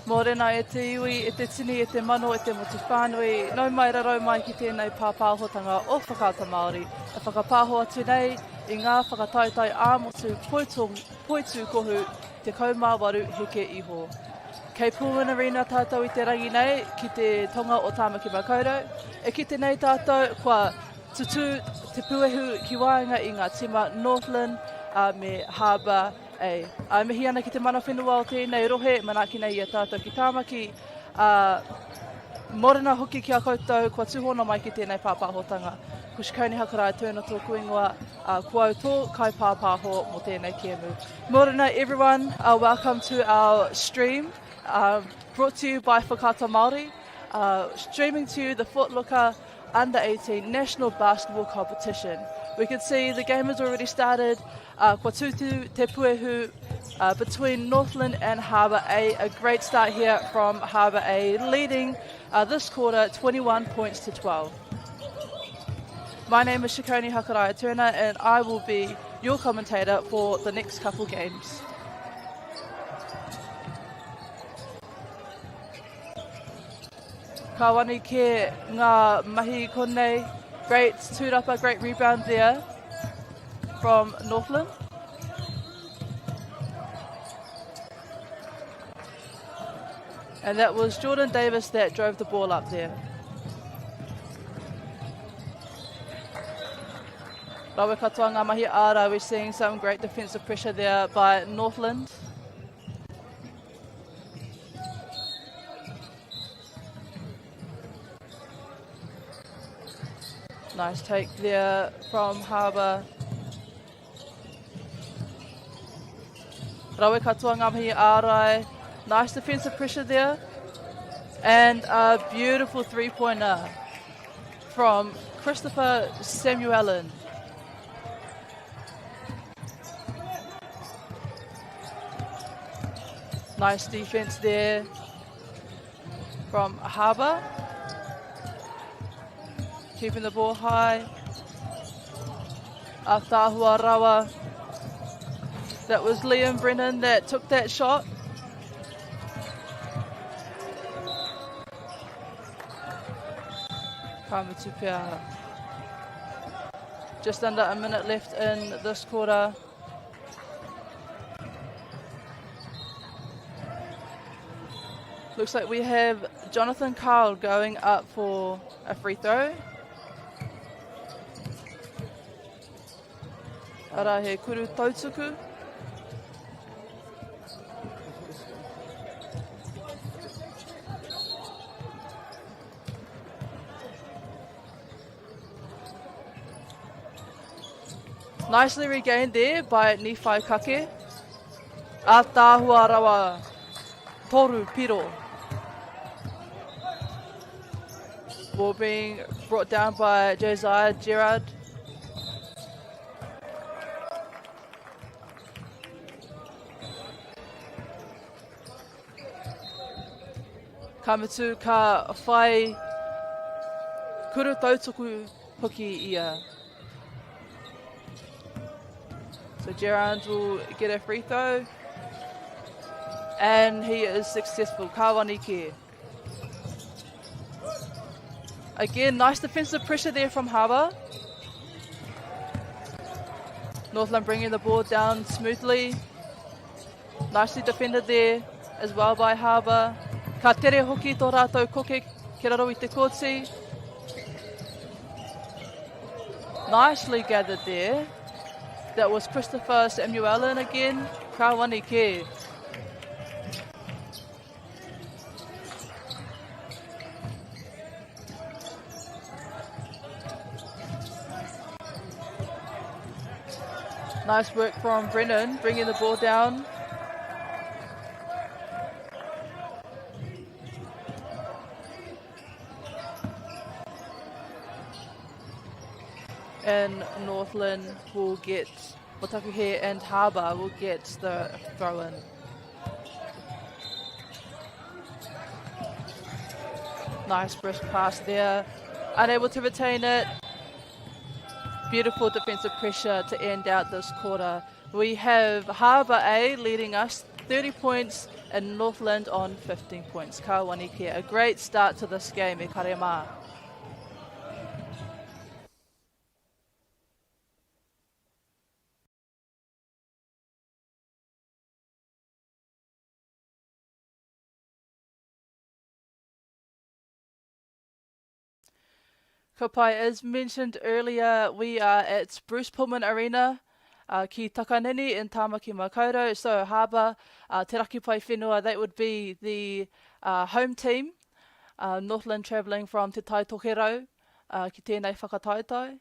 Mōrena e te iwi, e te tini, e te mano, e te motu whānui, nau mai rarau mai ki tēnei pāpāhotanga o Whakaata Māori e whakapāho atu nei i ngā whakataetae ā-motu poitūkohu 18 heke iho. Kei Pullman Arena tātou i te rangi nei ki te tonga o Tāmaki Makaurau. E kite nei tātou kua tutū te puehu ki waenga i ngā tima Northland me Harbour A. E mihi ana ki te mana whenua o tēnei rohe, manaaki nei i a tātou ki Tāmaki, ā, mōrena hoki ki a koutou kua tūhono mai ki tēnei pāpāhotanga. Ko Shikoni Hakaraia Turner tōku ingoa, ā, ko au tō kaipāpāho mō tēnei kēmu. Mōrena everyone, uh, welcome to our stream, uh, brought to you by Whakaata Māori, uh, streaming to you the Footlocker Under 18 National Basketball Competition. We can see the game has already started. Uh, kua tūtū te puehu uh, between Northland and Harbour A. A great start here from Harbour A, leading uh, this quarter 21 points to 12. My name is Shikoni Hakaraia Turner and I will be your commentator for the next couple games. Ka wani ke ngā mahi konei. Great tūrapa, great rebound there from Northland. And that was Jordan Davis that drove the ball up there. Rawe katoa ngā mahi āra, we're seeing some great defensive pressure there by Northland. Nice take there from Harbour. Rawe katoa ngā mihi ārai. Nice defensive pressure there. And a beautiful three-pointer from Christopher Samuelin. Nice defense there from Harbour. Keeping the ball high. Atahua Rawa. That was Liam Brennan that took that shot. Ka mutu pea. Just under a minute left in this quarter. Looks like we have Jonathan Carl going up for a free throw. Ara he kuru tautuku. Nicely regained there by Niwhai Kake. Ātaahua rawa toru piro. Ball being brought down by Josiah Gerard. Ka mutu, ka whai kuru tautuku hoki ia. So Gerard will get a free throw. And he is successful. Ka wani ke. Again, nice defensive pressure there from Harbour. Northland bringing the ball down smoothly. Nicely defended there as well by Harbour. Ka tere hoki tō rātou koke ki raro i te kōti. Nicely gathered there. That was Christopher Samuelin again. Ka wani ke. Nice work from Brennan, bringing the ball down. And Northland will get, Otakuhe and Harbour will get the throw in. Nice brisk pass there. Unable to retain it. Beautiful defensive pressure to end out this quarter. We have Harbour A leading us 30 points and Northland on 15 points. Ka wanike, a great start to this game, e kare mā. Ka pai, as mentioned earlier, we are at Bruce Pulman Arena uh, ki Takanini in Tāmaki Makaurau. So Harbour, uh, Te Rakipai Whenua, that would be the uh, home team. Uh, Northland travelling from Te Tai Tokerau uh, ki tēnei whakataetae.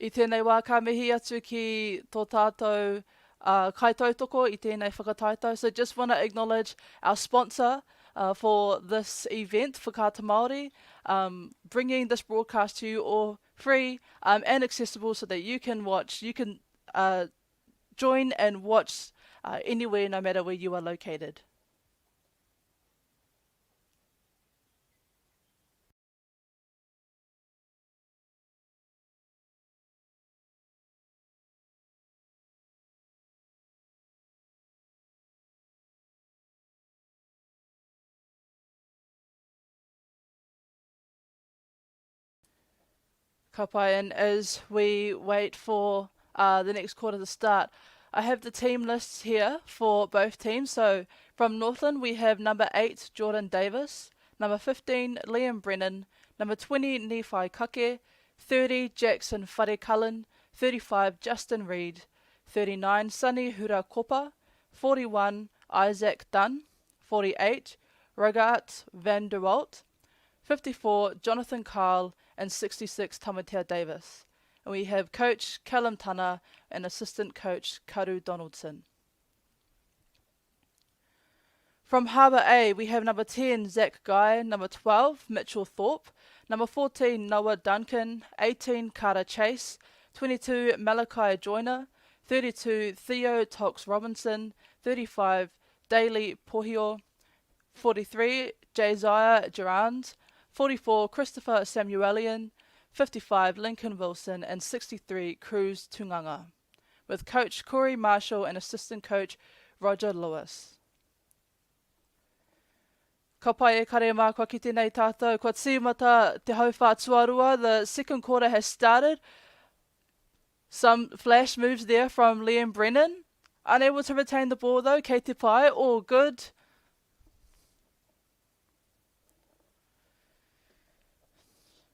I tēnei wā ka mihi atu ki tō tātou uh, kaitautoko i tēnei whakataetae. So just want to acknowledge our sponsor uh, for this event, Whakaata Māori, um, bringing this broadcast to you all free um, and accessible so that you can watch, you can uh, join and watch uh, anywhere, no matter where you are located. Ka pai, and as we wait for uh, the next quarter to start, I have the team lists here for both teams. So from Northland, we have number 8, Jordan Davis, number 15, Liam Brennan, number 20, Nephi Kake, 30, Jackson Wharecullen, 35, Justin Reid, 39, Sonny Hurakopa, 41, Isaac Dunn, 48, Rogat van der Walt, 54, Jonathan Kyle, and 66, Tamatea Davis. And we have coach Callum Tana and assistant coach Karu Donaldson. From Harbour A, we have number 10, Zach Guy, number 12, Mitchell Thorpe, number 14, Noah Duncan, 18, Carter Chase, 22, Malachi Joyner, 32, Theo Tox Robinson, 35, Daly Pohio, 43, Josiah Durand, 44, Christopher Samuelian, 55, Lincoln Wilson, and 63, Cruz Tunganga, with coach Corey Marshall and assistant coach Roger Lewis. Ka pai e kare mā, kua kite nei tātou, kua tīmata te hauwhā tuarua, the second quarter has started. Some flash moves there from Liam Brennan. Unable to retain the ball though, kei te pai, all good.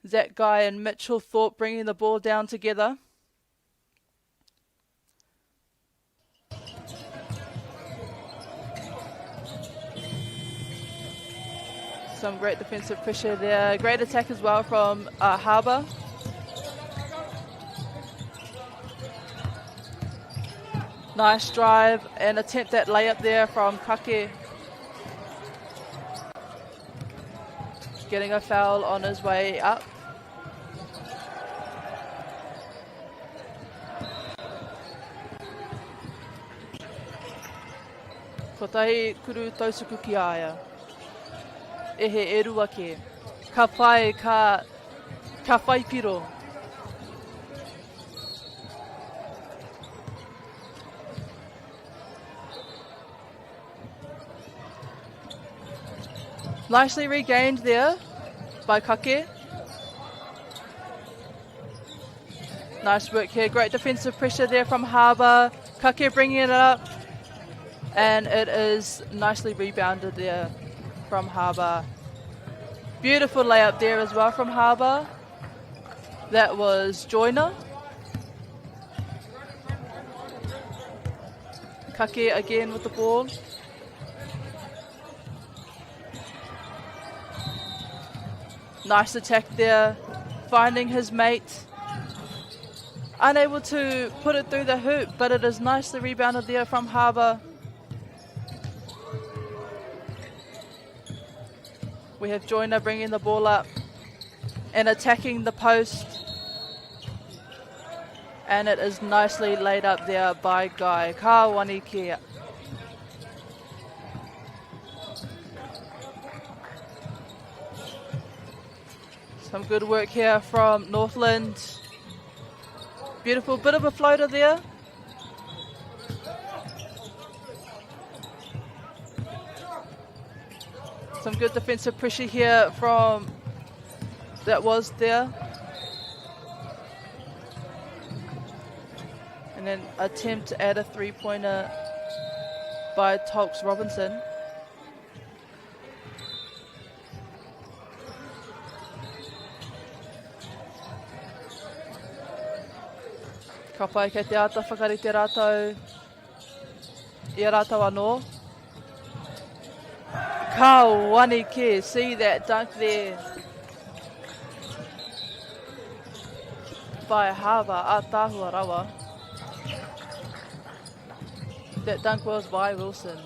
Zach Guy and Mitchell Thorpe bringing the ball down together. Some great defensive pressure there. Great attack as well from uh, Harbour. Nice drive and attempt that layup there from Kake. Getting a foul on his way up. Kotahi kuru tausuku ki a ia. E he e rua ke. Ka pai, ka, ka whai piro. Nicely regained there by Kake. Nice work here. Great defensive pressure there from Harbour. Kake bringing it up. And it is nicely rebounded there from Harbour. Beautiful layup there as well from Harbour. That was Joyner. Kake again with the ball. Nice attack there, finding his mate. Unable to put it through the hoop, but it is nicely rebounded there from Harbour. We have Joyner bringing the ball up and attacking the post. And it is nicely laid up there by Guy. Ka wani kia. Some good work here from Northland. Beautiful bit of a floater there. Some good defensive pressure here from that was there. And then attempt at a three-pointer by Tolks Robinson. Ka pai kei te āta whakarite rātou i a rātou anō. Ka wani kē, see that dunk there by Harbour, ātaahua rawa. That dunk was by Wilson.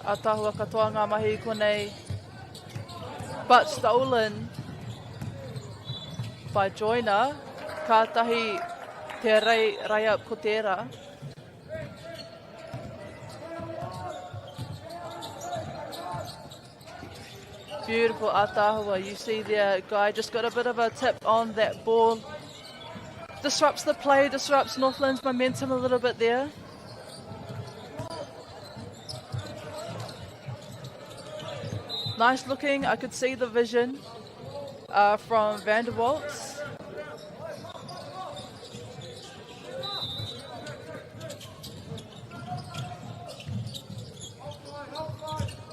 Ataahua katoa ngā mahi i konei. But stolen by Joyner. Kātahi te rei, rei up ko tērā. Beautiful ataahua. You see there, guy just got a bit of a tip on that ball. Disrupts the play, disrupts Northland's momentum a little bit there. Nice looking, I could see the vision uh, from Vanderwalt.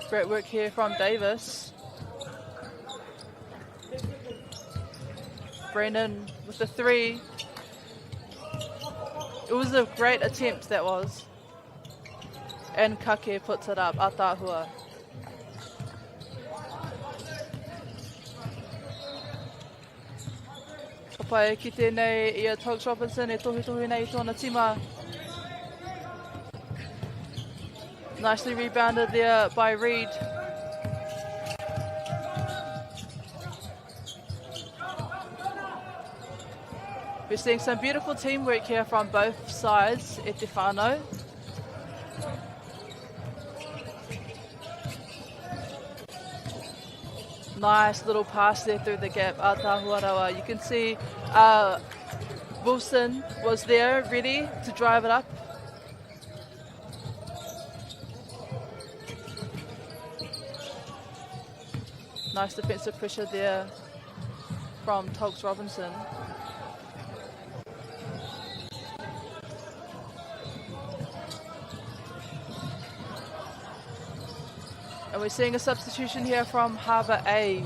Great work here from Davis. Brennan with the three. It was a great attempt, that was. And Kake puts it up, Ataahua. Ka pai e kite nei i a Togs Robinson e tohutohu nei i tōna tima. Nicely rebounded there by Reid. We're seeing some beautiful teamwork here from both sides at te whānau. Nice little pass there through the gap, Ataahua Rawa. You can see uh, Wilson was there ready to drive it up. Nice defensive pressure there from Tolks Robinson. And we're seeing a substitution here from Harbour A.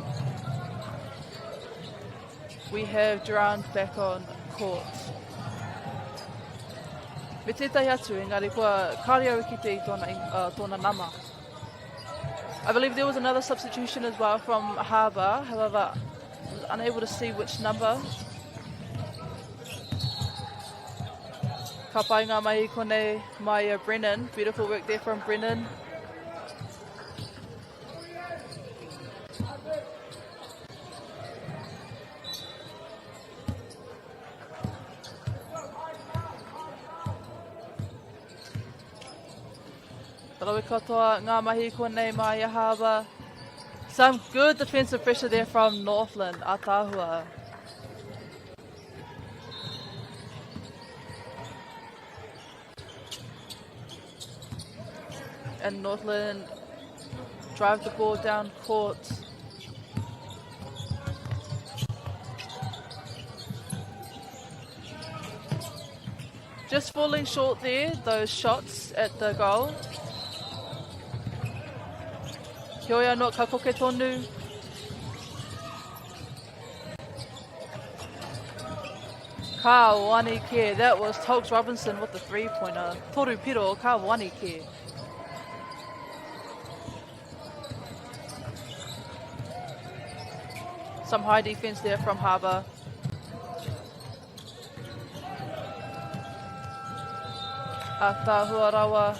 We have Durand back on court. Me tētahi atu, engari kua kāre au ki te i tōna, uh, tōna nama. I believe there was another substitution as well from Harbour, however, I was unable to see which number. Ka pai ngā mahi konei mai a Brennan. Beautiful work there from Brennan. Rawe katoa ngā mahi konei mai a Harbour. Some good defensive pressure there from Northland, Ataahua. And Northland drive the ball down court. Just falling short there, those shots at the goal. Heoi anō, ka koke tonu. Ka wani ke. That was Tolks Robinson with the three-pointer. Toru piro, ka wani ke. Some high defense there from Harbour. Ataahua rawa.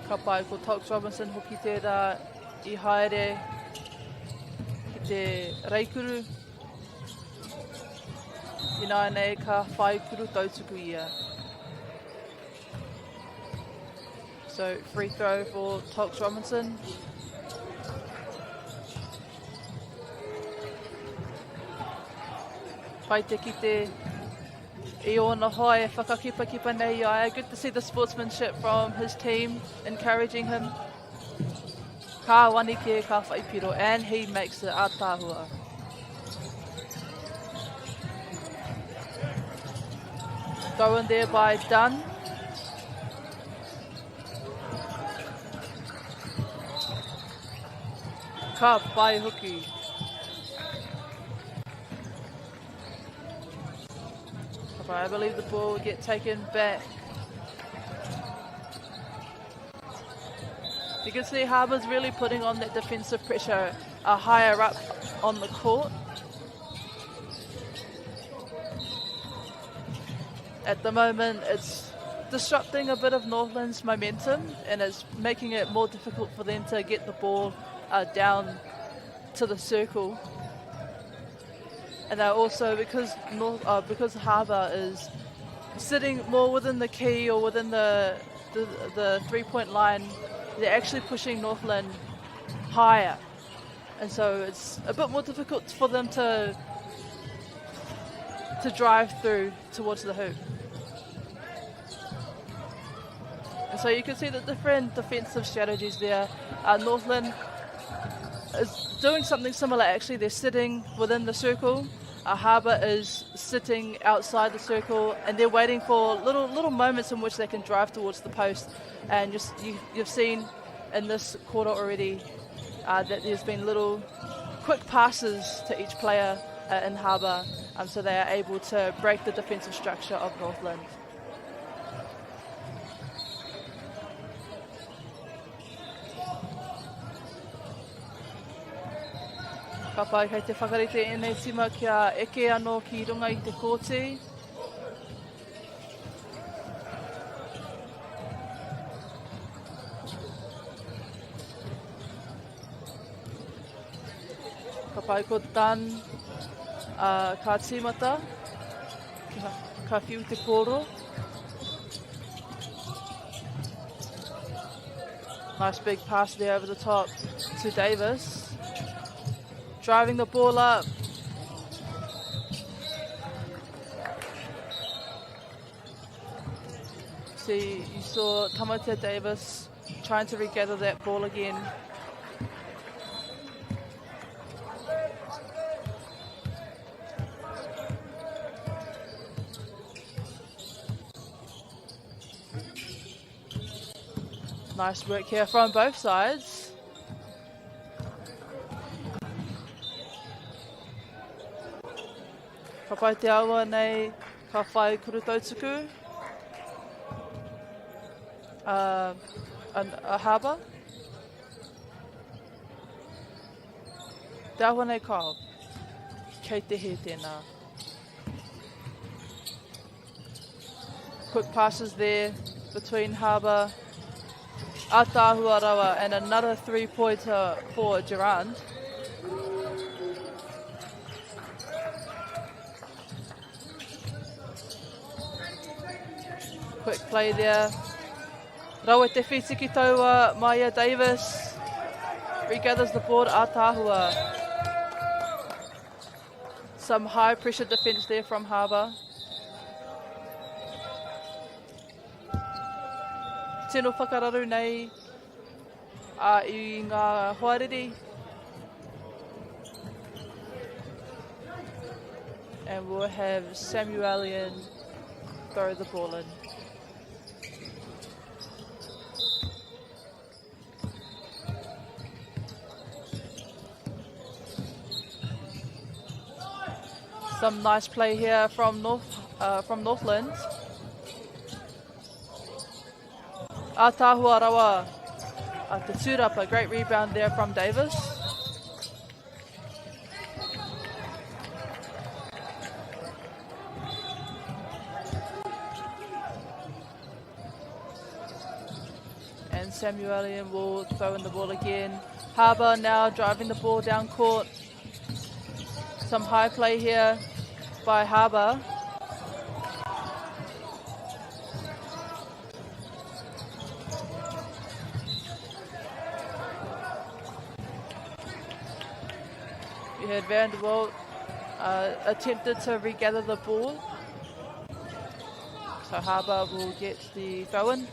Ka pai ko Tox Robinson hoki tērā i haere ki te reikuru. Ināianei ka whai kuru tautuku ia. So free throw for Tox Robinson. Pai te kite i ōna hoa e whakakipakipa nei i a ia. Good to see the sportsmanship from his team encouraging him. Ka wani kē, ka whai piro, and he makes it ātaahua. Throw in there by Dunn. Ka pai hoki. I believe the ball will get taken back. You can see Harbour's really putting on that defensive pressure uh, higher up on the court. At the moment, it's disrupting a bit of Northland's momentum and it's making it more difficult for them to get the ball uh, down to the circle. And they're also, because North, uh, because Harbour is sitting more within the key or within the, the, the three-point line, they're actually pushing Northland higher. And so it's a bit more difficult for them to to drive through towards the hoop. And so you can see the different defensive strategies there. Uh, Northland is doing something similar actually. They're sitting within the circle. Uh, Harbour is sitting outside the circle and they're waiting for little little moments in which they can drive towards the post. And just, you, you've seen in this quarter already uh, that there's been little quick passes to each player uh, in Harbour, um, so they are able to break the defensive structure of Northland. Ka pai kei te whakarite ēnei tima kia eke anō ki runga i te kōti. Ka pai ko Dan uh, ka tīmata, ka, ka whiu te kōro. Nice big pass there over the top to Davis. Driving the ball up. See, you saw Tamatea Davis trying to regather that ball again. Nice work here from both sides. Ka pai te awa nei, ka whai kuru tautuku. Uh, a, a harbour. Te awa nei kao. Kei te he tēnā. Quick passes there between Harbour, Ataahua Rawa and another three-pointer for Durand. Quick play there. Rawa te whitiki taua, Maya Davis regathers the board, Ataahua. Some high pressure defence there from Harbour. Tino whakararu nei a i ngā hoariri. And we'll have Samuelian throw the ball in. Some nice play here from North uh, from Northland. Atahua Rawa uh, te tūrapa, great rebound there from Davis. And Samuelian will throw in the ball again. Harbour now driving the ball down court. Some high play here by Harbour. had Vanderbilt uh, attempted to regather the ball. So Harbour will get the throw in.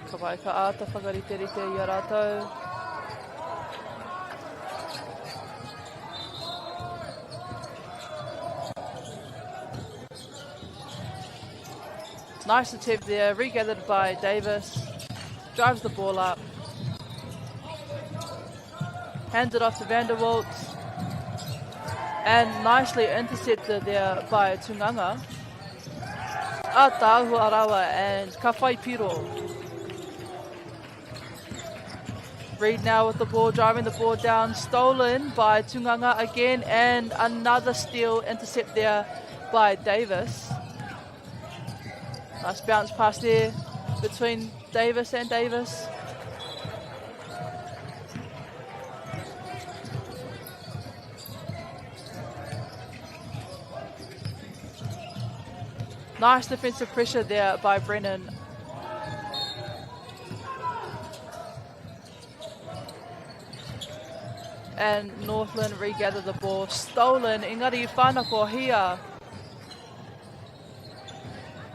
Ka pai ka āta whakariterite i a rātou. Nice attempt there, regathered by Davis. Drives the ball up. Hands it off to Vanderwalt. And nicely intercepted there by Tunganga. Ātaahua rawa and ka whai piro. Reed now with the ball, driving the ball down, stolen by Tunganga again, and another steal intercept there by Davis. Nice bounce pass there between Davis and Davis. Nice defensive pressure there by Brennan. And Northland regather the ball. Stolen. Engari whanako here.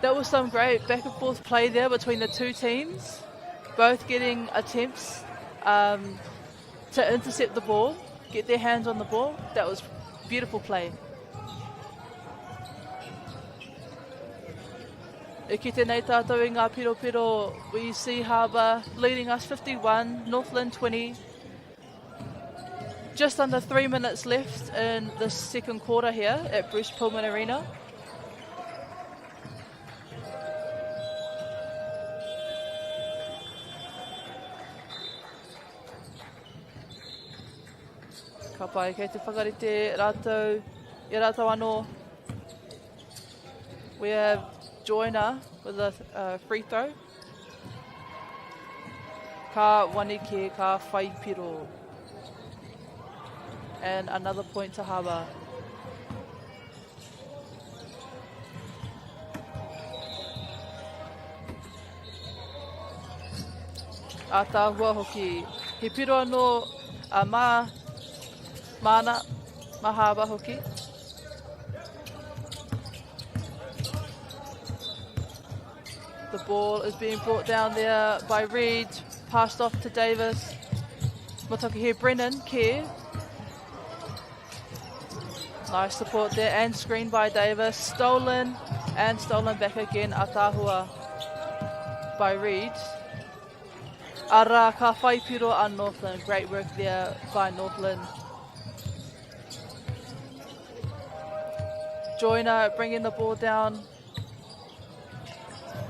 That was some great back and forth play there between the two teams. Both getting attempts um, to intercept the ball, get their hands on the ball. That was beautiful play. E kite nei tātou i ngā piropiro, we see Harbour leading us 51, Northland 20. Just under three minutes left in the second quarter here at Bruce Pulman Arena. Ka pai, kei te whakarite rātou, i a rātou anō. We have Joyner with a uh, free throw. Ka wanike, ka whai piro. And another point to Harbour. Ātaahua hoki. He piro anō a mā, māna, mā Harbour hoki. The ball is being brought down there by Reid, passed off to Davis. Matoki here, Brennan, Kerr. Nice support there and screen by Davis. Stolen and stolen back again, Atahua by Reid. Ara ka whai piro a Northland. Great work there by Northland. Joyner bringing the ball down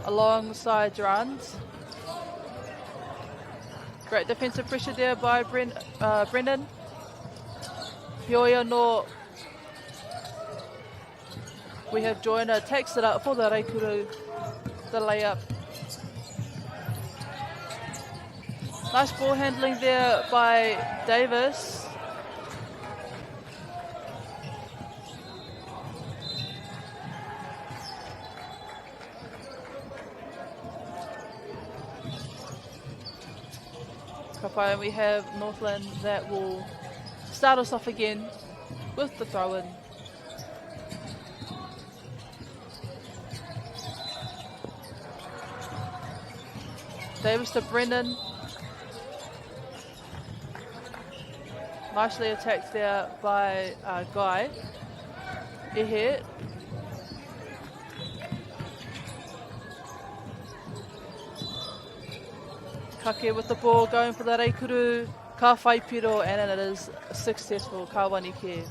alongside Durand. Great defensive pressure there by Bren, uh, Brendan. Heoi anō, we have Joyner takes it up for the Reikuru, the layup. Nice ball handling there by Davis. Ka pai, we have Northland that will start us off again with the throw-in. Davis to Brendan. Nicely attacked there by uh, Guy. Ehe. Kake with the ball going for the Reikuru. Ka whai piro and it is successful. Ka wanike.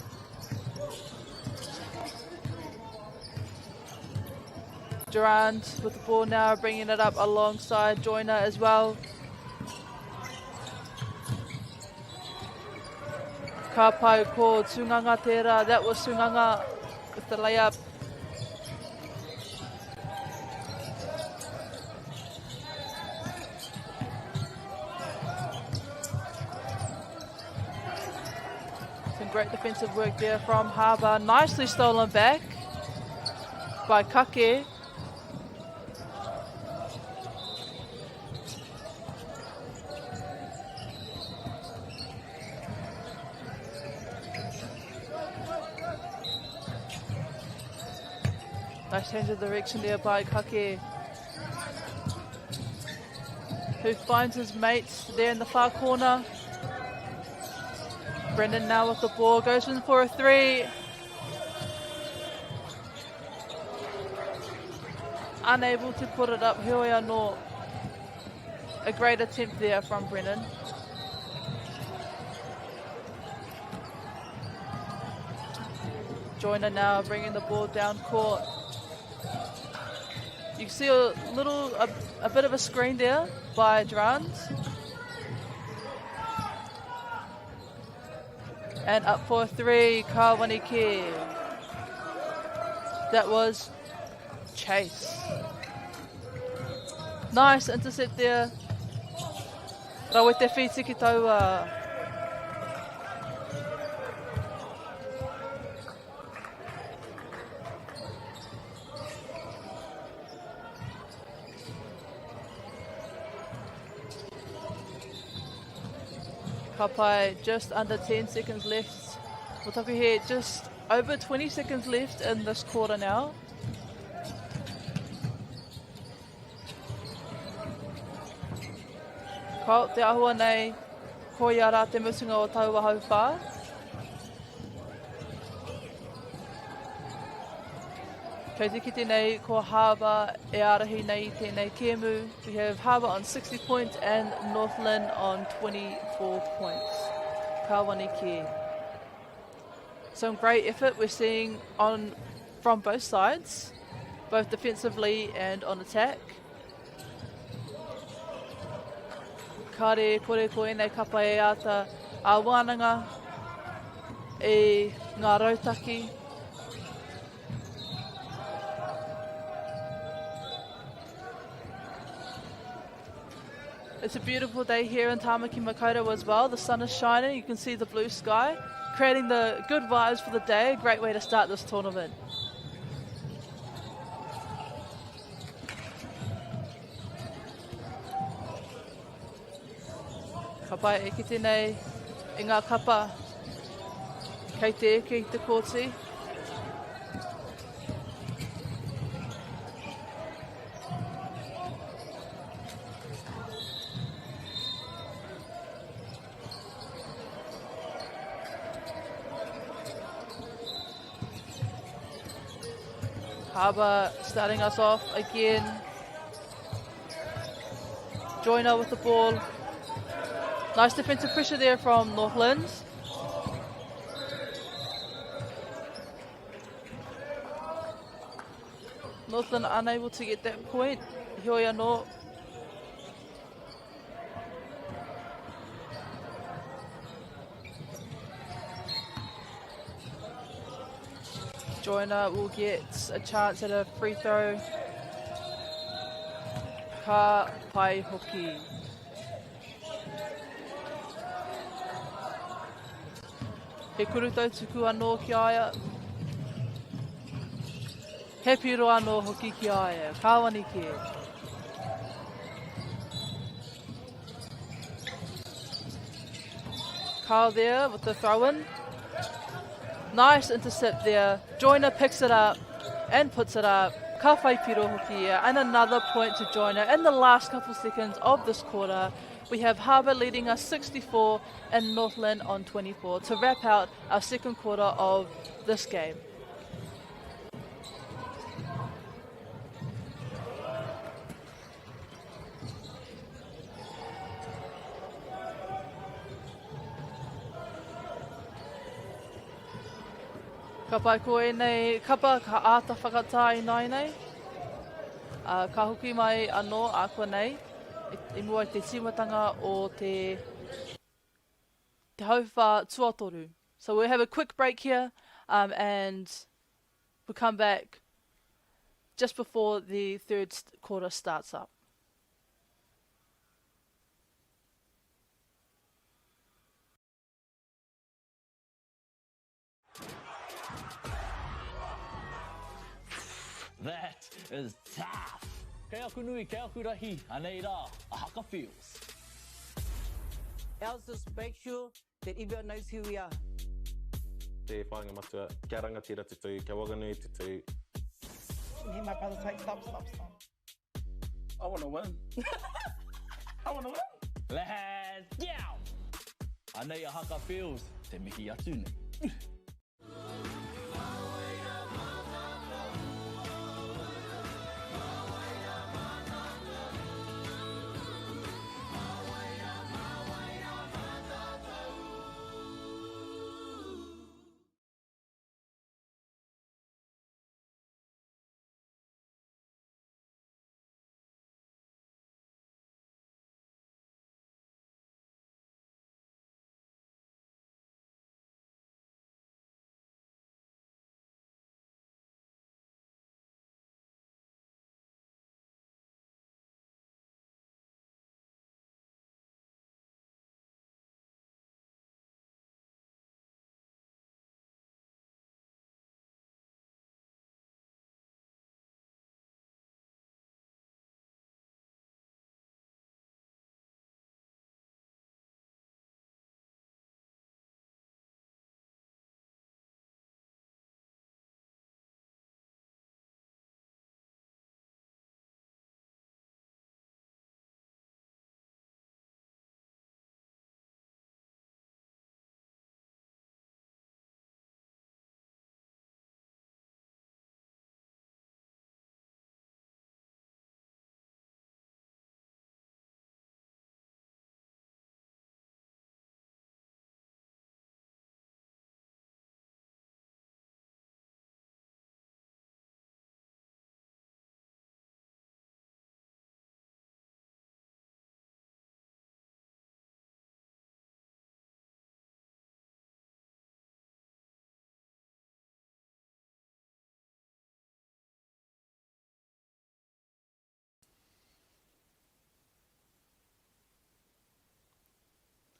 Durand with the ball now, bringing it up alongside Joyner as well. Ka pai ko Tunganga tērā. That was Tunganga with the layup. Some great defensive work there from Harbour. Nicely stolen back by Kake. Nice change of direction there by Kake, who finds his mates there in the far corner. Brendan now with the ball, goes in for a three. Unable to put it up, heoi anō. A great attempt there from Brennan. Joyner now bringing the ball down court. You can see a little, a, a bit of a screen there by Durand. And up for three, Kawaniki. That was Chase. Nice intercept there. Rawe te whiti ki taua. Ka pai, just under 10 seconds left. Ko taku he, just over 20 seconds left in this quarter now. Ko te ahua nei, koia rā te mutunga o taua hauwhā. Kei te kite nei ko Harbour e ārahi nei i tēnei kēmu. We have Harbour on 60 points and Northland on 24 points. Ka wani kē. Some great effort we're seeing on from both sides, both defensively and on attack. Kāre kore ko ēnei kapa e āta ā-wānanga i ngā rautaki. It's a beautiful day here in Tāmaki Makaurau as well. The sun is shining, you can see the blue sky, creating the good vibes for the day. A great way to start this tournament. Ka pai e kite nei i ngā kapa kei te eke i te kōti. Harbour starting us off again. Joyner with the ball. Nice defensive pressure there from Northland. Northland unable to get that point. Heoi anō. Joyner will get a chance at a free throw. Ka pai hoki. He kurutau tuku anō ki a ia. He piro anō hoki ki a ia. Kāwani kē. Carl there with the throw-in. Nice intercept there. Joyner picks it up and puts it up. Ka whai piro hoki ia. And another point to Joyner in the last couple seconds of this quarter. We have Harbour leading us 64 and Northland on 24 to wrap out our second quarter of this game. Ka pai ko ēnei kapa ka āta whakatā ināianei. Uh, ka hoki mai anō ākuanei i mua i te tīmatanga o te, te hauwhā tuatoru. So we'll have a quick break here um, and we'll come back just before the third quarter starts up. That is tough! Kei aku nui, kei aku rahi, anei rā, a Haka Feels. Ours is make sure that everyone knows who we are. Te whāinga matua, kia rangatira te tū, kia waganui te tū. can hear my brother's like, stop, stop, stop. I want to win. I want to win. Let's go! Anei a Haka Fields, te mihi atu nei.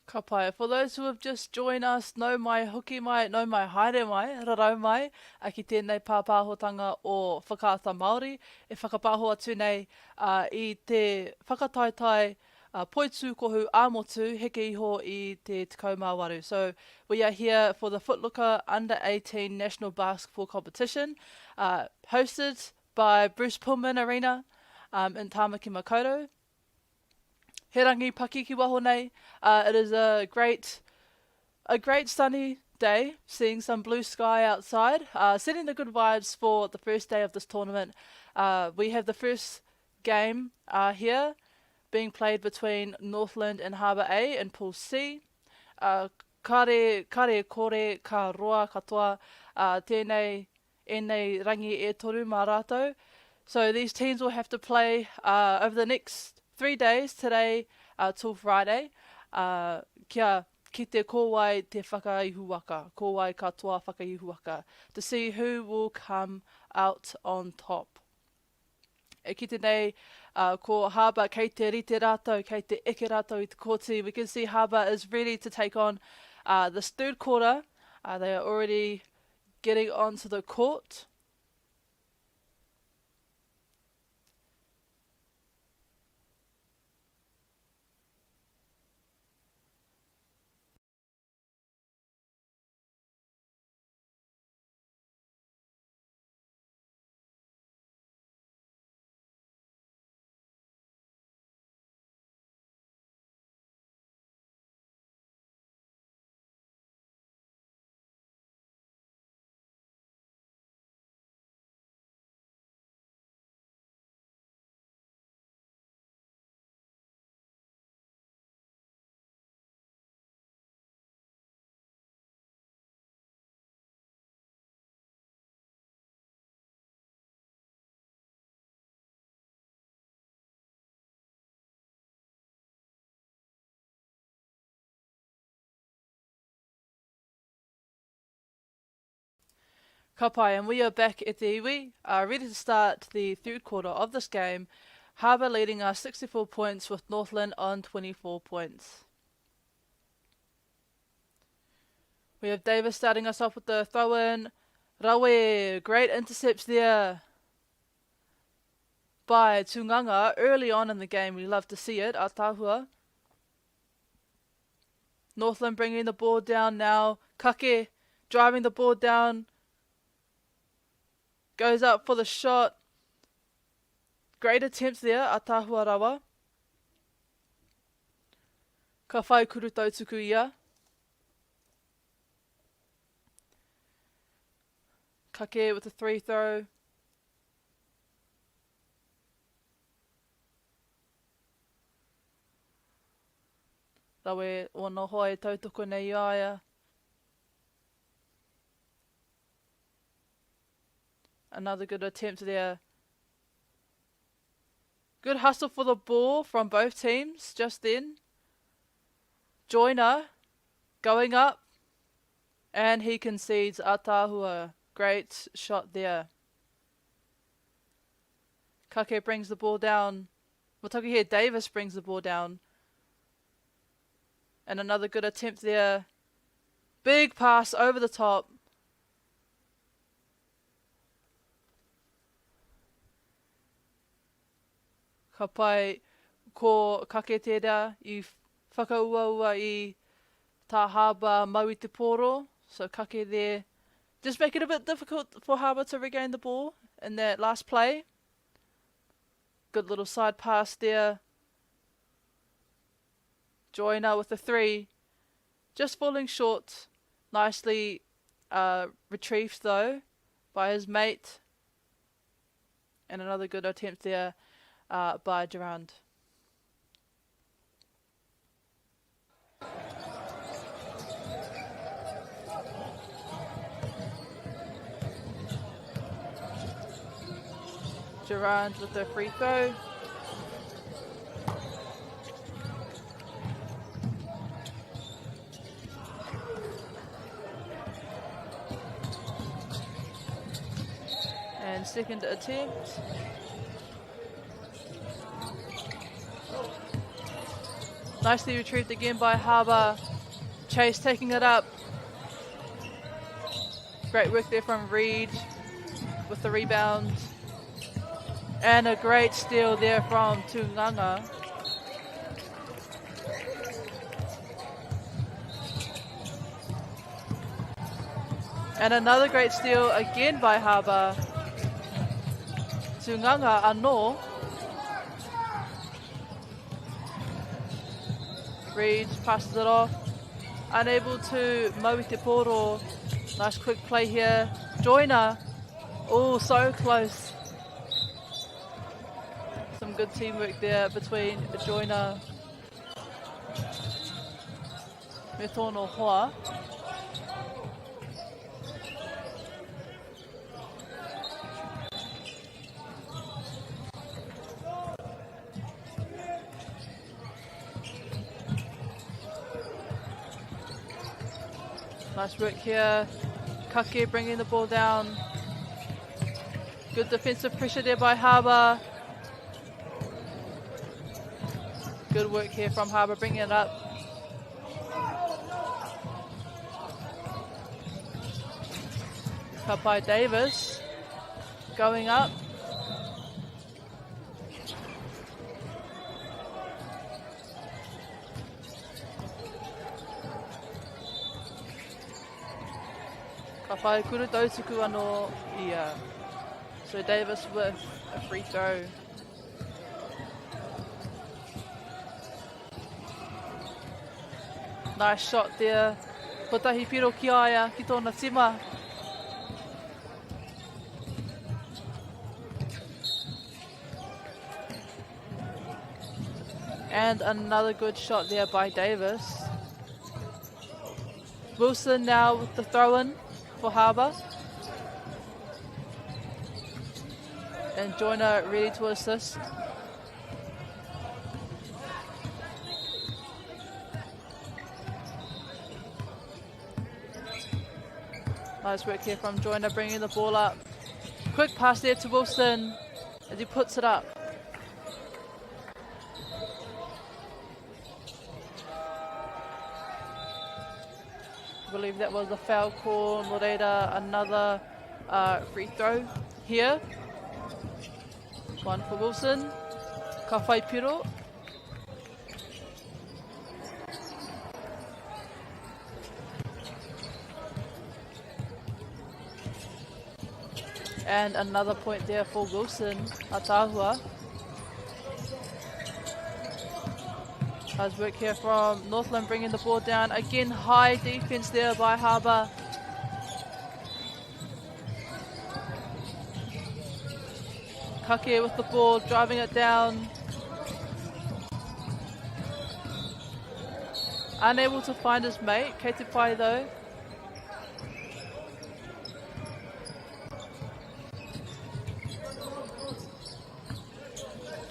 Ka pai. For those who have just joined us, nau mai, hoki mai, nau mai, haere mai, rarau mai, a ki tēnei pāpāhotanga o Whakaata Māori, e whakapāho atu nei i te whakataetae poitūkohu ā-motu heke iho i te 18. So, we are here for the Footlooker Under 18 National Basketball Competition, uh, hosted by Bruce Pillman Arena um, in Tāmaki Makaurau. He rangi paki ki waho nei. Uh, it is a great, a great sunny day, seeing some blue sky outside, uh, setting the good vibes for the first day of this tournament. Uh, we have the first game uh, here being played between Northland and Harbour A in Pool C. Uh, kare, kare kore, ka roa katoa uh, tēnei ēnei rangi e toru mā rātou. So these teams will have to play uh, over the next three days, today uh, till Friday, uh, kia kite ko wai te whakaihuwaka, ko wai ka toa whakaihuwaka, to see who will come out on top. E kite nei uh, ko Harbour kei te rite rātou, kei te eke rātou i te kōti. We can see Harbour is ready to take on uh, this third quarter. Uh, they are already getting onto the court. Ka pai, and we are back at the iwi, uh, ready to start the third quarter of this game. Harbour leading us 64 points with Northland on 24 points. We have Davis starting us off with the throw-in. Rawe, great intercepts there by Tunganga early on in the game. We love to see it. Atahua. Northland bringing the ball down now. Kake driving the ball down. Goes up for the shot. Great attempt there, Ataahua rawa. Ka whai kuru tautuku ia. Kake with the three throw. Rawe ōna hoa e tautoko nei i a ia. Another good attempt there. Good hustle for the ball from both teams just then. Joyner going up. And he concedes Ataahua. Great shot there. Kake brings the ball down. Well, here Davis brings the ball down. And another good attempt there. Big pass over the top. Ka pai, ko Kake tērā i whakauaua i tā Harbour mau i te pōro. So Kake there. Just make it a bit difficult for Harbour to regain the ball in that last play. Good little side pass there. Joyner with the three. Just falling short. Nicely retrieved though by his mate. And another good attempt there by Durand. Durand with the free throw. And second attempt. Nicely retrieved again by Harbour. Chase taking it up. Great work there from Reed with the rebound. And a great steal there from Tunganga. And another great steal again by Harbour. Tunganga anō. Reed passes it off. Unable to mau i te pōro. Nice quick play here. Joyner. Oh, so close. Some good teamwork there between Joyner, me tōna hoa. Nice work here. Kake bringing the ball down. Good defensive pressure there by Harbour. Good work here from Harbour, bringing it up. Kapai Davis going up. Ka whai kuru tautuku anō ia. So Davis with a free throw. Nice shot there. Kotahi piro ki a ia, ki tōna tima. And another good shot there by Davis. Wilson now with the throw-in for Harbour. And Joyner ready to assist. Nice work here from Joyner, bringing the ball up. Quick pass there to Wilson as he puts it up. I believe that was a foul call. Moreira, another free throw here. One for Wilson. Ka whai piro. And another point there for Wilson, Ataahua. Nice work here from Northland bringing the ball down. Again, high defense there by Harbour. Kake with the ball, driving it down. Unable to find his mate, Kei te pai though.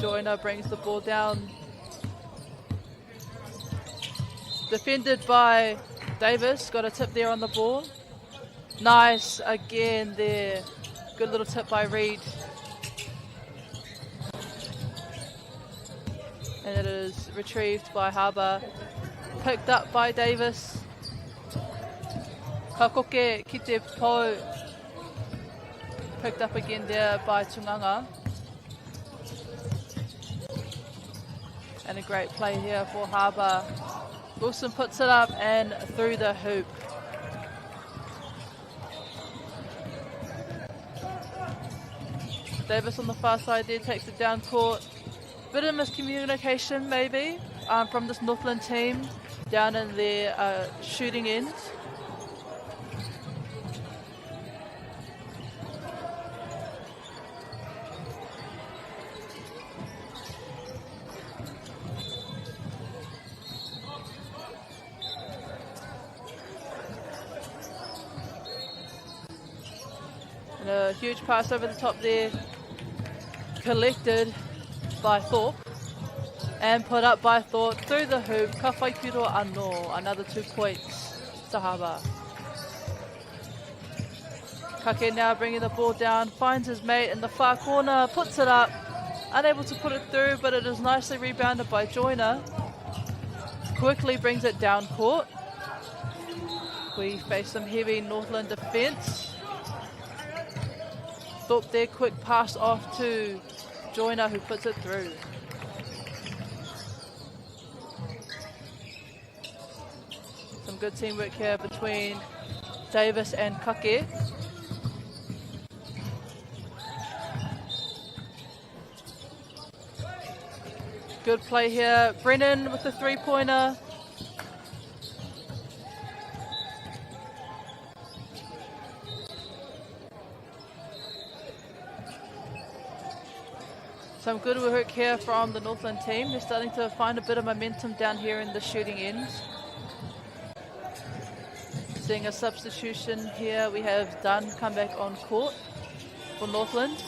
Joyner brings the ball down. Defended by Davis, got a tip there on the ball. Nice again there. Good little tip by Reed. And it is retrieved by Harbour. Picked up by Davis. Ka koke ki te pou. Picked up again there by Tunganga. And a great play here for Harbour. Wilson puts it up and through the hoop. Davis on the far side there takes it down court. Bit of miscommunication maybe um, from this Northland team down in their uh, shooting end. And a huge pass over the top there, collected by Thorpe and put up by Thorpe through the hoop. Ka whai piro anō, another two points to Harbour. Kake now bringing the ball down, finds his mate in the far corner, puts it up, unable to put it through, but it is nicely rebounded by Joyner. Quickly brings it down court. We face some heavy Northland defence. Thorpe there, quick pass off to Joyner who puts it through. Some good teamwork here between Davis and Kake. Good play here. Brennan with the three-pointer. Some good work here from the Northland team. They're starting to find a bit of momentum down here in the shooting end. Seeing a substitution here, we have Dunn come back on court for Northland.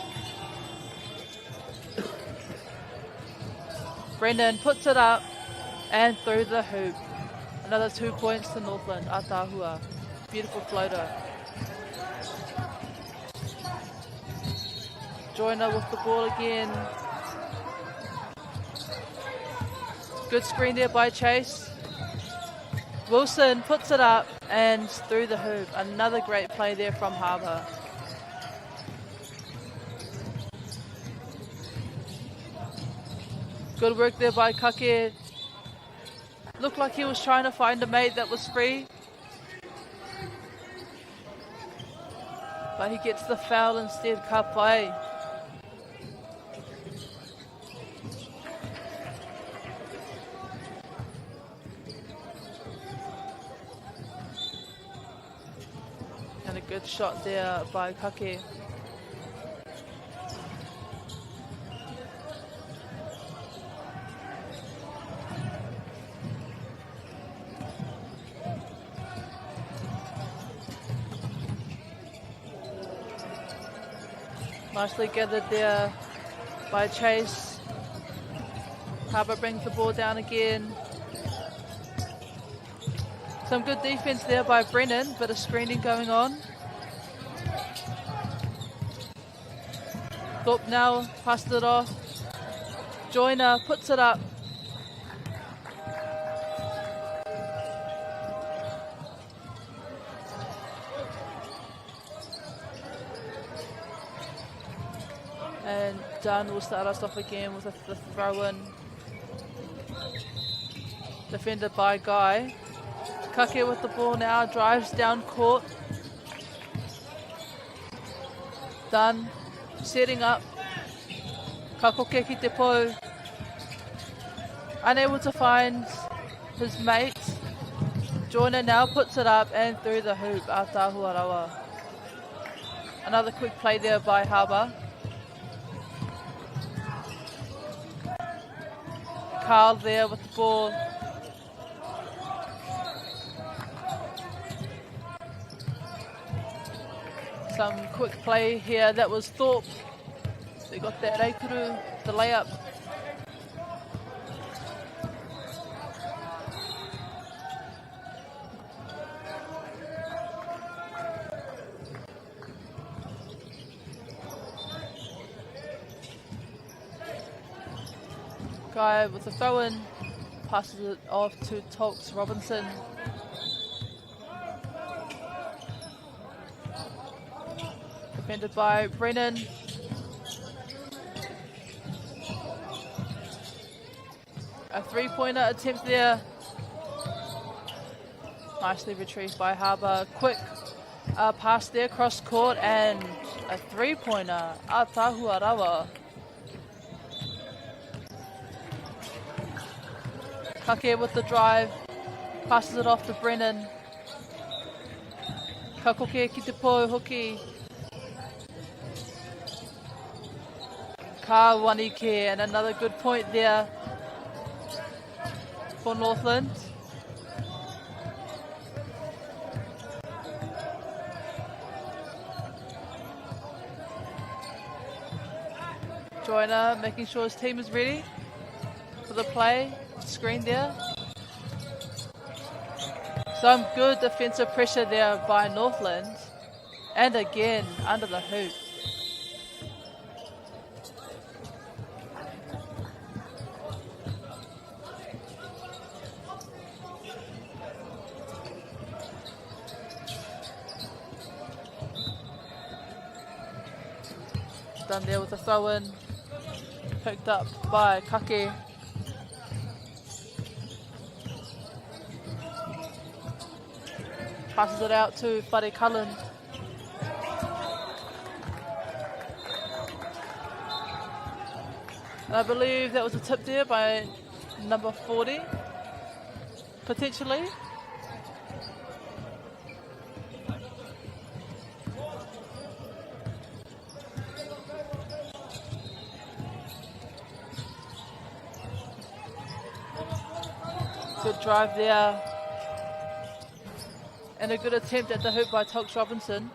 Brendan puts it up and through the hoop. Another two points to Northland. Atahua. Beautiful floater. Joyner with the ball again. Good screen there by Chase. Wilson puts it up and through the hoop. Another great play there from Harbour. Good work there by Kake. Looked like he was trying to find a mate that was free. But he gets the foul instead, ka pai. And a good shot there by Kake. Nicely gathered there by Chase. Harbour brings the ball down again. Some good defense there by Brennan, bit of screening going on. Thorpe now passed it off. Joyner puts it up. And Dunn will start us off again with a, the throw-in. Defended by Guy. Kake with the ball now, drives down court. Dunn setting up. Ka koke ki te pou. Unable to find his mate. Joyner now puts it up and through the hoop Ataahua rawa. Another quick play there by Harbour. Carl there with the ball. Some quick play here. That was Thorpe. They got that Reikuru, the layup. Guy with the throw in, passes it off to Tolks Robinson. Defended by Brennan. A three-pointer attempt there. Nicely retrieved by Harbour. Quick pass there, cross court, and a three-pointer. Ataahua rawa. Kake with the drive. Passes it off to Brennan. Ka koke ki te pou hoki. Ka wanike, and another good point there for Northland. Joyner making sure his team is ready for the play. Screen there. Some good defensive pressure there by Northland. And again, under the hoop. Done there with the throw-in. Picked up by Kake. Passes it out to Whare Cullen. And I believe that was a tip there by number 40, potentially. Good drive there. And a good attempt at the hoop by Tolks Robinson.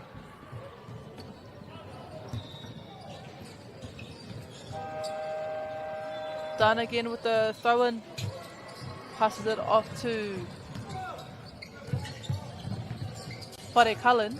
Dunn again with the throw-in. Passes it off to Whare Cullen.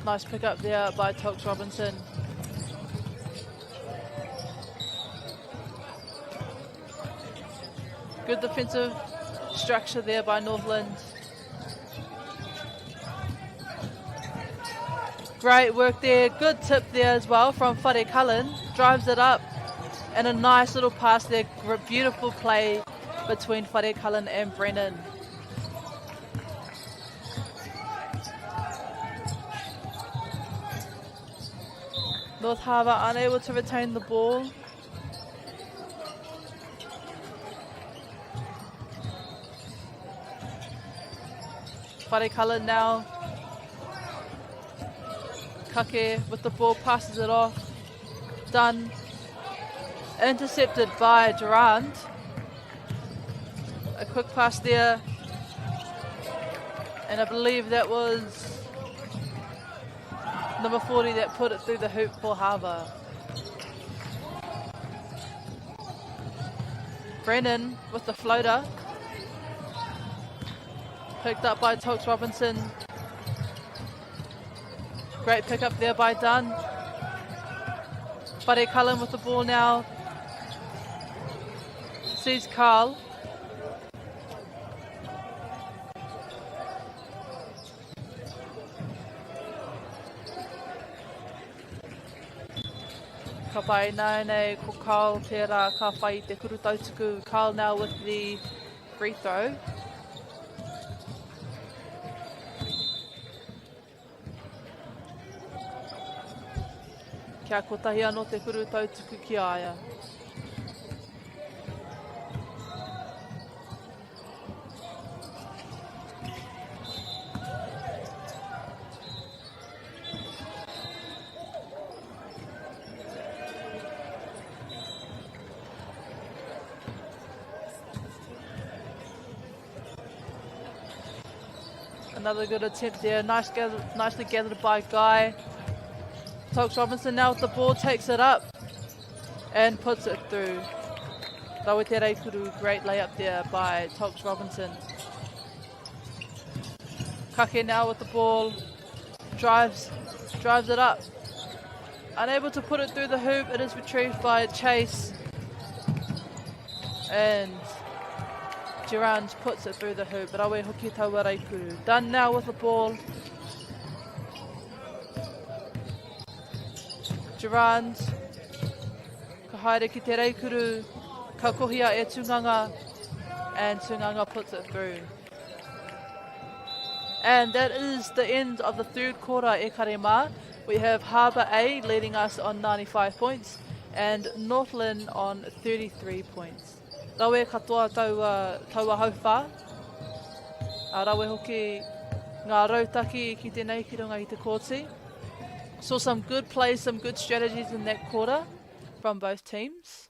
Nice pick up there by Tolks Robinson. Good defensive structure there by Northland. Great work there. Good tip there as well from Whare Cullen. Drives it up. And a nice little pass there. Beautiful play between Whare Cullen and Brennan. North Harbour unable to retain the ball. Whare Cullen now. Kake with the ball, passes it off. Done. Intercepted by Durant. A quick pass there. And I believe that was number 40 that put it through the hoop for Harbour. Brennan with the floater. Picked up by Tolks Robinson. Great pick up there by Dunn. Whare Cullen with the ball now. Sees Carl. Ka pai nāianei ko Carl tērā ka whai i te kuru tautuku. Carl now with the free throw. Kia kotahi anō te kuru tautuku ki a ia. Another good attempt there. Nice gather, nicely gathered by Guy. Tolks Robinson now with the ball, takes it up and puts it through. Rawe te reikuru, great layup there by Tolks Robinson. Kake now with the ball, drives, drives it up. Unable to put it through the hoop, it is retrieved by Chase. And Durand puts it through the hoop. Rawe hoki taua reikuru. Done now with the ball. Durand ka haere ki te reikuru, ka kohia e Tunganga, and Tunganga puts it through. And that is the end of the third quarter, e kare mā. We have Harbour A leading us on 95 points and Northland on 33 points. Rawe katoa taua, taua hauwhā. A rawe hoki ngā rautaki ki tēnei ki runga i te kōti. Saw some good plays, some good strategies in that quarter from both teams.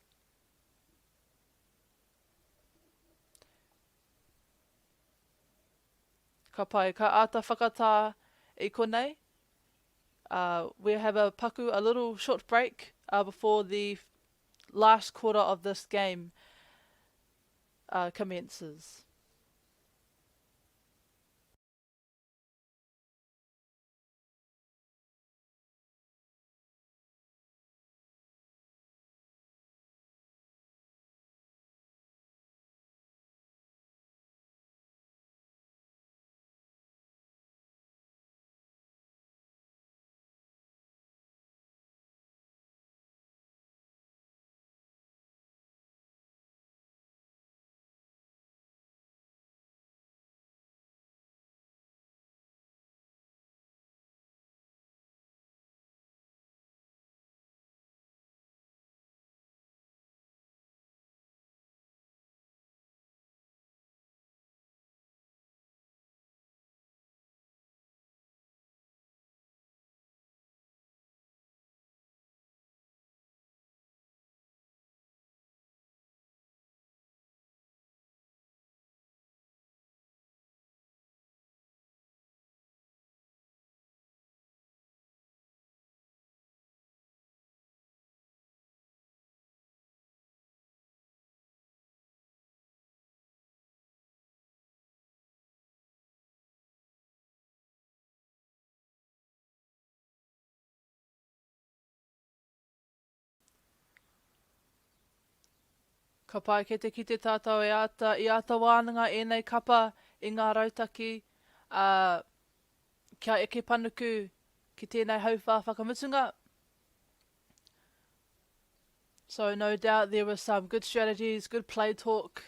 Ka pai. Ka āta whakatā i konei. Uh, we have a paku, a little short break uh, before the last quarter of this game uh, commences. Ka pai kei te kite tātou e āta, i āta wānanga ēnei kapa i ngā rautaki, ā, kia eke panuku ki tēnei hauwhā whakamutunga. So no doubt there were some good strategies, good play talk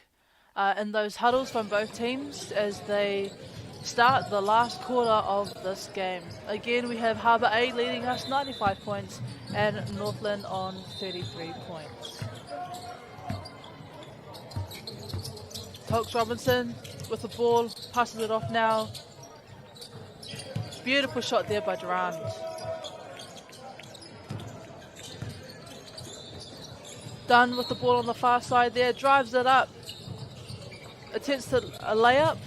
uh, in those huddles from both teams as they start the last quarter of this game. Again, we have Harbour A leading us 95 points and Northland on 33 points. Tolks Robinson with the ball, passes it off now. Beautiful shot there by Durand. Dunn with the ball on the far side there, drives it up, attempts to a layup.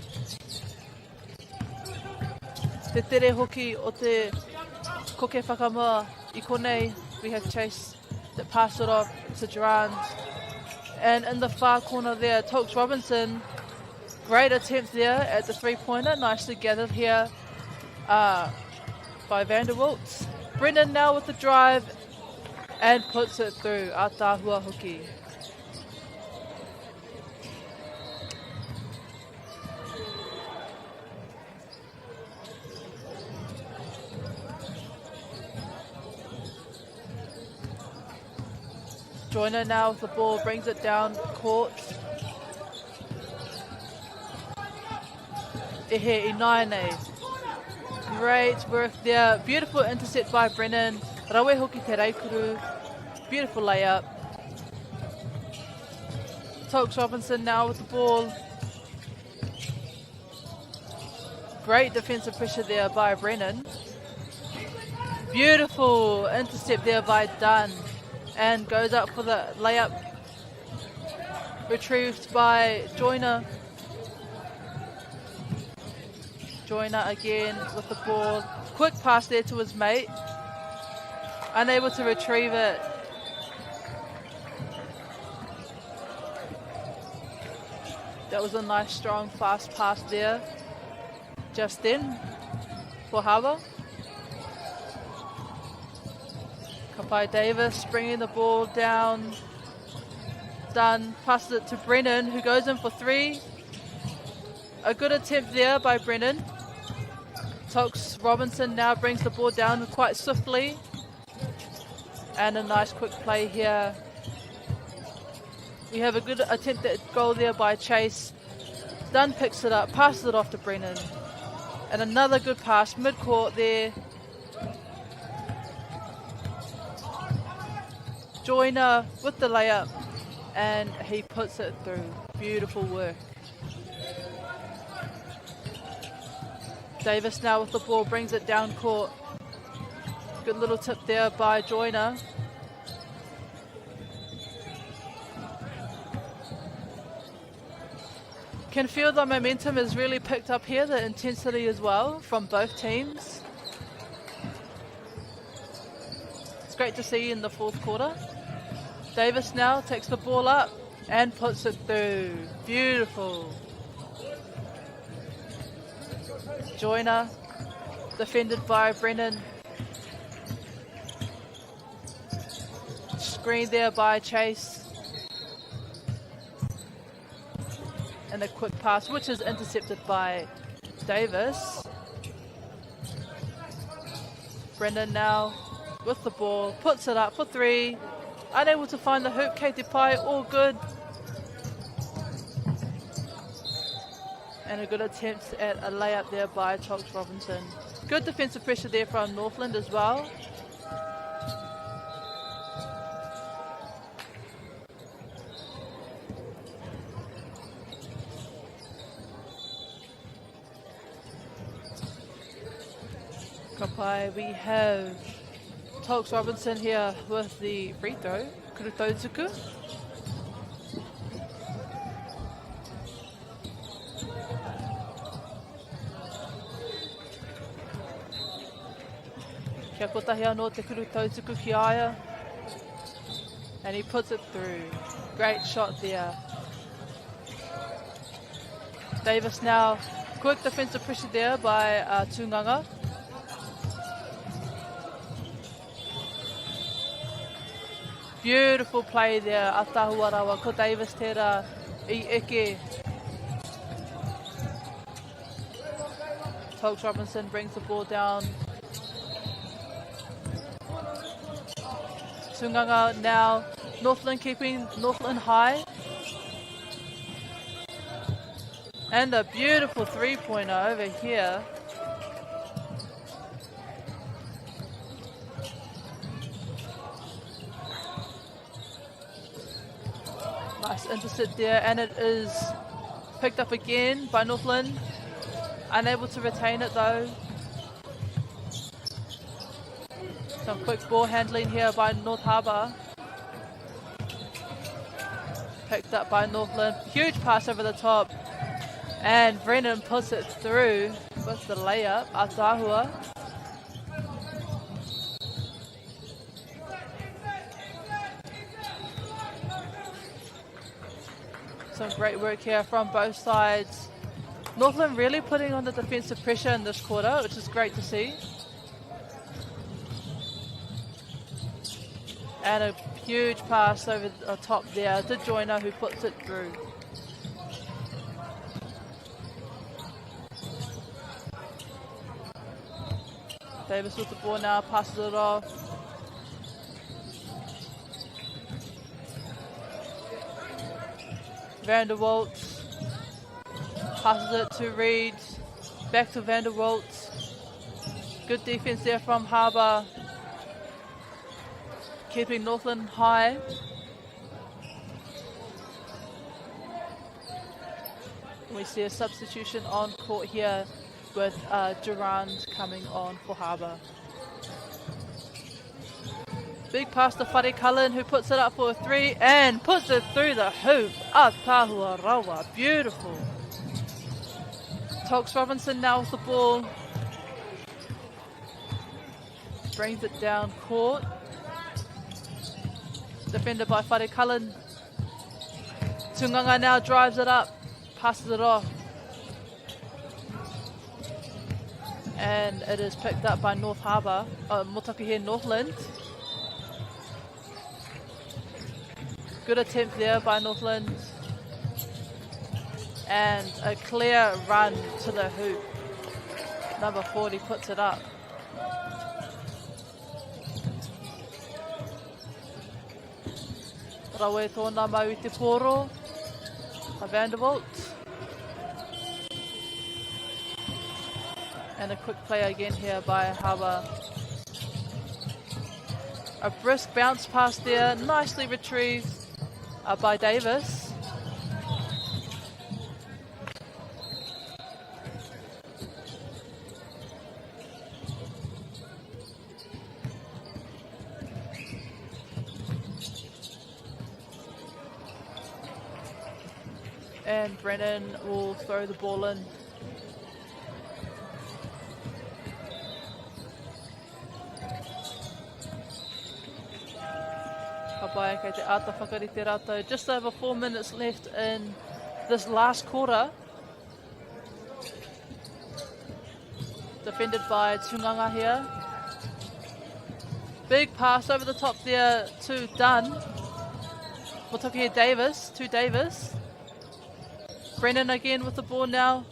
Te tere hoki o te koke whakamua i konei, we have Chase that passed it off to Durand. And in the far corner there, Tolks Robinson, great attempt there at the three-pointer, nicely gathered here uh, by Vanderwalt. Brendan now with the drive. And puts it through. Ataahua hoki. Joyner now with the ball, brings it down court. Ehe ināianei. Great work there. Beautiful intercept by Brennan. Rawe hoki te reikuru. Beautiful layup. Tolks Robinson now with the ball. Great defensive pressure there by Brennan. Beautiful intercept there by Dunn. And goes up for the layup. Retrieved by Joyner. Joyner again with the ball. Quick pass there to his mate. Unable to retrieve it. That was a nice, strong, fast pass there. Just then for Harbour. Kapai Davis bringing the ball down. Dunn passes it to Brennan, who goes in for three. A good attempt there by Brennan. Tox Robinson now brings the ball down quite swiftly. And a nice quick play here. We have a good attempt at goal there by Chase. Dunn picks it up, passes it off to Brennan. And another good pass mid-court there. Joyner with the layup, and he puts it through. Beautiful work. Davis now with the ball, brings it down court. Good little tip there by Joyner. Can feel the momentum is really picked up here, the intensity as well from both teams. It's great to see in the fourth quarter. Davis now takes the ball up and puts it through. Beautiful. Joyner, defended by Brennan. Screen there by Chase. And a quick pass, which is intercepted by Davis. Brendan now with the ball, puts it up for three. Unable to find the hoop, Katie Pai, all good. And a good attempt at a layup there by Tox Robinson. Good defensive pressure there from Northland as well. Kapai, we have Tox Robinson here with the free throw. Kuru tautuku. Kia kotahi anō te kuru tautuku ki a ia. And he puts it through. Great shot there. Davis now, quick defensive pressure there by uh, Tunganga. Beautiful play there, Atahua rawa. Ko Davis tērā i eke. Tolks Robinson brings the ball down. Tunganga now. Northland keeping Northland high. And a beautiful three-pointer over here. Nice intercept there, and it is picked up again by Northland. Unable to retain it though. Some quick ball handling here by North Harbour. Picked up by Northland. Huge pass over the top. And Brennan puts it through with the layup. Atahua. Some great work here from both sides. Northland really putting on the defensive pressure in this quarter, which is great to see. And a huge pass over the top there to Joyner, who puts it through. Davis with the ball now, passes it off. Vanderwalt passes it to Reed. Back to Vanderwalt. Good defense there from Harbour. Keeping Northland high. We see a substitution on court here with Durand coming on for Harbour. Big pass to Whare Cullen, who puts it up for a three and puts it through the hoop. Atahua Rawa, beautiful. Tolks Robinson now with the ball. Brings it down court. Defended by Whare Cullen. Tunganga now drives it up, passes it off. And it is picked up by North Harbour, Motakihi Northland. Good attempt there by Northland. And a clear run to the hoop. Number 40 puts it up. Rawe tōna mau i te pōro. A Vanderbilt. And a quick play again here by Harbour. A brisk bounce pass there, nicely retrieved by Davis. And Brennan will throw the ball in. Ka pai, kei te āta whakarite rātou. Just over 4 minutes left in this last quarter. Defended by Tunganga here. Big pass over the top there to Dunn. We're talking here Davis, to Davis. Brennan again with the ball now.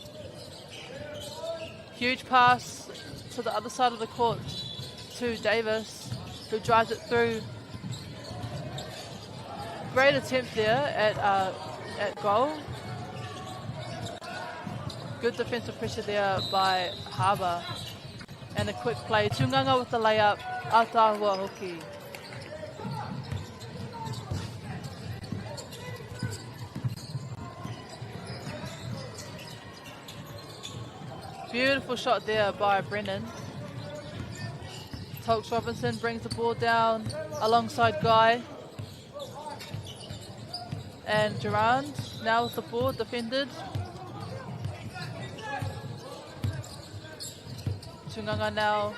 Huge pass to the other side of the court to Davis, who drives it through. Great attempt there at goal. Good defensive pressure there by Harbour. And a quick play. Tunganga with the layup. Atahua hoki. Beautiful shot there by Brennan. Tolks Robinson brings the ball down alongside Guy. And Durand now with the ball defended. Tunganga now.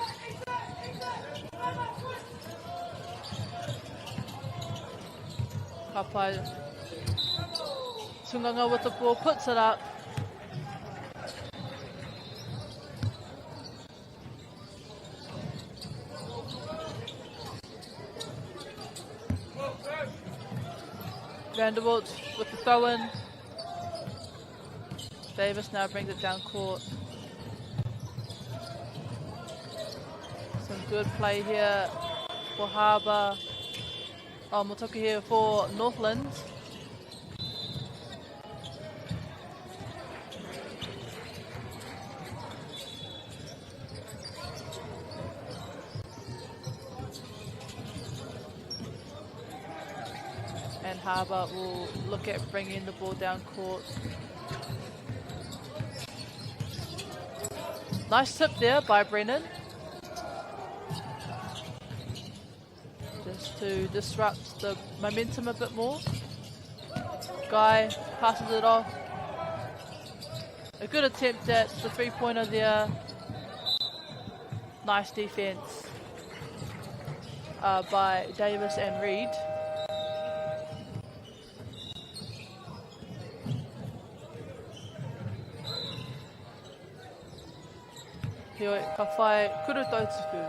Kapai. Tunganga with the ball, puts it up. Vanderbilt with the throw-in. Davis now brings it down court. Some good play here for Harbour. Oh, Motoki here for Northland. And Harbour will look at bringing the ball down court. Nice tip there by Brennan. Just to disrupt the momentum a bit more. Guy passes it off. A good attempt at the three-pointer there. Nice defense by Davis and Reid. Heoi, ka whai kuru tautuku.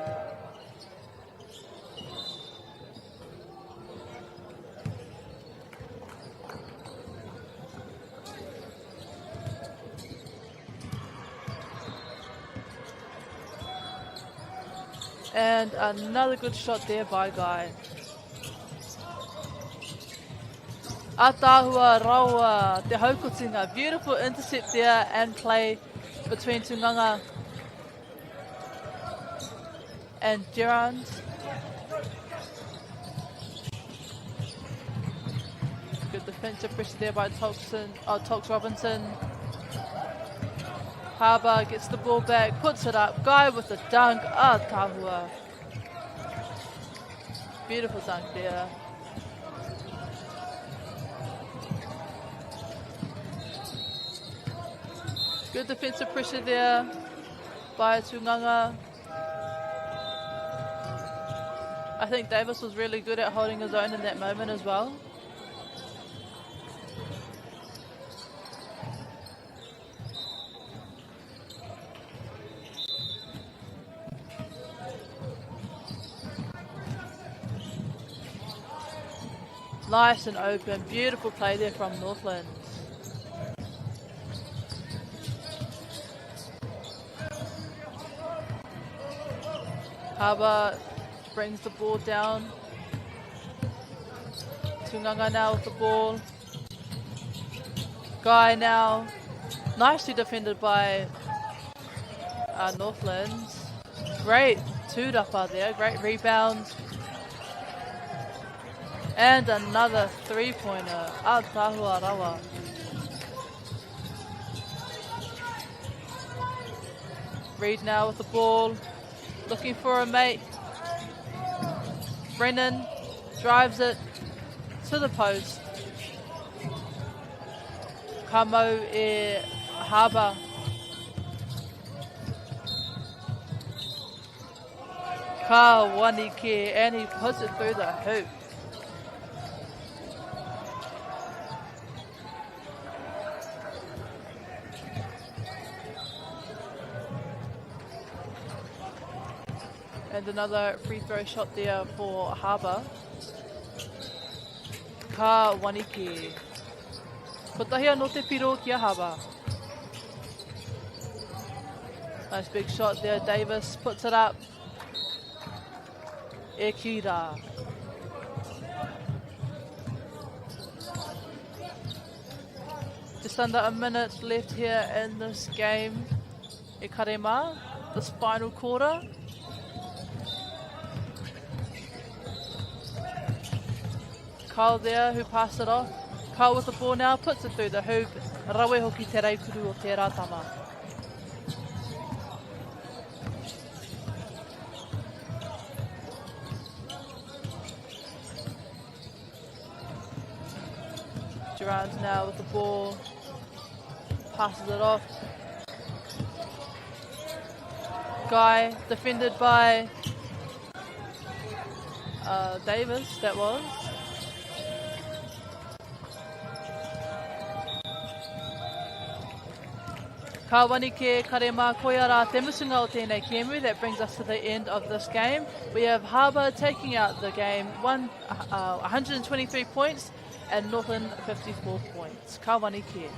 And another good shot there by Guy. Ataahua rawa te haukotinga. Beautiful intercept there and play between Tunganga and Gerard. Good defensive pressure there by Toxin, Tox Robinson. Harbour gets the ball back, puts it up. Guy with the dunk. Tahua. Beautiful dunk there. Good defensive pressure there by Tunganga. I think Davis was really good at holding his own in that moment as well. Nice and open, beautiful play there from Northland. Harbour brings the ball down. Tunganga now with the ball. Guy now, nicely defended by Northland. Great tūrapa there, great rebound. And another three-pointer, Atahua Rawa. Reed now with the ball, looking for a mate. Brennan drives it to the post. Ka mau e Harbour. Ka wanike, and he puts it through the hoop. And another free throw shot there for Harbour. Ka wanike. Kotahi anō te piro ki a Harbour. Nice big shot there. Davis puts it up. E ki rā. Just under a minute left here in this game. E kare mā, this final quarter. Kyle there who passed it off. Kyle with the ball now, puts it through the hoop. Rawe hoki te reikuru o tērā tama. Durant now with the ball, passes it off. Guy defended by Davis, that was. Ka wani ke kare mā koia rā te mutunga o tēnei kēmu. That brings us to the end of this game. We have Harbour taking out the game, 123 points and Northland 54 points. Ka wani ke.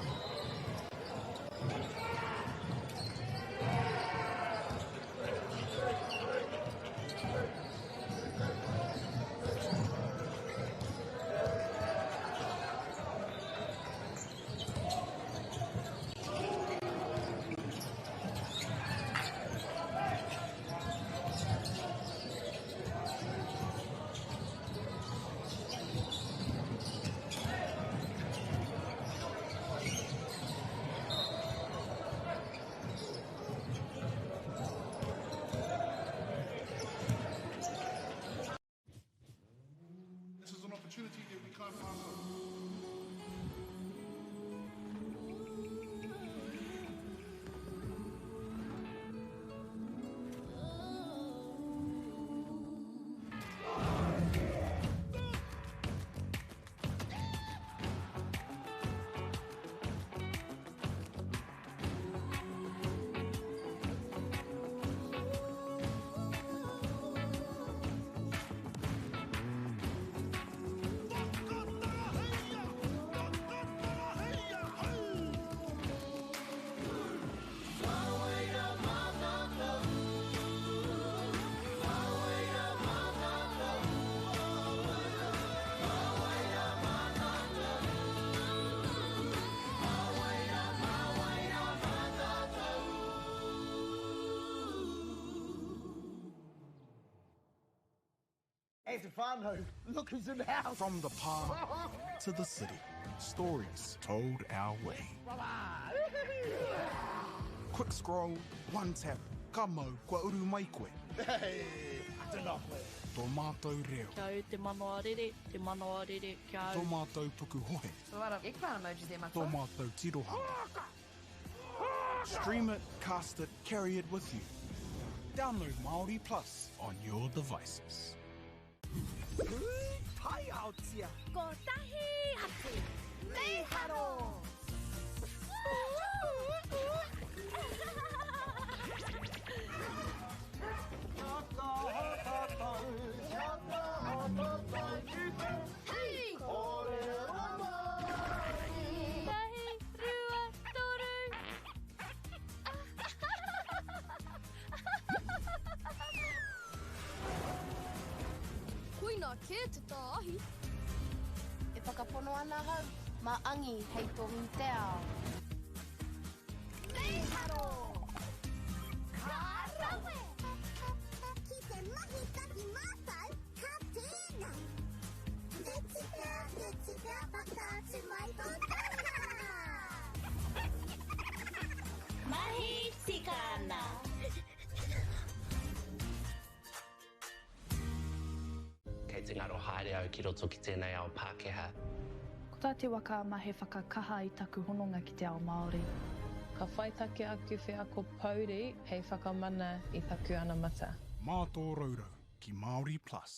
As a whānau, look who's in the house. From the pā to the city, stories told our way. Quick scroll, one tap, ka mau, kua uru mai koe. Hey, tēnā koe. Tō mātou reo. Kia au te manawa rere, te manawa rere, kia au. Tō mātou pukuhohe. It's a lot of eggplant emojis there, Matua. Tō mātou tirohanga. Stream it, cast it, carry it with you. Download Māori Plus on your devices. Pūtaiaotia. Kotahi atu! Mīharo! Hei! Tahi, rua, toru. Koina kē te tāahi. E whakapono ana ahau, mā Angi hei tohu i te ao. Mīharo! Ka rawe! Ki te mahi tahi mātou, ka tēnā! Te tika, te tika, whakaatu mai tō taha! Mahi tika ana! Kei te ngaro haere au ki roto ki tēnei ao Pākehā. Ko tā te waka ama he whakakaha i taku hononga ki te ao Māori. Ka whaitake aku wheako pouri hei whakamana i taku anamata. Mā tō rourou ki Māori Plus.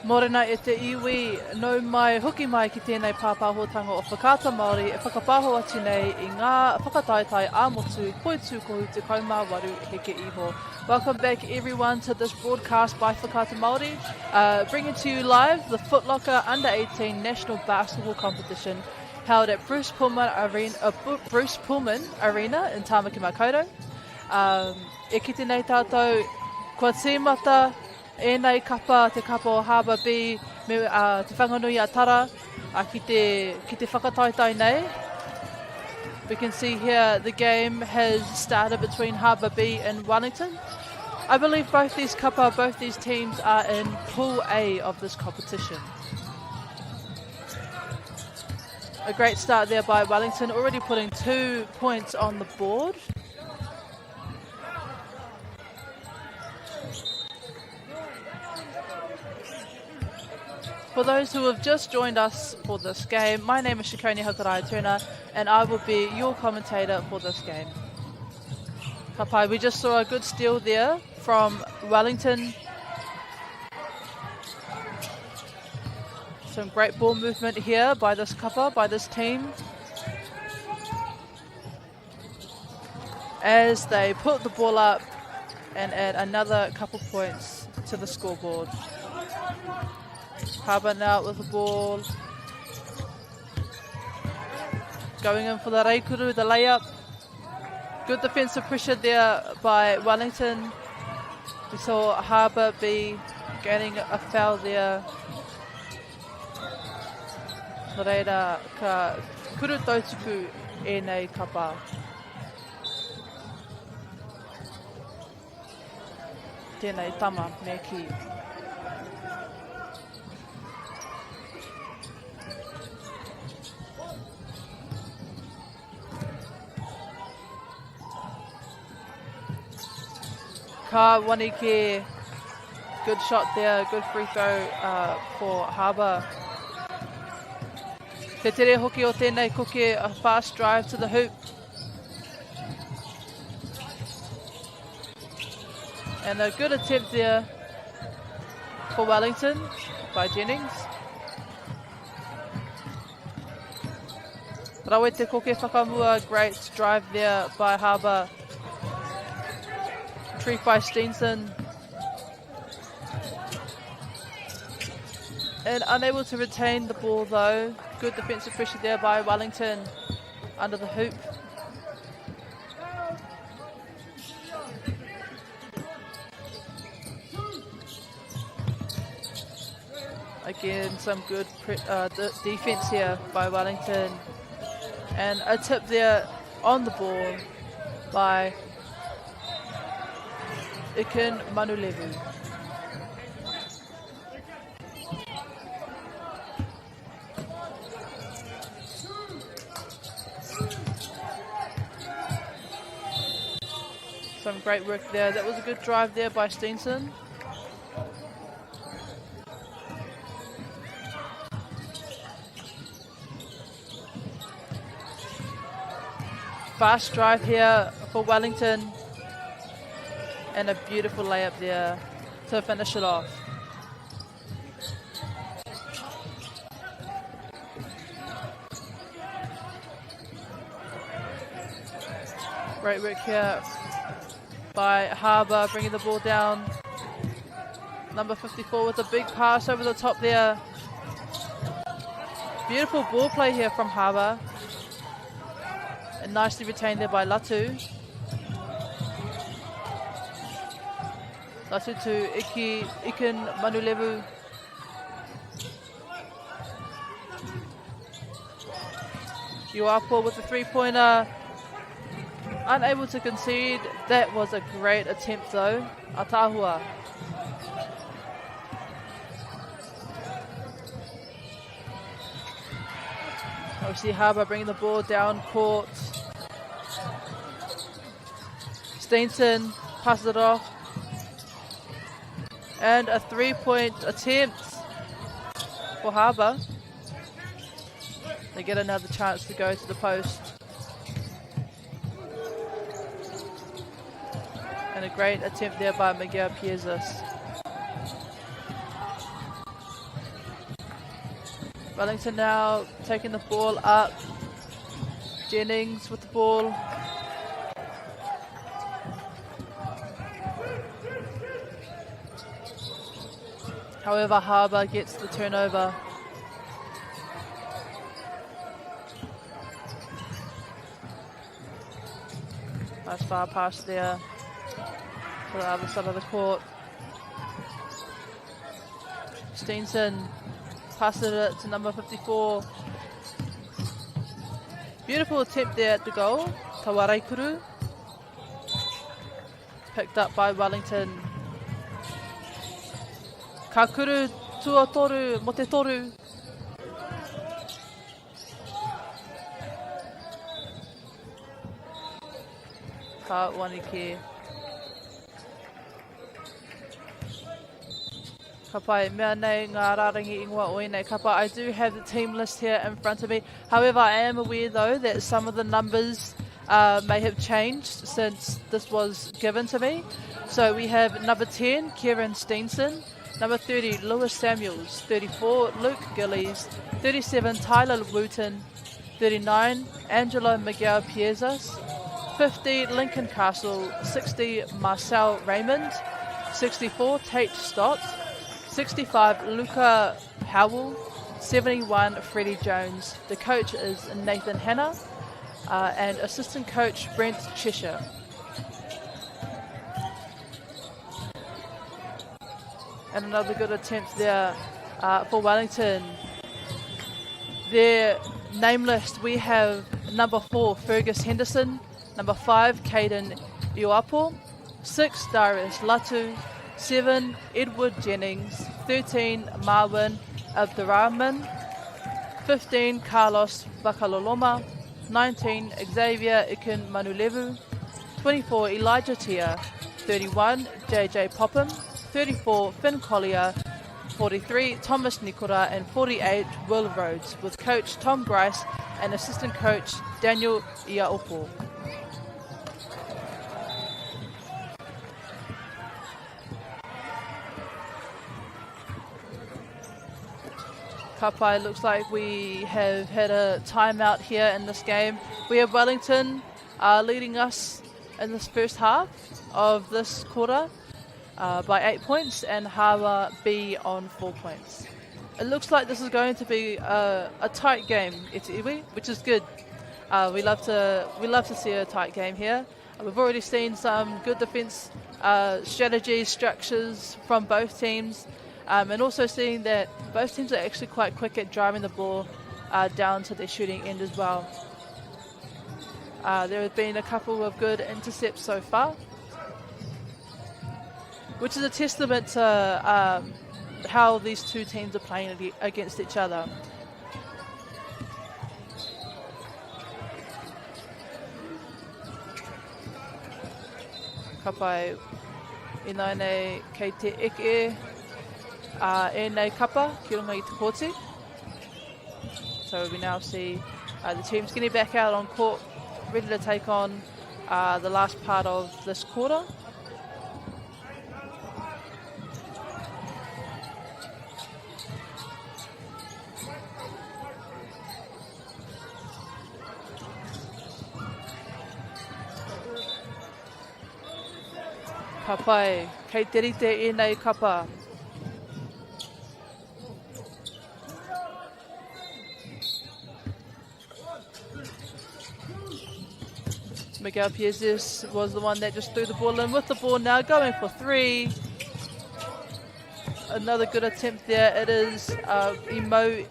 Morena e te iwi, nau mai, hoki mai ki tēnei pāpāhotanga o Whakaata Māori e whakapāho atu nei i ngā whakataetae ā-motu poitūkohu 18 heke iho. Welcome back everyone to this broadcast by Whakaata Māori, uh, bringing to you live the Footlocker Under 18 National Basketball Competition held at Bruce Pullman Arena, uh, Bruce Pullman Arena in Tāmaki Makaurau. Um, e kite nei tātou, kua tīmata ēnei kapa, te kapa o Harbour B me uh, Te Whanganui a Tara uh, ki, te, ki te whakataetae nei. We can see here the game has started between Harbour B and Wellington. I believe both these kapa, both these teams are in Pool A of this competition. A great start there by Wellington, already putting two points on the board. For those who have just joined us for this game, my name is Shikoni Hakurai Turner and I will be your commentator for this game. Kapai, we just saw a good steal there from Wellington. Some great ball movement here by this couple, by this team. As they put the ball up and add another couple points to the scoreboard. Harbour now with the ball. Going in for the Reikuru, the layup. Good defensive pressure there by Wellington. We saw Harbour be gaining a foul there. Nō reira, ka kuru tautuku ēnei kapa. Tēnei tama, me kī. Ka Wanike, good shot there, good free throw uh, for Harbour. Te tere hoki o tēnei koke, a fast drive to the hoop. And a good attempt there for Wellington by Jennings. Rawe te koke whakamua, great drive there by Harbour. Retrieved by Steenson. And unable to retain the ball though. Good defensive pressure there by Wellington under the hoop. Again, some good uh, defense here by Wellington. And a tip there on the ball by Ikin Manulevu. Some great work there. That was a good drive there by Steenson. Fast drive here for Wellington. And a beautiful layup there to finish it off. Great work here by Harbour, bringing the ball down. Number 54 with a big pass over the top there. Beautiful ball play here from Harbour. And nicely retained there by Latu. Latu to Iki, Ikin Manulevu. Uapo with the three-pointer. Unable to concede. That was a great attempt though. Atahua. Obviously Harbour bringing the ball down court. Steenson passes it off. And a three-point attempt for Harbour. They get another chance to go to the post. And a great attempt there by Miguel Piezas. Wellington now taking the ball up. Jennings with the ball. However, Harbour gets the turnover. Nice far pass there to the other side of the court. Steenson passes it to number 54. Beautiful attempt there at the goal. Tawaraikuru. Picked up by Wellington. Ka kuru tuatoru mo te toru. Ka wani ke. Ka pai, mea nei ngā rārangi ingoa o ēnei kapa. I do have the team list here in front of me. However, I am aware though that some of the numbers uh, may have changed since this was given to me. So we have number 10, Kieran Steenson. Number 30, Lewis Samuels. 34, Luke Gillies. 37, Tyler Wooten. 39, Angelo Miguel Piezas. 50, Lincoln Castle. 60, Marcel Raymond. 64, Tate Stott. 65, Luca Howell. 71, Freddie Jones. The coach is Nathan Hanna uh, and assistant coach Brent Cheshire. And another good attempt there uh, for Wellington. Their name list, we have number 4, Fergus Henderson, number 5, Caden Iwapo, 6, Darius Latu, 7, Edward Jennings, 13, Marwin Abdurrahman, 15, Carlos Vakaloloma, 19, Xavier Ikin Manulevu, 24, Elijah Tia, 31, JJ Popham, 34, Finn Collier, 43, Thomas Nikora, and 48, Will Rhodes, with coach Tom Grice and assistant coach Daniel Iaopo. Kapai, looks like we have had a timeout here in this game. We have Wellington uh, leading us in this first half of this quarter uh, by 8 points and Harbour B on 4 points. It looks like this is going to be a, a tight game, Iwi, which is good. Uh, we love to we love to see a tight game here. Uh, we've already seen some good defence uh, strategies, structures from both teams, um, and also seeing that both teams are actually quite quick at driving the ball uh, down to their shooting end as well. Uh, there have been a couple of good intercepts so far, which is a testament to um, how these two teams are playing against each other. Ka pai ināianei kei te eke uh, ēnei kapa ki runga i te kōti. So we now see uh, the teams getting back out on court, ready to take on uh, the last part of this quarter. Ka pai, kei te rite ēnei kapa. Miguel Piezes was the one that just threw the ball in with the ball now, going for three. Another good attempt there. It is uh, Imo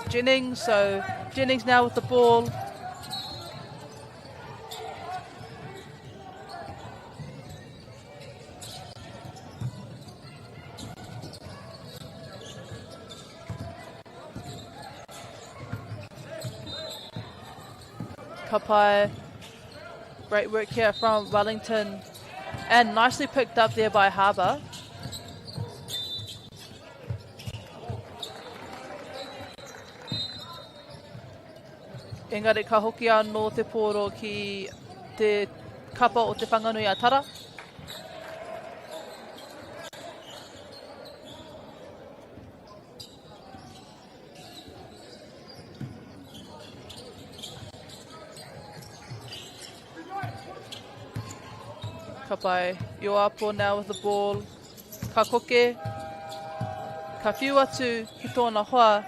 Jennings. So Jennings now with the ball. Ka pai. Great work here from Wellington. And nicely picked up there by Harbour. Engari ka hoki anō te pōro ki te kapa o Te Whanganui a Tara. Ka pai. Ioapo now with the ball. Ka koke. Ka whiu atu ki tōna hoa.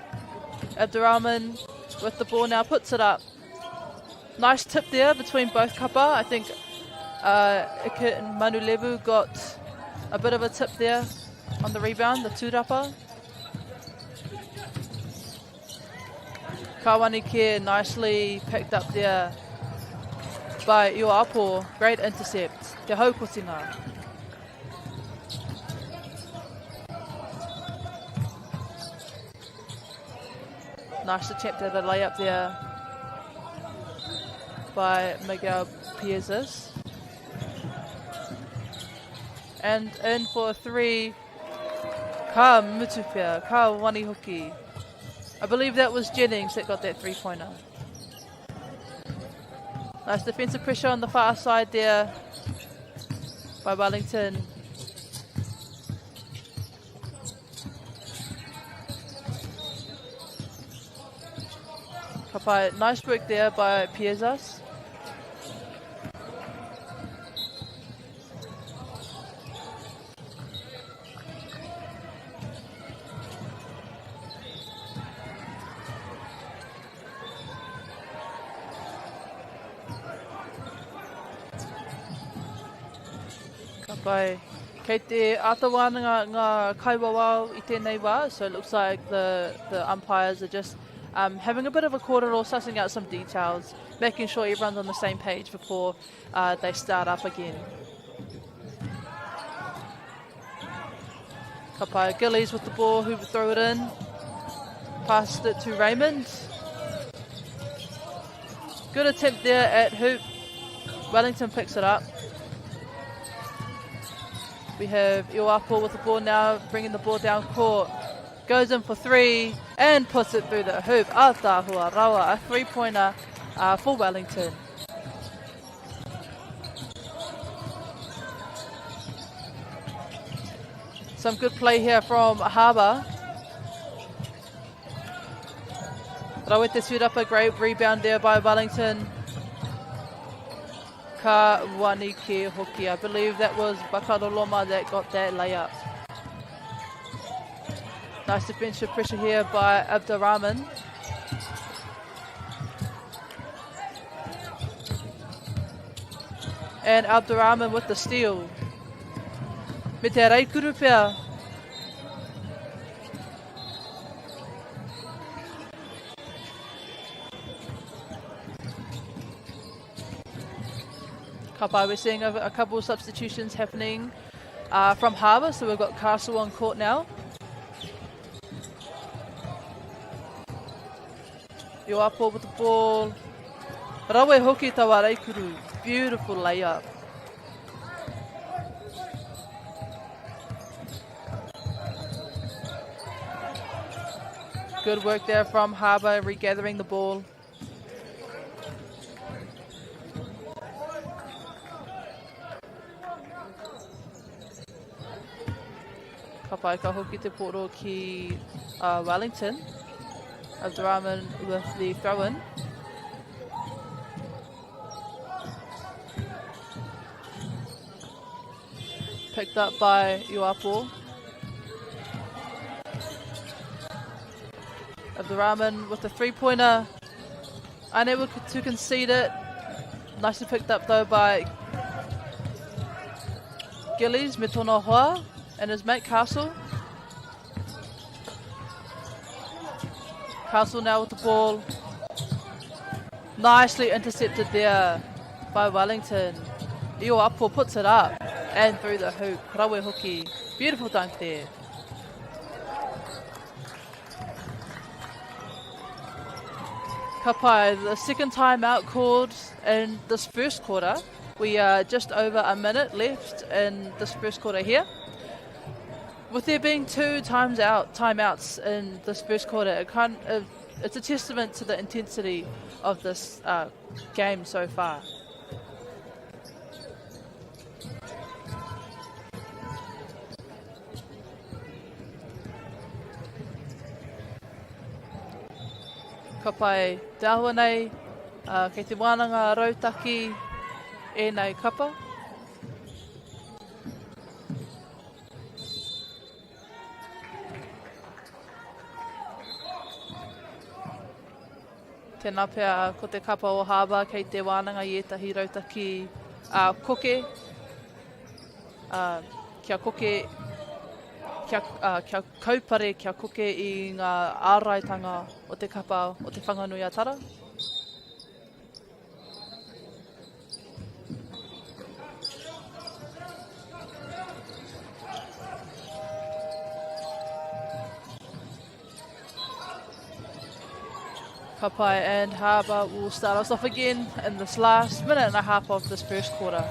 Abdurrahman with the ball now puts it up. Nice tip there between both kapa. I think uh, Ike and Manulevu got a bit of a tip there on the rebound, the tūrapa. Kawanike nicely picked up there by Ioapo. Great intercept. Te haukotinga. Nice attempt at a layup there by Miguel Piezas. And in for three, ka mutupia, ka wani hoki. I believe that was Jennings that got that three-pointer. Nice defensive pressure on the far side there by Wellington. Kapai, nice work there by Piezas. Ka pai. Kei te āta wānanga ngā kaiwawao i tēnei wā, so it looks like the, the umpires are just um, having a bit of a kōrero, sussing out some details, making sure everyone's on the same page before uh, they start up again. Ka pai Gillies with the ball, who would throw it in. Passed it to Raymond. Good attempt there at hoop. Wellington picks it up. We have Ioapo with the ball now, bringing the ball down court. Goes in for three and puts it through the hoop. Atahua Rawa, a three-pointer uh, for Wellington. Some good play here from Harbour. Rawete Surapa, great rebound there by Wellington. Ka Wanike Hoki. I believe that was Bakaroloma that got that layup. Nice defensive pressure here by Abdurrahman. And Abdurrahman with the steal. Me te reikuru pea. Ka pai, we're seeing a, a couple of substitutions happening uh, from Harbour. So we've got Castle on court now. Ioapo with the ball. Rawe hoki tawa reikuru. Beautiful layup. Good work there from Harbour, regathering the ball. Ka pai, ka hoki te poro ki uh, Wellington. Abdurrahman with the throw-in. Picked up by Ioapo. Abdurrahman with the three-pointer. Unable to concede it. Nicely picked up though by Gillies, Metono Hoa, and his mate Castle. Castle now with the ball. Nicely intercepted there by Wellington. Ioapo puts it up and through the hoop. Rawe hoki. Beautiful dunk there. Ka pai, the second time out called in this first quarter. We are just over a minute left in this first quarter here. With there being two times out timeouts in this first quarter, it kind of, it's a testament to the intensity of this uh, game so far. Ka pai te ahua nei, uh, kei te wānanga rautaki ēnei kapa. Tēnā pea ko te kapa o Harbour kei te wānanga i ētahi rautaki uh, koke, uh, kia koke, kia, uh, kia kaupare, kia koke i ngā āraitanga o te kapa o Te Whanganui-a-Tara. Ka pai and Harbour will start us off again in this last minute and a half of this first quarter.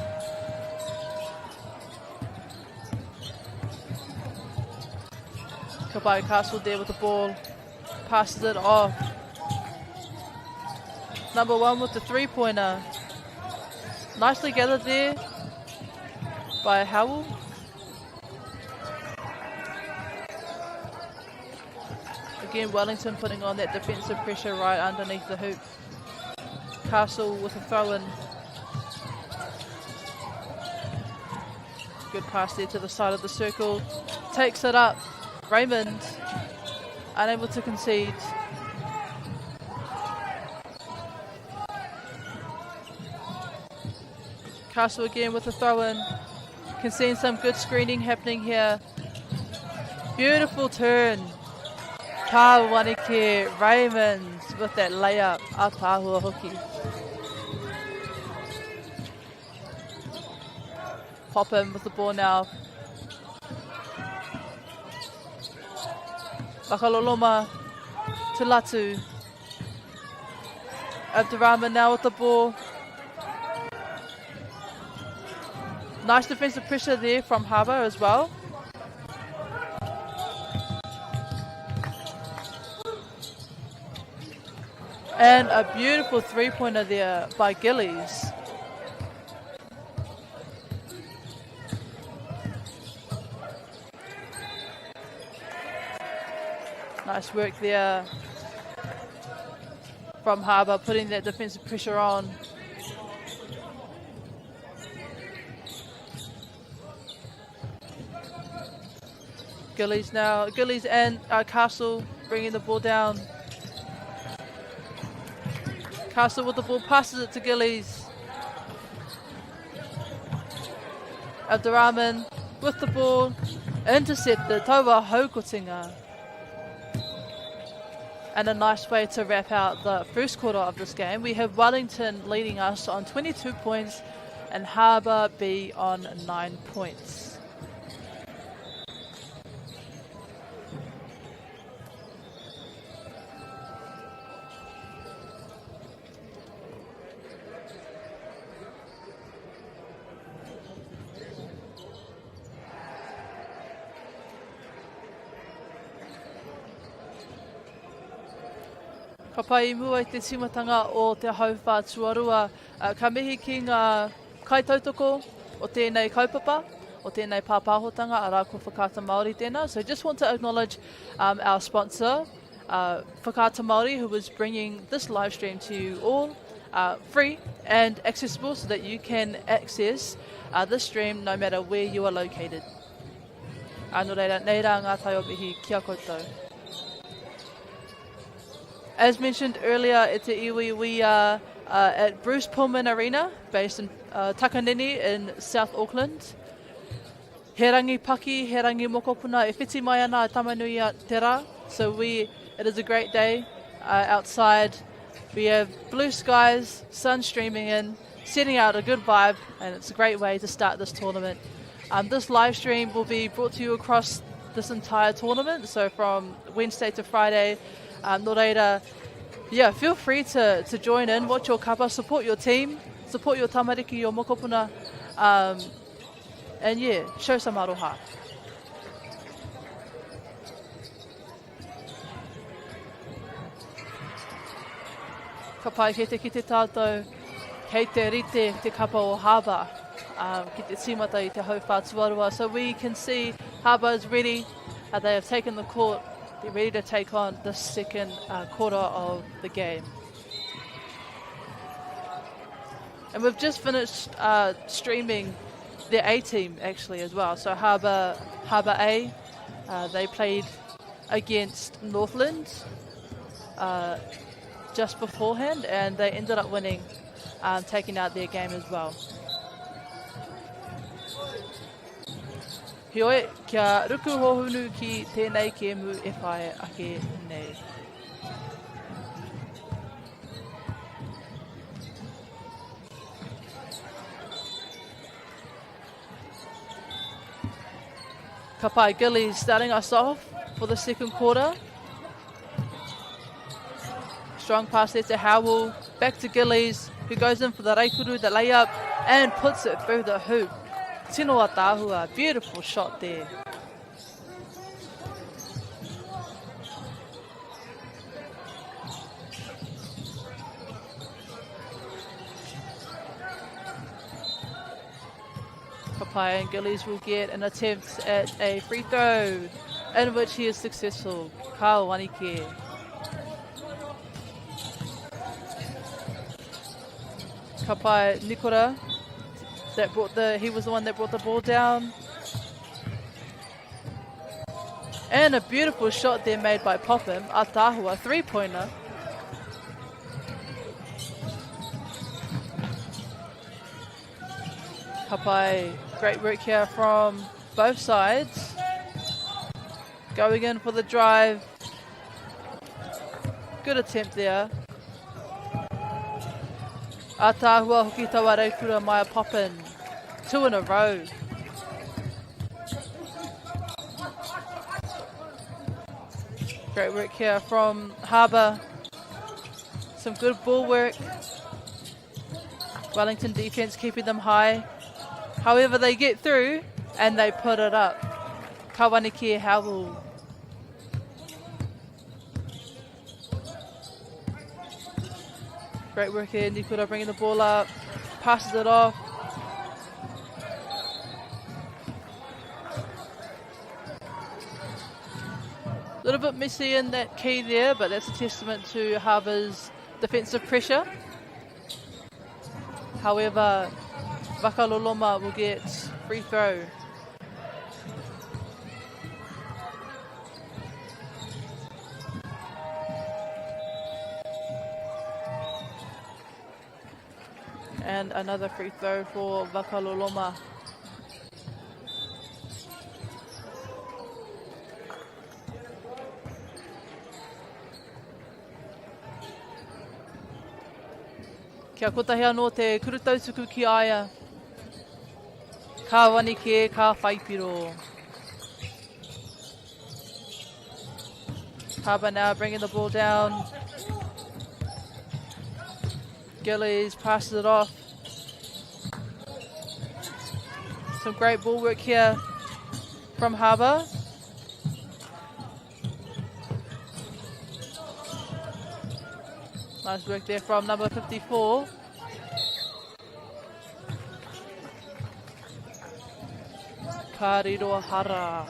Kapai Castle there with the ball, passes it off. Number one with the three-pointer. Nicely gathered there by Howell. Again, Wellington putting on that defensive pressure right underneath the hoop. Castle with a throw-in. Good pass there to the side of the circle. Takes it up. Raymond unable to concede. Castle again with a throw-in. Can see some good screening happening here. Beautiful turn. Ka Wanike Raymond with that layup. Atahua hoki. Pop in with the ball now. Vakaloloma to Latu. Abdurrahman now with the ball. Nice defensive pressure there from Harbour as well. And a beautiful three-pointer there by Gillies. Nice work there from Harbour, putting that defensive pressure on. Gillies now, Gillies and uh, Castle bringing the ball down. Castle with the ball, passes it to Gillies. Abdurrahman with the ball, intercepted, Taua Haukotinga. And a nice way to wrap out the first quarter of this game. We have Wellington leading us on 22 points and Harbour B on 9 points. Ka pai i mua i te tīmatanga o te hauwhā tuarua, ka mihi ki ngā kaitautoko o tēnei kaupapa, o tēnei pāpāhotanga, arā ko Whakaata Māori tēnā. So just want to acknowledge um, our sponsor, uh, Whakaata Māori, who is bringing this live stream to you all uh, free and accessible so that you can access uh, this stream no matter where you are located. Ā, nō reira, nei rā ngā tai o mihi ki a koutou. As mentioned earlier, e te iwi, we are uh, at Bruce Pullman Arena, based in uh, Takanini in South Auckland. He rangi paki, he rangi mokopuna e whiti mai ana a Tamanui a te rā. So we, it is a great day uh, outside. We have blue skies, sun streaming in, setting out a good vibe, and it's a great way to start this tournament. Um, this live stream will be brought to you across this entire tournament, so from Wednesday to Friday. Um, nō reira, yeah, feel free to, to join in, watch your kapa, support your team, support your tamariki, your mokopuna, um, and yeah, show some aroha. Ka pai kei te kite tātou, kei te rite te kapa o Harbour um, ki te tīmata i te hauwhā tuarua. So we can see Harbour is ready. Uh, they have taken the court. They're ready to take on the second uh, quarter of the game. And we've just finished uh, streaming their A team actually as well. So Harbour, Harbour A, uh, they played against Northland. Uh, just beforehand, and they ended up winning, um, taking out their game as well. Heoi, kia ruku hohunu ki tēnei kēmu e whai ake nei. Kapai Gillies starting us off for the second quarter. Strong pass there to Howell. Back to Gillies, who goes in for the Raikuru, the layup, and puts it through the hoop. Tino Atahua, beautiful shot there. Papaya and Gillies will get an attempt at a free throw, in which he is successful. Ka wanike. Kapai Nikora, that brought the he was the one that brought the ball down. And a beautiful shot there made by Popham, Atahua, three-pointer. Kapai, great work here from both sides. Going in for the drive. Good attempt there. Atahua hoki taua reikura mai a Poppin. Two in a row. Great work here from Harbour. Some good ball work. Wellington defense keeping them high. However, they get through and they put it up. Kawaniki Howell. Great work here, Nikura bringing the ball up, passes it off. A little bit messy in that key there, but that's a testament to Harbour's defensive pressure. However, Vakaloloma will get free throw. And another free throw for Vakaloloma. Kia kotahi anō te kuru tautuku ki a ia. Ka wani kē, ka whaipiro. Harbour now bringing the ball down. Gillies passes it off. Some great ball work here from Harbour. Nice work there from number 54. Ka riro hara.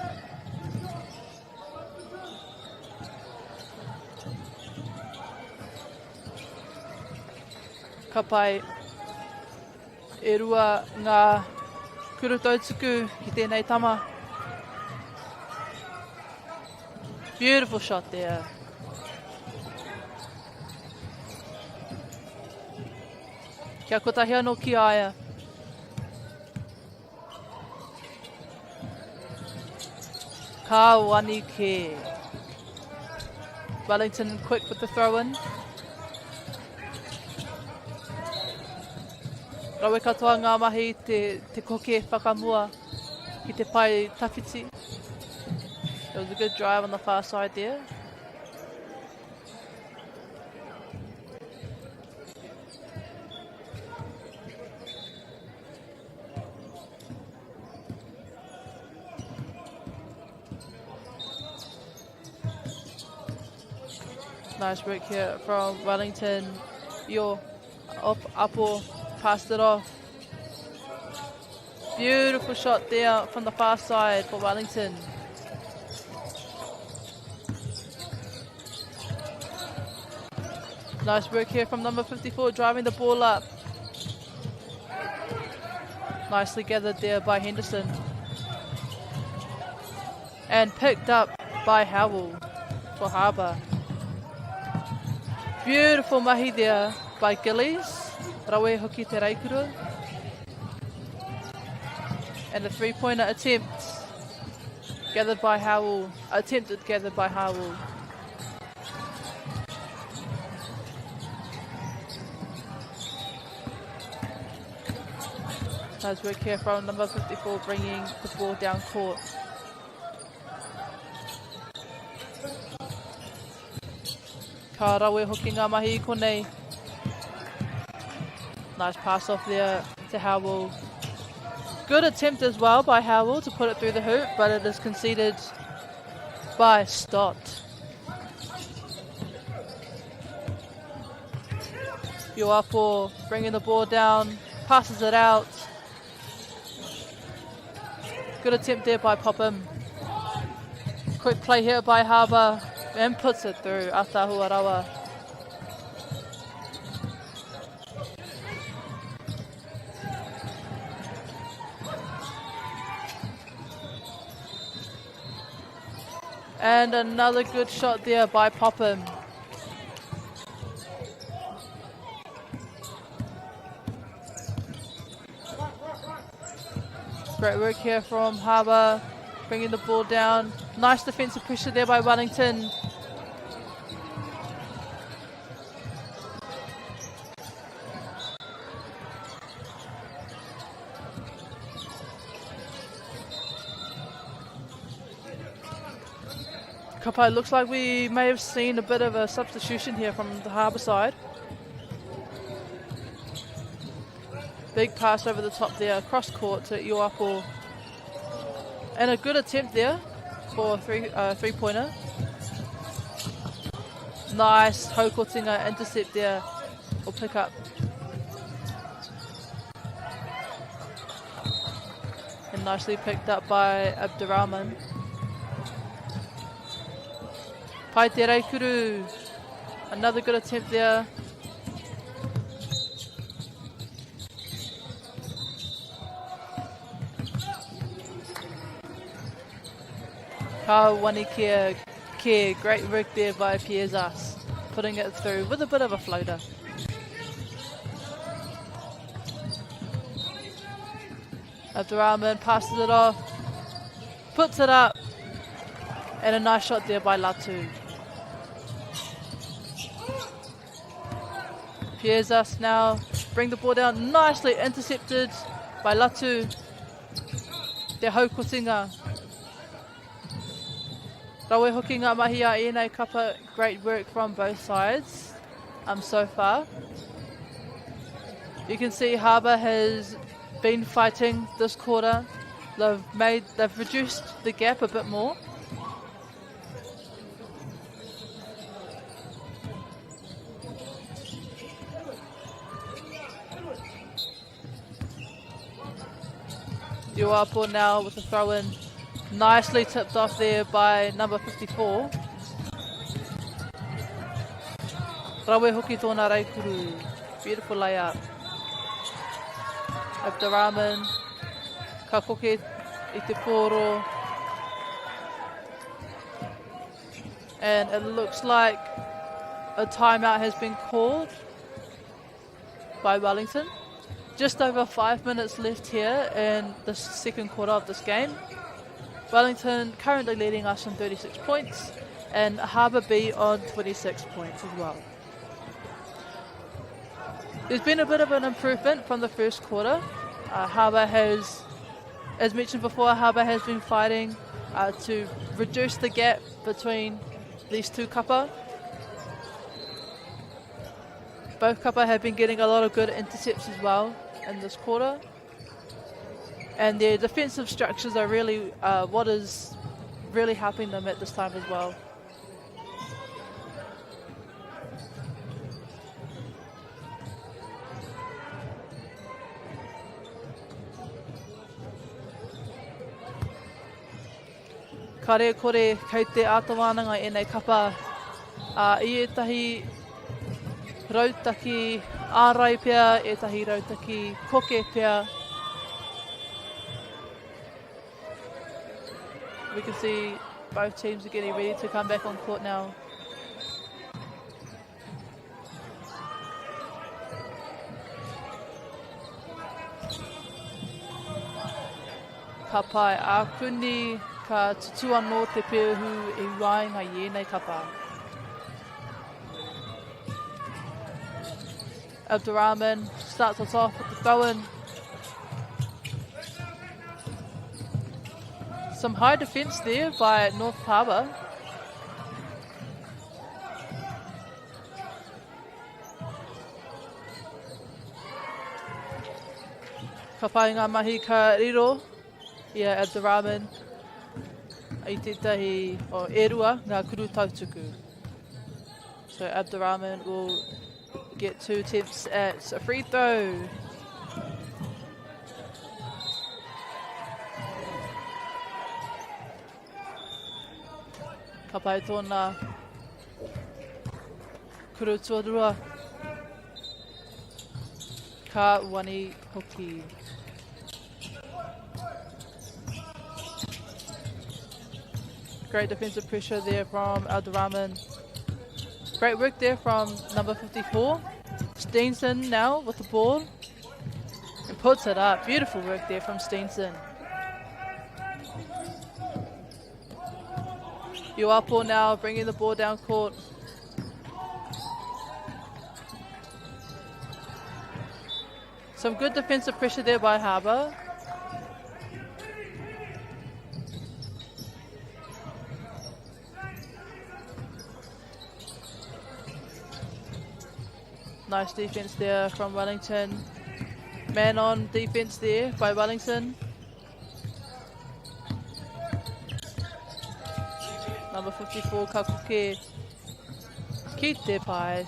Ka pai e rua ngā kuru tautuku ki tēnei tama. Beautiful shot there. Kia kotahi anō ki a ia. Ka wani kē. Wellington quick with the throw in. Rawe katoa ngā mahi te, te koke whakamua ki te pae tawhiti. It was a good drive on the far side there. Nice work here from Wellington. Yo, up, Apo, passed it off. Beautiful shot there from the far side for Wellington. Nice work here from number 54, driving the ball up. Nicely gathered there by Henderson. And picked up by Howell for Harbour. Beautiful mahi there by Gillies. Rawe hoki te reikuru. And a three-pointer attempt gathered by Howell. Attempted gathered by Howell. Nice work here from number 54, bringing the ball down court. Ka rawe hoki ngā mahi i konei. Nice pass off there to Howell. Good attempt as well by Howell to put it through the hoop, but it is conceded by Stott. Ioapo bringing the ball down, passes it out. Good attempt there by Popham. Quick play here by Harbour and puts it through Atahuarawa. And another good shot there by Popham. Great work here from Harbour, bringing the ball down. Nice defensive pressure there by Wellington. Kapai, looks like we may have seen a bit of a substitution here from the Harbour side. Big pass over the top there, cross court to Ioapo. And a good attempt there for a three-pointer. Nice Haukotinga intercept there, or pick up. And nicely picked up by Abdurrahman. Pai Te Reikuru, another good attempt there. Ka Wanikia Ke, great work there by Piezas, putting it through with a bit of a floater. Abdurrahman passes it off, puts it up, and a nice shot there by Latu. Piezas now bring the ball down, nicely intercepted by Latu. Te Haukotinga. Rawe hoki ngā mahi a ēnei kapa. Great work from both sides so far. You can see Harbour has been fighting this quarter. They've reduced the gap a bit more. Ioapo now with the throw-in. Nicely tipped off there by number 54. Rawe hoki tōna reikuru. Beautiful layup. Abdurrahman. Ka koke i te pōro. And it looks like a timeout has been called by Wellington. Just over 5 minutes left here in the second quarter of this game. Wellington currently leading us on 36 points and Harbour B on 26 points as well. There's been a bit of an improvement from the first quarter. Harbour has, as mentioned before, Harbour has been fighting to reduce the gap between these two kapa. Both kapa have been getting a lot of good intercepts as well in this quarter. And their defensive structures are really what is really helping them at this time as well. Kare kore kei te āta wānanga ēnei kapa i ētahi rautaki ārai pea, ētahi rautaki koke pea. We can see both teams are getting ready to come back on court now. Ka pai ākuni, ka tutū anō te pēhu i waenga i ēnei kapa. Abdurrahman starts us off with the throw-in. Some high defence there by North Harbour. Ka pai ngā mahi ka riro i a Abdurrahman i tētahi o e rua ngā kuru tautuku. So Abdurrahman will get two attempts at a free throw. Ka pai tōna kuru tuarua. Ka wani hoki. Great defensive pressure there from Abdurrahman. Great work there from number 54. Steenson now with the ball. And puts it up. Beautiful work there from Steenson. Uapo now bringing the ball down court. Some good defensive pressure there by Harbour. Nice defense there from Wellington. Man on defense there by Wellington. Number 54, Kakuke ki te pai.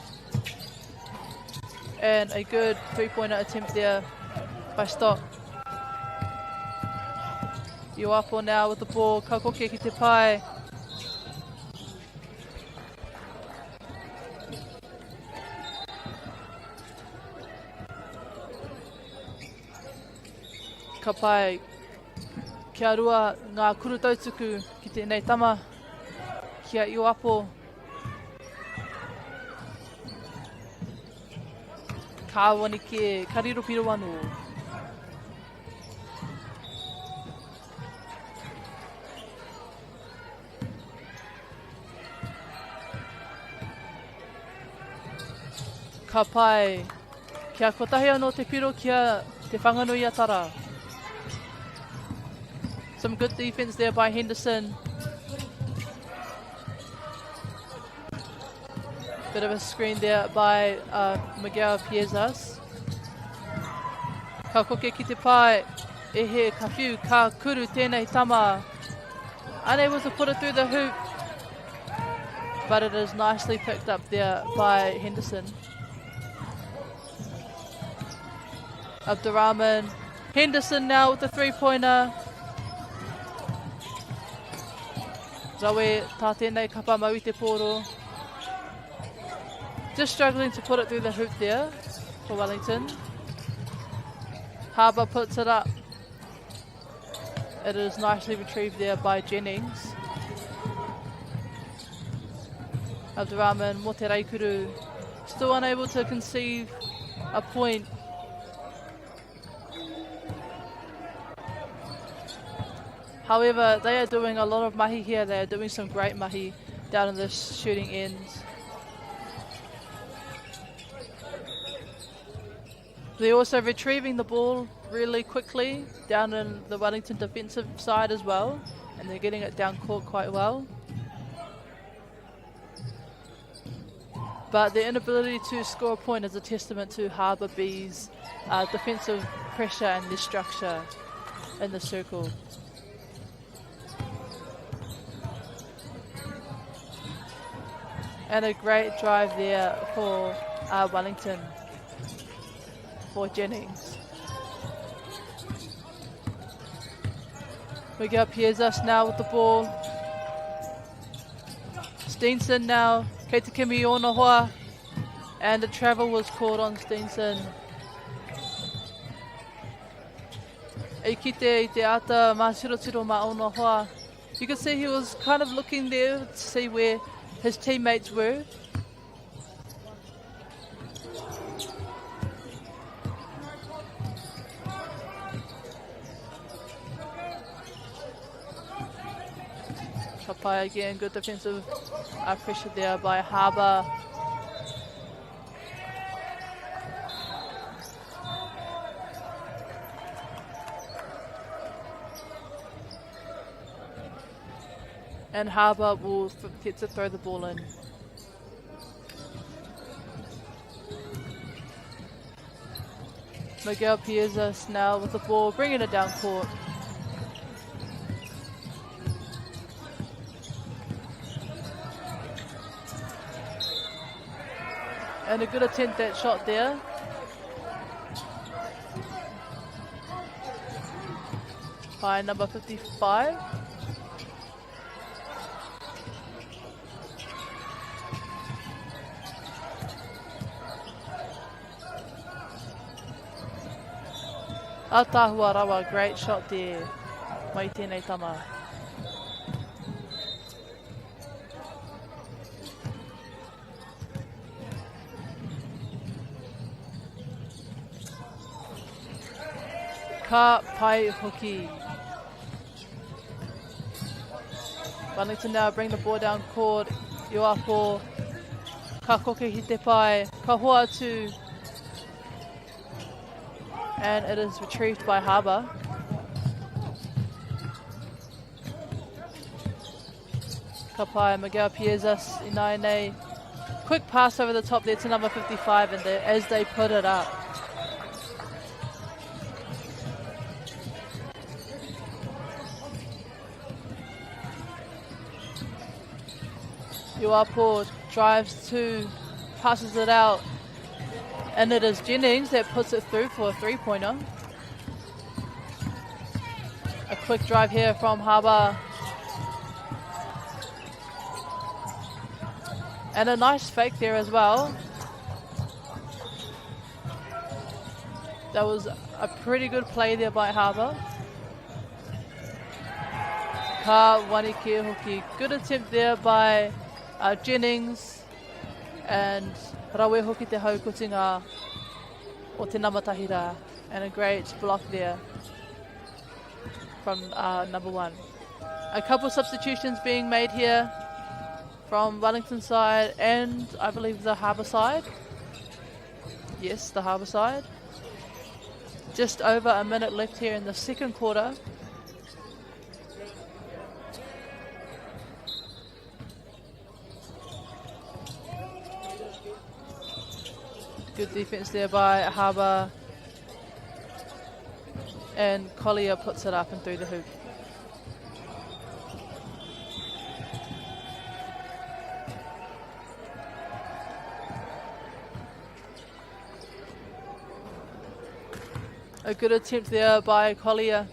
And a good three-pointer attempt there by Stock. Ioapo now with the ball. Kakoke ki te pai. Ka pai. Kia rua ngā kuru tautuku ki tēnei tama, ki a Ioapo. Kāwani kē, ka riro piro anō. Ka pai. Kia kotahi anō te piro ki a Te Whanganui-a-Tara. Some good defense there by Henderson. Bit of a screen there by uh, Miguel Piezas. Ka koke ki te pae, e he ka whiu, ka kuru tēnei tama. Unable to put it through the hoop, but it is nicely picked up there by Henderson. Abdurrahman. Henderson now with the three-pointer. Rawe tā tēnei kapa mau i te pōro. Just struggling to put it through the hoop there for Wellington. Harbour puts it up. It is nicely retrieved there by Jennings. Abdurrahman Moteraikuru still unable to conceive a point. However, they are doing a lot of mahi here. They are doing some great mahi down in this shooting end. They're also retrieving the ball really quickly down in the Wellington defensive side as well, and they're getting it down court quite well. But their inability to score a point is a testament to Harbour B's uh, defensive pressure and their structure in the circle. And a great drive there for uh, Wellington, for Jennings. Miguel Piezas now with the ball. Steenson now. Kei te kimi ona hoa. And the travel was called on Steenson. E kite i te ata mātirotiro mā ona hoa. You could see he was kind of looking there to see where his teammates were. Kapai again, good defensive pressure there by Harbour. And Harbour will get to throw the ball in. Miguel Piezas now with the ball, bringing it down court. And a good attempt at shot there. By number 55. Ataahua rawa, great shot there. Mai tēnei tama. Ka pai hoki. Wellington now bring the ball down court. Ioapo. Ka koke hi te pai. Ka hoa atu. And it is retrieved by Harbour. Ka pai Miguel Piezas ināianei. Quick pass over the top there to number 55 and they, as they put it up. Ioapo drives to, passes it out, and it is Jennings that puts it through for a three-pointer. A quick drive here from Harbour. And a nice fake there as well. That was a pretty good play there by Harbour. Ka wanike hoki. Good attempt there by Jennings. And rawe hoki te haukotinga o te nama tahi rā. And a great block there from number 1. A couple substitutions being made here from Wellington side and I believe the Harbour side. Yes, the Harbour side. Just over a minute left here in the second quarter. Good defense there by Harbour. And Collier puts it up and through the hoop. A good attempt there by Collier.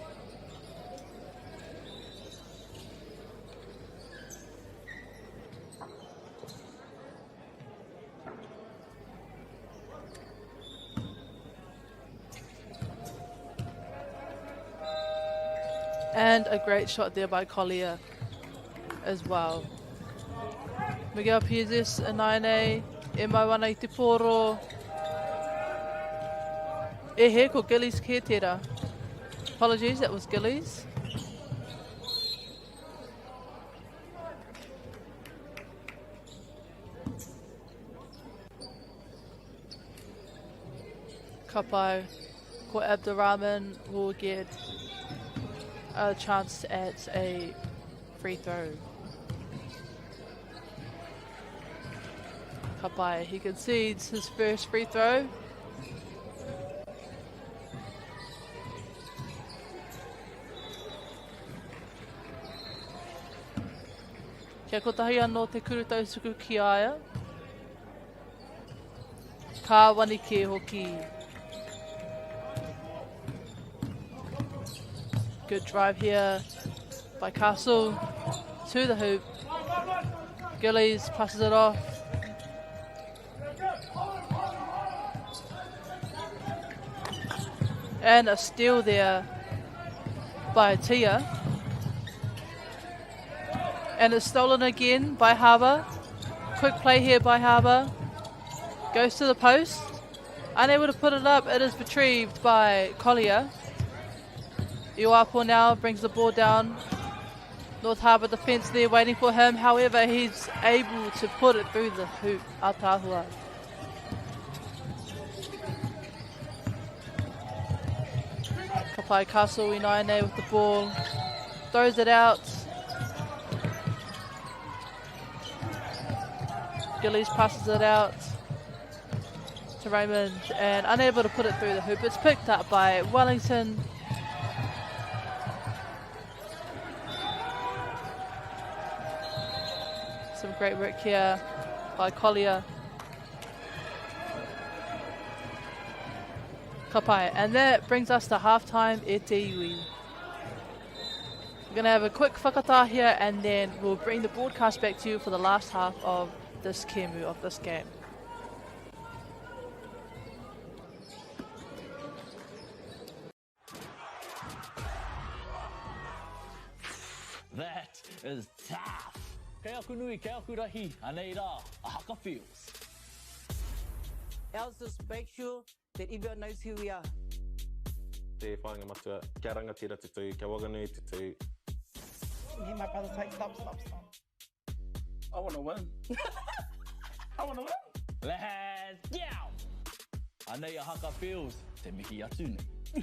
And a great shot there by Collier as well. Miguel Piezes, a 9A, e mau ana i te pōro. E he, ko Gillies kē tērā. Apologies, that was Gillies. Ka pai. Ko Abdurrahman will get a chance at a free throw. Ka pai. He concedes his first free throw. Kia kotahi anō te kuru tautuku ki a ia. Ka wanike hoki. Good drive here by Castle to the hoop. Gillies passes it off. And a steal there by Tia. And it's stolen again by Harbour. Quick play here by Harbour. Goes to the post. Unable to put it up. It is retrieved by Collier. Ioapo now brings the ball down. North Harbour defence there waiting for him. However, he's able to put it through the hoop. Ataahua. Kapai Castle Inaine with the ball. Throws it out. Gillies passes it out to Raymond and unable to put it through the hoop. It's picked up by Wellington. Some great work here by Collier. Kapai. And that brings us to halftime e te iwi. We're going to have a quick whakatā here and then we'll bring the broadcast back to you for the last half of this kemu, of this game. That is tough. Kei aku nui, kei aku rahi, anei rā, a Haka Feels. Ours is make sure that everyone knows who we are. Te whāinga matua, kia rangatira te tū, kia waganui te tū. Me and my brother's like, stop, stop, stop. I want to win. I want to win. Let's go! Anei a Haka Feels, te mihi atu nei.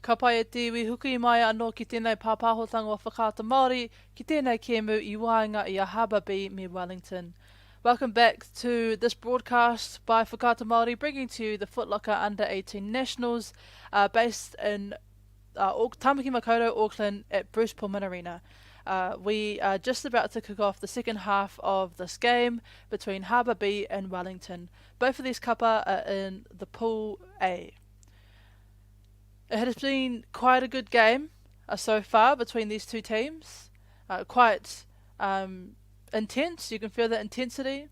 Ka pai e te iwi huki mai anō ki tēnei pāpāhotanga o Whakaata Māori, ki tēnei kēmu i waenga i a Harbour B me Wellington. Welcome back to this broadcast by Whakaata Māori, bringing to you the Footlocker Under 18 Nationals, uh, based in uh, Tāmaki Makaurau, Auckland at Bruce Pullman Arena. Uh, we are just about to kick off the second half of this game between Harbour B and Wellington. Both of these kapa are in the Pool A. It has been quite a good game uh, so far between these two teams. Uh, quite um, intense. You can feel the intensity.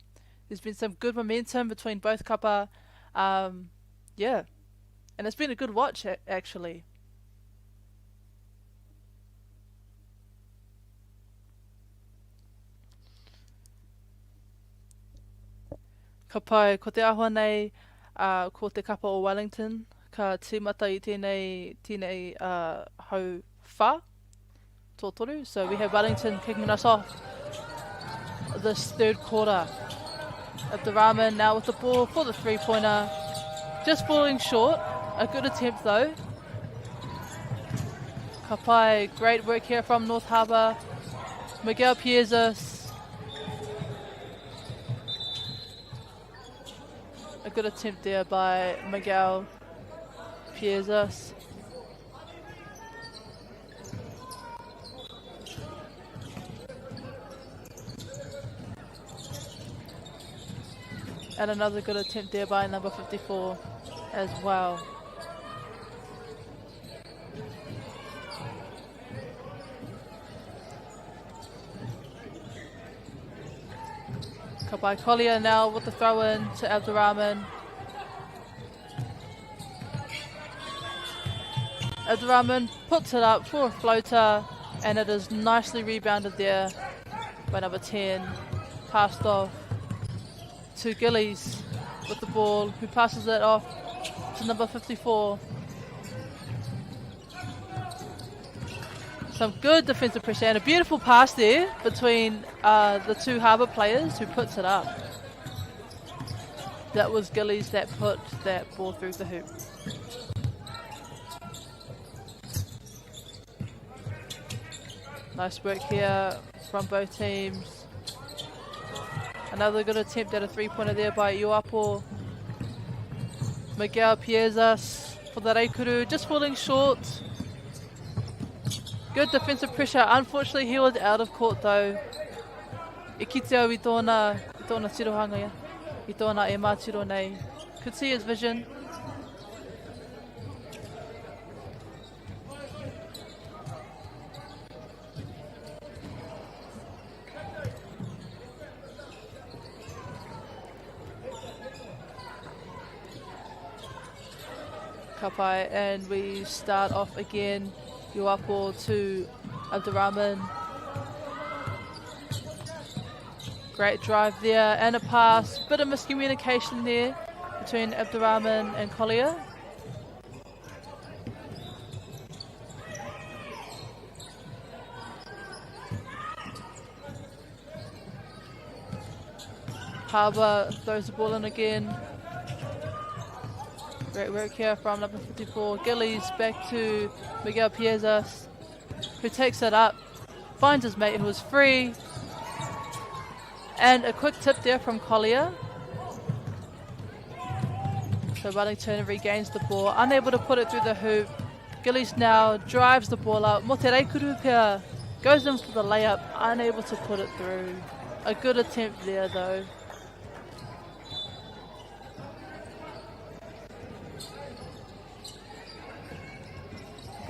There's been some good momentum between both kapa. Um, yeah. And it's been a good watch, actually. Ka pai, ko te ahua nei, uh, ko te kapa o Wellington. ka tīmata i tēnei, tēnei uh, hau whā, tōtoru. So we have Wellington kicking us off this third quarter. Abdurrahman now with the ball for the three-pointer. Just falling short. A good attempt though. Kapai, great work here from North Harbour. Miguel Piezas. A good attempt there by Miguel Piezas. And another good attempt there by number 54 as well. Kapai Collier now with the throw in to Abdurrahman. Abdurrahman puts it up for a floater and it is nicely rebounded there by number 10. Passed off to Gillies with the ball, who passes it off to number 54. Some good defensive pressure and a beautiful pass there between uh, the two Harbour players who puts it up. That was Gillies that put that ball through the hoop. Nice work here from both teams. Another good attempt at a three-pointer there by Iwapo. Miguel Piezas for the Reikuru, just falling short. Good defensive pressure. Unfortunately, he was out of court though. E kite au i tōna, i tōna tirohanga ia, i tōna e mātiro nei. Could see his vision. Ka pai, and we start off again. Iwapo to Abdurrahman. Great drive there and a pass. Bit of miscommunication there between Abdurrahman and Collier. Harbour throws the ball in again. Great work here from number 54. Gillies back to Miguel Piezas, who takes it up, finds his mate who is free. And a quick tip there from Collier. So Wellington regains the ball, unable to put it through the hoop. Gillies now drives the ball up. Motereikuru pea goes in for the layup, unable to put it through. A good attempt there though.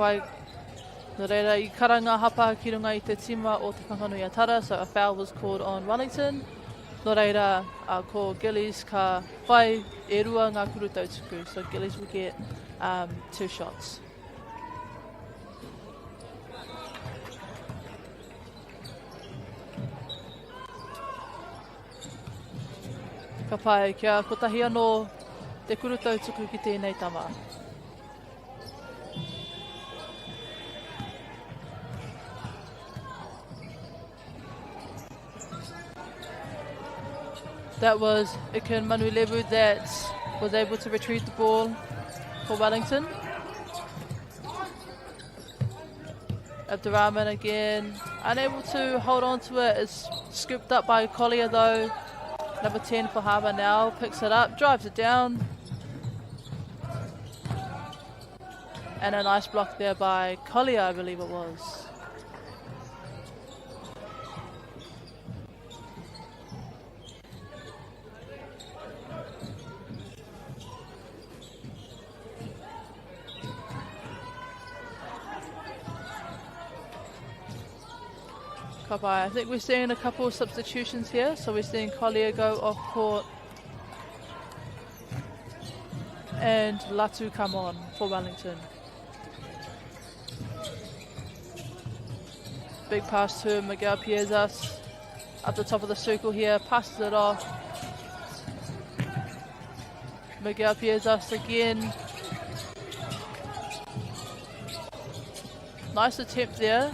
Pai. Nō reira, i karanga hapa ki runga i te tima o Te Whanganui-a-Tara, so a foul was called on Wellington. Nō reira, uh, ko Gillies ka whai e rua ngā kuru tautuku, so Gillies will get um, two shots. Ka pai, kia kotahi anō te kuru tautuku ki tēnei tama. That was Ikan Manulevu that was able to retrieve the ball for Wellington. Abdurrahman again, unable to hold on to it, is scooped up by Collier though. Number 10 for Harbour now, picks it up, drives it down. And a nice block there by Collier, I believe it was. Ka pai. I think we're seeing a couple of substitutions here. So we're seeing Collier go off court and Latu come on for Wellington. Big pass to Miguel Piezas up the top of the circle here, passes it off. Miguel Piezas again. Nice attempt there.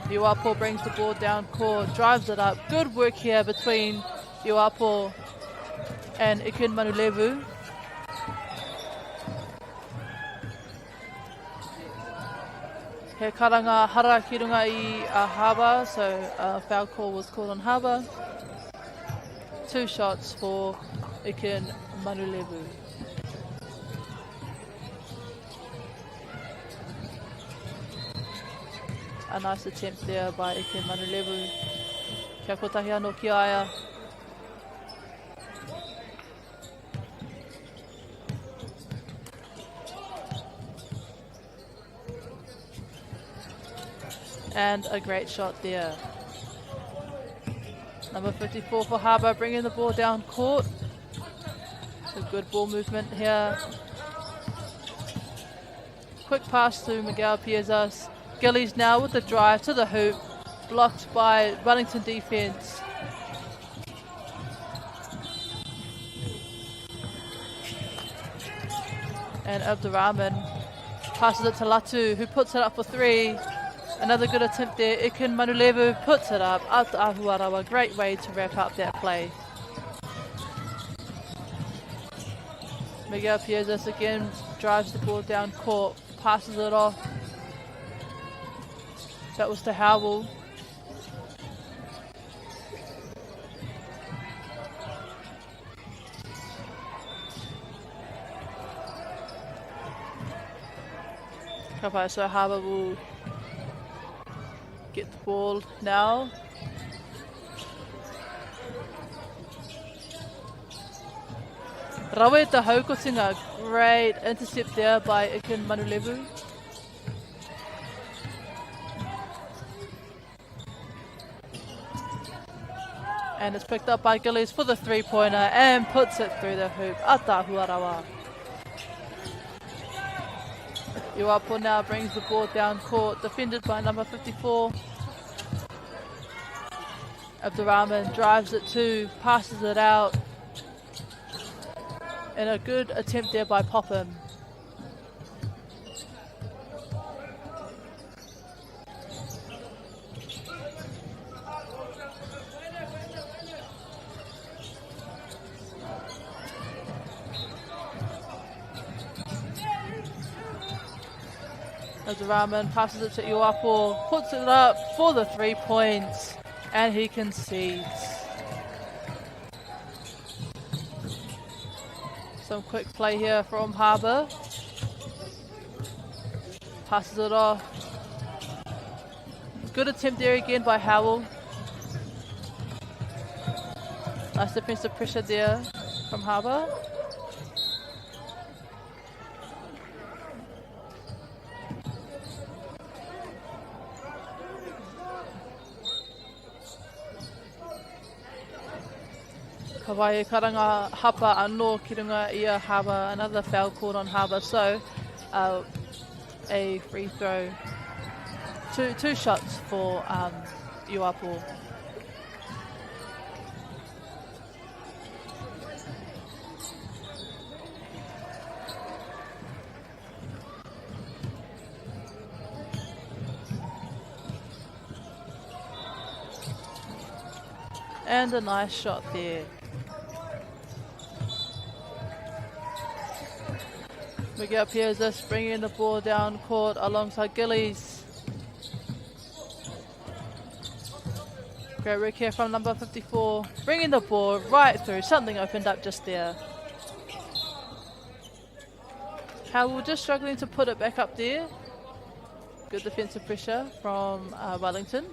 Uapo brings the ball down court, drives it up. Good work here between Uapo and Ikin Manulevu. He karanga hara ki runga i a Harbour, so a foul call was called on Harbour. Two shots for Ikin Manulevu. A nice attempt there by Ikin Manulevu. Kia kotahi anō ki a ia. And a great shot there. Number 54 for Harbour, bringing the ball down court. So good ball movement here. Quick pass to Miguel Piezas. Gillies now with the drive to the hoop. Blocked by Wellington defense. And Abdurrahman passes it to Latu, who puts it up for three. Another good attempt there. Ikin Manulevu puts it up. Atahuarawa, great way to wrap up that play. Miguel Piezas again drives the ball down court, passes it off. That was to Howell. Ka pai, so Harbour will get the ball now. Rawe te haukotinga, great intercept there by Ikin Manulevu. And it's picked up by Gillies for the three-pointer and puts it through the hoop. Atahuarawa. Iwapo now brings the ball down court, defended by number 54. Abdurrahman drives it to, passes it out. And a good attempt there by Popham. Abdurrahman passes it to Iwapo, puts it up for the 3 points, and he concedes. Some quick play here from Harbour. Passes it off. Good attempt there again by Howell. Nice defensive pressure there from Harbour. Ka wai e karanga hapa anō ki runga i a Harbour. Another foul called on Harbour. So a free throw. Two shots for Uapo. And a nice shot there. Miguel Piazas bringing the ball down court alongside Gillies. Great work here from number 54, bringing the ball right through. Something opened up just there. Howell just struggling to put it back up there. Good defensive pressure from Wellington.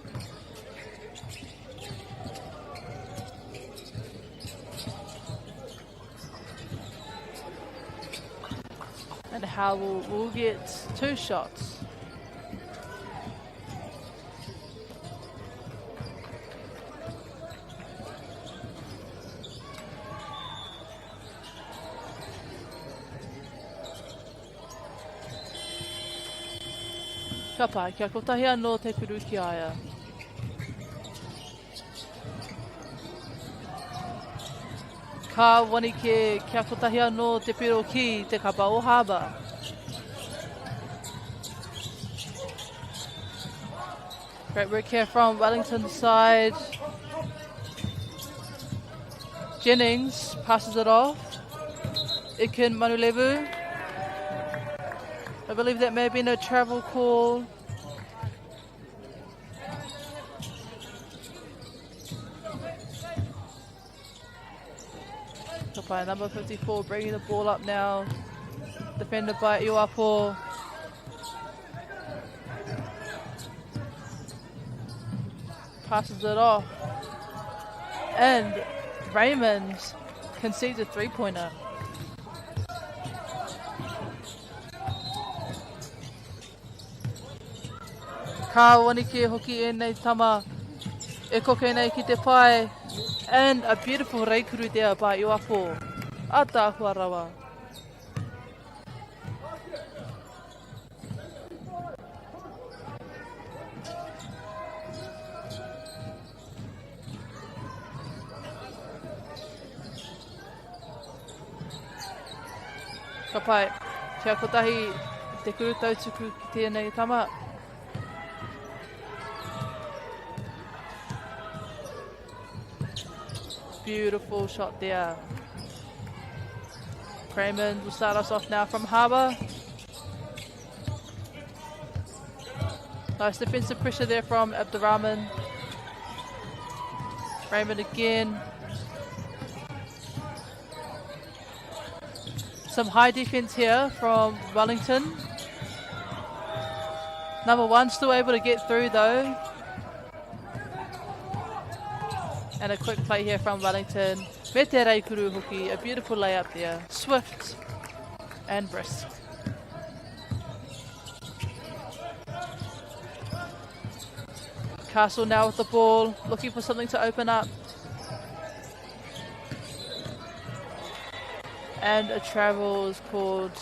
And Howell will get 2 shots. Ka pai, kia kotahi anō te puru ki a ia. Ka wani ke kia kotahi anō te piro ki te kapa o Harbour. Great work here from Wellington side. Jennings passes it off. Ikin Manulevu. I believe that may have been a travel call. By number 54 bringing the ball up now. Defended by Iwapo. Passes it off. And Raymond concedes a three-pointer. Ka wanike hoki ēnei tama e koke nei ki te pae. And a beautiful reikuru there by Iwapo. Ataahua rawa. Ka pai. Kia kotahi te kuru tautuku ki tēnei tama. Beautiful shot there. Raymond will start us off now from Harbour. Nice defensive pressure there from Abdurrahman. Raymond again. Some high defense here from Wellington. Number one still able to get through though. And a quick play here from Wellington. Me te reikuru hoki, a beautiful layup there. Swift and brisk. Castle now with the ball, looking for something to open up. And a travel is called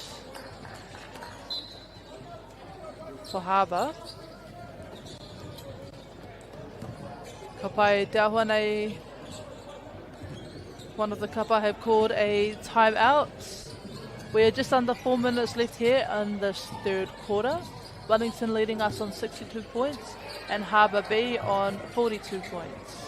for Harbour. Ka pai te ahua nei, one of the kapa have called a timeout. We are just under 4 minutes left here in this third quarter. Wellington leading us on 62 points and Harbour B on 42 points.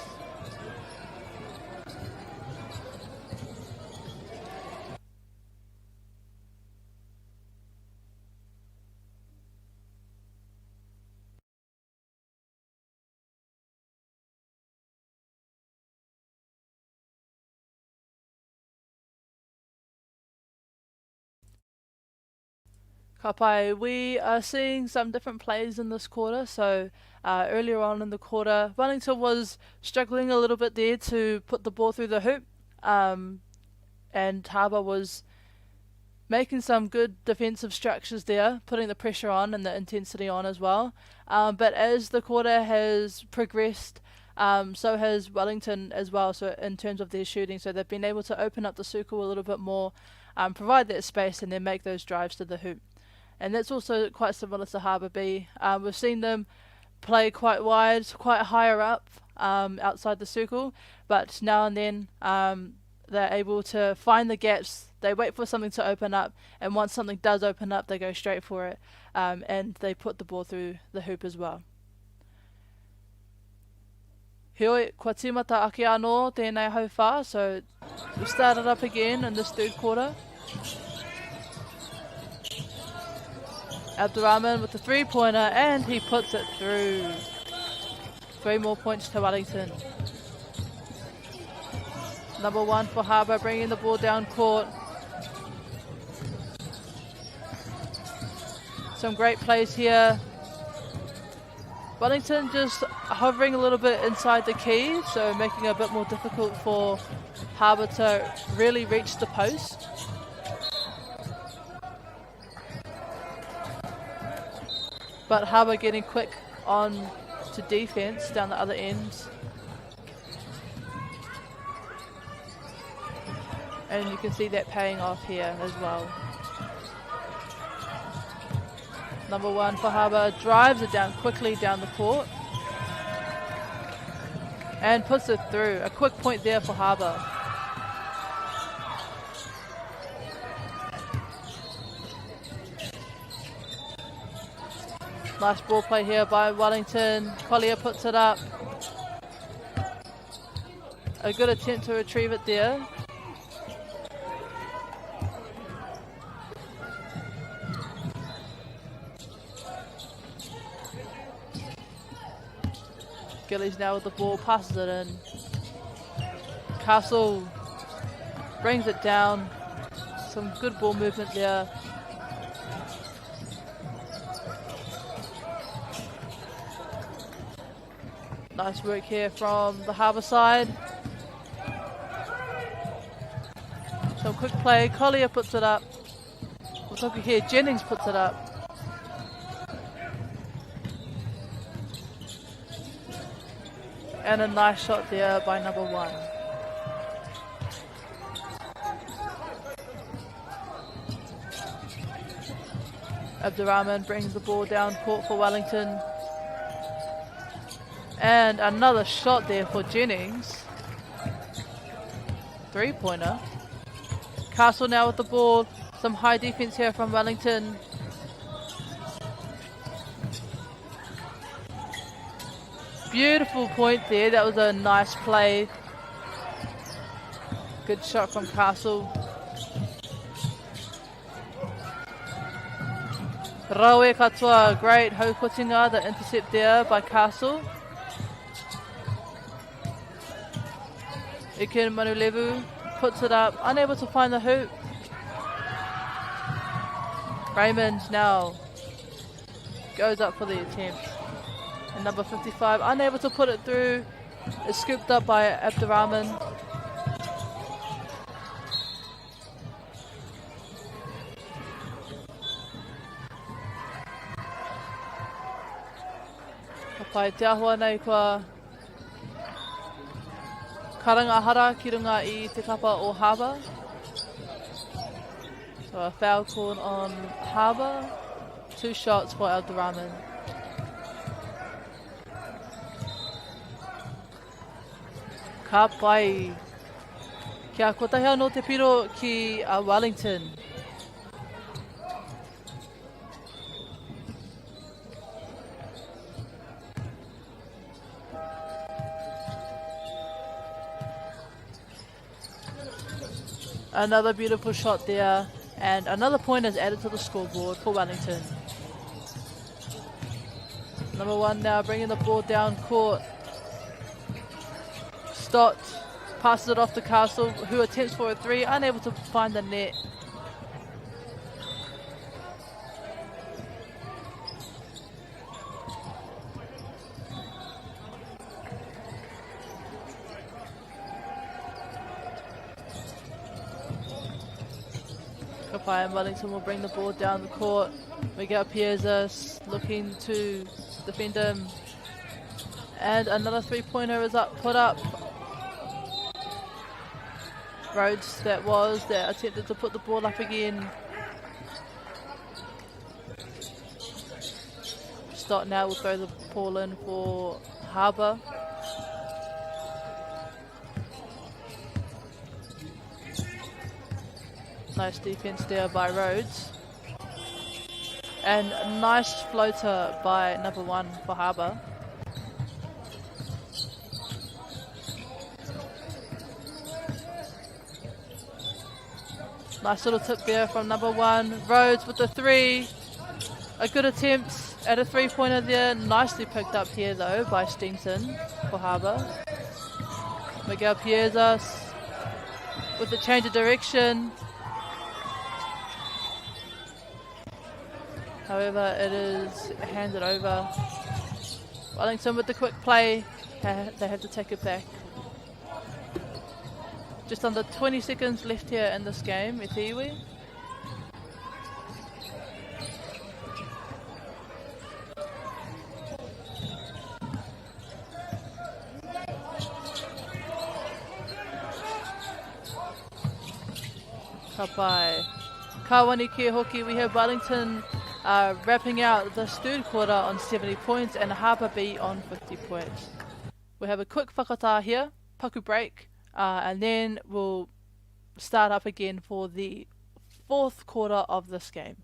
Ka pai, we are seeing some different plays in this quarter. So earlier on in the quarter, Wellington was struggling a little bit there to put the ball through the hoop. And Harbour was making some good defensive structures there, putting the pressure on and the intensity on as well. But as the quarter has progressed, so has Wellington as well, so in terms of their shooting. So they've been able to open up the circle a little bit more, provide that space, and then make those drives to the hoop. And that's also quite similar to Harbour B. We've seen them play quite wide, quite higher up outside the circle, but now and then they're able to find the gaps. They wait for something to open up, and once something does open up, they go straight for it, and they put the ball through the hoop as well. Heoi, kua tīmata ake anō tēnei hauwhā, so we started up again in this third quarter. Abdurrahman with the three-pointer, and he puts it through. 3 more points to Wellington. Number 1 for Harbour, bringing the ball down court. Some great plays here. Wellington just hovering a little bit inside the key, so making it a bit more difficult for Harbour to really reach the post. But Harbour getting quick on to defense down the other end. And you can see that paying off here as well. Number 1 for Harbour drives it down quickly down the court. And puts it through. A quick point there for Harbour. Nice ball play here by Wellington. Collier puts it up. A good attempt to retrieve it there. Gillies now with the ball, passes it in. Castle brings it down. Some good ball movement there. Nice work here from the Harbour side. Some quick play. Collier puts it up. We're talking here. Jennings puts it up. And a nice shot there by number 1. Abdurrahman brings the ball down court for Wellington. And another shot there for Jennings. 3-pointer. Castle now with the ball. Some high defense here from Wellington. Beautiful point there. That was a nice play. Good shot from Castle. Rawe katoa, great haukotinga, the intercept there by Castle. Iken Manulevu puts it up, unable to find the hoop. Raymond now goes up for the attempt. And number 55, unable to put it through, is scooped up by Abdurrahman. Ka pai te ahua nei kua karanga hara ki runga i te kapa o Harbour. So a foul called on Harbour. 2 shots for Abdurrahman. Ka pai. Kia kotahi anō te piro ki a Wellington. Another beautiful shot there, and another point is added to the scoreboard for Wellington. Number 1 now bringing the ball down court. Stott passes it off to Castle, who attempts for a 3, unable to find the net. Kapai and Wellington will bring the ball down the court. Miguel Piezas looking to defend him. And another 3-pointer is put up. Rhodes, that attempted to put the ball up again. Stott now will throw the ball in for Harbour. Nice defense there by Rhodes. And nice floater by number 1 for Harbour. Nice little tip there from number 1. Rhodes with the 3. A good attempt at a 3-pointer there. Nicely picked up here though by Steenson for Harbour. Miguel Piezas with the change of direction. However, it is handed over. Wellington with the quick play. They have to take it back. Just under 20 seconds left here in this game, e te iwi. Ka pai. Ka wani kia hoki, we have Wellington wrapping out this third quarter on 70 points and Harbour B on 50 points. We have a quick whakatā here, paku break, and then we'll start up again for the fourth quarter of this game.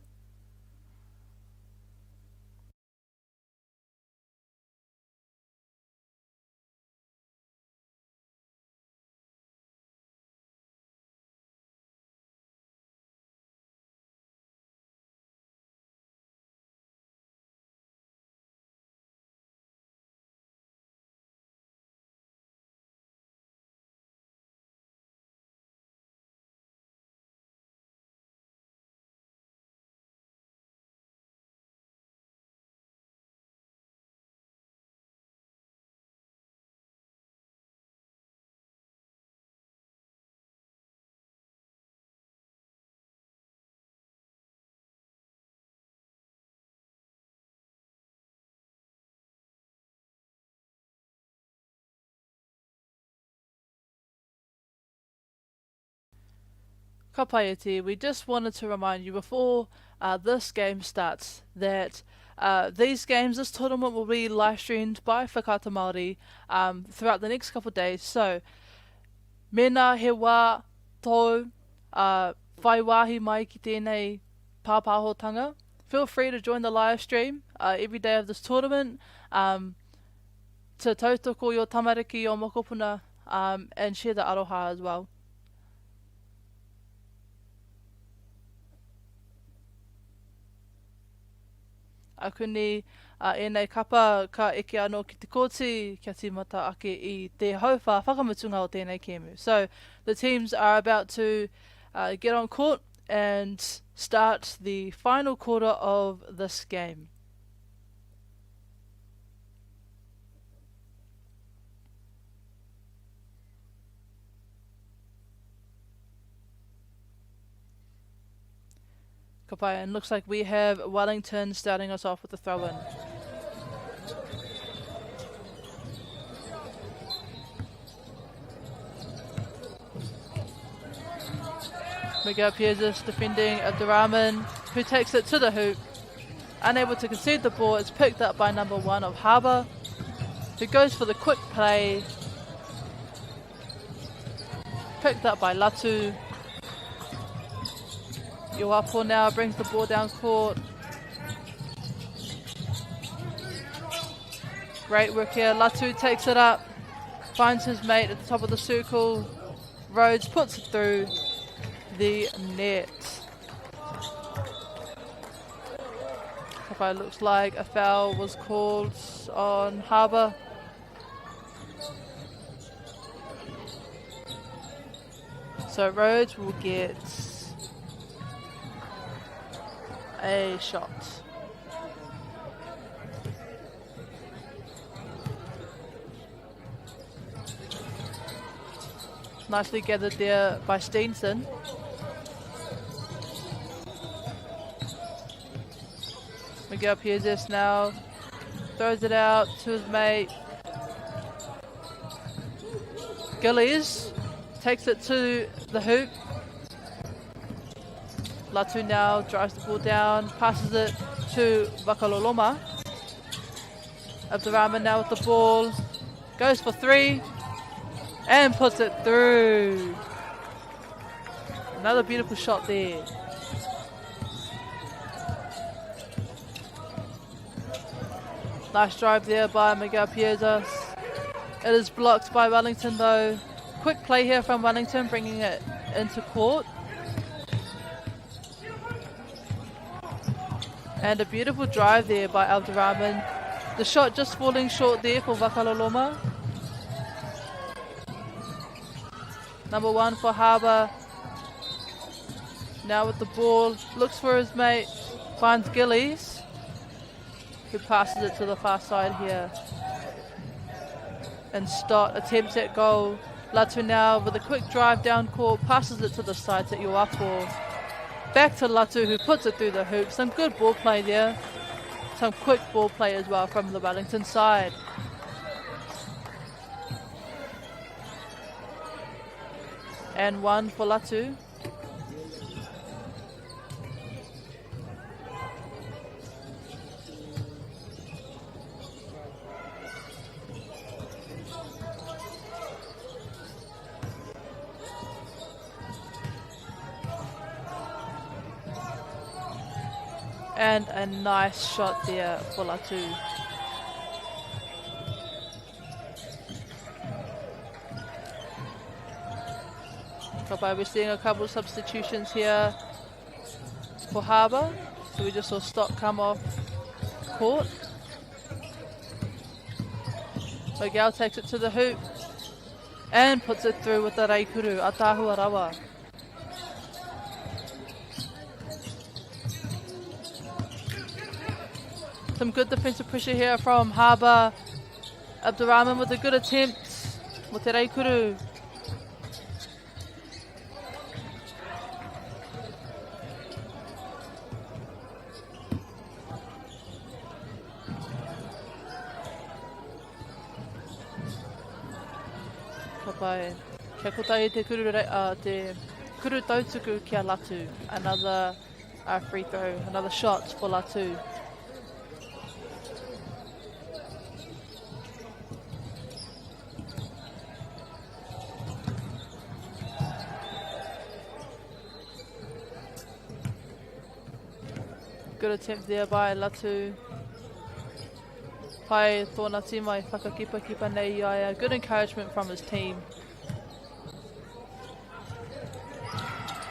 Ka pai e te, we just wanted to remind you before uh, this game starts that uh, these games, this tournament will be live streamed by Whakaata Māori um, throughout the next couple of days. So, mēnā he wā tōu uh, whai wāhi mai ki tēnei pāpāhotanga, feel free to join the live stream uh, every day of this tournament um, to tautoko your tamariki, your mokopuna, um, and share the aroha as well. Akuni, a ēnei kapa ka eke anō ki te kōti kia tīmata ake i te hauwhā whakamutunga o tēnei kēmu. So, the teams are about to uh, get on court and start the final quarter of this game. Ka pai, and looks like we have Wellington starting us off with the throw-in. Miguel Piezas defending Abdurrahman, who takes it to the hoop. Unable to concede the ball, it's picked up by number one of Harbour, who goes for the quick play. Picked up by Latu. Ioapo now brings the ball down court. Great work here. Latu takes it up, finds his mate at the top of the circle. Rhodes puts it through the net. Kapai looks like a foul was called on Harbour. So Rhodes will get a shot. Nicely gathered there by Steenson. Miguel Piezes now throws it out to his mate. Gillies takes it to the hoop. Latu now drives the ball down, passes it to Vakaloloma. Abdurrahman now with the ball, goes for three, and puts it through. Another beautiful shot there. Nice drive there by Miguel Piezas. It is blocked by Wellington though. Quick play here from Wellington, bringing it into court. And a beautiful drive there by Abdurrahman. The shot just falling short there for Vakaloloma. Number one for Harbour. Now with the ball, looks for his mate, finds Gillies, who passes it to the far side here. And Stott attempts at goal. Latu now with a quick drive down court, passes it to the side to Ioapo. Back to Latu, who puts it through the hoop. Some good ball play there. Some quick ball play as well from the Wellington side. And one for Latu. And a nice shot there for Latu. Kapai, we're seeing a couple of substitutions here for Harbour. So we just saw Stock come off court. Miguel takes it to the hoop and puts it through with the Raikuru, Atahu Arawa. Some good defensive pressure here from Harbour. Abdurrahman with a good attempt with the Raikuru. Ka pai. Kia kotahi te kuru, uh, te Kuru tautuku ki a Latu. Another uh, free throw, another shot for Latu. Good attempt there by Latu. Pai tōna tīma i whakakipakipa nei i a ia. Good encouragement from his team.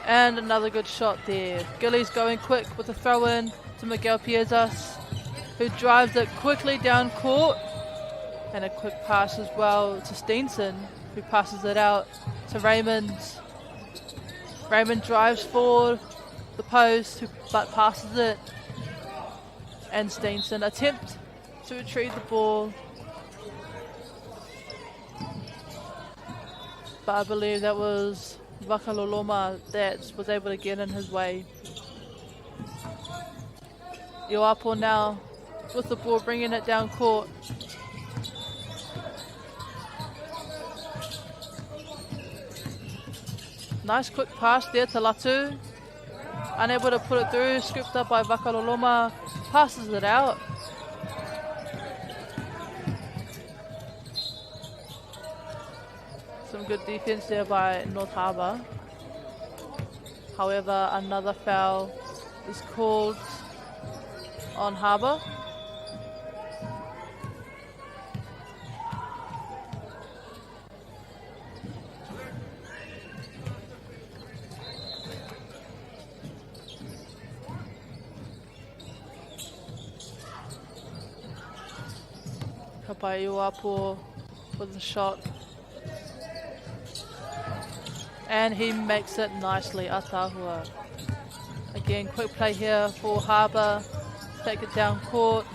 And another good shot there. Gillies going quick with a throw in to Miguel Piezas, who drives it quickly down court. And a quick pass as well to Steenson, who passes it out to Raymond. Raymond drives forward the post, but passes it. And Steenson attempt to retrieve the ball. But I believe that was Vakaloloma that was able to get in his way. Ioapo now with the ball, bringing it down court. Nice quick pass there to Latu. Unable to put it through, scooped up by Vakaloloma. Passes it out. Some good defense there by North Harbour. However, another foul is called on Harbour. Kapaiuapo with the shot. And he makes it nicely, Atahua. Again, quick play here for Harbour. Take it down court.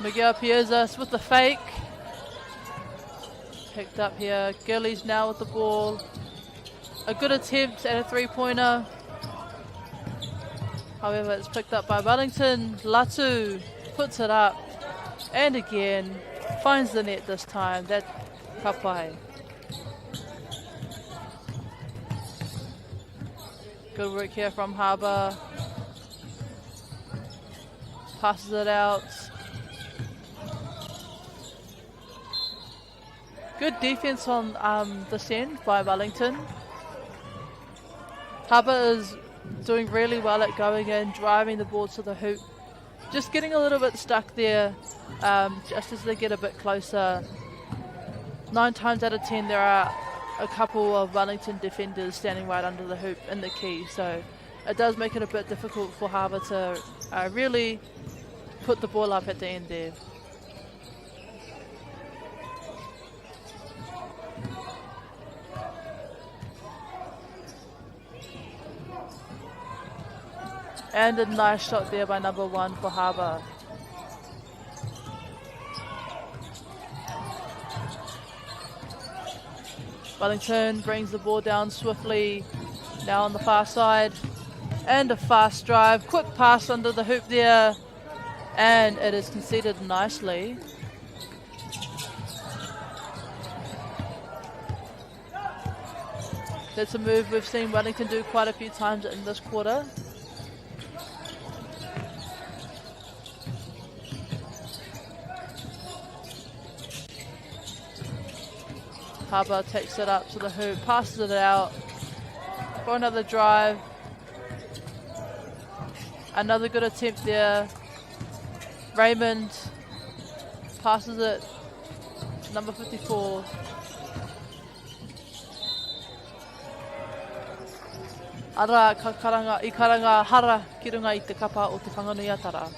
Miguel Piezas with the fake. Picked up here. Gillies now with the ball. A good attempt at a three-pointer. However, it's picked up by Wellington. Latu puts it up. And again, finds the net this time. That kapai. Good work here from Harbour. Passes it out. Good defense on um, this end by Wellington. Harbour is doing really well at going in, driving the ball to the hoop. Just getting a little bit stuck there um, just as they get a bit closer. Nine times out of ten, there are a couple of Wellington defenders standing right under the hoop in the key. So it does make it a bit difficult for Harbour to uh, really put the ball up at the end there. And a nice shot there by number one for Harbour. Wellington brings the ball down swiftly. Now on the far side. And a fast drive. Quick pass under the hoop there. And it is conceded nicely. That's a move we've seen Wellington do quite a few times in this quarter. Harbour takes it up to the hoop, passes it out for another drive. Another good attempt there. Raymond passes it to number 54. Arā, ka karanga, i karanga hara ki runga i te kapa o Te Whanganui-a-Tara.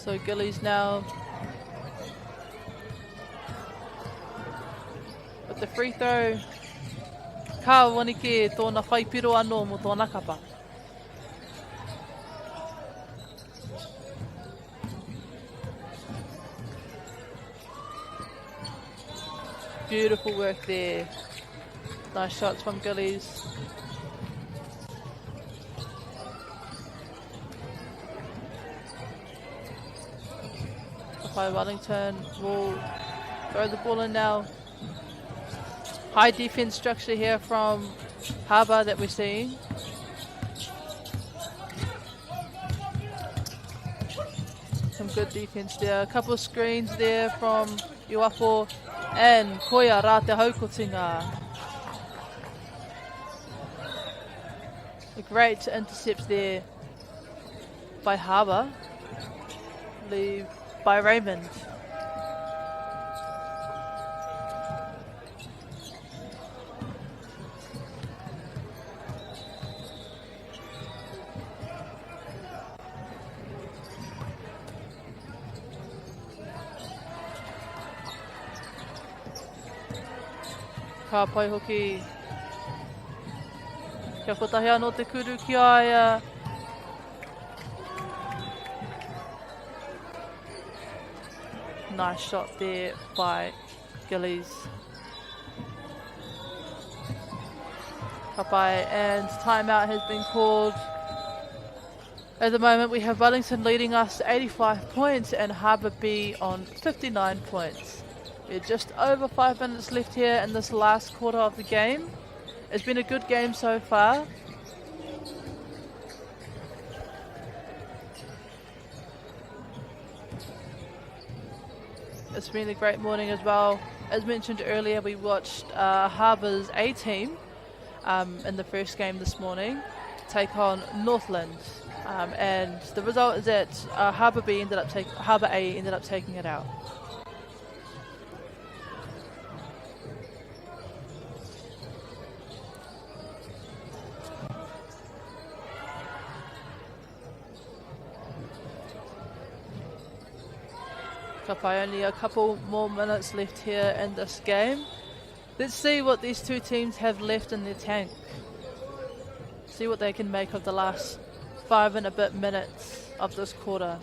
So Gillies now with the free throw. Ka wanike tōna whaipiro anō mō tōna kapa. Beautiful work there. Nice shots from Gillies. Kapai Wellington will throw the ball in now. High defense structure here from Harbour that we're seeing. Some good defense there. A couple of screens there from Uapo and Koya rā te haukotinga. A great intercept there by Harbour. Leave by Raymond. Ka pai hoki. Kia kotahi anō te kuru ki a ia. Nice shot there by Gillies. Ka pai, and timeout has been called. At the moment we have Wellington leading us 85 points and Harbour B on 59 points. We're just over 5 minutes left here in this last quarter of the game. It's been a good game so far. It's been a great morning as well. As mentioned earlier, we watched Harbour's A team in the first game this morning take on Northland. And the result is that Harbour B ended up take, Harbour A ended up taking it out. Ka pai, only a couple more minutes left here in this game. Let's see what these two teams have left in their tank. See what they can make of the last 5 and a bit minutes of this quarter.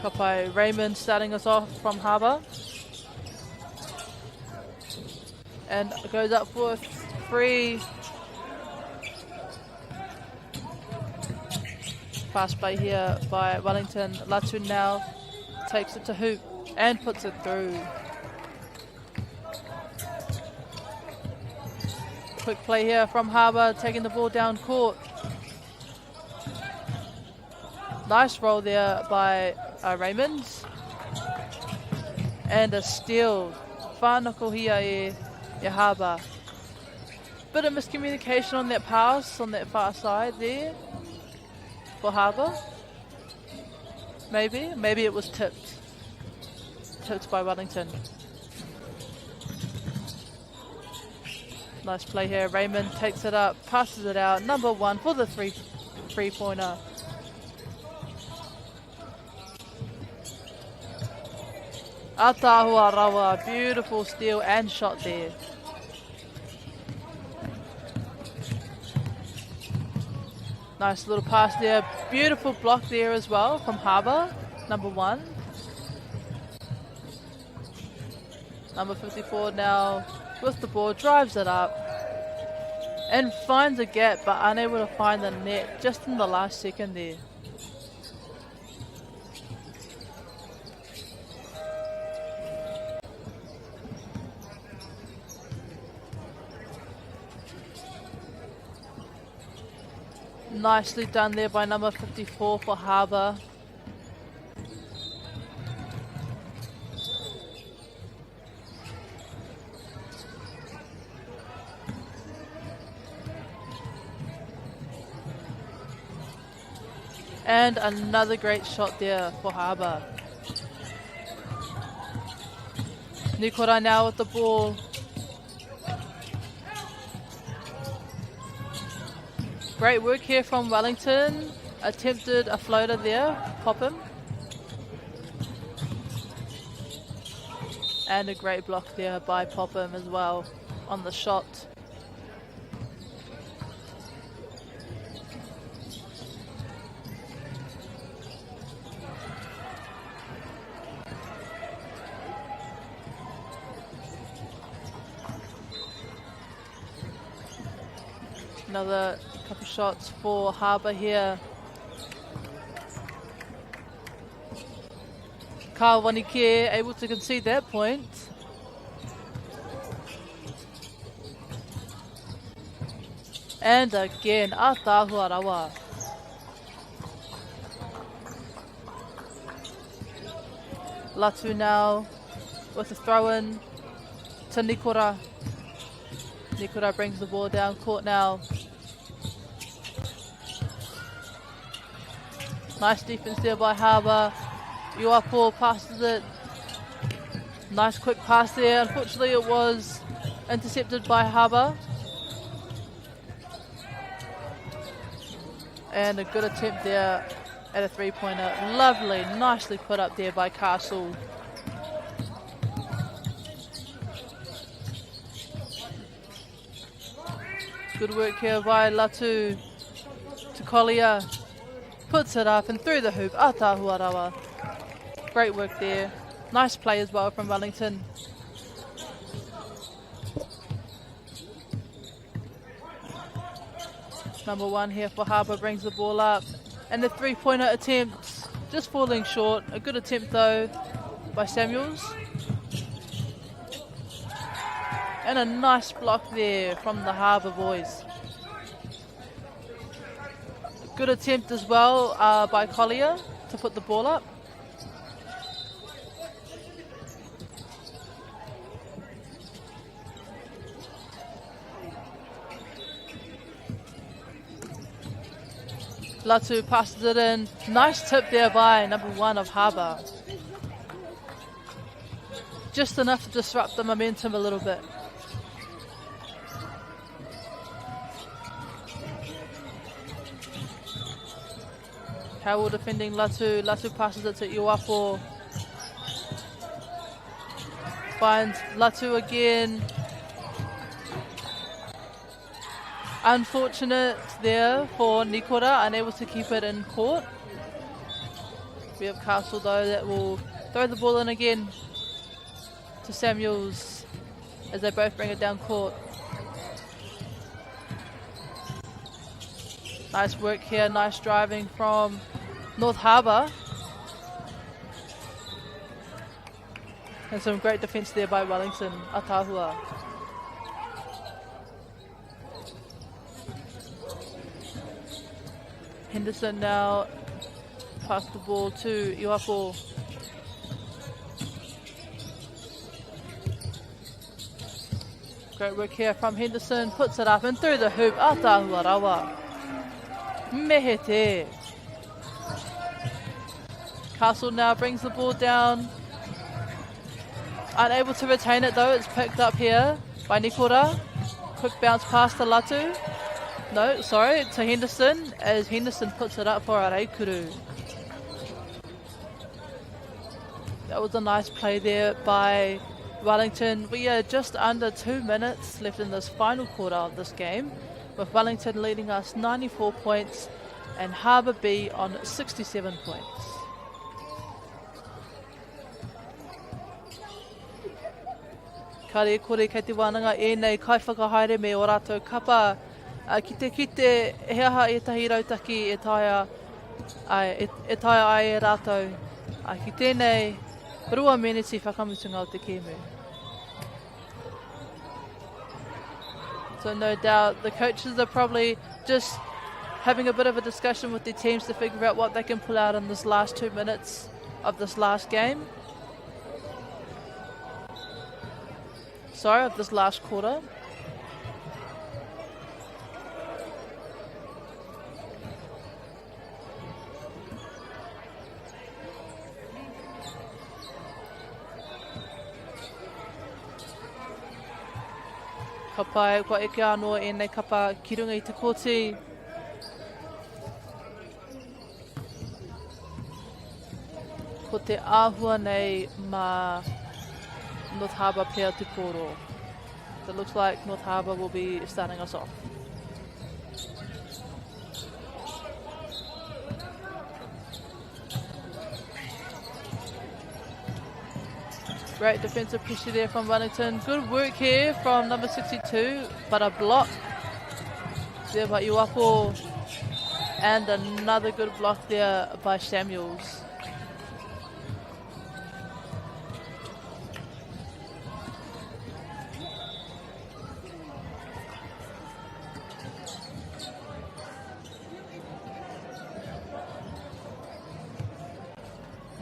Ka pai, Raymond starting us off from Harbour. And goes up for a free. Fast play here by Wellington. Latu now takes it to hoop and puts it through. Quick play here from Harbour, taking the ball down court. Nice roll there by Raymond. And a steal. Whānakohia e, e Harbour. Bit of miscommunication on that pass on that far side there for Harbour. Maybe. Maybe it was tipped. Tipped by Wellington. Nice play here. Raymond takes it up, passes it out. Number one for the three-pointer. Ataahua rawa, beautiful steal and shot there. Nice little pass there. Beautiful block there as well from Harbour, number one. Number 54 now with the ball, drives it up and finds a gap, but unable to find the net just in the last second there. Nicely done there by number 54 for Harbour. And another great shot there for Harbour. Nikora now with the ball. Great work here from Wellington. Attempted a floater there, Popham. And a great block there by Popham as well on the shot. Another couple shots for Harbour here. Kyle Wanike able to concede that point. And again, Atahua Rawa. Latu now with a throw-in to Nikora. Nikora brings the ball down court now. Nice defense there by Harbour. Uapo passes it. Nice quick pass there. Unfortunately, it was intercepted by Harbour. And a good attempt there at a three-pointer. Lovely, nicely put up there by Castle. Good work here by Latu to Collier. Puts it up and through the hoop. Atahua rawa. Great work there. Nice play as well from Wellington. Number 1 here for Harbour brings the ball up. And the three-pointer attempt just falling short. A good attempt though by Samuels. And a nice block there from the Harbour boys. Good attempt as well by Collier to put the ball up. Latu passes it in. Nice tip there by number 1 of Harbour. Just enough to disrupt the momentum a little bit. Howell defending Latu. Latu passes it to Iwapo. Finds Latu again. Unfortunate there for Nikora, unable to keep it in court. We have Castle though that will throw the ball in again to Samuels as they both bring it down court. Nice work here, nice driving from North Harbour. And some great defence there by Wellington, Atahua. Henderson now pass the ball to Iwapo. Great work here from Henderson, puts it up and through the hoop. Atahua rawa. Mehete. Castle now brings the ball down. Unable to retain it though, it's picked up here by Nikora. Quick bounce pass to Latu. No, sorry, to Henderson, as Henderson puts it up for Araikuru. That was a nice play there by Wellington. We are just under 2 minutes left in this final quarter of this game, with Wellington leading us 94 points and Harbour B on 67 points. Kare kore kei te wānanga ēnei kaiwhakahaere me o rātou kapa. Ki te kite he aha ētahi rautaki e taea ai, e taea ai e rātou ki tēnei 2 meneti whakamutunga o te kēmu. So no doubt the coaches are probably just having a bit of a discussion with their teams to figure out what they can pull out in this last 2 minutes of this last game. Sorry, of this last quarter. Ka pai, kua eke anō ēnei kapa ki runga i te kōti. Ko te āhua nei mā North Harbour pea te pōro. So it looks like North Harbour will be starting us off. Great defensive pressure there from Wellington. Good work here from number 62, but a block. There by Iwapo. And another good block there by Samuels.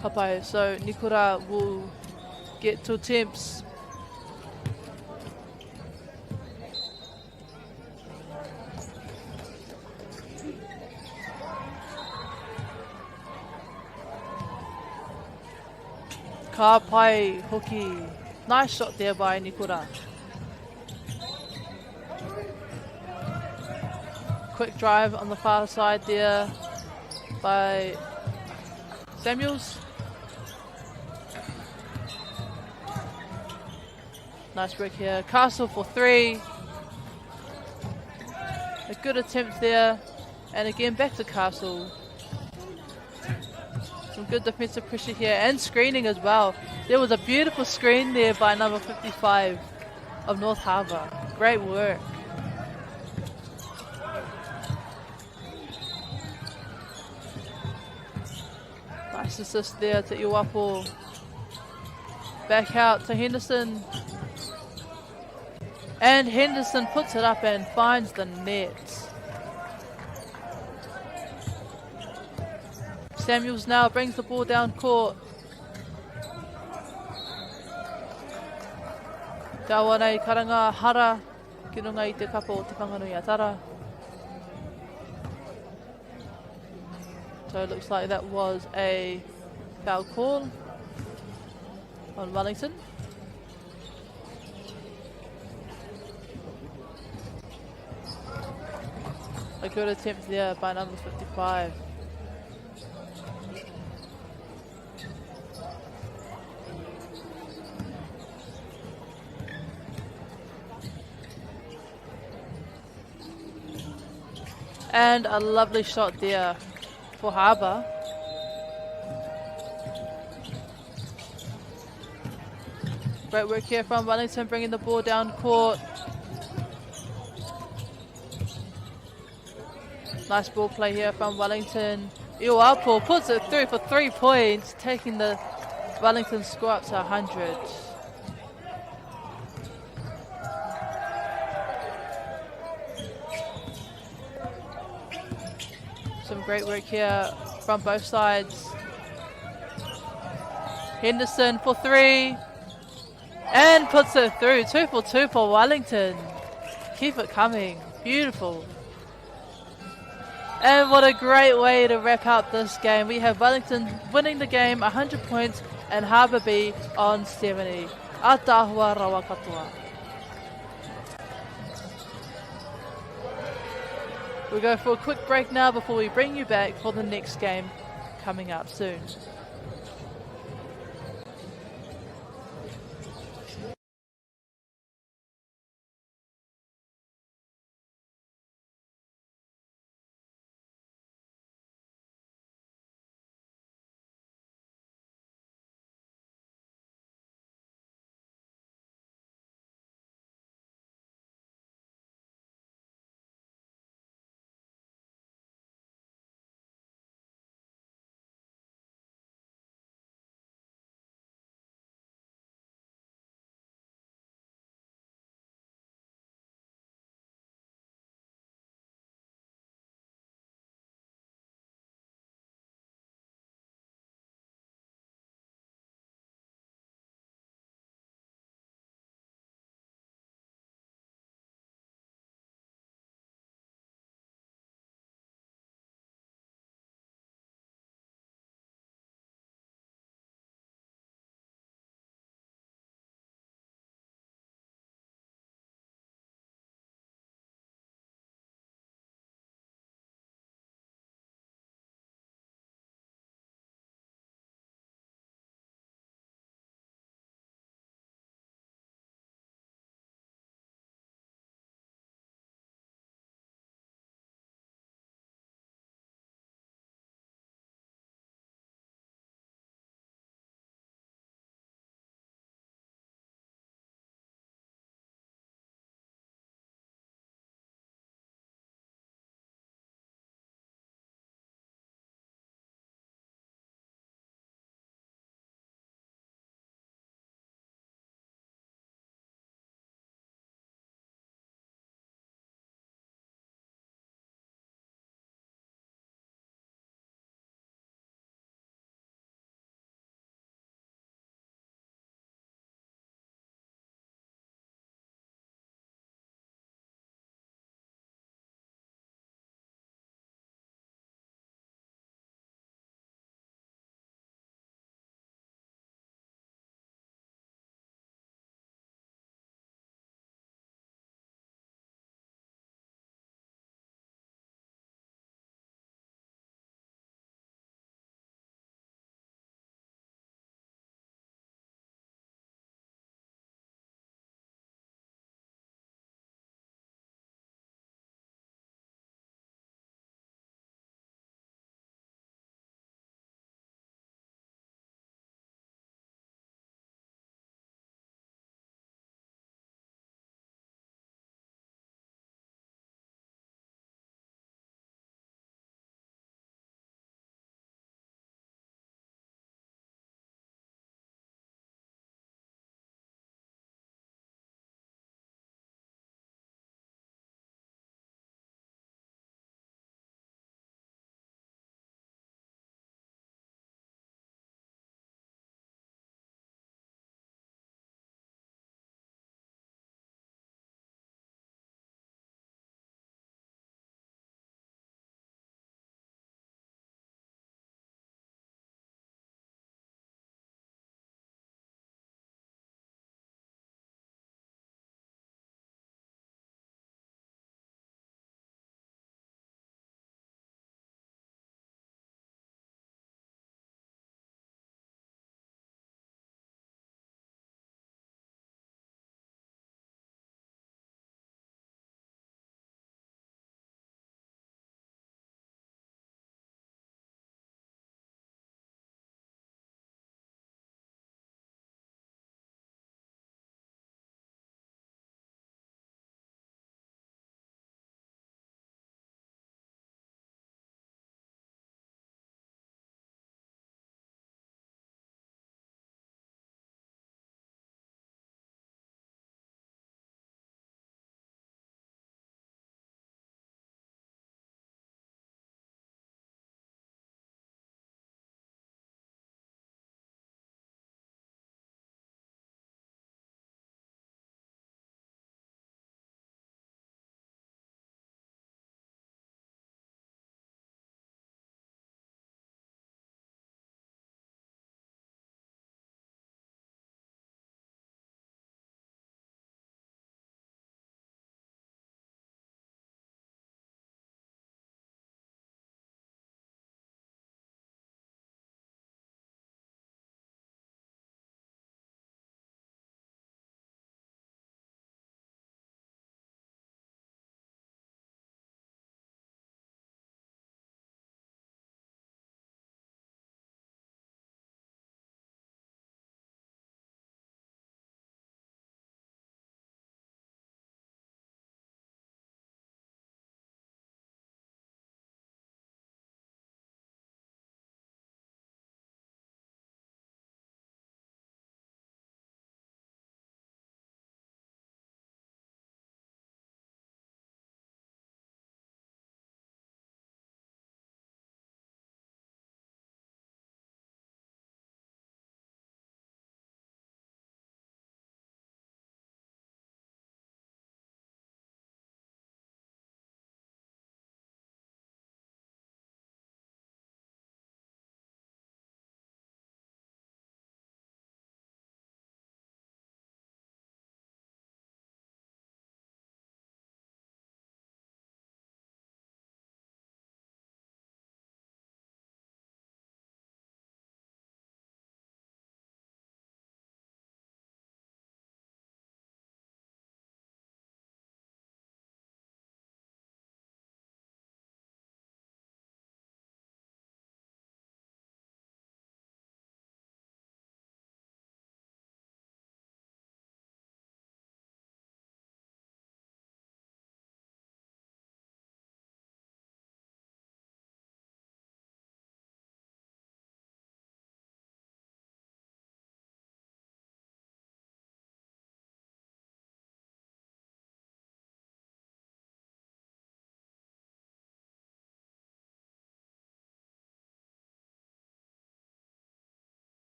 Papai. So Nikora will get two attempts. Ka pai hoki. Nice shot there by Nikora. Quick drive on the far side there by Samuels. Nice break here. Castle for three. A good attempt there. And again back to Castle. Some good defensive pressure here and screening as well. There was a beautiful screen there by number 55 of North Harbour. Great work. Nice assist there to Iwapo. Back out to Henderson. And Henderson puts it up and finds the net. Samuels now brings the ball down court. Te awa nei karanga hara ki runga i te kapa o Te Whanganui a Tara. So it looks like that was a foul call on Wellington. A good attempt there by number 55. And a lovely shot there for Harbour. Great work here from Wellington, bringing the ball down court. Nice ball play here from Wellington. Iwapo puts it through for 3 points, taking the Wellington score up to 100. Some great work here from both sides. Henderson for three. And puts it through. 2 for 2 for Wellington. Keep it coming. Beautiful. And what a great way to wrap up this game. We have Wellington winning the game 100 points and Harbour B on 70. Ataahua rawa katoa. We'll go for a quick break now before we bring you back for the next game coming up soon.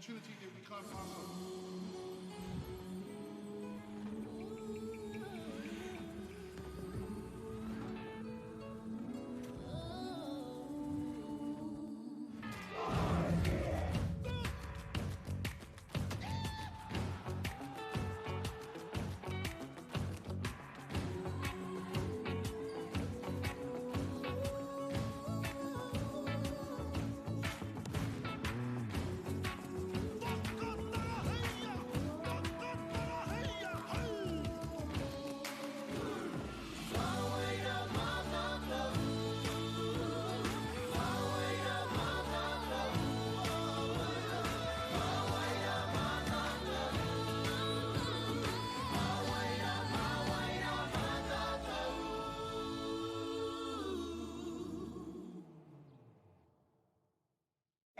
opportunity that we can't pass up.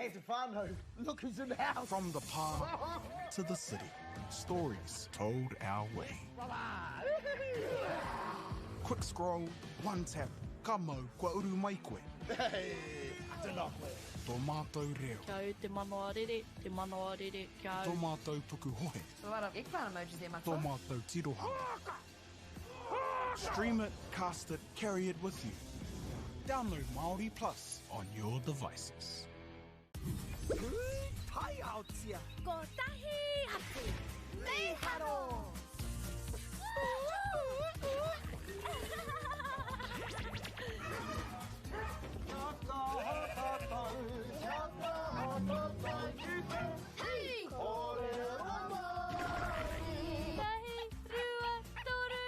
As a whānau, look who's in the house. From the pā to the city, stories told our way. Quick scroll, one tap, ka mau, kua uru mai koe. Hey, tēnā koe. Tō mātou reo. Kia au te manawa rere, te manawa rere, kia au. Tō mātou pukuhohe. A lot of eggplant emojis there, matua. Tō mātou tirohanga. Stream it, cast it, carry it with you. Download Māori Plus on your devices. Pūtaiaotia. Kotahi atu. Mīharo! Hei! Tahi, rua, toru.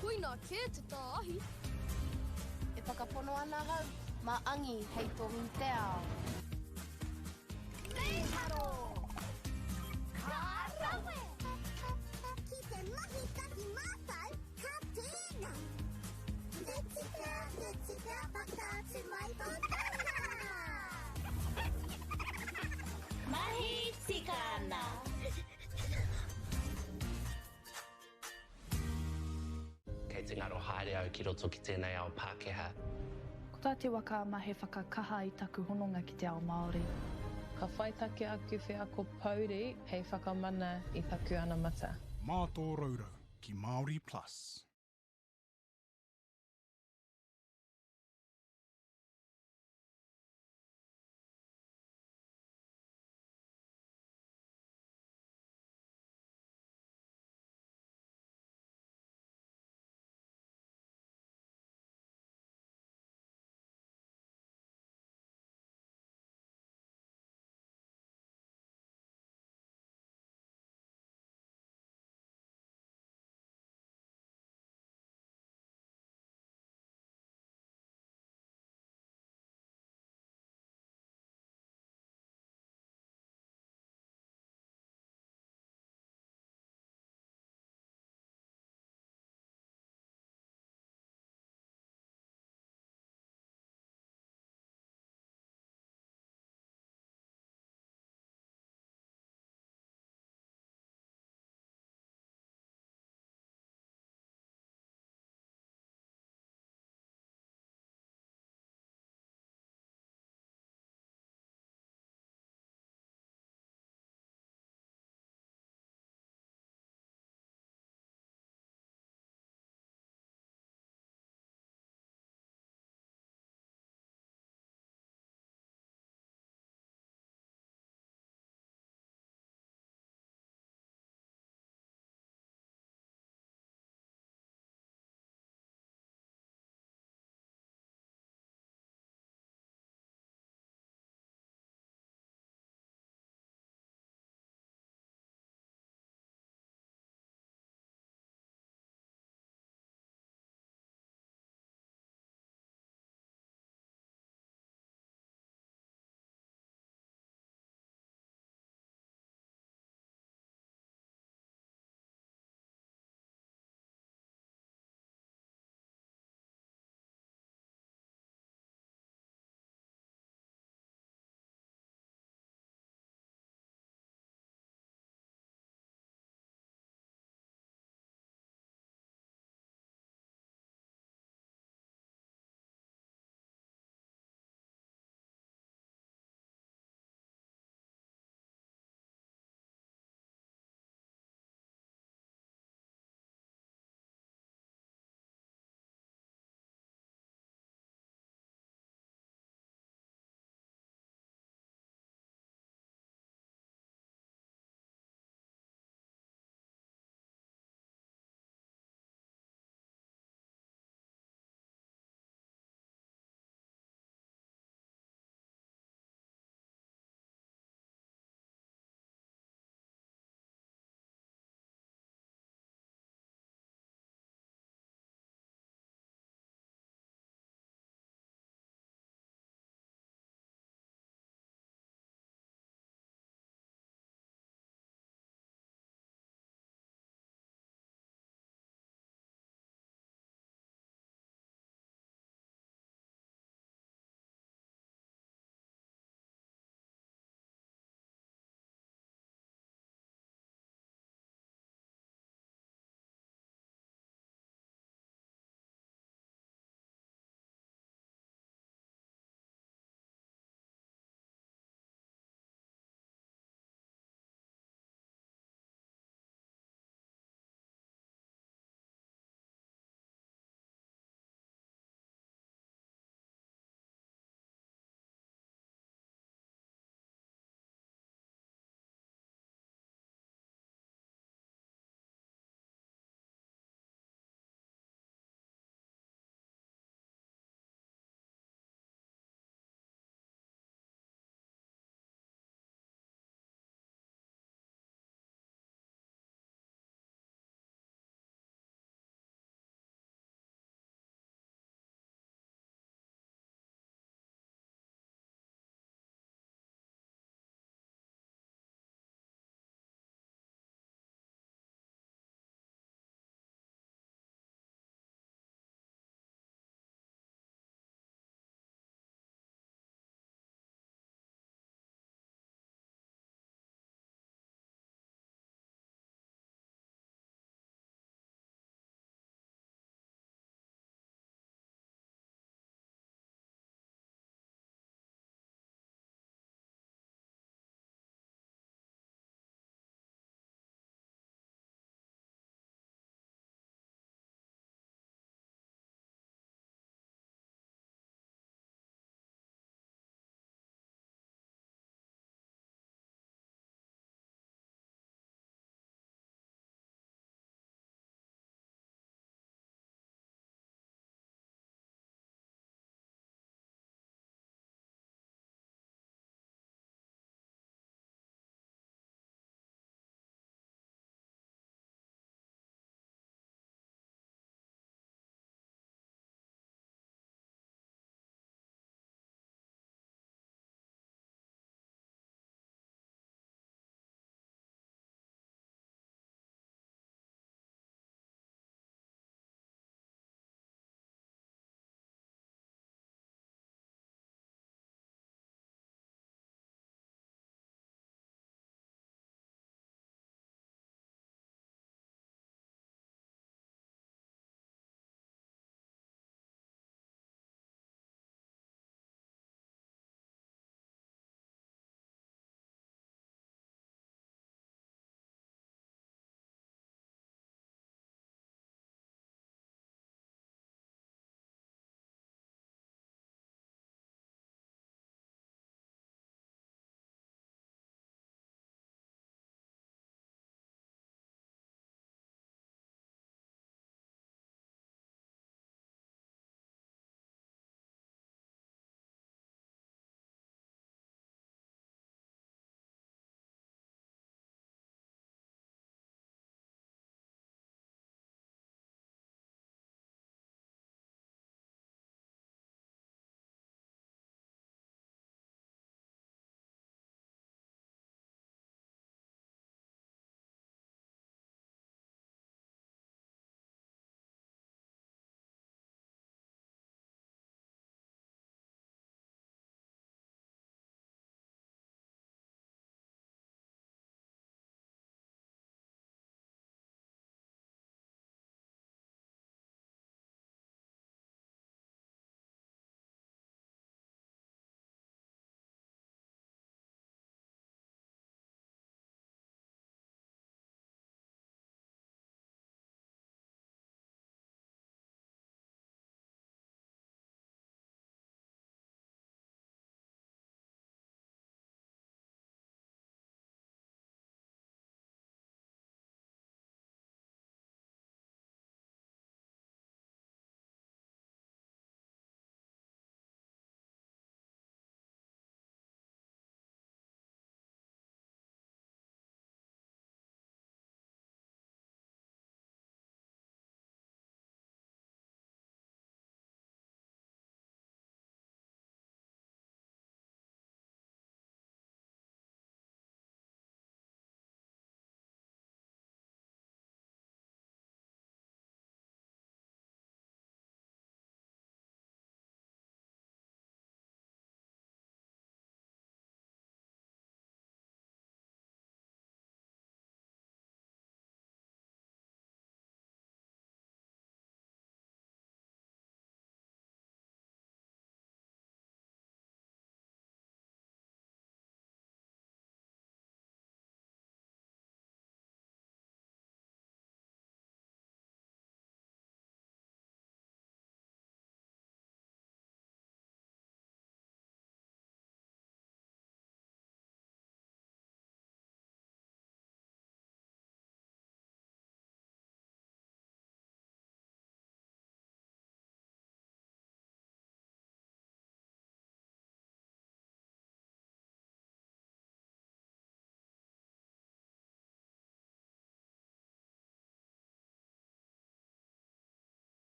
Koina kē te tāahi. E whakapono ana ahau, mā Angi hei tohu i te ao. Mīharo! Ka rawe! Ki te mahi tahi mātou, ka tēnā! Te tika, te tika, whakaatu mai tō taha! Mahi tika ana! Kei te ngaro haere au ki roto ki tēnei ao Pākehā. Ko tā te waka ama he whakakaha i taku hononga ki te ao Māori. Ka whai take aku wheako pouri hei whakamana i taku anamata. Mā tō rourou ki Māori Plus.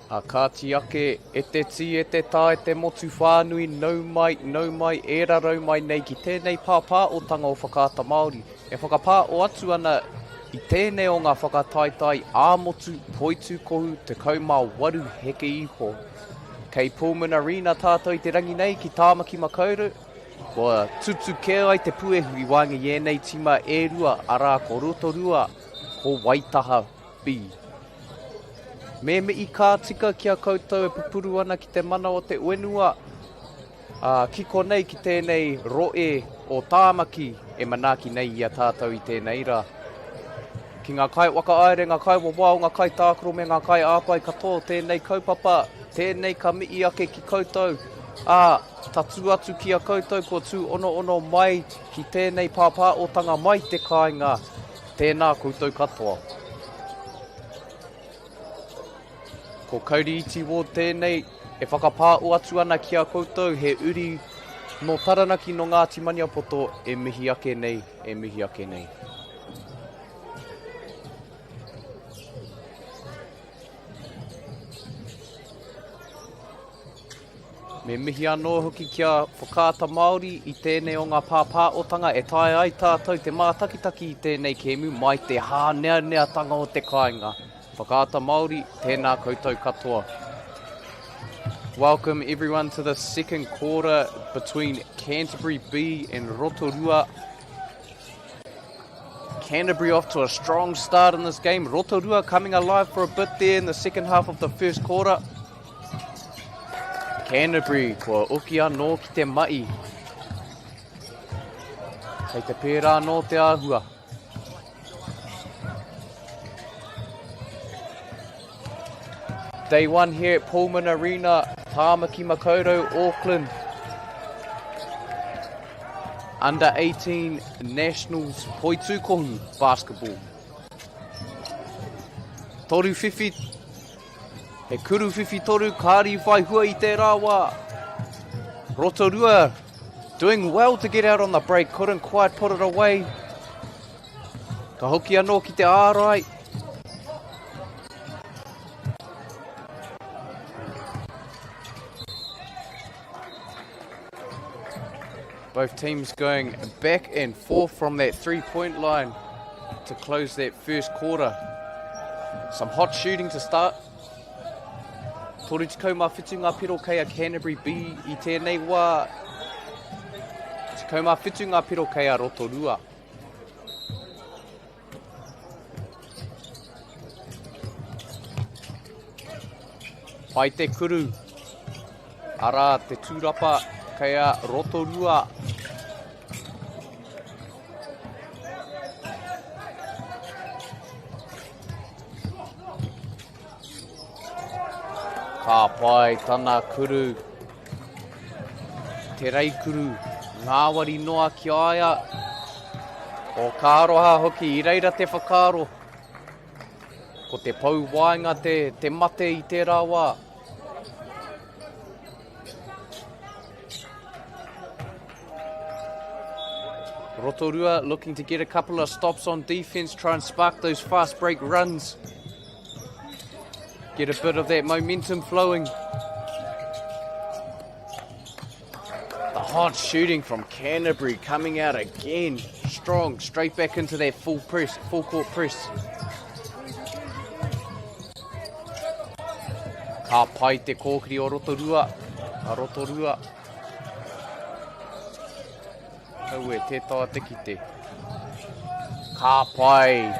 A kāti ake, e te tī, e te tā, e te motu whānui, nau mai, nau mai, e rarau mai nei ki tēnei pāpāotanga o Whakaata Māori, e whakapāo atu ana i tēnei o ngā whakataetae ā-motu poitūkohu 18 heke iho. Kei Pullman Arena tātou i te rangi nei ki Tāmaki Makaurau, kua tutu kē ai te puehu i waenga i ēnei tīma e rua, arā ko Rotorua, ko Waitaha B. Me mihi ka tika ki a koutou e pupuru ana ki te mana o te whenua, ā, ki konei ki tēnei roe o Tāmaki e manaaki nei i a tātou i tēnei rā. Ki ngā kaiwhakahaere, ngā kaiwawao, ngā kaitākaro me ngā kaiāpai katoa o tēnei kaupapa, tēnei ka mihi ake ki koutou, ā, tatū atu ki a koutou kua tūonoono mai ki tēnei pāpāotanga mai te kāinga. Tēnā koutou katoa. Ko Kauri Iti Ward tēnei e whakapāo atu ana ki a koutou he uri nō Taranaki nō Ngāti Maniapoto e mihi ake nei, e mihi ake nei. Me mihi anō hoki ki a Whakaata Māori i tēnei o ngā pāpāotanga e taea ai tātou te mātakitaki i tēnei kēmu mai te hāneaneatanga o te kāinga. Whakaata Māori, tēnā koutou katoa. Welcome everyone to the second quarter between Canterbury B and Rotorua. Canterbury off to a strong start in this game. Rotorua coming alive for a bit there in the second half of the first quarter. Canterbury, kua oki anō ki te ma'i. Kei te pērā anō te āhua. Day one here at Pullman Arena, Tāmaki Makaurau, Auckland. Under 18 Nationals Poitūkohu basketball. Toru whiwhi He kuru whiwhi toru, kāri whai hua i tērā wā. Rotorua doing well to get out on the break, couldn't quite put it away. Ka hoki anō ki te ārai. Both teams going back and forth from that three-point line to close that first quarter. Some hot shooting to start. 37 ngā piro kei a Canterbury B i tēnei wā. 17 ngā piro kei a Rotorua. Pai te kuru. Arā te tūrapa kei a Rotorua. Ka pai tana kuru. Te reikuru, ngāwari noa ki a ia. O ka aroha hoki, i reira te whakaaro. Ko te pou waenga te, te mate i tērā wā. Rotorua looking to get a couple of stops on defense, try and spark those fast break runs. Get a bit of that momentum flowing. The hot shooting from Canterbury coming out again. Strong, straight back into that full press, full court press. Ka pai te kōkiri o Rotorua. A Rotorua. Aue, tē taea te kite. Ka pai.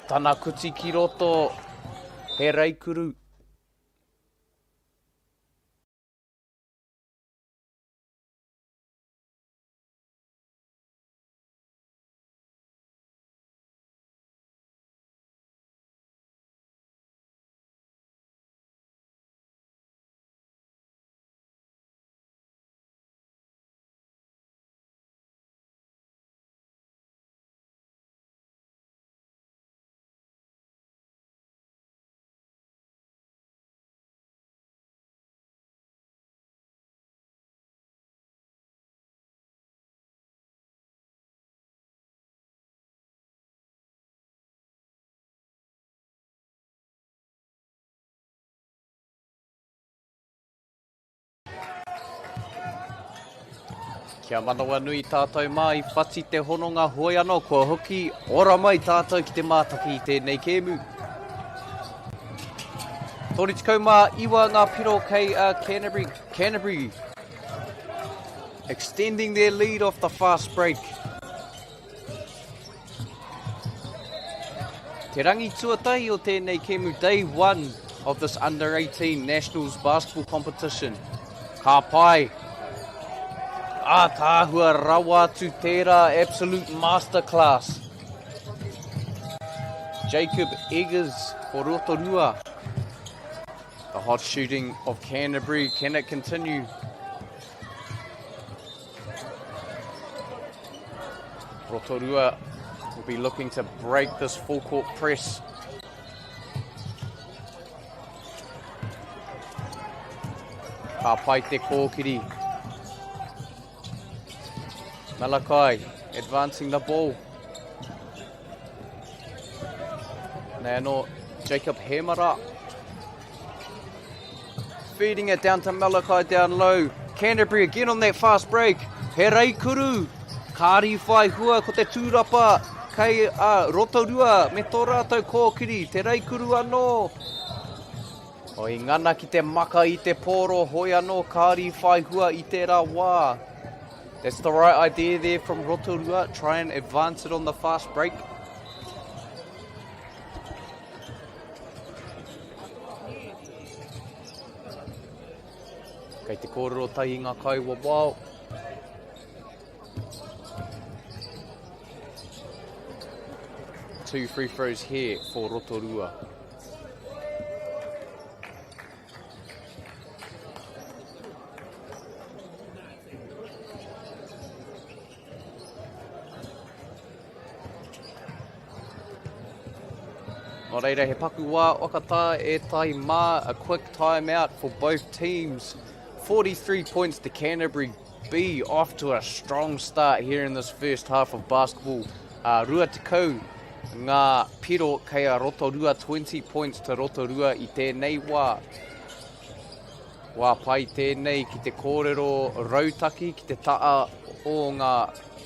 Tana kuti ki roto, he reikuru. Kia manawanui tātou mā i whati te hononga hoi anō kua hoki ora mai tātou ki te mātaki i tēnei kēmu. 39 ngā piro kei a Canterbury. Canterbury extending their lead off the fast break. Te rangi tuatahi o tēnei kēmu, day one of this under 18 Nationals basketball competition. Ka pai. Ātaahua rawa atu tērā, absolute masterclass. Jacob Eggers for Rotorua. The hot shooting of Canterbury, can it continue? Rotorua will be looking to break this full court press. Ka pai te kōkiri. Malakai advancing the ball. Nei anō, Jacob Hemara. Feeding it down to Malakai down low. Canterbury again on that fast break. He reikuru. Kāri whai hua ko te tūrapa kei a Rotorua me tō rātou kōkiri. Te reikuru anō. O i ngana ki te maka i te pōro hoi anō kāri whai hua i tērā wā. That's the right idea there from Rotorua. Try and advance it on the fast break. Kei te kōrero tahi ngā kaiwawao. Two free throws here for Rotorua. Nō reira, he paku wā whakatā e tai mā, a quick time out for both teams. 43 points to Canterbury B, off to a strong start here in this first half of basketball. Uh, 20 ngā piro kei a Rotorua, 20 points to Rotorua i tēnei wā. Wā pai tēnei ki te kōrero rautaki, ki te taa o ngā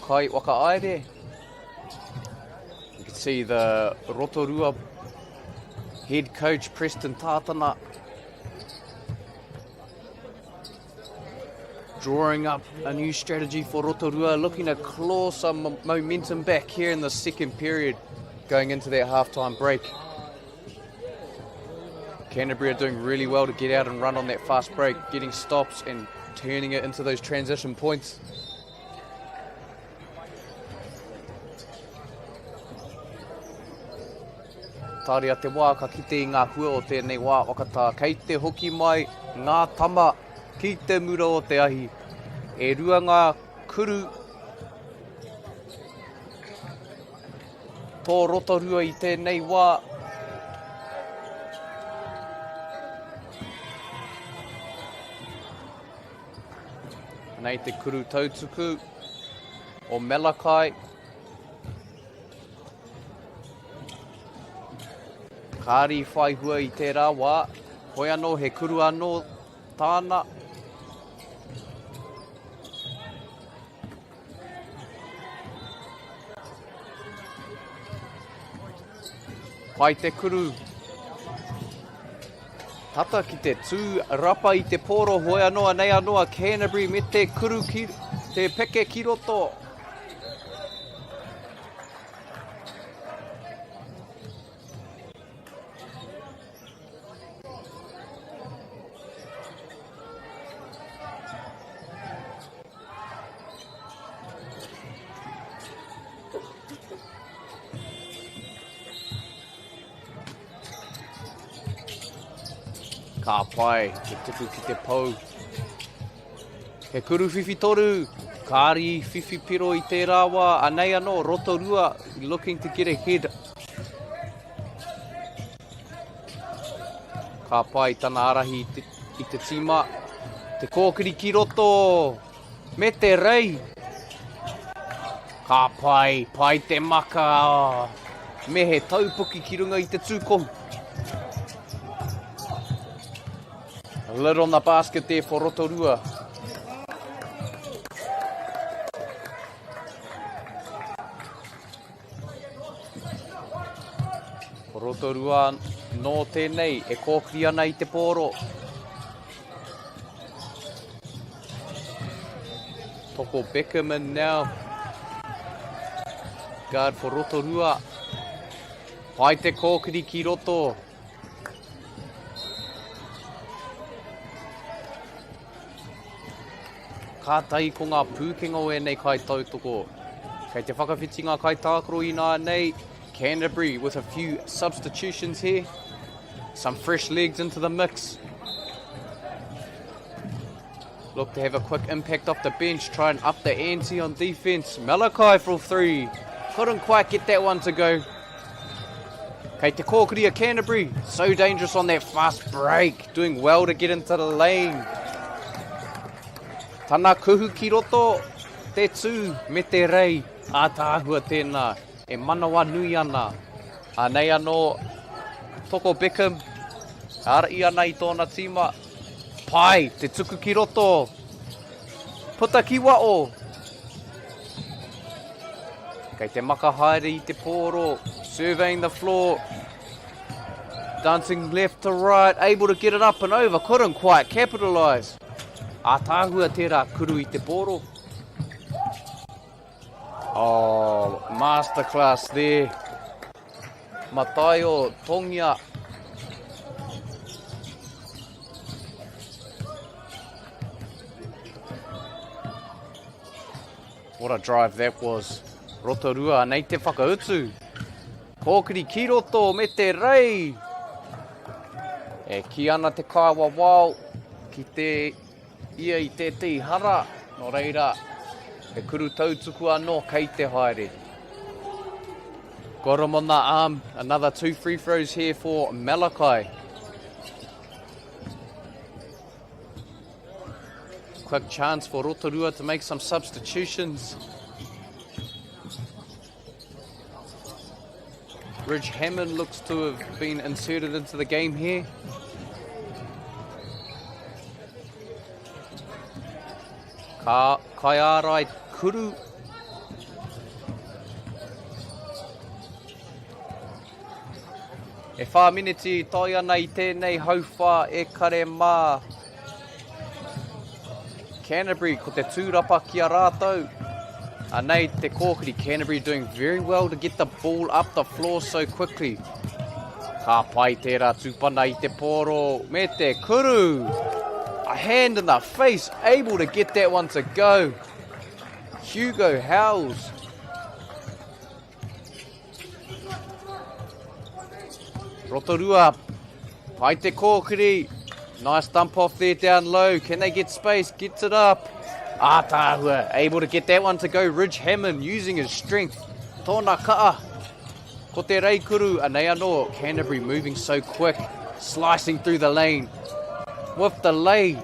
kai whakahaere. You can see the Rotorua head coach Preston Tātana drawing up a new strategy for Rotorua, looking to claw some momentum back here in the second period going into that halftime break. Canterbury are doing really well to get out and run on that fast break, getting stops and turning it into those transition points. Tāria te wā ka kite i ngā hua o tēnei wā whakatā. Kei te hoki mai ngā tama ki te mura o te ahi. E rua ngā kuru tō Rotorua i tēnei wā. Nei te kuru tautuku o Malakai. Kāri whai hua i tērā wā, hoi anō he kuru anō tāna. Pai te kuru. Tata ki te tū rapa i te pōro hoi anō anei anō a Canterbury me te kuru ki te peke ki roto. Ka pai te tuku ki te pou. He kuru whiwhi toru, kāri whiwhi piro i tērā wā, anei anō, Rotorua looking to get ahead. Ka pai tana arahi i te, i te tīma. Te kōkiri ki roto, me te rei. Ka pai, pai te maka, me he taupuki ki runga i te tūkohu. A lid on the basket there for Rotorua. Rotorua anō tēnei e kōkiri ana i te pōro. Toko Beckham in now. Guard for Rotorua. Pai te kōkiri ki roto. Kātahi ko ngā pūkenga o ēnei kaitautoko. Kei te whakawhiti ngā kaitākaro ināianei, Canterbury with a few substitutions here. Some fresh legs into the mix. Look to have a quick impact off the bench, try and up the ante on defense. Malachi for three. Couldn't quite get that one to go. Kei te kōkiri a Canterbury. So dangerous on that fast break. Doing well to get into the lane. Tana kuhu ki roto, te tū me te rei. Ātaahua tēnā. E manawa nui ana. Anei anō, Toko Beckham, ārahi ana i tōna tīma. Pai, te tuku ki roto. Puta ki wao. Kei te maka haere i te pōro. Surveying the floor. Dancing left to right. Able to get it up and over. Couldn't quite capitalise. Ātaahua tērā kuru i te pōro. Oh, masterclass there. Mataio Tongia. What a drive that was. Rotorua, nei te whakautu. Kōkiri ki roto me te rei. E ki ana te kāwa wao ki te ia i tētehi hara, nō reira, he kuru tautuku anō kei te haere. Got him on the arm, another two free throws here for Malachi. Quick chance for Rotorua to make some substitutions. Ridge Hammond looks to have been inserted into the game here. Ka, Kaiārai Kuru. E whā miniti tae ana i tēnei hauwhā e kare mā. Canterbury, ko te tūrapa ki a rātou. Anei te kōkiri, Canterbury doing very well to get the ball up the floor so quickly. Ka pai tērā tūpana i te pōro me te kuru. A hand in the face, able to get that one to go. Hugo Howells. Rotorua, pai te kōkiri. Nice dump off there down low. Can they get space? Gets it up. Ātaahua, able to get that one to go. Ridge Hammond using his strength. Tōna ka'a. Ko te reikuru, anei anō. Canterbury moving so quick. Slicing through the lane. With the lay.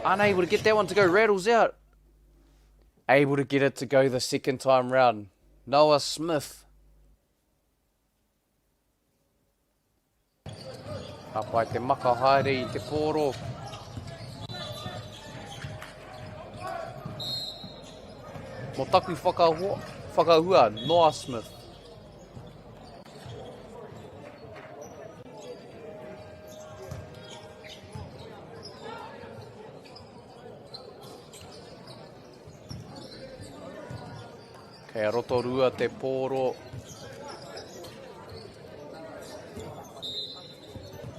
Unable to get that one to go. Rattles out. Able to get it to go the second time round. Noah Smith. Ka pai te maka haere i te pōro. Mo taku whakahua, whakahua Noah Smith. Kei a Rotorua te pōro.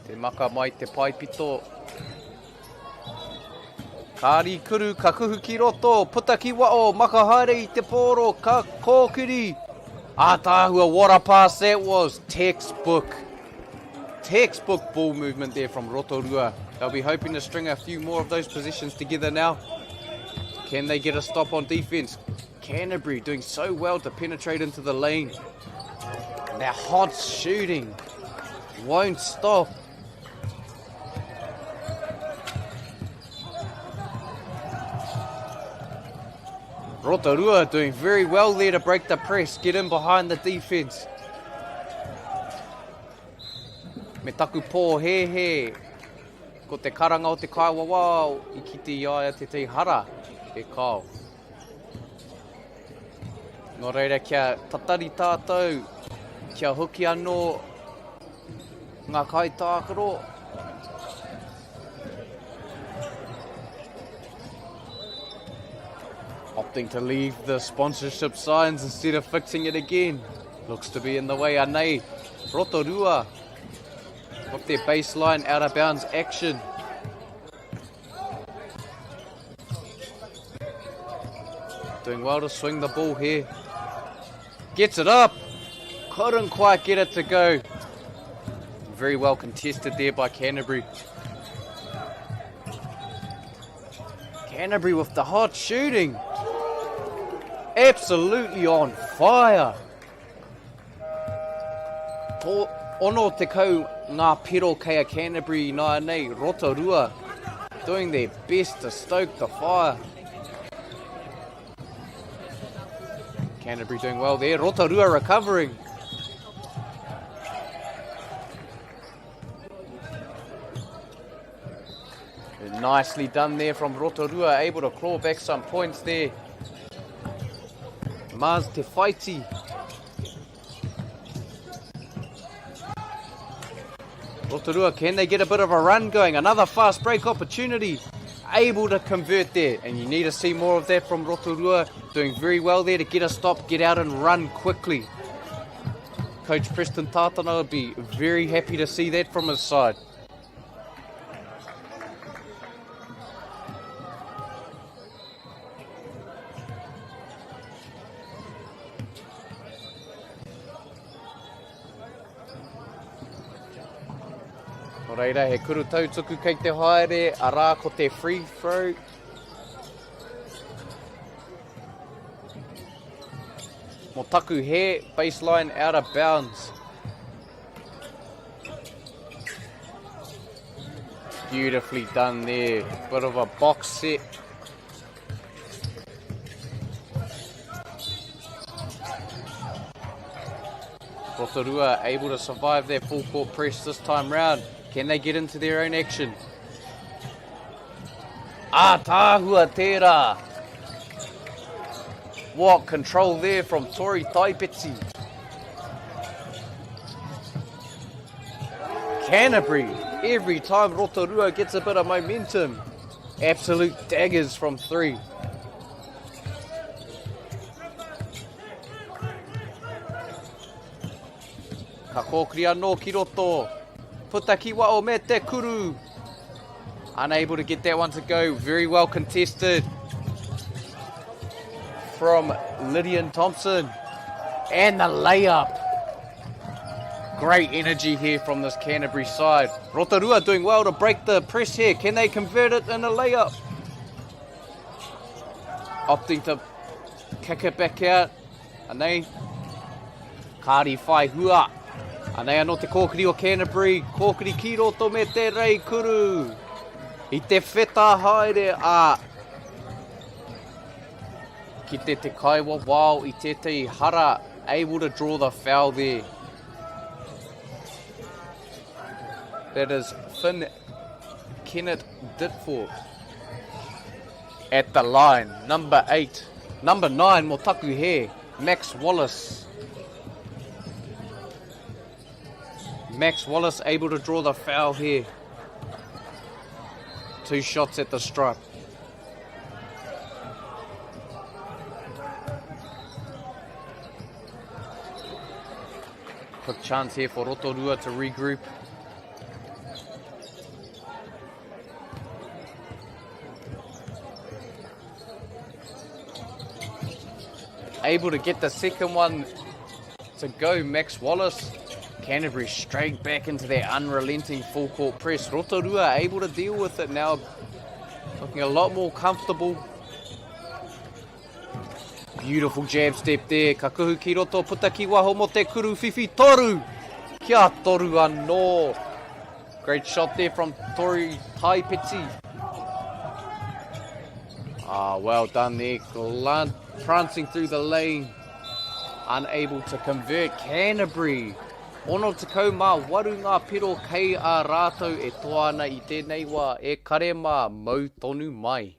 Te maka mai te paepito. Kāri kuru, ka kuhu ki roto, puta ki wao, maka haere i te pōro, ka kōkiri. Ātaahua, what a pass that was. Textbook. Textbook ball movement there from Rotorua. They'll be hoping to string a few more of those possessions together now. Can they get a stop on defense? Canterbury doing so well to penetrate into the lane. Now hot shooting won't stop. Rotorua doing very well there to break the press, get in behind the defense. Me taku pōhēhē, ko te karanga o te kaiwawao i kite i a ia tētahi hara e kao. Nō reira kia tatari tātou, kia hoki anō. Ngā kaitākaro. Opting to leave the sponsorship signs instead of fixing it again. Looks to be in the way. Anei, Rotorua with their baseline out of bounds action. Doing well to swing the ball here. Gets it up. Couldn't quite get it to go. Very well contested there by Canterbury. Canterbury with the hot shooting. Absolutely on fire. Tō ono tekau ngā piro kei a Canterbury ināianei, Rotorua doing their best to stoke the fire. Canterbury doing well there, Rotorua recovering. Nicely done there from Rotorua, able to claw back some points there. Mars Te Whaiti. Rotorua, can they get a bit of a run going? Another fast break opportunity. Able to convert there. And you need to see more of that from Rotorua. Doing very well there to get a stop, get out and run quickly. Coach Preston Tatana would be very happy to see that from his side. Nō reira, he kuru tautuku kei te haere, arā ko te free throw. Mō taku he, baseline out of bounds. Beautifully done there. Bit of a box set. Rotorua able to survive their full court press this time round. Can they get into their own action? Ātaahua tērā. What control there from Tori Taipeti. Canterbury, every time Rotorua gets a bit of momentum, absolute daggers from three. Ka kōkiri anō ki roto. Puta ki wao me te kuru. Unable to get that one to go. Very well contested from Lydian Thompson. And the layup. Great energy here from this Canterbury side. Rotorua doing well to break the press here. Can they convert it in a layup? Opting to kick it back out. Anei, kāri whai hua. Anei anō te kōkiri o Canterbury, kōkiri ki roto me te rei kuru. I te wheta haere a ki te te kaiwawao i tētahi hara, able to draw the foul there. That is Finn Kennett Ditford at the line, number 8. Number 9, mō taku hē, Max Wallace. Max Wallace able to draw the foul here. Two shots at the stripe. Quick chance here for Rotorua to regroup. Able to get the second one to go, Max Wallace. Canterbury straight back into their unrelenting full court press. Rotorua able to deal with it now, looking a lot more comfortable. Beautiful jab step there. Ka kuhu ki roto, puta ki waho mo te kuru whiwhi toru. Kia toru anō. Great shot there from Tori Taipeti. Ah, well done there. Glant prancing through the lane. Unable to convert. Canterbury. Ono tekau mā waru ngā piro kei a rātou e toa ana i tēnei wā e kare mā mau tonu mai.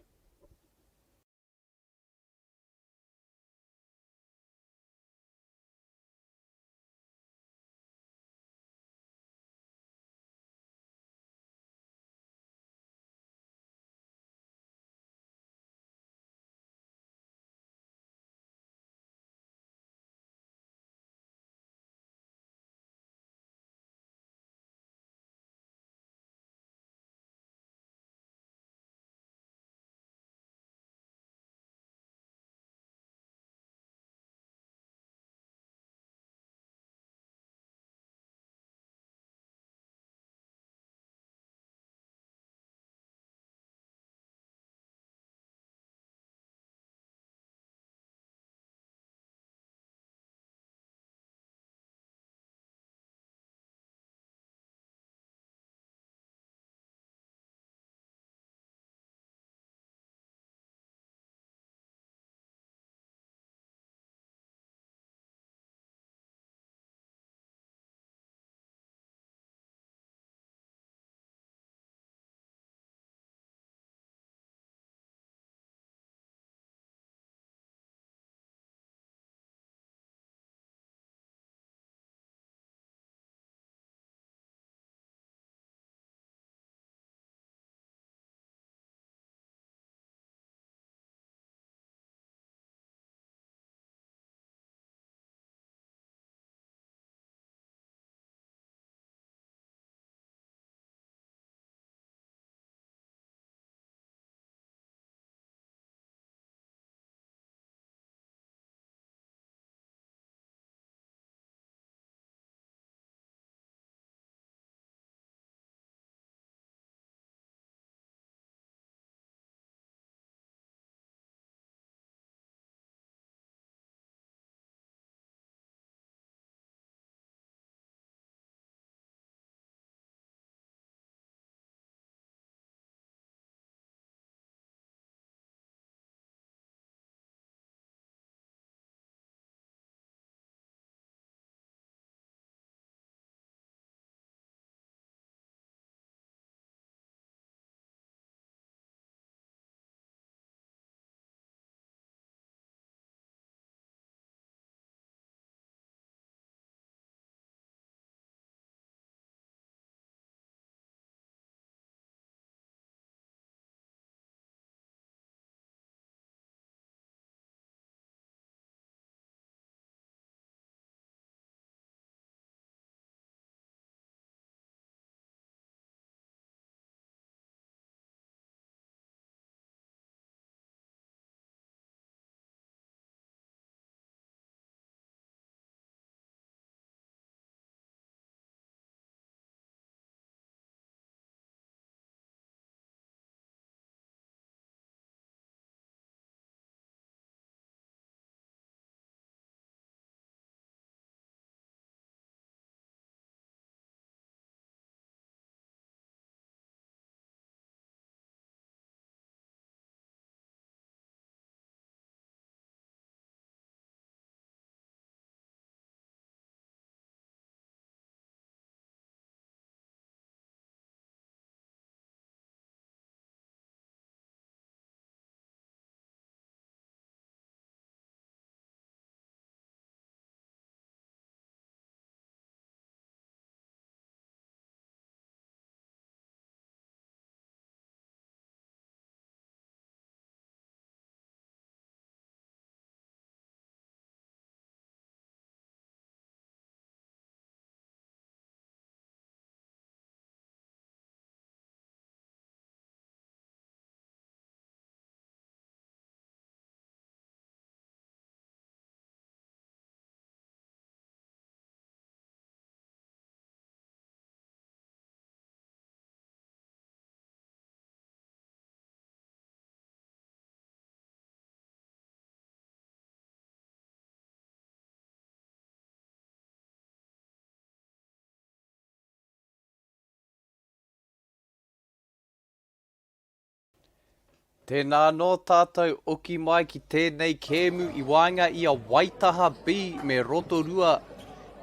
Tēnā anō tātou oki mai ki tēnei kēmu i waenga i a Waitaha B me Rotorua.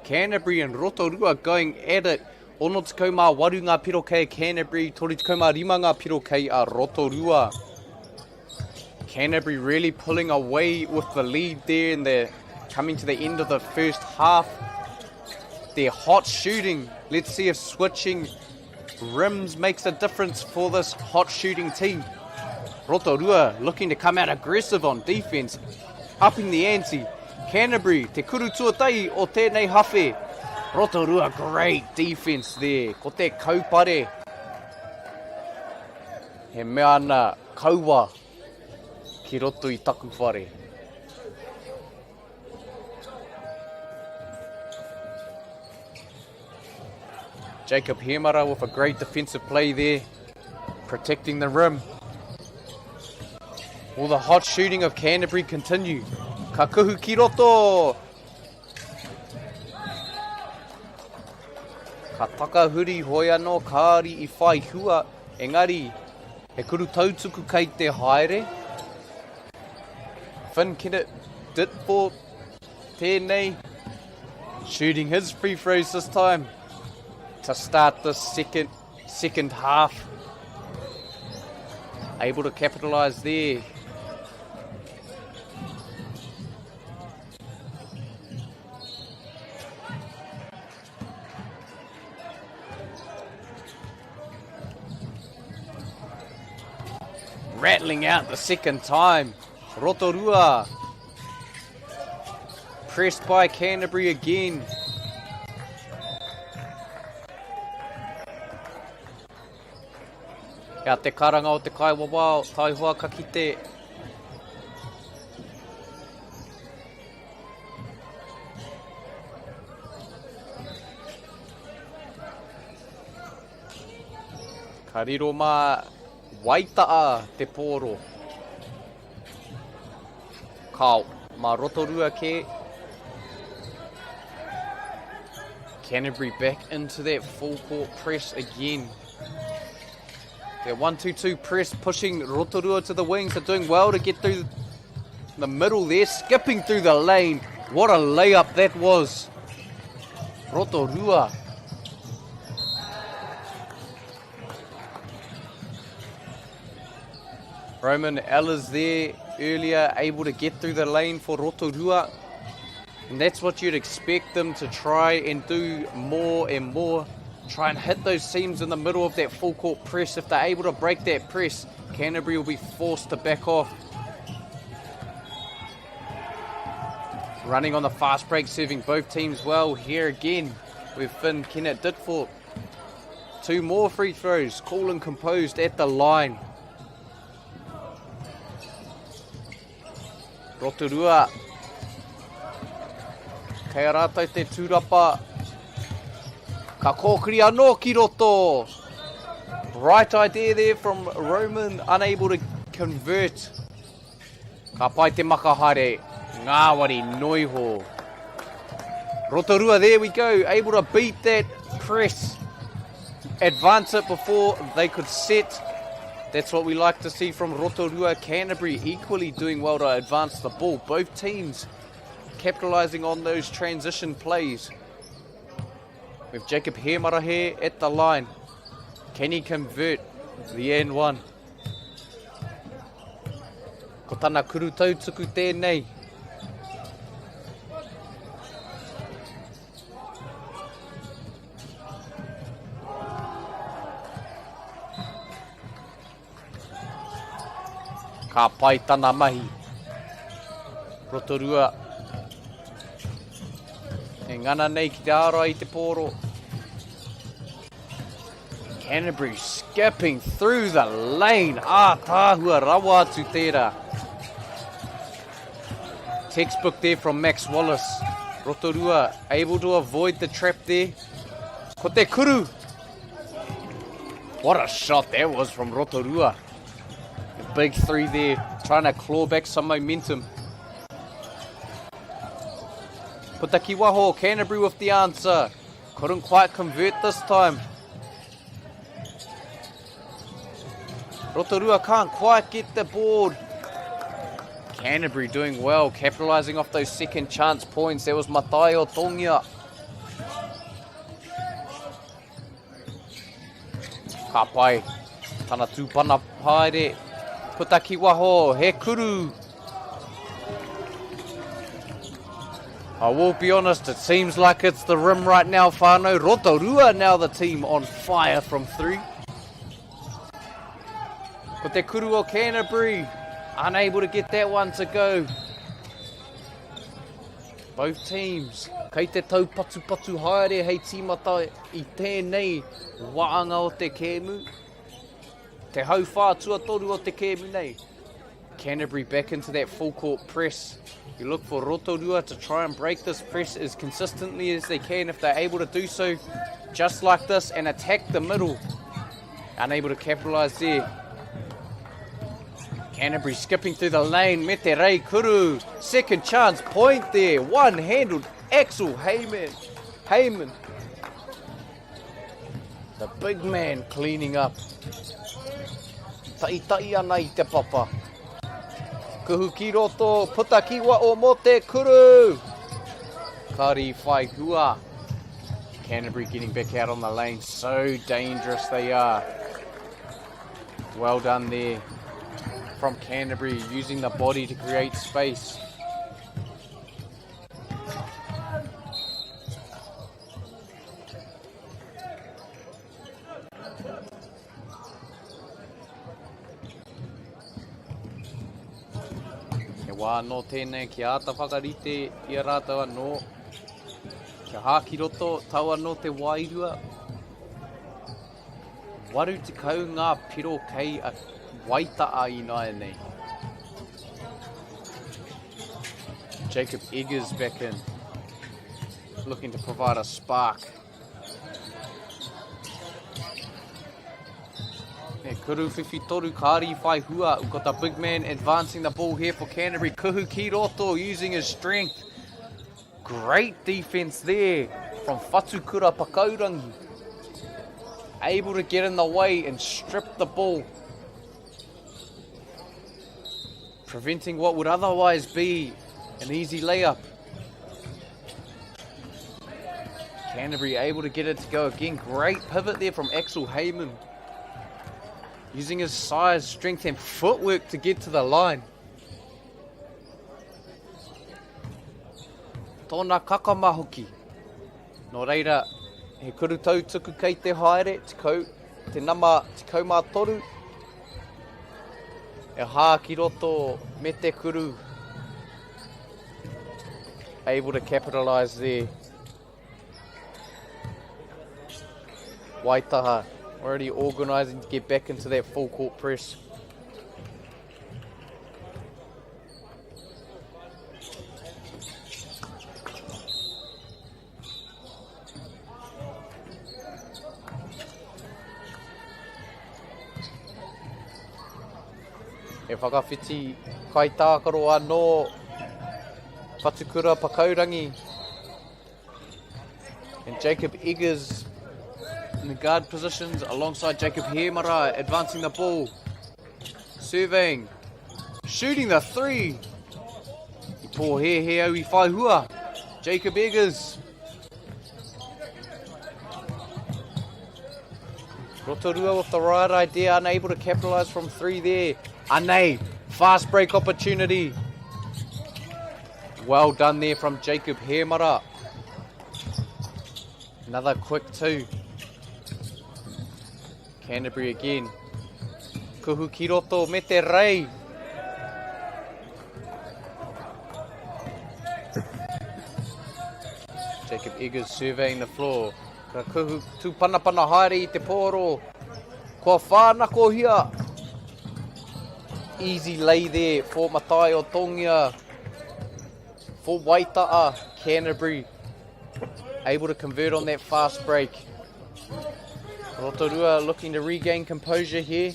Canterbury and Rotorua going at it. 68 ngā piro kei a Canterbury, 35 ngā piro kei a Rotorua. Canterbury really pulling away with the lead there and they're coming to the end of the first half. They're hot shooting. Let's see if switching rims makes a difference for this hot shooting team. Rotorua looking to come out aggressive on defense, upping the ante. Canterbury, te kuru tuatahi o tēnei hawhe. Rotorua, great defense there. Ko te kaupare. He mea ana kaua ki roto i taku whare. Jacob Hemara with a great defensive play there, protecting the rim. Will the hot shooting of Canterbury continue? Ka kuhu ki roto! Ka takahuri hoi anō kāri i whai hua, engari he kuru tautuku kei te haere. Finn Kennett Ditfort tēnei, shooting his free throws this time to start the second, second half. Able to capitalise there. Rattling out the second time. Rotorua. Pressed by Canterbury again. Kia te karanga o te kaiwawao, taihoa ka kite. Ka riro mā Waita'a te pōro. Kao, mā Rotorua kē. Canterbury back into that full court press again. That 1-2-2 press pushing Rotorua to the wings. They're doing well to get through the middle there, skipping through the lane. What a layup that was. Rotorua. Roman Ellers there earlier, able to get through the lane for Rotorua. And that's what you'd expect them to try and do more and more. Try and hit those seams in the middle of that full court press. If they're able to break that press, Canterbury will be forced to back off. Running on the fast break, serving both teams well here again with Finn Kennett Ditfort. Two more free throws, cool and composed at the line. Rotorua. Kei a rātou te tūrapa. Ka kōkiri anō ki roto. Right idea there from Roman, unable to convert. Ka pai te maka haere, ngāwari noiho. Rotorua, there we go, able to beat that press. Advance it before they could set. That's what we like to see from Rotorua. Canterbury equally doing well to advance the ball. Both teams capitalising on those transition plays. With Jacob Hemara here at the line. Can he convert the N1? Ko tana kuru tautuku tēnei. Ka pai tana mahi. Rotorua. E ngana nei ki te ārai i te pōro. Canterbury skipping through the lane. Ātaahua rawa atu tērā. Textbook there from Max Wallace. Rotorua able to avoid the trap there. Ko te kuru. What a shot that was from Rotorua. The big three there, trying to claw back some momentum. Puta ki waho, Canterbury with the answer. Couldn't quite convert this time. Rotorua can't quite get the board. Canterbury doing well, capitalising off those second chance points. There was Mataio Tongia. Ka pai. Tana tūpana haere. Puta ki waho, he kuru. I will be honest, it seems like it's the rim right now, whānau. Rotorua now the team on fire from three. Ko te kuru o Canterbury, unable to get that one to go. Both teams, kei te taupatupatu haere hei tīmata i tēnei waanga o te kēmu. Te hauwhā tuatoru o te kēmu nei. Canterbury back into that full court press. You look for Rotorua to try and break this press as consistently as they can if they're able to do so, just like this, and attack the middle. Unable to capitalise there. Canterbury skipping through the lane. Mete Rei Kuru. Second chance point there. One-handled Axel Heyman. Heyman. The big man cleaning up. Taita'i ana i te papa. Kuhu ki roto, puta ki wa o mō te kuru. Kari whai hua. Canterbury getting back out on the lane. So dangerous they are. Well done there from Canterbury, using the body to create space. He wā anō tēnei kia āta whakarite i a rātou anō, kia hā ki roto, tau anō te wairua. 80 ngā piro kei a Waita'a ināianei. Jacob Eggers back in, looking to provide a spark. He kuru whiwhi toru kāri whai hua. We've got the big man advancing the ball here for Canterbury. Kuhu ki roto using his strength. Great defense there from Whatukura Pakaurangi. Able to get in the way and strip the ball. Preventing what would otherwise be an easy layup. Canterbury able to get it to go again. Great pivot there from Axel Heyman. Using his size, strength and footwork to get to the line. Tōna kakama hoki. Nō reira, he kuru tautuku kei te haere, tekau, te nama 13, e hā ki roto me te kuru. Able to capitalise there. Waitaha already organising to get back into that full court press. E whakawhiti kaitākaro anō Whatukura Pakaurangi and Jacob Eggers in the guard positions alongside Jacob Hemara advancing the ball. Surveying. Shooting the three. I pōhēhē au i whai hua. Jacob Eggers. Rotorua with the right idea, unable to capitalise from three there. Anei, fast break opportunity. Well done there from Jacob Hemara. Another quick two. Canterbury again. Kuhu ki roto me te rei. Jacob Eggers surveying the floor. Ka kuhu tūpanapana haere i te pōro. Kua whānakohia. Easy lay there for Matai o Tongia. For Waita'a, Canterbury able to convert on that fast break. Rotorua looking to regain composure here.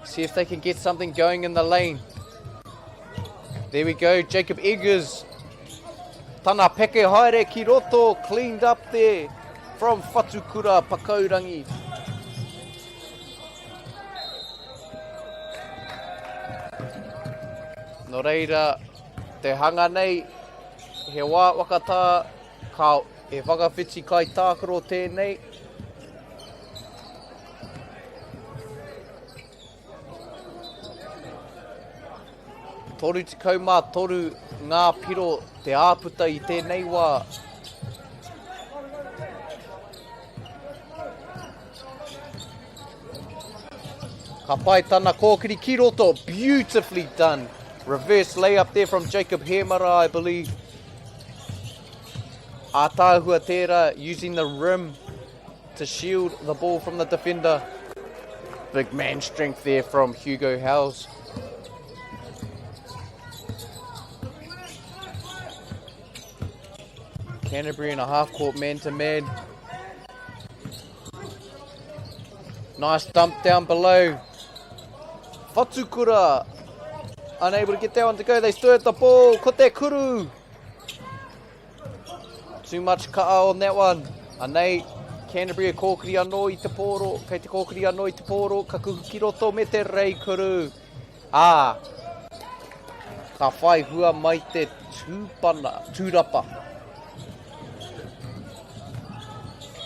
See if they can get something going in the lane. There we go, Jacob Eggers. Tana peke haere ki roto, cleaned up there from Whatukura Pakaurangi. Nō reira, te hanga nei, he wā whakatā, ka, he whakawhiti kaitākaro tēnei. 33 ngā piro te āputa i tēnei wā. Ka pai tana kōkiri ki roto. Beautifully done. Reverse layup there from Jacob Hemara, I believe. Ātaahua tērā, using the rim to shield the ball from the defender. Big man strength there from Hugo Howes. Canterbury in a half-court man-to-man. Nice dump down below. Whatukura unable to get that one to go. They still have the ball. Ko te kuru. Too much ka'a on that one. Anei, Canterbury e kōkiri anō i te pōro. Kei te kōkiri anō i te pōro. Ka kuhu ki roto me te rei kuru. Ā, ka whai hua mai te tūpana, tūrapa.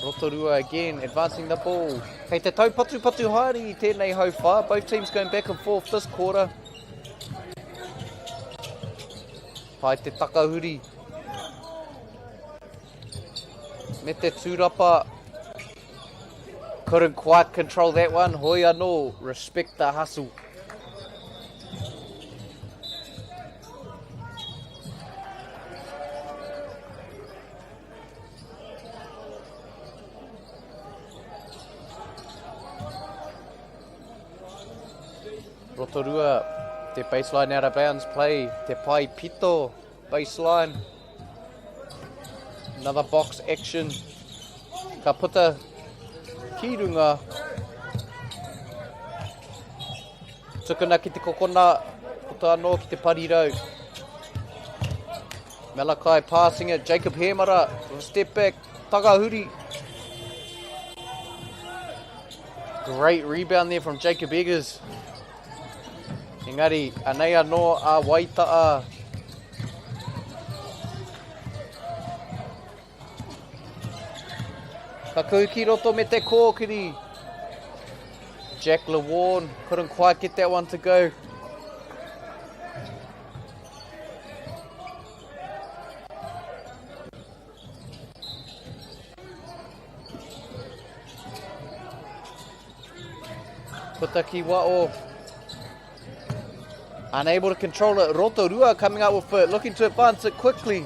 Rotorua again, advancing the ball. Kei te taupatupatu haere i tēnei hauwhā. Both teams going back and forth this quarter. Pai te takahuri. Me te tūrapa. Couldn't quite control that one. Hoi anō, respect the hustle. Rotorua, te baseline out of bounds play, te pai pito, baseline. Another box action. Ka puta ki runga. Tukuna ki te kokona, puta anō ki te parirau. Malachi passing it, Jacob Hemara, step back, Takahuri. Great rebound there from Jacob Eggers. Engari, anei anō a Waita'a. Ka kuhu ki roto me te kōkiri. Jack Lewarne couldn't quite get that one to go. Puta ki wao. Unable to control it. Rotorua coming up with it, looking to advance it quickly.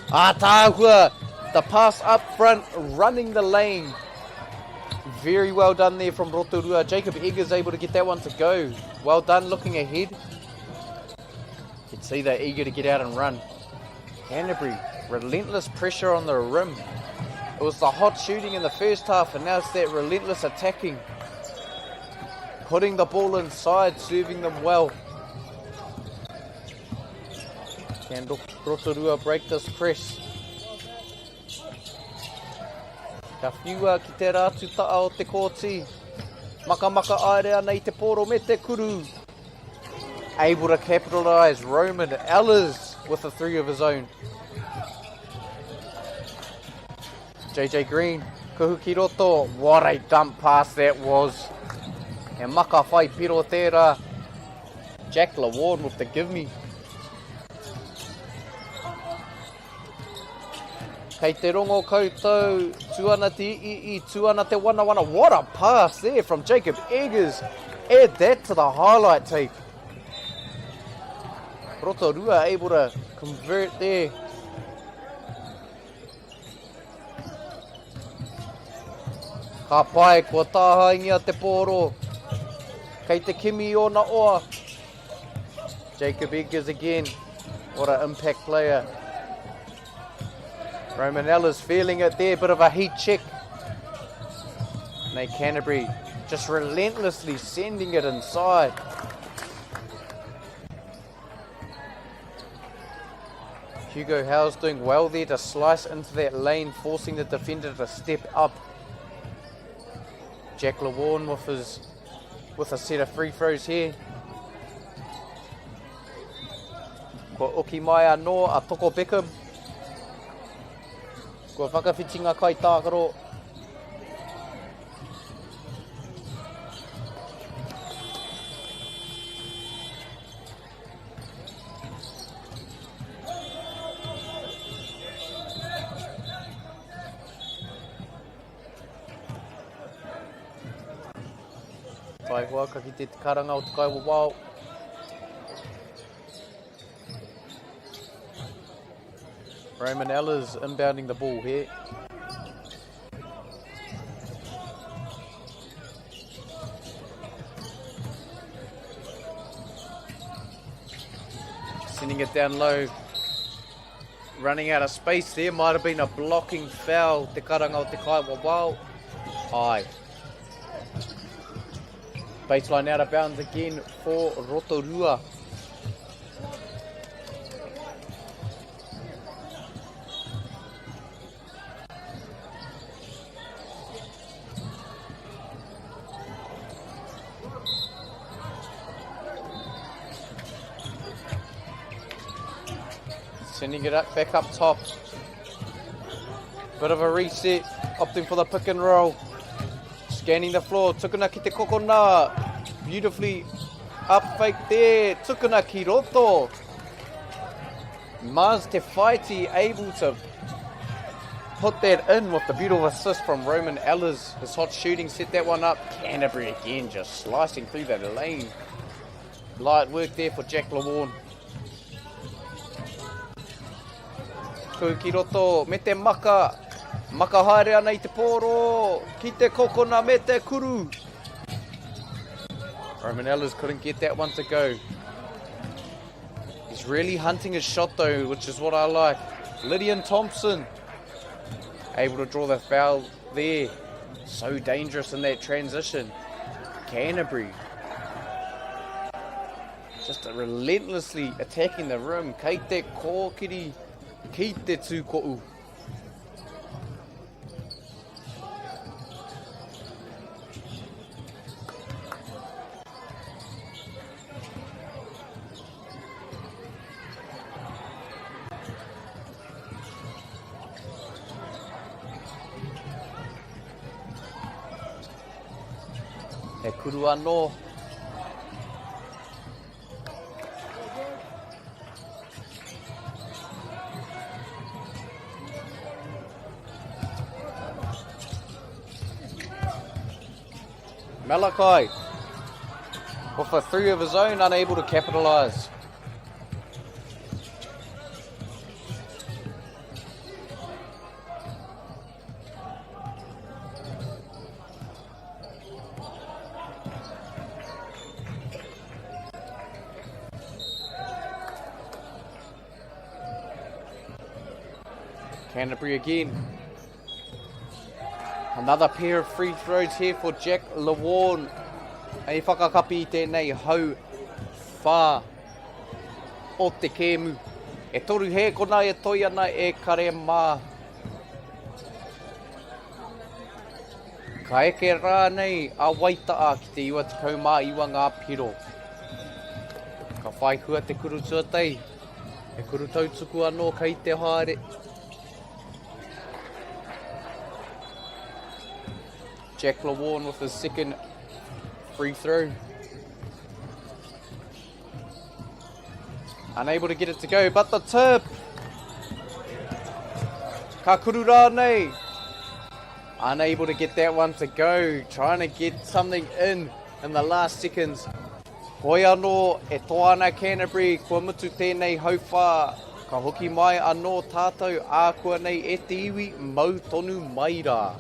Ataahua, the pass up front, running the lane. Very well done there from Rotorua. Jacob Eggers able to get that one to go. Well done looking ahead. You can see they're eager to get out and run. Canterbury, relentless pressure on the rim. It was the hot shooting in the first half, and now it's that relentless attacking. Putting the ball inside, serving them well. Can Rotorua break this press? Ka whiua ki te rātu ta'a o te kōti. Makamaka aere ana i te pōro me te kuru. Able to capitalise Roman Ellers with a three of his own. JJ Green, kuhu ki roto. What a dump pass that was. He maka whai piro tērā. Jack Lawarne with the give me. Kei te rongo koutou, tu ana te i'i, tu ana te wanawana. What a pass there from Jacob Eggers. Add that to the highlight tape. Rotorua able to convert there. Ka pai, kua tāhaingia te pōro. Kei te kimi i ōna oa. Jacob Edgars again. What an impact player. Romanella's feeling it there. Bit of a heat check. Nate Canterbury just relentlessly sending it inside. Hugo Howes doing well there to slice into that lane, forcing the defender to step up. Jack Lewarne with his with a set of free throws here. Kua oki mai anō a Toko Beckham. Kua whakawhiti ngā kaitākaro. Taihoa, ka kite te karanga o te kaiwawao. Roman Ellers inbounding the ball here. Sending it down low. Running out of space there. Might have been a blocking foul. Te karanga o te kaiwawao. Ai. Baseline out of bounds again for Rotorua. Sending it up back up top. Bit of a reset, opting for the pick and roll. Scanning the floor, tukuna ki te kokona. Beautifully up fake there, tukuna ki roto. Mars Te Whaiti able to put that in with the beautiful assist from Roman Ellers. His hot shooting set that one up. Canterbury again just slicing through that lane. Light work there for Jack Lawarn. Kau ki roto me te maka. Maka haere ana i te pōro. Ki te kokona me te kuru. Roman Ellers couldn't get that one to go. He's really hunting his shot though, which is what I like. Lydian Thompson able to draw the foul there. So dangerous in that transition. Canterbury just relentlessly attacking the rim. Kei te kōkiri, ki te tūko'u. He kuru anō. Malachi with a three of his own, unable to capitalise. Canterbury again. Another pair of free throws here for Jack Lawarn. Hei whakakapi i tēnei hau whā o te kēmu. E toru he kona e toi ana e kare mā. Ka eke rānei a Waita'a ki te 99 ngā piro. Ka whai hua te kuru tuatahi. He kuru tautuku anō kei te haere. Jack Lawarn with his second free throw. Unable to get it to go, but the tip! Ka kuru rānei. Unable to get that one to go. Trying to get something in in the last seconds. Hoi anō, e toa ana Canterbury, kua mutu tēnei hauwhā. Ka hoki mai anō tātou ākuanei e te iwi, mau tonu mai rā.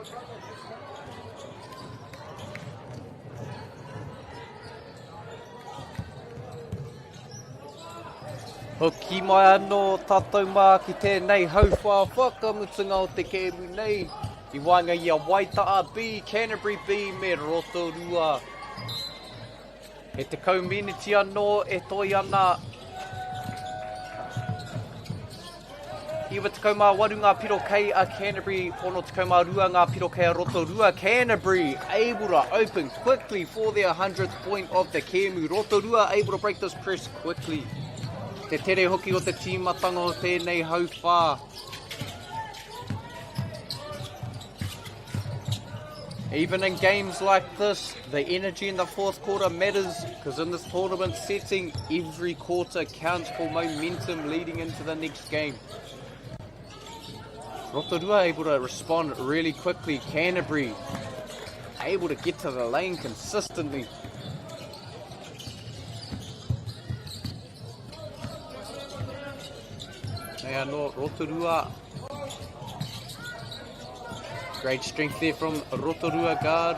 Hoki mai anō tātou mā ki tēnei hauwhā whakamutunga o te kēmu nei i waenga i a Waita'a B, Canterbury B me Rotorua. He 10 miniti anō e toi ana. 98 ngā piro kei a Canterbury, 62 ngā piro kei a Rotorua. Canterbury able to open quickly for their 100th point of the kēmu. Rotorua able to break this press quickly. Te tere hoki o te tīmatanga o tēnei hauwhā. Even in games like this, the energy in the fourth quarter matters because in this tournament setting, every quarter counts for momentum leading into the next game. Rotorua able to respond really quickly. Canterbury able to get to the lane consistently. Nei anō, Rotorua. Great strength there from Rotorua guard.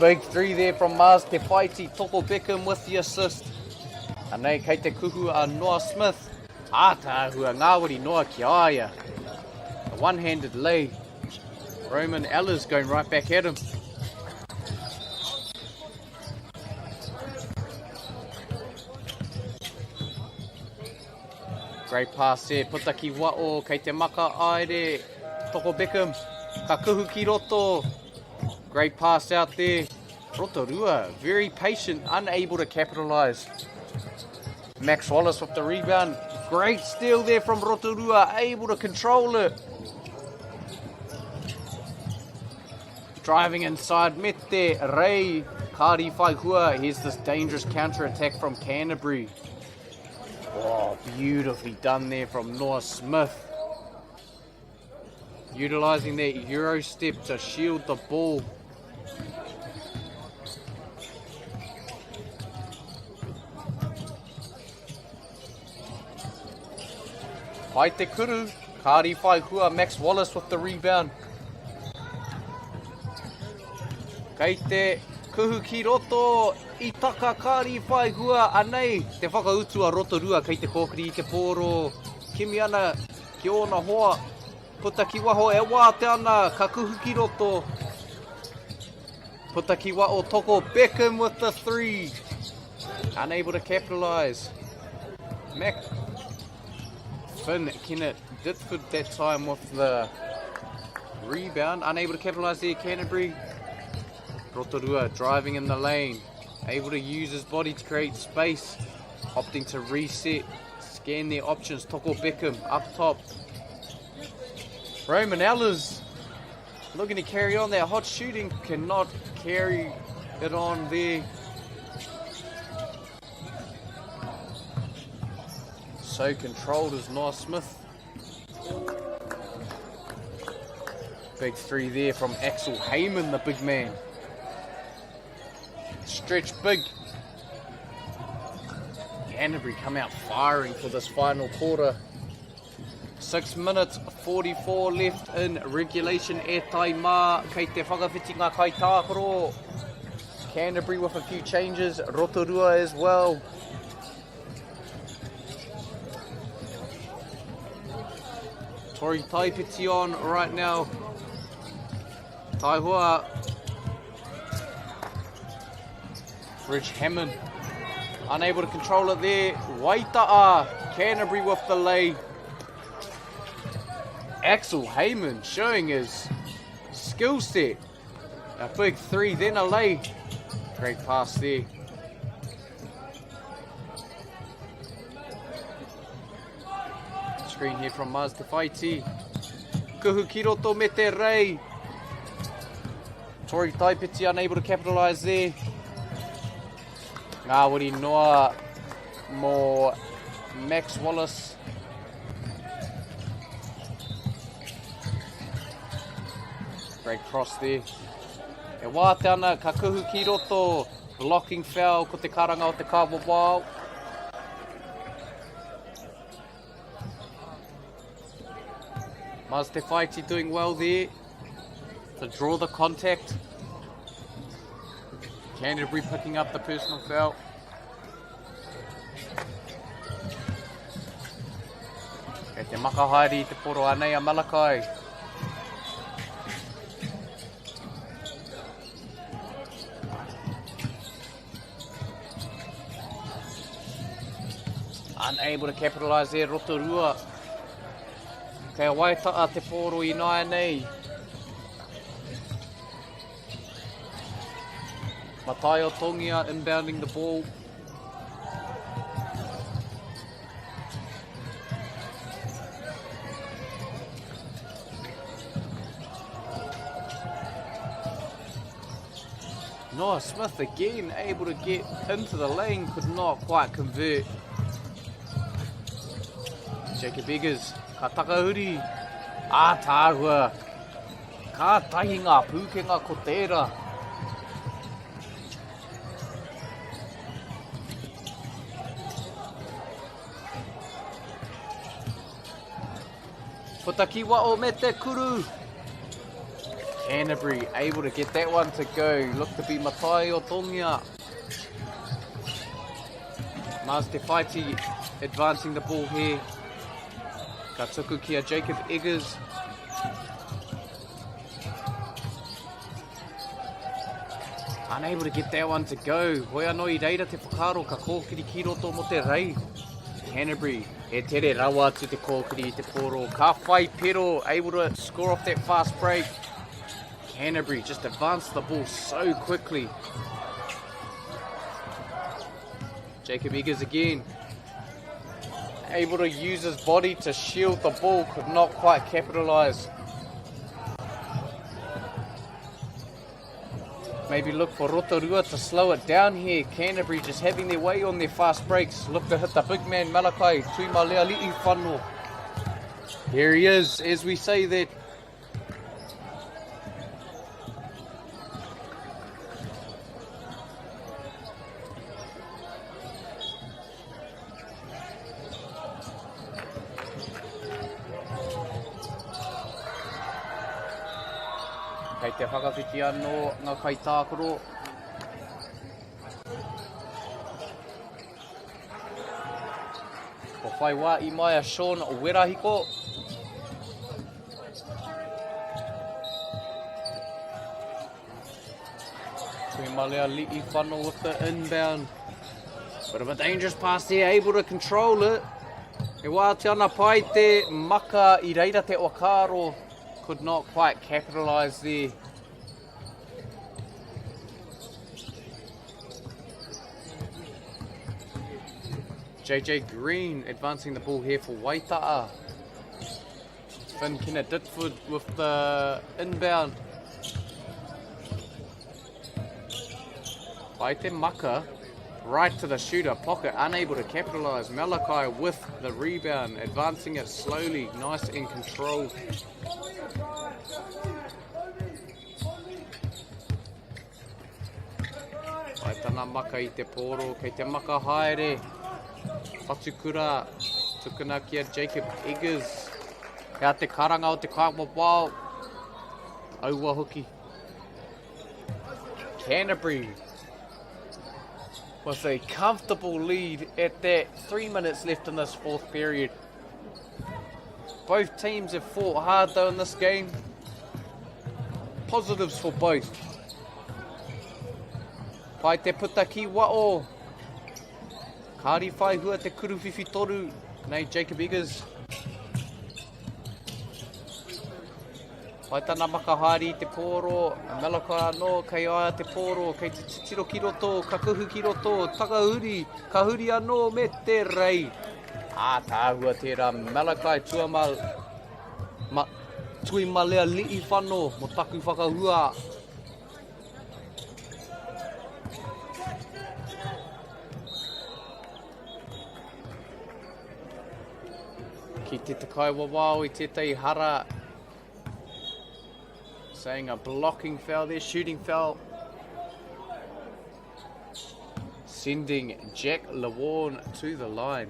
Big three there from Mars Te Whaiti, Toko Beckham with the assist. Anei kei te kuhu a Noah Smith. Ātaahua ngāwari noa ki a ia. A one-handed lay. Roman Ellers going right back at him. Great pass there, puta ki wao, kei te maka aere, Toko Beckham, ka kuhu ki roto. Great pass out there. Rotorua, very patient, unable to capitalise. Max Wallace with the rebound. Great steal there from Rotorua, able to control it. Driving inside, Mete Rei, Kari Whaihua. Here's this dangerous counter-attack from Canterbury. Oh, beautifully done there from Noah Smith. Utilising that Euro step to shield the ball. Pai te kuru, Kāri Whaihua, Max Wallace with the rebound. Kei te kuhu ki roto i taka Kāri Whaihua, anei te whakautu a Rotorua kei te kōkiri i te pōro. Kimi ana ki ōna hoa, puta ki waho e wātea ana, ka kuhu ki roto. Puta ki waho Toko Beckham with the three. Unable to capitalise. Mac Finn Kennett Ditford that time with the rebound. Unable to capitalise there, Canterbury. Rotorua driving in the lane. Able to use his body to create space. Opting to reset. Scan their options. Toko Beckham up top. Roman Ellers looking to carry on that hot shooting. Cannot carry it on there. So controlled is Noah Smith. Big three there from Axel Heyman, the big man. Stretch big. Canterbury come out firing for this final quarter. 6 minutes 44 left in regulation e tai mā kei te whakawhiti ngā kaitākaro. Canterbury with a few changes, Rotorua as well. Tori Taipiti on right now. Taihua. Rich Hammond. Unable to control it there. Waita'a. Canterbury with the lay. Axel Heyman showing his skill set. A big three, then a lay. Great pass there. Screen here from Maz Te Whaiti. Kuhu ki roto me te rei. Tori Taipiti unable to capitalise there. Ngāwari noa mō Max Wallace. Great cross there. E wātea ana, ka kuhu ki roto. Blocking foul ko te karanga o te kawawao. Mars Te Whaiti doing well there to draw the contact. Canterbury picking up the personal foul. Kei te maka haere i te poro anei a Malakai. Unable to capitalise there, Rotorua. Kei a Waita'a te pōro i nāianei. Mataio Tongia inbounding the ball. Noah Smith again able to get into the lane, could not quite convert. Jacob Eggers, ka takahuri, ātaahua. Ka tahi ngā pūkenga ko tērā. Puta ki wao me te kuru. Canterbury able to get that one to go. Look to be Matai o Tongia. Mars Te Whaiti advancing the ball here. Ka tuku ki a Jacob Eggers. Unable to get that one to go. Hoi anō i reira te whakaaro ka kōkiri ki roto mo te rei. Canterbury, he tere rawa atu te kōkiri i te pōro. Ka whai pero, able to score off that fast break. Canterbury just advanced the ball so quickly. Jacob Eggers again. Able to use his body to shield the ball, could not quite capitalise. Maybe look for Rotorua to slow it down here. Canterbury just having their way on their fast breaks. Look to hit the big man, Malakai Tuimaleali'ifano. Here he is, as we say that. Kei te whakawhiti anō ngā kaitākaro. Ko whai wā i mai a Sean Werahiko. Tuimaleali'ifano with the inbound. Bit of a dangerous pass there, able to control it. E wātea ana pai te maka i reira te whakaaro. Could not quite capitalise there. JJ Green advancing the ball here for Waita'a. Finn Kenna Ditford with the inbound. Pai te maka, right to the shooter, pocket unable to capitalise. Malachi with the rebound, advancing it slowly, nice and controlled. Pai tana maka i te pōro, kei te maka haere. Whatukura, tukuna ki a Jacob Eggers. Hea te karanga o te kaiwawao. Aua hoki. Canterbury with a comfortable lead at that. 3 minutes left in this fourth period. Both teams have fought hard though in this game. Positives for both. Pai te puta ki wao. Kāri whai hua te kuruwhiwhi toru. Nei Jacob Eggers. Pai tana maka haere i te pōro, a Malachi anō, kei a ia te pōro, kei te titiro ki roto, ka kuhu ki roto, takahuri, ka huri anō me te rei. Ātaahua tērā Malachi Tuama, ma, Tuimaleali'ifano mo taku whakahua. Ki te kaiwawao i tētahi hara. Saying a blocking foul there, shooting foul. Sending Jack Lawarn to the line.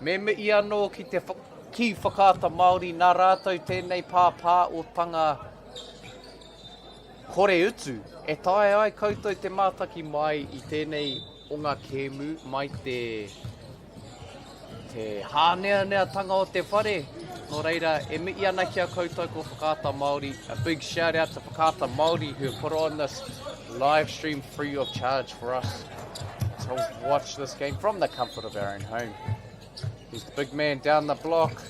Me mihi anō ki te ki Whakaata Māori nā rātou tēnei pāpāotanga kore utu e taea ai koutou te mātaki mai i tēnei o ngā kēmu mai te te hāneaneatanga o te whare. Nō reira, e mihi ana ki a koutou ko Whakaata Māori. A big shout out to Whakaata Māori who have put on this live stream free of charge for us to watch this game from the comfort of our own home. Here's the big man down the block.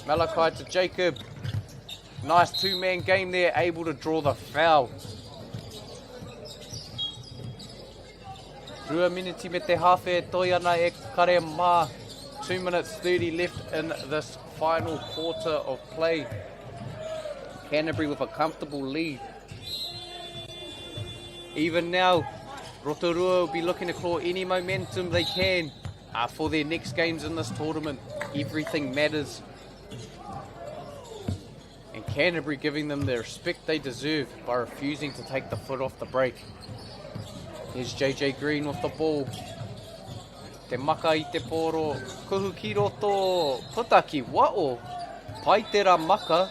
Malachi to Jacob. Nice two-man game there, able to draw the foul. Rua miniti me te hawhe e toi ana e kare mā. 2 minutes 30 left in this final quarter of play. Canterbury with a comfortable lead. Even now, Rotorua will be looking to claw any momentum they can uh, for their next games in this tournament. Everything matters. And Canterbury giving them the respect they deserve by refusing to take the foot off the brake. Here's JJ Green with the ball. Te maka i te pōro, kuhu ki roto, puta ki wao. Pai te ra maka,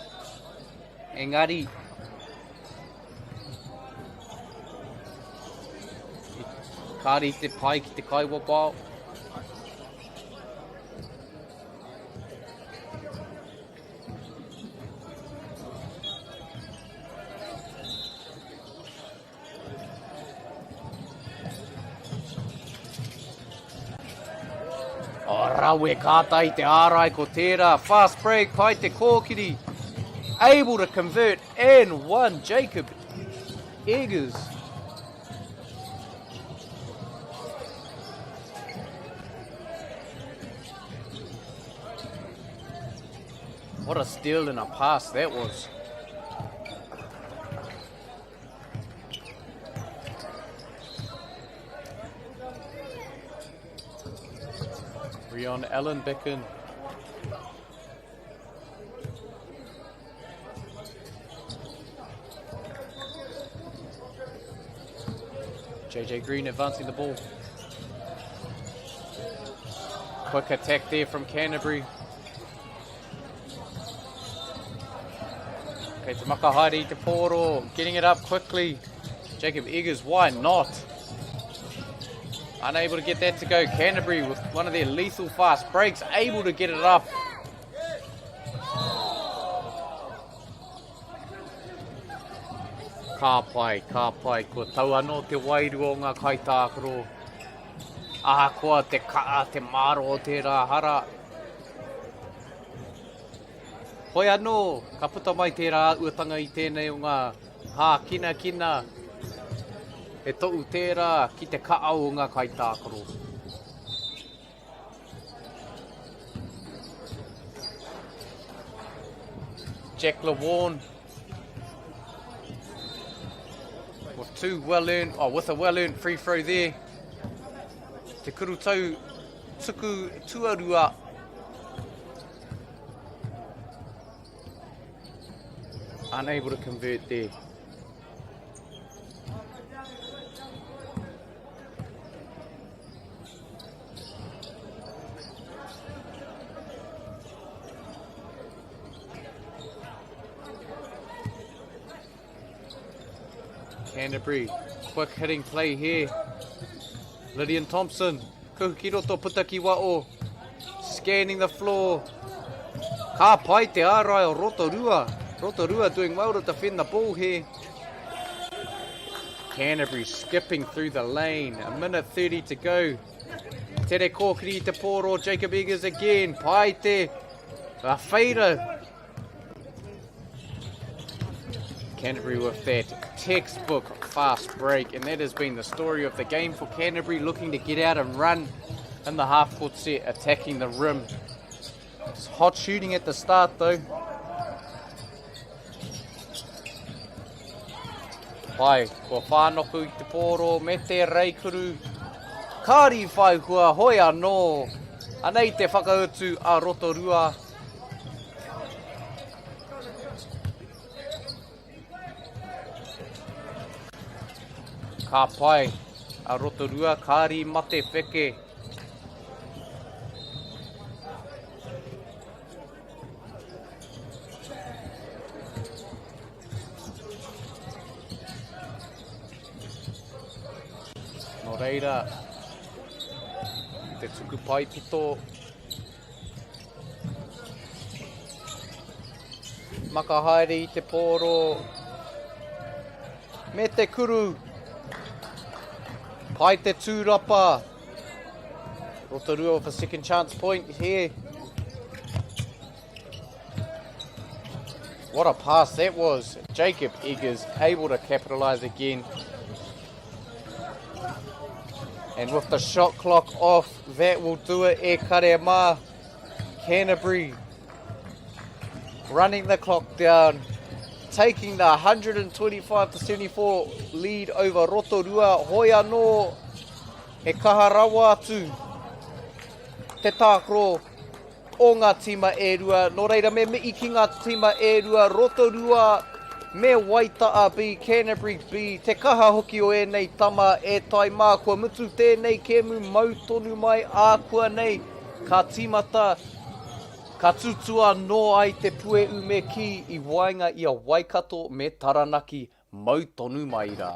engari Kāre i te pai ki te kaiwawao. Oh, rawe kāta i te ārai ko tērā. Fast break, pai te kōkiri. Able to convert and one, Jacob Eggers. What a steal and a pass that was. Rion Allen Beckon. JJ Green advancing the ball. Quick attack there from Canterbury. Okay, te maka haere i te pōro, getting it up quickly. Jacob Eggers, why not? Unable to get that to go. Canterbury with one of their lethal fast breaks, able to get it up. Ka pai, ka pai, kua tau anō te wairua o ngā kaitākaro. Ahakoa te kaa, te māro o tērā hara. Hoi anō, ka puta mai tērā āhuatanga i tēnei o ngā hākinakina. He tohu tērā ki te kaa o ngā kaitākaro. Jack Lewarne with two well-earned, oh, with a well-earned free throw there. Te kurutau tuku tuarua. Unable to convert there. Canterbury, quick hitting play here. Lydian Thompson, kuhu ki roto puta ki wao. Scanning the floor. Ka pai te ārai o Rotorua. Rotorua doing well to defend the ball here. Canterbury skipping through the lane. A minute 30 to go. Tere kōkiri te pōro, Jacob Eggers again. Pai te a wheira. Canterbury with that textbook fast break, and that has been the story of the game for Canterbury, looking to get out and run in the half-court set, attacking the rim. It's hot shooting at the start though. Pai, kua whānoku i te pōro me te reikuru. Kāri whai hua hoi anō. Anei te whakautu a Rotorua. Ka pai a Rotorua, kāri mate wheke. reira, te tuku paipito. Maka haere i te pōro. Me te kuru. Pai te tūrapa. Rotorua with a second chance point here. What a pass that was. Jacob Eggers able to capitalise again. And with the shot clock off, that will do it. E kare mā, Canterbury running the clock down, taking the 125 to 74 lead over Rotorua. Hoi anō, he kaha rawa atu te tākaro o ngā tīma e rua. Nō reira, me mihi ki ngā tīma e rua, Rotorua me Waita'a B, Canterbury B, te kaha hoki o ēnei tama e tai mā. Kua mutu tēnei kēmu mau tonu mai ākuanei ka tīmata, ka tūtū anō ai te puehu me kī i waenga i a Waikato me Taranaki, mau tonu mai rā.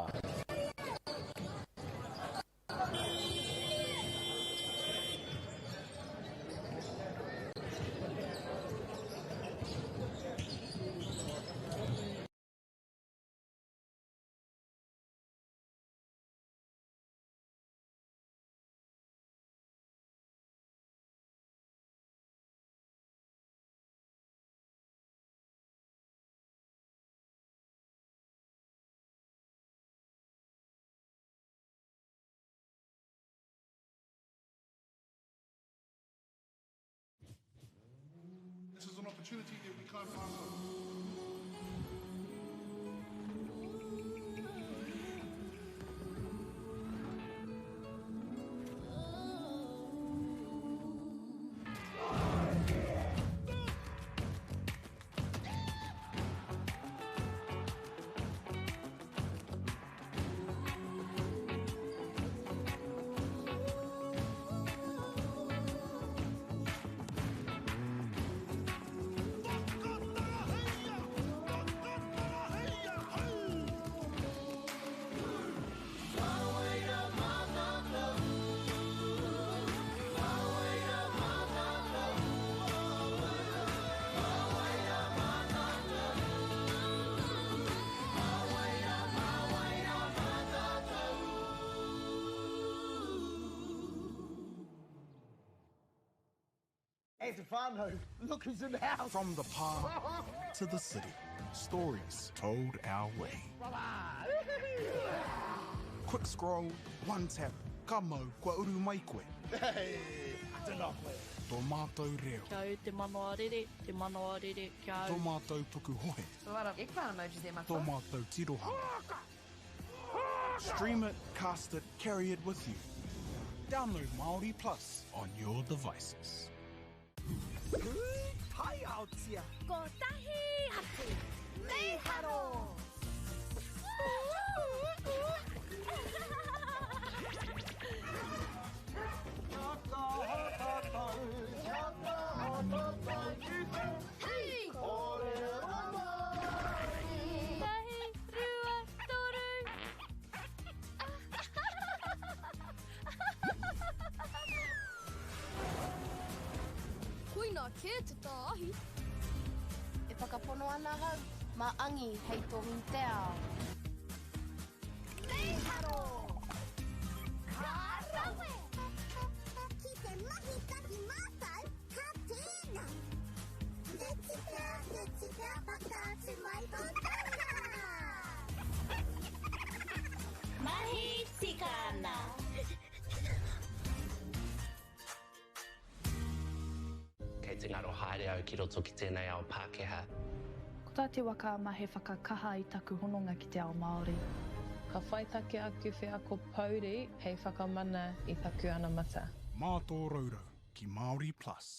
This is an opportunity that we can't pass up. Hey te whānau, look who's in the house. From the pā to the city, stories told our way. Quick scroll, one tap, ka mau, kua uru mai koe. Hey, tēnā koe. Tō mātou reo. Kia au te manawa rere, te manawa rere, kia au. Tō mātou pukuhohe. A lot of eggplant emojis there, Tō matua. mātou tirohanga. Stream it, cast it, carry it with you. Download Māori Plus on your devices. Pūtaiaotia. Kotahi atu. Mīharo! Tahi, rua, toru. Koina kē te tāahi. E whakapono ana ahau, mā Angi hei tohu te ao. Mīharo! Ka rawe! Ki te mahi tahi mātou, ka tēnā! Me tika, me tika, whakaatu mai tō taha! Mahi tika ana! Kei te ngaro haere au ki roto ki tēnei ao Pākehā. Ko tā te waka ama he whakakaha i taku hononga ki te ao Māori. Ka whai take aku wheako pouri hei whakamana i taku anamata. Mā tō rourou ki Māori Plus.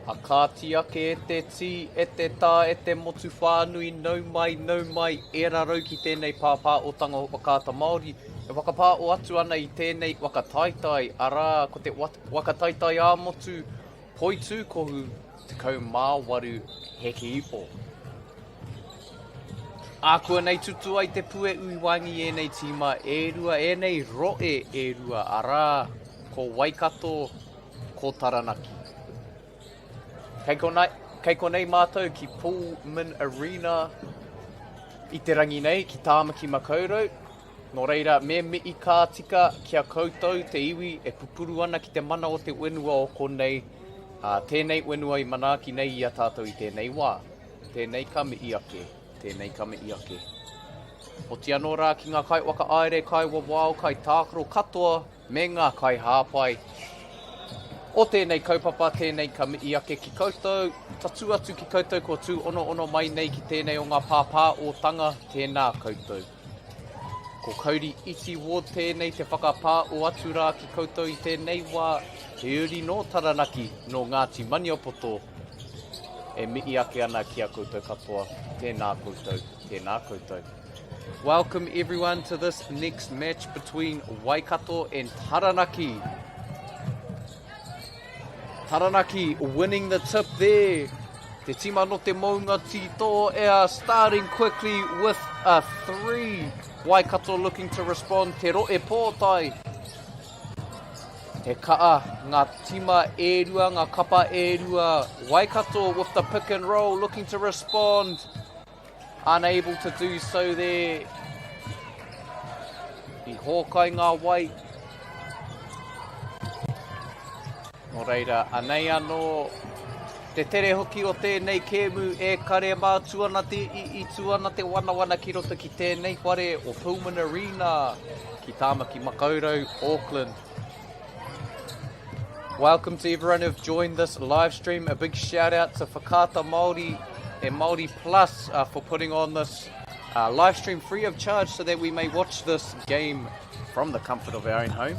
A kāti ake e te tī, e te tā, e te motu whānui, nau mai, nau mai, e rarau ki tēnei pāpāotanga o Whakaata Māori, e whakapāo atu ana i tēnei waka taetae, arā, ko te waka taetae ā-motu, Poitūkohu 18 Heke Ipo. Ākuanei tutu ai te pue ui waenga i ēnei tīma e rua, ēnei roe e rua, arā, ko Waikato, ko Taranaki. Kei konei, kei konei mātou ki Pullman Arena i te rangi nei, ki Tāmaki Makaurau. Nō reira, me mihi ka tika ki a koutou te iwi e pupuru ana ki te mana o te whenua o konei, ā, tēnei whenua i manaaki nei i a tātou i tēnei wā. Tēnei ka mihi ake, tēnei ka mihi ake. Oti anō rā ki ngā kaiwhakahaere, kaiwawao, kaitākaro katoa me ngā kaihāpai o tēnei kaupapa, tēnei ka mihi ake ki koutou, tatū atu ki koutou kua tūonoono mai nei ki tēnei o ngā pāpāotanga, tēnā koutou. Ko Kauri Iti Ward tēnei te whakapā o atu rā ki koutou i tēnei wā, he uri nō Taranaki, nō Ngāti Maniapoto, e mihi ake ana ki a koutou katoa, tēnā koutou, tēnā koutou. Welcome everyone to this next match between Waikato and Taranaki. Taranaki winning the tip there. Te tima no te mounga tītō e are starting quickly with a three. Waikato looking to respond. Te roe pōtae. He kaa ngā tima e rua, ngā kapa e rua. Waikato with the pick and roll looking to respond. Unable to do so there. I hōkai ngā wai. Nō reira, anei anō te tere hoki o tēnei kēmu e kare mā tū ana te i tū ana te wanawana ki roto ki tēnei whare o Pullman Arena ki Tāmaki Makaurau, Auckland. Welcome to everyone who've joined this live stream. A big shout out to Whakaata Māori and Māori Plus uh, for putting on this uh, live stream free of charge so that we may watch this game from the comfort of our own home.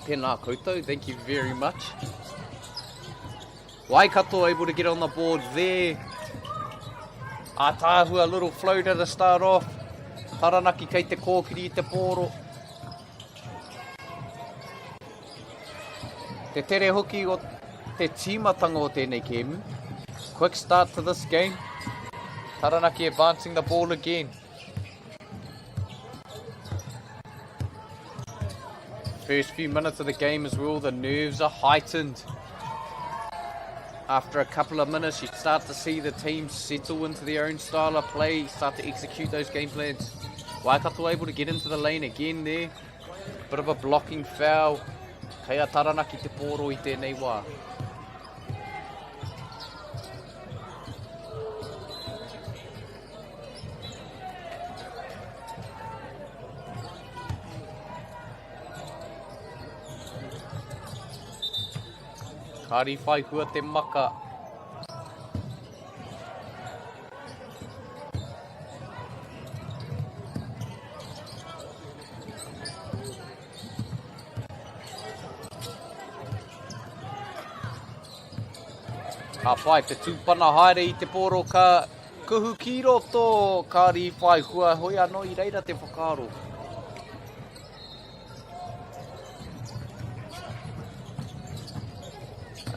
Tēnā koutou, thank you very much. Waikato able to get on the board there. Ātaahua little floater to start off. Taranaki kei te kōkiri i te pōro. Te tere hoki o te tīmatanga o tēnei kēmu. Quick start to this game. Taranaki advancing the ball again. First few minutes of the game as well, the nerves are heightened. After a couple of minutes, you start to see the team settle into their own style of play, start to execute those game plans. Waikato able to get into the lane again there. Bit of a blocking foul. Kei a Taranaki te pōro i tēnei wā. Kāri whai hua te maka. Ka pai te tūpana haere i te pōro ka kuhu ki roto, ka rīwhai hua hoi anō i reira te whakaaro.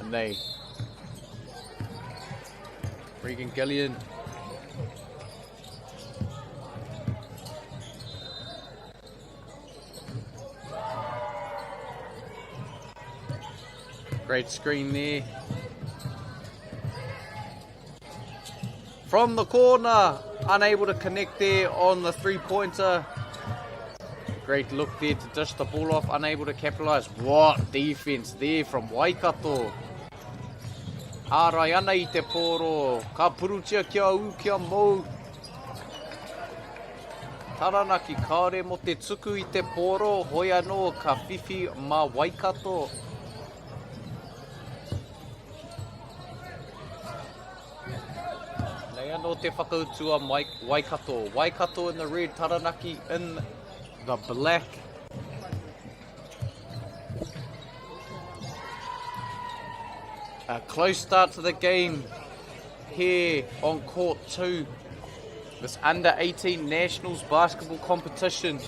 Anei. Regan Gillian. Great screen there. From the corner, unable to connect there on the three-pointer. Great look there to dish the ball off, unable to capitalise. What defense there from Waikato. Ārai ana i te pōro. Ka purutia kia ū, kia mou. Taranaki kāore mō te tuku i te pōro, hoi anō ka whiwhi mā Waikato. Nei anō te whakautu a Mike Waikato. Waikato in the red, Taranaki in the black. A close start to the game here on court 2. This under 18 nationals basketball competition.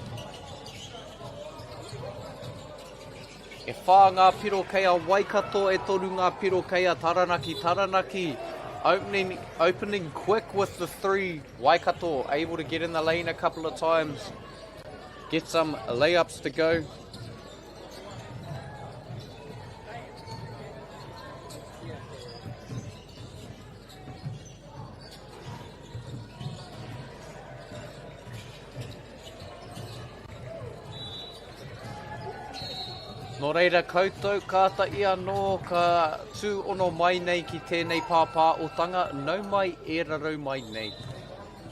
E whā ngā piro kei a Waikato, e toru ngā piro kei a Taranaki. Taranaki opening, opening quick with the three. Waikato able to get in the lane a couple of times. Get some layups to go. Nō reira koutou, kātahi anō ka tūono mai nei ki tēnei pāpāotanga, nau mai e rarau mai nei.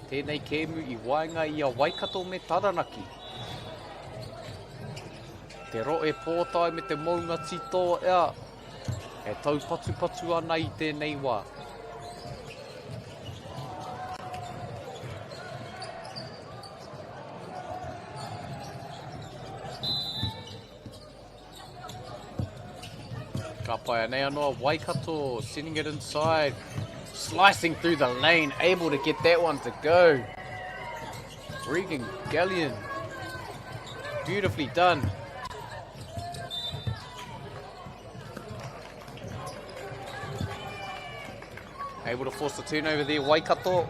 Tēnei kēmu i waenga i a Waikato me Taranaki. Te rohe pōtae me te mounga tītōea e taupatupatu ana i tēnei wā. Ka pai anei anō a Waikato, sending it inside, slicing through the lane, able to get that one to go. Regan Gallion, beautifully done. Able to force the turnover there, Waikato.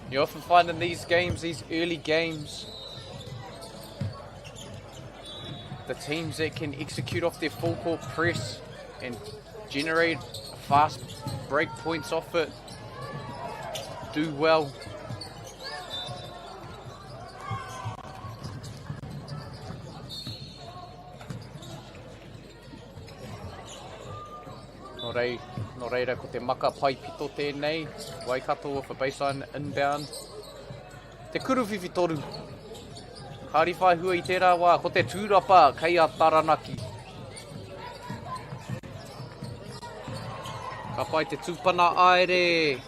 You often find in these games, these early games, the teams that can execute off their full court press and generate fast break points off it do well. Nō, rei, nō reira, ko te maka pai pito tēnei, Waikato with a baseline inbound. Te kuruwhiwhi toru. Ka riwhai hua i tērā wā, ko te tūrapa kei a Taranaki. Ka pai te tūpana aere.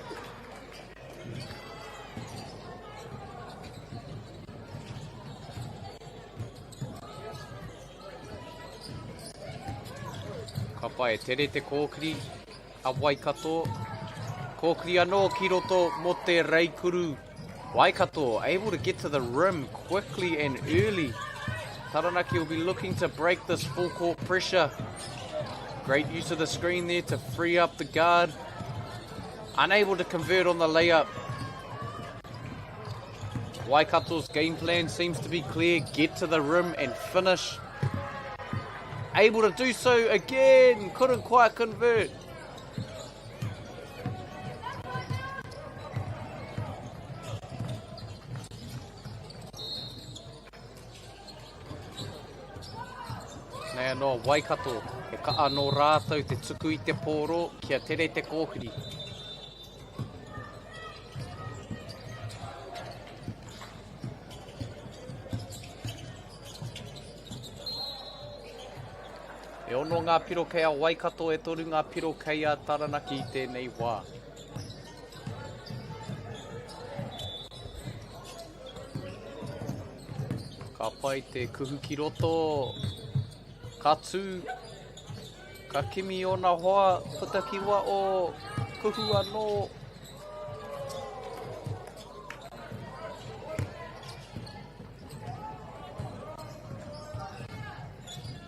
Ka pai, e tere te kōkiri a Waikato. Kōkiri anō ki roto mō te reikuru. Waikato able to get to the rim quickly and early. Taranaki will be looking to break this full court pressure. Great use of the screen there to free up the guard. Unable to convert on the layup. Waikato's game plan seems to be clear. Get to the rim and finish. Able to do so again. Couldn't quite convert. Nei anō a Waikato, he kaha nō rātou te tuku i te pōro kia tere te kōhiri. E ono ngā piro kei a Waikato, e toru ngā piro kei a Taranaki i tēnei wā. Ka pai te kuhu ki roto, ka tū, ka kimi ōna hoa, puta ki wao, kuhu anō.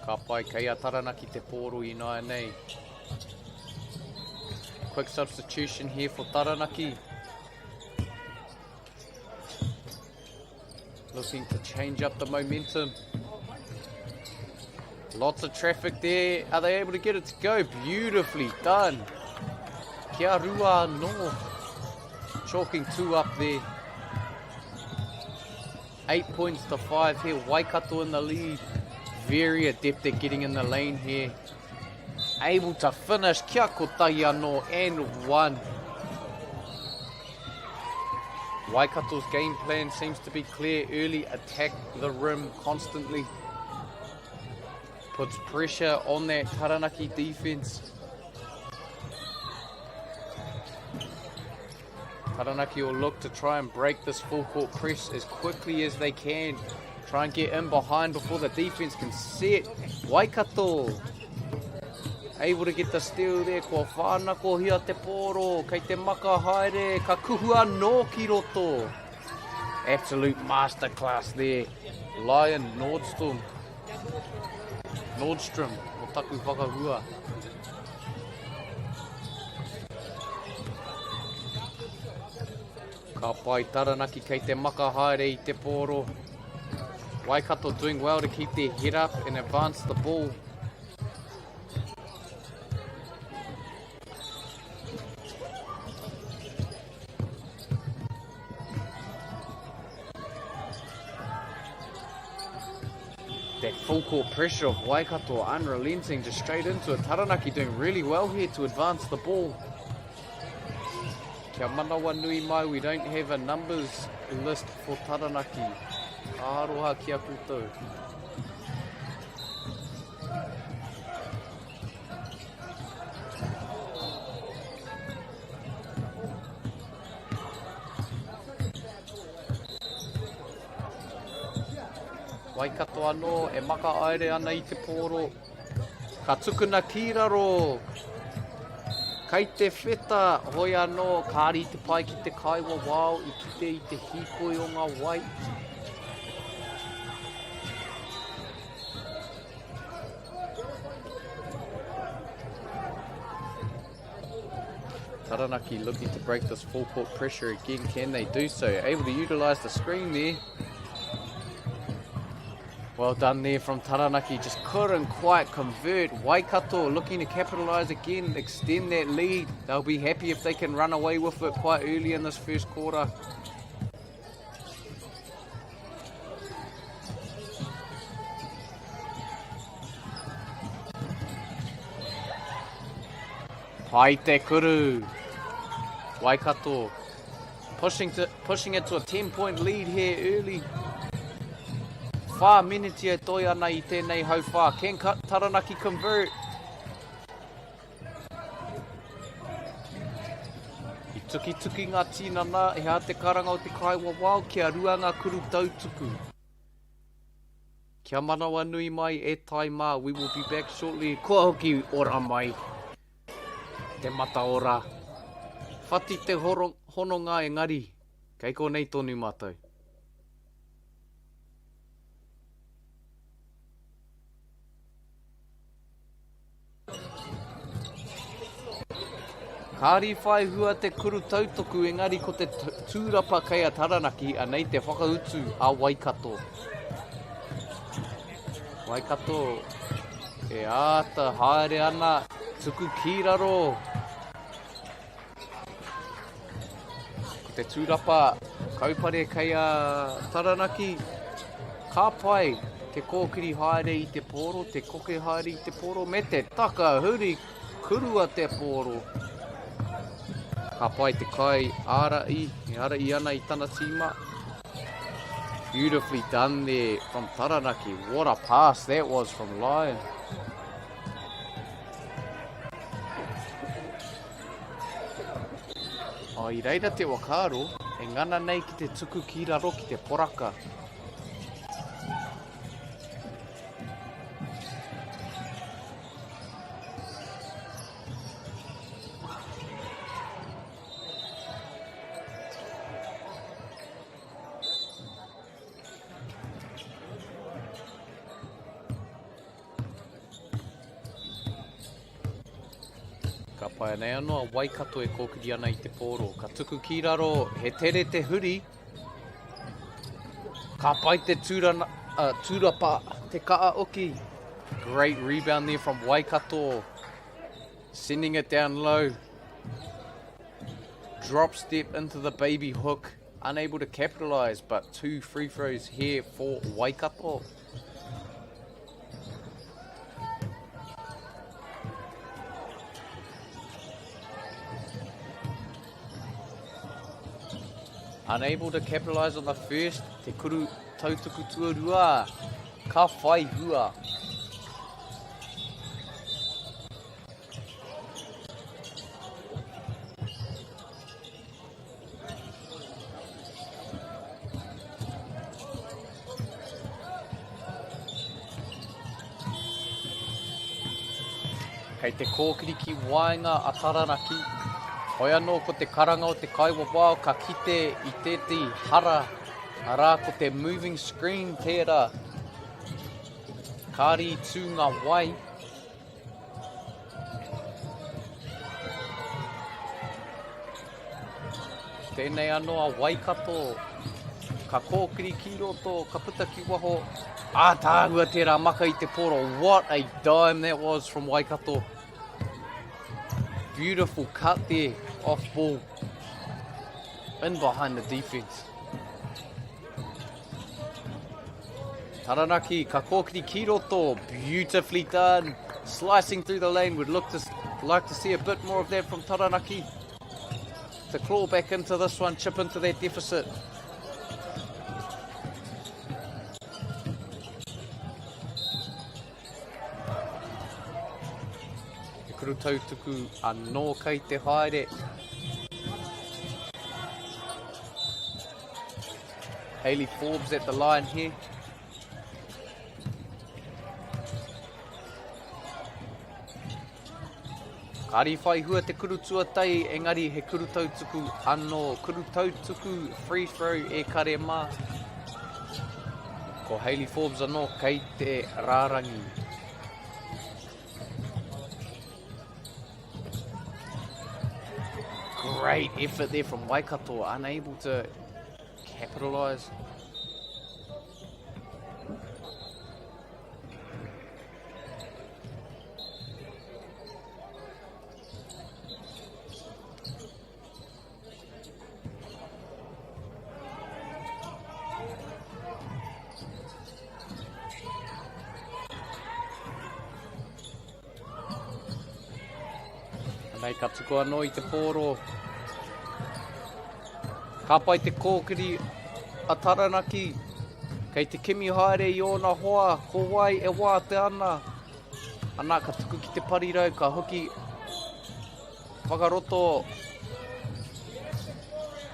Ka pai, kei a Taranaki te pōro ināianei. Quick substitution here for Taranaki. Looking to change up the momentum. Lots of traffic there. Are they able to get it to go? Beautifully done. Kia rua no. Chalking two up there. 8 points to 5 here. Waikato in the lead. Very adept at getting in the lane here. Able to finish. Kia kotahi anō and one. Waikato's game plan seems to be clear. Early attack the rim constantly. Puts pressure on that Taranaki defense. Taranaki will look to try and break this full court press as quickly as they can. Try and get in behind before the defense can set. Waikato. Able to get the steal there, kua whānakohia te pōro, kei te maka haere, ka kuhu anō ki roto. Absolute masterclass there. Lion Nordstrom. Nordstrom, o taku whakahua. Ka pai Taranaki kei te maka haere i te pōro. Waikato doing well to keep their head up and advance the ball. That full court pressure of Waikato unrelenting, just straight into it. Taranaki doing really well here to advance the ball. Kia manawa nui mai, we don't have a numbers list for Taranaki. Ka aroha ki a koutou. Waikato anō e maka aere ana i te pōro. Ka tukuna ki raro. Kei te wheta, hoi anō, kāri te pai ki te kai wawao i kite i te hīkoi o ngā wai. Taranaki looking to break this full court pressure again. Can they do so? Able to utilise the screen there. Well done there from Taranaki. Just couldn't quite convert. Waikato looking to capitalise again, extend that lead. They'll be happy if they can run away with it quite early in this first quarter. Pai te kuru. Waikato pushing, to, pushing it to a 10 point lead here early. Whā miniti e toi ana i tēnei hauwhā. Can Taranaki convert? I tukituki ngā tinana, he aha te karanga o te kaiwawao kia rua ngā kuru tautuku. Kia manawanui mai e tai mā, we will be back shortly. Kua hoki ora mai te mataora. Whati te hononga engari, kei konei tonu mātou. Kāri whai hua te kuru tautoku engari ko te tūrapa kei a Taranaki anei te whakautu a Waikato. Waikato e āta haere ana, tuku ki raro. Ko te tūrapa kaupare kei a Taranaki, ka pai te kōkiri haere i te pōro, te koke haere i te pōro, me te taka huri kurua te pōro. Ka pai te kai ārahi, e ārahi ana i tana tīma. Beautifully done there from Taranaki. What a pass that was from Lyon. Oh, i reira te whakaaro, e ngana nei ki te tuku ki raro ki te poraka. Ka pai nei anō a Waikato e kōkiri ana i te pōro. Ka tuku ki raro, he tere te huri. Ka pai te tūrana, uh, tūrapa, te kaa oki. Great rebound there from Waikato. Sending it down low. Drop step into the baby hook. Unable to capitalise, but two free throws here for Waikato. Unable to capitalise on the first, te kuru tautuku tuarua, ka whai hua. Kei te kōkiri ki waenga a Taranaki. Hoi anō ko te karanga o te kaiwawao ka kite i tētehi hara, arā ko te moving screen tērā. Kāri i tū ngā wai. Tēnei anō a Waikato. Ka kōkiri ki roto, ka puta ki waho. Ātaahua tērā maka i te poro. What a dime that was from Waikato. Beautiful cut there, off ball. In behind the defense. Taranaki, ka kōkiri ki roto. Beautifully done. Slicing through the lane. Would look to, like to see a bit more of that from Taranaki. To claw back into this one, chip into that deficit. Te kuru tautuku anō kei te haere. Hayley Forbes at the line here. Kāri whai hua te kuru tuatai, engari he kuru tautuku anō. Kuru tautuku free throw e kare mā. Ko Hayley Forbes anō kei te rārangi. Great effort there from Waikato, unable to capitalise. Anei ka tuku anō i te pōro. Ka pai te kōkiri a Taranaki. Kei te kimi haere i ōna hoa, ko wai e wātea ana. Ana ka tuku ki te parirau, ka hoki whakaroto.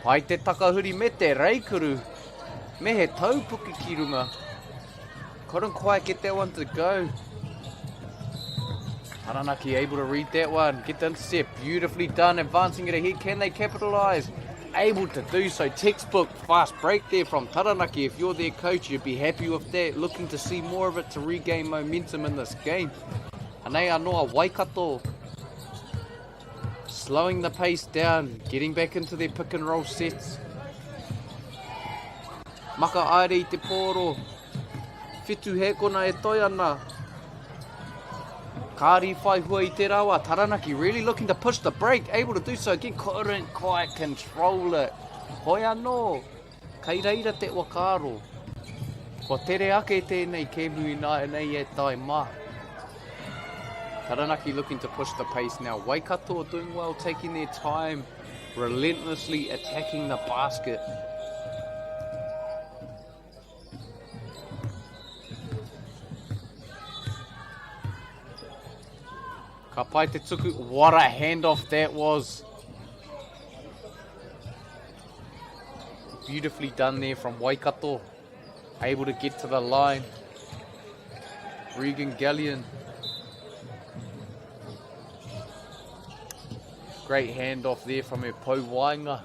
Pai te takahuri me te reikuru, me he taupuki ki runga. Couldn't quite get that one to go. Taranaki able to read that one, get the intercept, beautifully done, advancing it ahead. Can they capitalise? Able to do so. Textbook fast break there from Taranaki. If you're their coach, you'd be happy with that. Looking to see more of it to regain momentum in this game. Anei anō a Waikato slowing the pace down, getting back into their pick and roll sets. Maka aere i te pōro. Whitu hēkona e toi ana. Kāri whai hua i tērā wā. Taranaki really looking to push the break. Able to do so again. Couldn't quite control it. Hoi anō. Kei reira te whakaaro. Kua tere ake tēnei kēmu ināianei e tai mā. Taranaki looking to push the pace now. Waikato doing well, taking their time, relentlessly attacking the basket. Ka pai te tuku. What a handoff that was. Beautifully done there from Waikato. Able to get to the line. Regan Gallion. Great handoff there from her Po Wainga.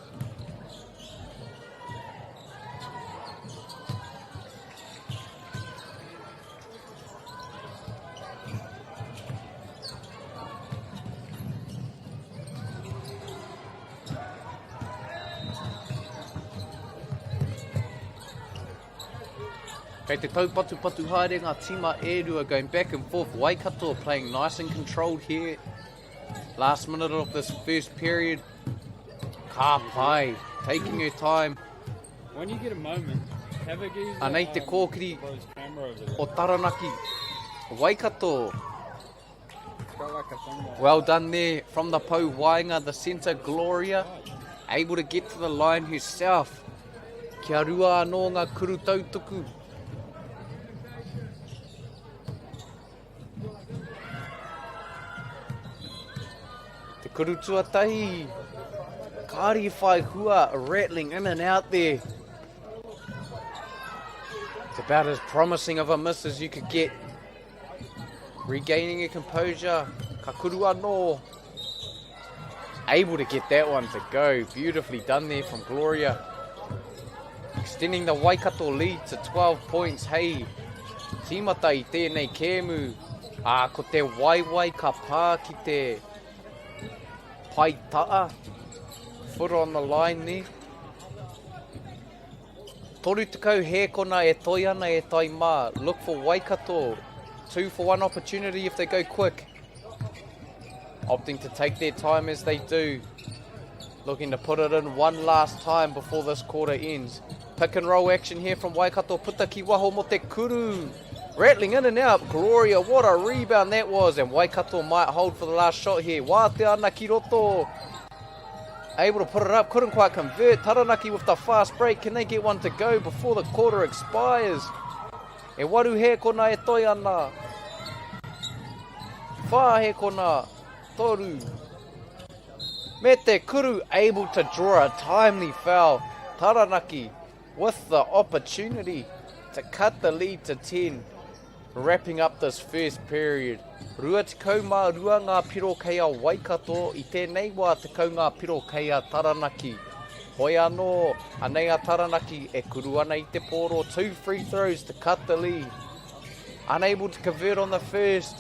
Kei te taupatupatu haere ngā tīma e rua going back and forth. Waikato playing nice and controlled here. Last minute of this first period. Ka pai, taking her time. When you get a moment, have a geezer, Anei te kōkiri o Taranaki. Waikato. Well done there from the Pou Waenga, the centre, Gloria. Able to get to the line herself. Kia rua anō ngā kuru tautuku. Te kuru tuatahi, kāri whai hua, rattling in and out there. It's about as promising of a miss as you could get. Regaining a composure. Ka kuru anō. Able to get that one to go. Beautifully done there from Gloria. Extending the Waikato lead to 12 points. Hei, tīmata i tēnei kēmu. Ā, ko te waiwai ka pā ki te pae taa. Foot on the line there. 30 hēkona e toi ana e tai mā. Look for Waikato. 2 for 1 opportunity if they go quick. Opting to take their time as they do. Looking to put it in one last time before this quarter ends. Pick and roll action here from Waikato. Puta ki waho mo te kuru. Rattling in and out. Gloria, what a rebound that was. And Waikato might hold for the last shot here. Wātea ana ki roto. Able to put it up, couldn't quite convert. Taranaki with the fast break. Can they get one to go before the quarter expires? E waru hēkona e toi ana. Whā hēkona, toru. Me te kuru able to draw a timely foul. Taranaki with the opportunity to cut the lead to 10. Wrapping up this first period. 22 ngā piro kei a Waikato, i tēnei wā 10 ngā piro kei a Taranaki. Hoi anō, anei a Taranaki e kuru ana i te pōro, two free throws to cut the lead. Unable to convert on the first.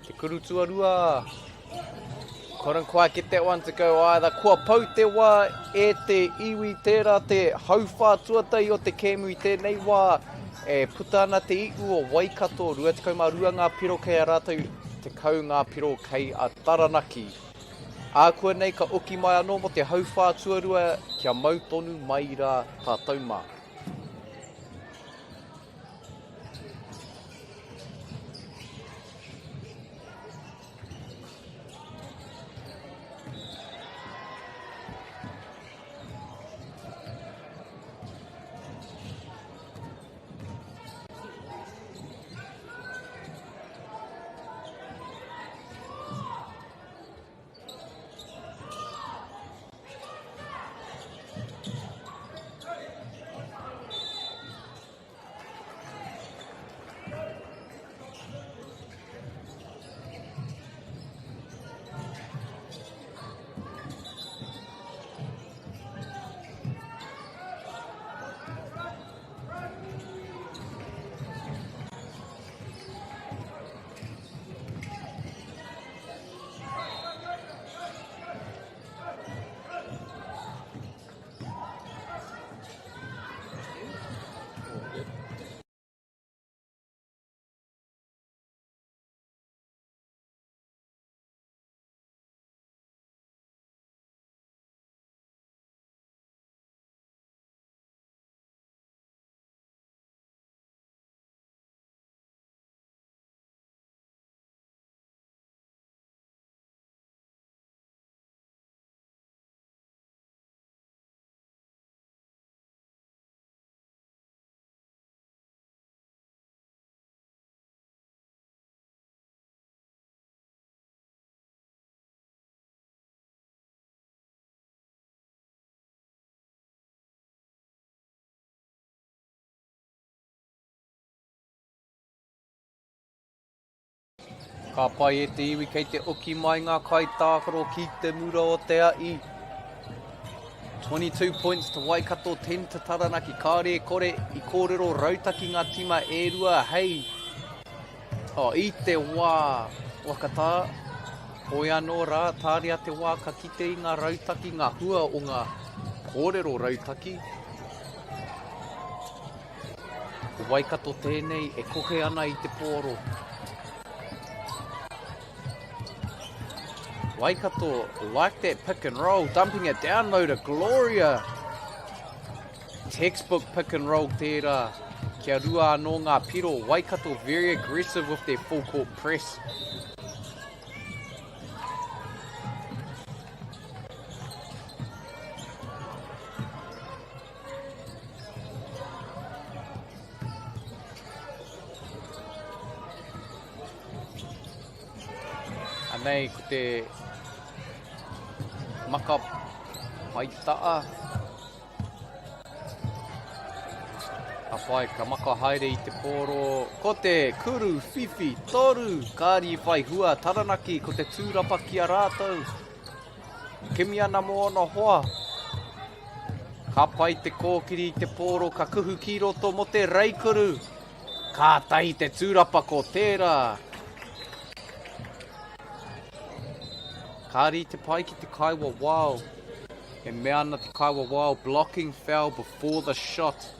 Te kuru tuarua. Couldn't quite get that one to go either. Kua pau te wā e te iwi tērā te hauwhā tuatahi o te kēmu i tēnei wā. E puta ana te iu o Waikato, 22 ngā piro kei a rātou, 10 ngā piro kei a Taranaki. Ākuanei ka oki mai anō mō te hauwhā tuarua kia mau tonu mai rā tātou mā. Ka pai e te iwi kei te oki mai ngā kaitākaro ki te mura o te ahi. 22 points to Waikato, 10 to Taranaki. Kāore e kore i kōrero rautaki ngā tīma e rua hei oh, i te wā wakatā. Hoi anō rā, tāria te wā ka kite i ngā rautaki, ngā hua o ngā kōrero rautaki. Ko Waikato tēnei e kohe ana i te pōro. Waikato like that pick and roll, dumping it down low to Gloria. Textbook pick and roll tērā. Kia rua anō ngā piro. Waikato very aggressive with their full court press. Anei ko te maka paitaa. Ka Ka pai, ka maka haere i te pōro. Ko te kuru whiwhi toru, kāri i whai hua Taranaki ko te tūrapa ki a rātou. Kimi ana mō ōna hoa. Ka pai te kōkiri i te pōro, ka kuhu ki roto mō te reikuru. Kātahi te tūrapa ko tērā. Kāri te pai ki te kaiwawao. E mea ana te kaiwawao blocking foul before the shot.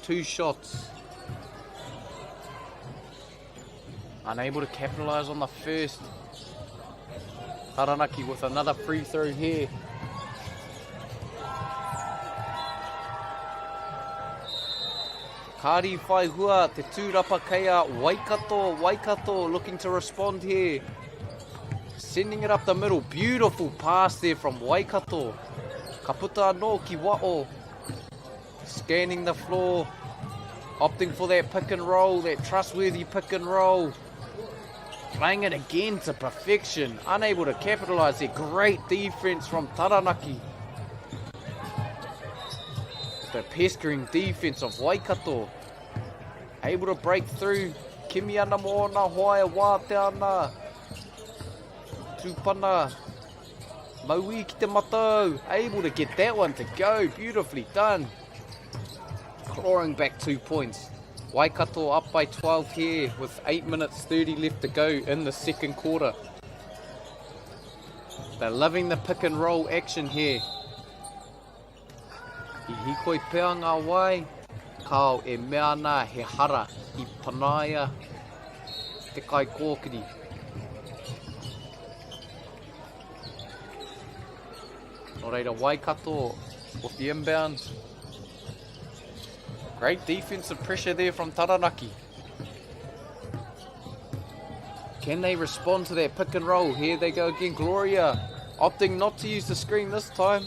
Two shots. Unable to capitalise on the first. Taranaki with another free throw here. Kāri whai hua te tūrapa kei a Waikato. Waikato looking to respond here. Sending it up the middle. Beautiful pass there from Waikato. Ka puta anō ki Wao. Scanning the floor. Opting for that pick and roll, that trustworthy pick and roll. Playing it again to perfection. Unable to capitalise there. Great defence from Taranaki. The pestering defence of Waikato. Able to break through. Kimi ana mō ōna hoa e wātea ana. Tūpana. Mauī ki te matau. Able to get that one to go. Beautifully done. Clawing back two points. Waikato up by 12 here with 8 minutes 30 left to go in the second quarter. They're loving the pick and roll action here. I hikoi pea ngā wai, kāo e mea ana he hara i panaia te kaikōkiri. Nō reira, Waikato with the inbound. Great defensive pressure there from Taranaki. Can they respond to that pick and roll? Here they go again. Gloria opting not to use the screen this time.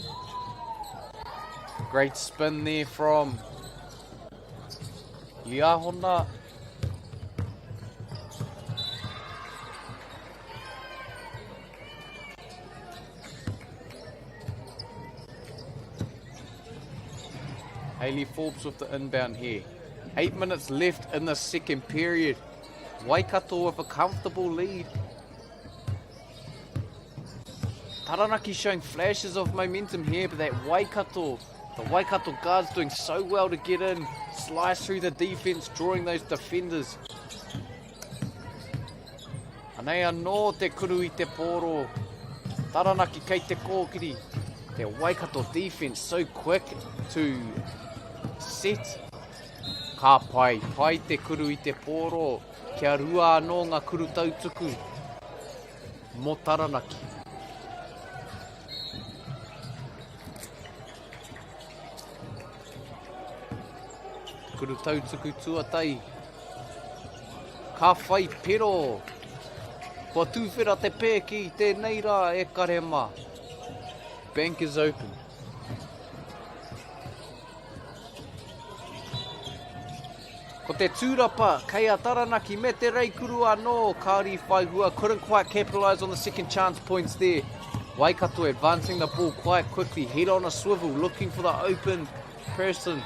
Great spin there from Liahona. Haley Forbes with the inbound here. Eight minutes left in the second period. Waikato with a comfortable lead. Taranaki showing flashes of momentum here, but that Waikato, the Waikato guards doing so well to get in, slice through the defense, drawing those defenders. Anei anō te kuru i te pōro. Taranaki kei te kōkiri. Te Waikato defense so quick to set. Ka pai, pai te kuru i te pōro. Kia rua anō ngā kuru tautuku mō Taranaki. Kuru tautuku tuatahi. Ka whai pero. Kua tūwhera te pēke i tēnei rā e kare mā. Bank is open. Ko te tūrapa kei a Taranaki me te reikuru anō, kāore i whai hua, couldn't quite capitalise on the second chance points there. Waikato advancing the ball quite quickly, head on a swivel, looking for the open person.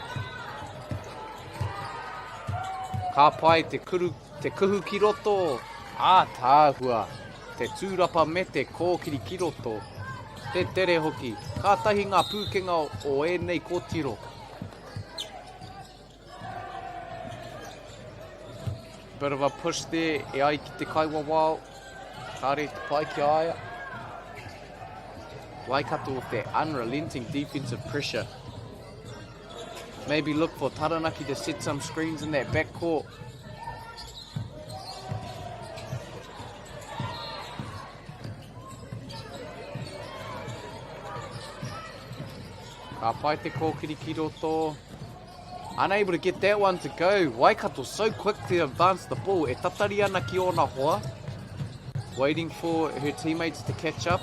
Ka pai te, kuru, te kuhu ki roto, ātaahua, te tūrapa me te kōkiri ki roto, te tere hoki, kātahi ngā pūkenga o ēnei kōtiro. Bit of a push there e ai ki te kaiwawao. Kāre te pai ki a ia. Waikato with that unrelenting defensive pressure. Maybe look for Taranaki to set some screens in that backcourt. Ka pai te kōkiri ki roto. Unable to get that one to go. Waikato so quick to advance the ball. E tatari ana ki ōna hoa. Waiting for her teammates to catch up.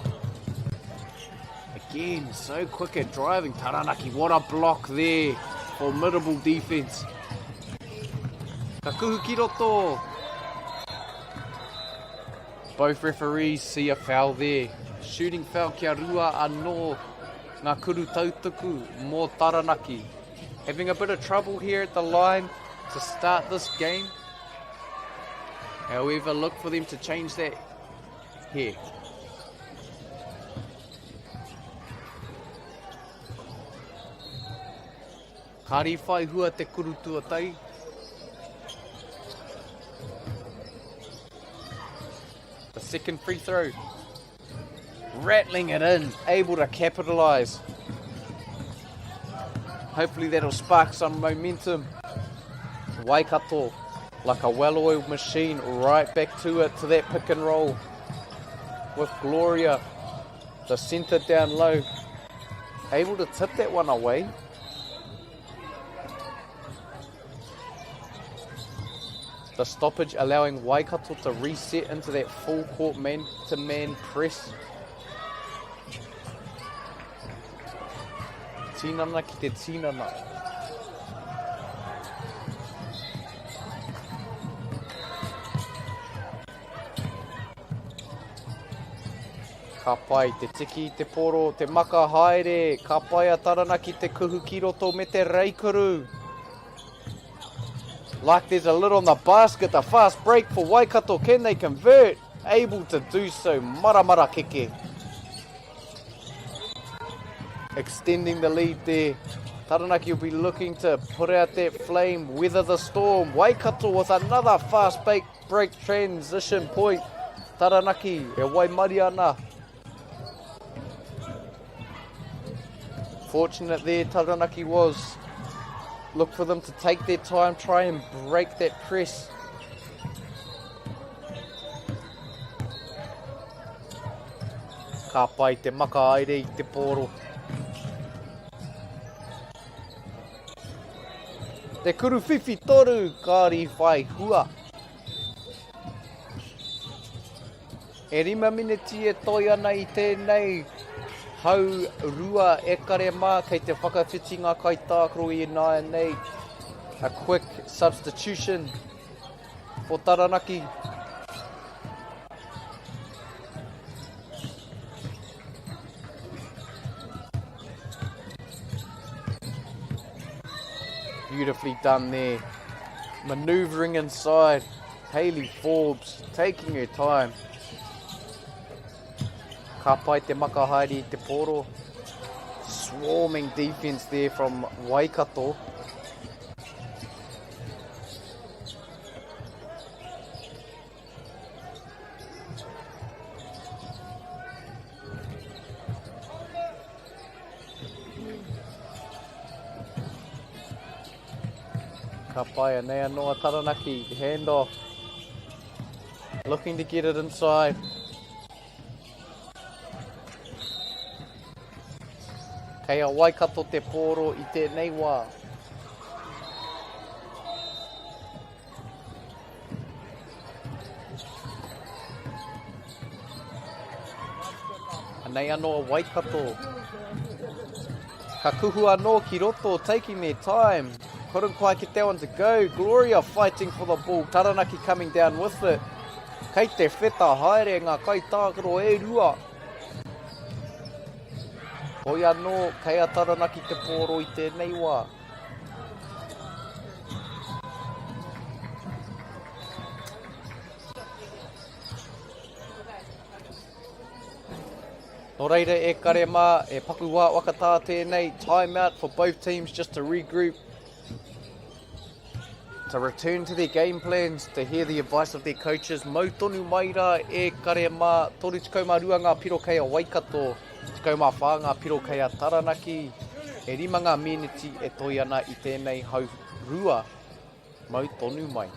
Again, so quick at driving. Taranaki, what a block there. Formidable defense. Ka kuhu ki roto. Both referees see a foul there. Shooting foul kia rua anō ngā kuru tautuku mō Taranaki. Having a bit of trouble here at the line to start this game. However, look for them to change that here. Kāri whai hua te kuru tuatai. The second free throw. Rattling it in, able to capitalise. Hopefully that'll spark some momentum. Waikato, like a well-oiled machine, right back to it, to that pick and roll. With Gloria, the centre down low, able to tip that one away. The stoppage allowing Waikato to reset into that full court man-to-man press. Tinana ki te tinana. Ka pai te tiki i te poro, te maka haere, ka pai a Taranaki te kuhu ki roto me te reikuru. Like there's a little on the basket, a fast break for Waikato. Can they convert? Able to do so. Maramara keke. Extending the lead there. Taranaki will be looking to put out that flame, weather the storm. Waikato with another fast break, break transition point. Taranaki e waimaria ana. Fortunate there Taranaki was. Look for them to take their time, try and break that press. Ka pai te maka aere i te pōro. Te kuruwhiwhi toru, kāri whai hua. E rima miniti e toi ana i tēnei hau rua e kare mā kei te whakawhiti ngā kaitākaro i ināianei. A quick substitution for Taranaki. Beautifully done there. Manoeuvring inside. Hayley Forbes taking her time. Ka pai te maka haere i te poro. Swarming defense there from Waikato. Ka pai, anei anō a Taranaki, hand off. Looking to get it inside. Kei a Waikato te pōro i tēnei wā. Anei anō a Waikato. Ka kuhu anō ki roto, taking their time. Couldn't quite get that one to go. Gloria fighting for the ball. Taranaki coming down with it. Kei te wheta haere ngā kaitākaro e rua. Hoi anō, kei a Taranaki te pōro i tēnei wā. Nō reira e kare mā, e paku wā wakatā tēnei, time out for both teams just to regroup, to return to their game plans, to hear the advice of their coaches. Mau tonu mai rā e kare mā, 32 ngā piro kei a Waikato, 14 ngā piro kei a Taranaki, e rima ngā meneti e toi ana i tēnei hau rua. Mau tonu mai.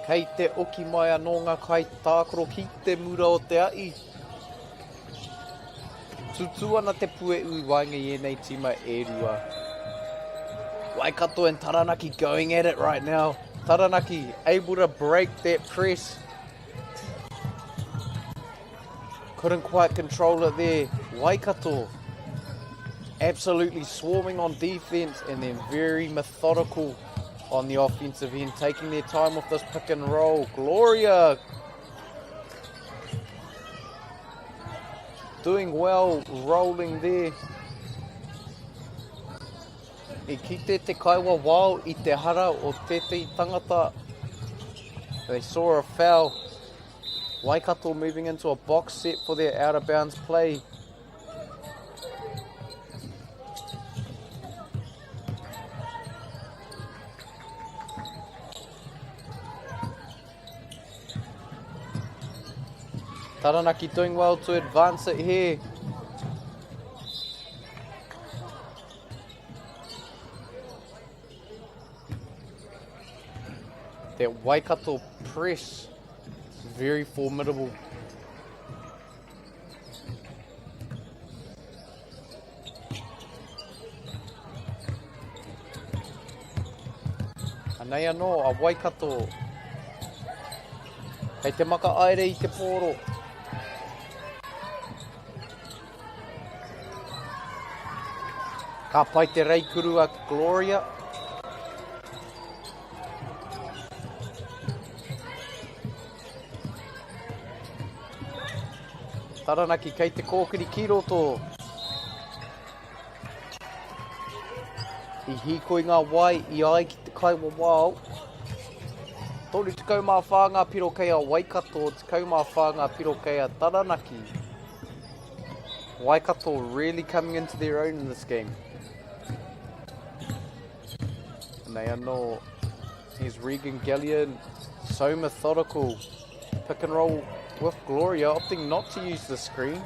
Kei te oki mai anō ngā kaitākaro ki te mura o te ahi. Tutū ana te puehu i waenga i ēnei tīma e rua. Waikato and Taranaki going at it right now. Taranaki able to break that press. Couldn't quite control it there. Waikato absolutely swarming on defense and then very methodical on the offensive end, taking their time with this pick and roll. Gloria doing well, rolling there. I kite te kaiwawao i te hara o tētehi tangata. They saw a foul. Waikato moving into a box set for their out of bounds play. Taranaki doing well to advance it here. That Waikato press, very formidable. Anei anō a Waikato. Kei te maka aere i te pōro. Ka pai te reikuru a Gloria. Taranaki kei te kōkiri ki roto. I hīkoi ngā wai i ai ki te kaiwawao. 34 ngā piro kei a Waikato, 14 ngā piro kei a Taranaki. Waikato really coming into their own in this game. Anei anō, here's Regan Gallion, so methodical. Pick and roll with Gloria, opting not to use the screen.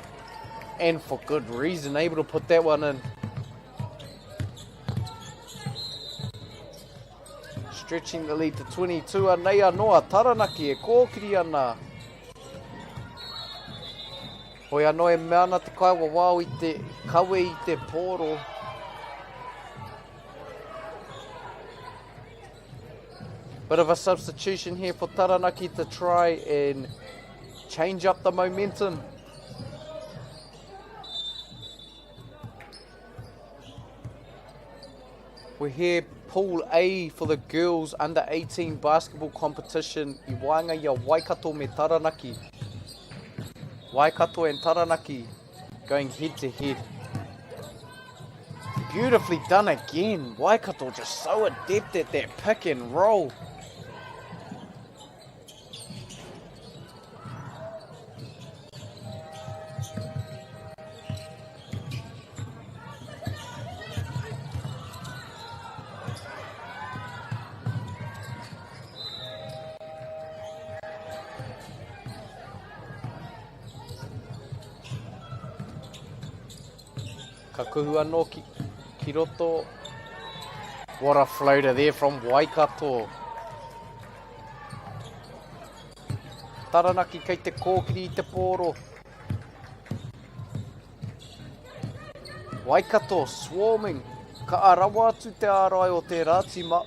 And for good reason, able to put that one in. Stretching the lead to 22, anei anō a Taranaki e kōkiri ana. Hoi anō e mea ana te kaiwawao i te kawe i te pōro. Bit of a substitution here for Taranaki to try and change up the momentum. We're here, Pool A for the girls under 18 basketball competition i waenga i a Waikato me Taranaki. Waikato and Taranaki going head to head. Beautifully done again. Waikato just so adept at that pick and roll. Ka kuhu anō ki, ki roto. What a floater there from Waikato. Taranaki kei te kōkiri i te pōro. Waikato swarming. Ka rawa atu te ārai o tērā tīma.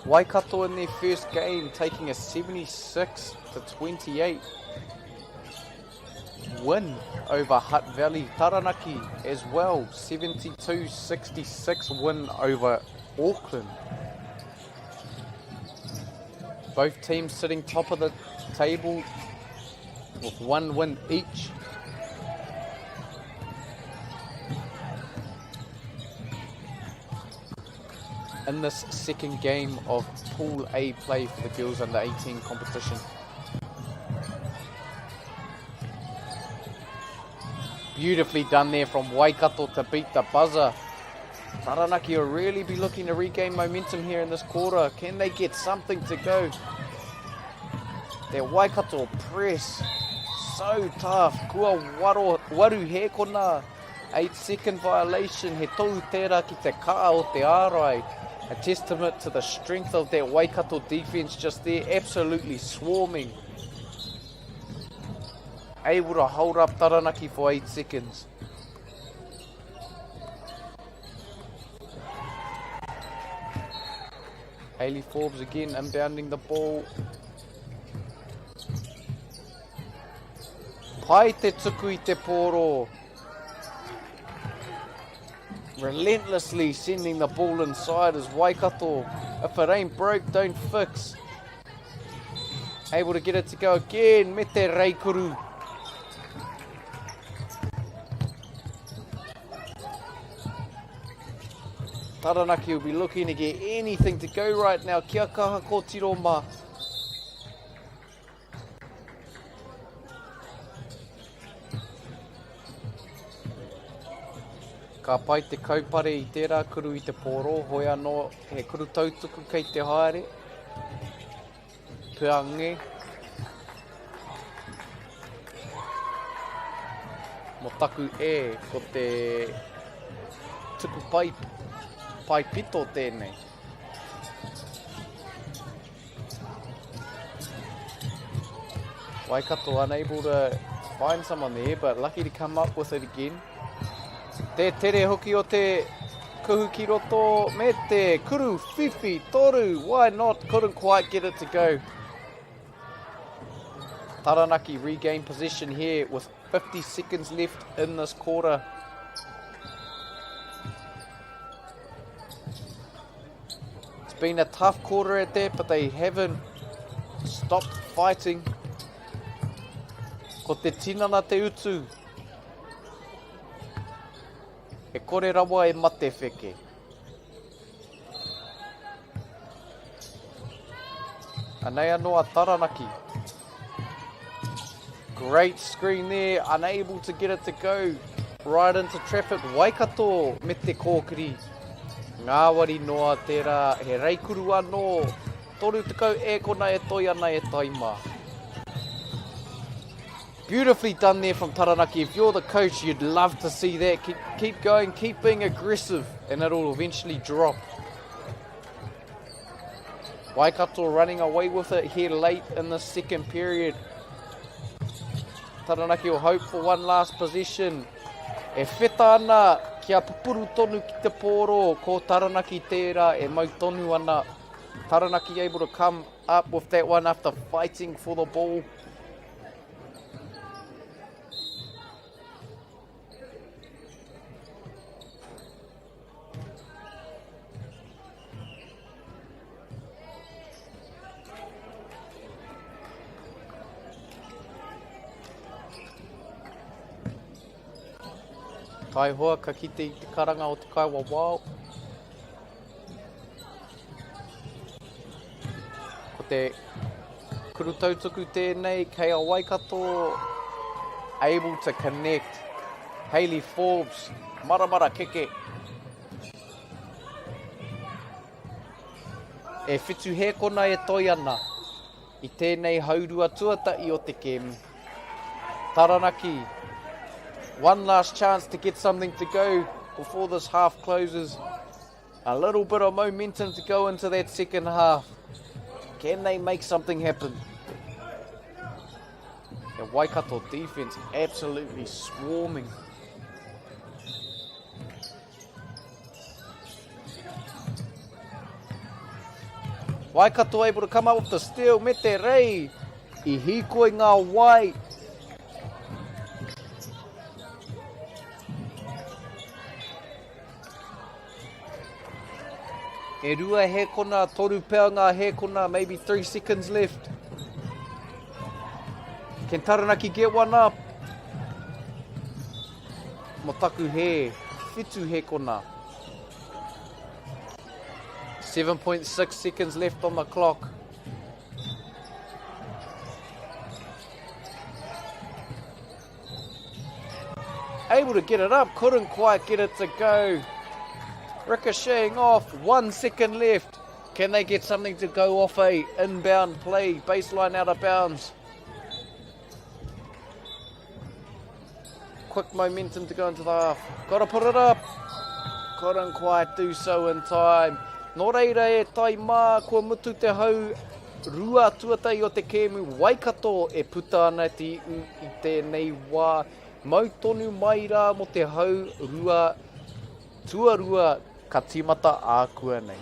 Waikato in their first game taking a 76 to 28 win over Hutt Valley. Taranaki as well, 72-66 win over Auckland. Both teams sitting top of the table with one win each. In this second game of Pool A play for the girls under 18 competition. Beautifully done there from Waikato to beat the buzzer. Taranaki will really be looking to regain momentum here in this quarter. Can they get something to go? Their Waikato press, so tough. Kua waro, waru he kona. 8 second violation, he tohu tērā ki te kaa o te ārai. A testament to the strength of that Waikato defense just there, absolutely swarming. Able to hold up Taranaki for 8 seconds. Haley Forbes again inbounding the ball. Pai te tuku i te pōro. Relentlessly sending the ball inside is Waikato. If it ain't broke, don't fix. Able to get it to go again. Me te reikuru. Taranaki will be looking to get anything to go right now. Kia kaha kōtiro mā. Ka pai te kaupare i tērā kuru i te pōro, hoi anō he kuru tautuku kei te haere. Puange. Mo taku e, ko te tuku pai, pai pito tēnei. Waikato unable to find someone there, but lucky to come up with it again. Te tere hoki o te kuhu ki roto me te kuru whiwhi toru. Why not? Couldn't quite get it to go. Taranaki regain possession here with 50 seconds left in this quarter. It's been a tough quarter at that, but they haven't stopped fighting. Ko te tinana te utu. E kore rawa e mate wheke. Anei anō a Taranaki. Great screen there, unable to get it to go. Right into traffic, Waikato me te kōkiri. Ngāwari noa tērā, he reikuru anō. 30 ēkona e toi ana e Taima. Beautifully done there from Taranaki. If you're the coach, you'd love to see that. Keep, keep going, keep being aggressive, and it'll eventually drop. Waikato running away with it here late in the second period. Taranaki will hope for one last possession. E wheta ana kia pupuru tonu ki te pōro, ko Taranaki tērā e mau tonu ana. Taranaki able to come up with that one after fighting for the ball. Taihoa ka kite i te karanga o te kaiwawao. Ko te kuru tautuku tēnei kei a Waikato able to connect. Hayley Forbes, maramara keke. E whitu hēkona e toi ana i tēnei haurua tuatahi o te kēmu. Taranaki, one last chance to get something to go before this half closes. A little bit of momentum to go into that second half. Can they make something happen? The Waikato defense absolutely swarming. Waikato able to come up with the steal, me te rei. I hīkoi ngā wai. E rua hēkona, toru pea ngā hēkona, maybe 3 seconds left. Can Taranaki get one up? Mo taku hē, whitu hēkona. 7.6 seconds left on the clock. Able to get it up, couldn't quite get it to go. Ricocheting off, one second left. Can they get something to go off a inbound play, baseline out of bounds? Quick momentum to go into the half. Got to put it up. Couldn't quite do so in time. Nō reira e tai mā, kua mutu te hau rua tuatahi o te kēmu Waikato e puta ana te iu i tēnei wā. Mau tonu mai rā mō te hau rua tuarua ka tīmata ākuanei.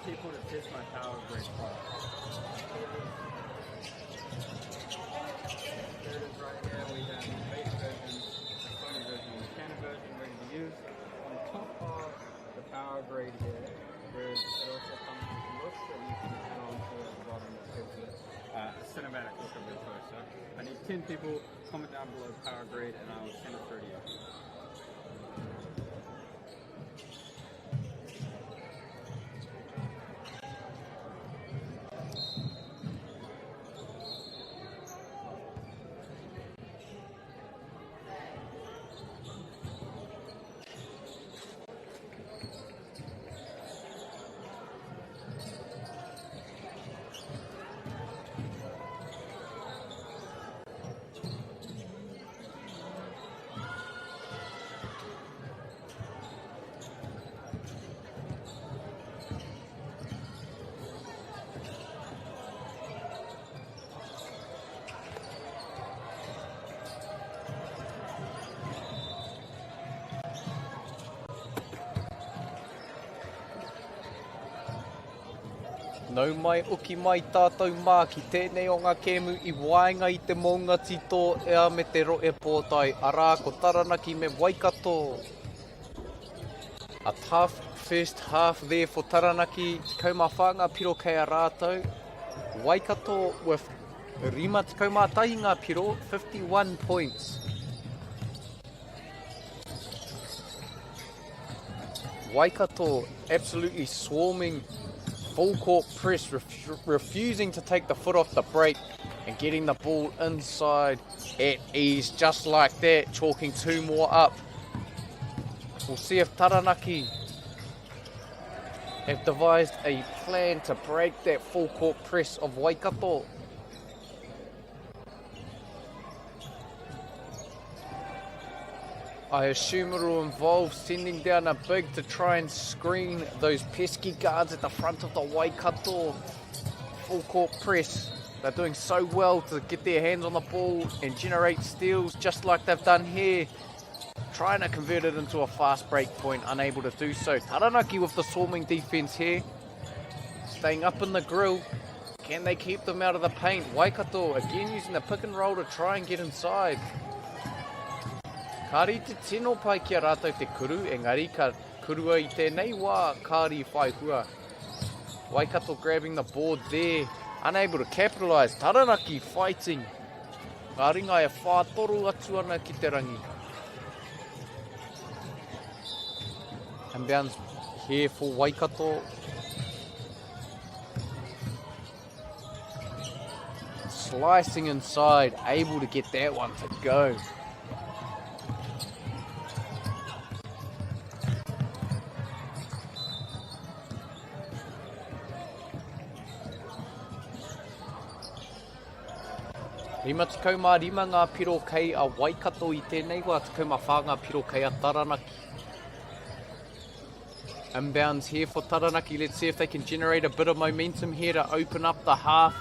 People to test my power grid product. There it is right here. We have the base version, the Sony version, and the Canon version ready to use. On top of the power grade here, it also comes with looks that you can add on to at the bottom that gives it a cinematic look of your choice. So I need 10 people. Comment down below power grade and I will send it through to you. Nau mai oki mai tātou mā ki tēnei o ngā kēmu i waenga i te mounga tito ea me te rohe pōtae, arā ko Taranaki me Waikato. A tough first half there for Taranaki, 14 ngā piro kei a rātou. Waikato with 51 ngā piro, 51 points. Waikato absolutely swarming full court press, ref refusing to take the foot off the brake and getting the ball inside at ease just like that, chalking two more up. We'll see if Taranaki have devised a plan to break that full court press of Waikato. I assume it'll involve sending down a big to try and screen those pesky guards at the front of the Waikato full court press. They're doing so well to get their hands on the ball and generate steals just like they've done here. Trying to convert it into a fast break point, unable to do so. Taranaki with the swarming defense here. Staying up in the grill. Can they keep them out of the paint? Waikato again using the pick and roll to try and get inside. Kāri te tino pai ki a rātou te kuru, engari ka kurua i tēnei wā, kāri whai hua. Waikato grabbing the board there, unable to capitalise. Taranaki fighting. Ngā ringa e whātoru atu ana ki te rangi. Inbounds here for Waikato. Slicing inside, able to get that one to go. 55 ngā piro kei a Waikato i tēnei wā, 14 ngā piro kei a Taranaki. Inbounds here for Taranaki. Let's see if they can generate a bit of momentum here to open up the half.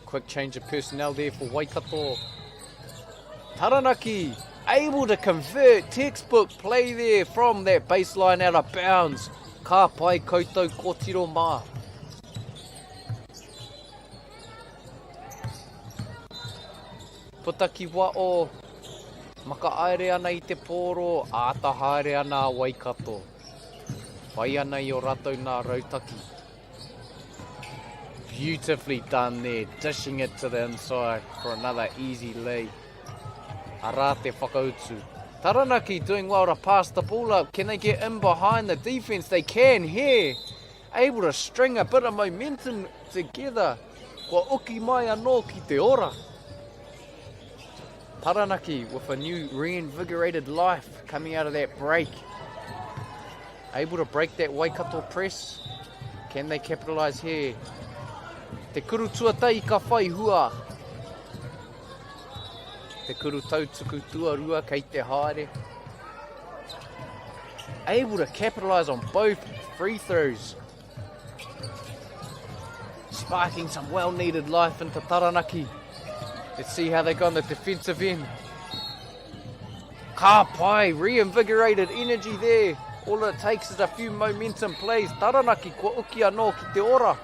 Quick change of personnel there for Waikato. Taranaki able to convert textbook play there from that baseline out of bounds. Ka pai koutou kotiro mā. Puta ki wao, makaere ana i te pōro, āta haere ana a Waikato. Whai ana i o ratou nā rautaki. Beautifully done there, dishing it to the inside for another easy lay. Arā te whakautu. Taranaki doing well to pass the ball up. Can they get in behind the defense? They can here. Able to string a bit of momentum together. Kua uki mai anō ki te ora. Taranaki with a new reinvigorated life coming out of that break. Able to break that Waikato press. Can they capitalise here? Te kuru tuatahi ka whai hua. Te kuru tautuku tuarua kei te haere. Able to capitalise on both free throws. Sparking some well-needed life into Taranaki. Let's see how they go on the defensive end. Ka pai, reinvigorated energy there. All it takes is a few momentum plays. Taranaki kua uki anō ki te ora.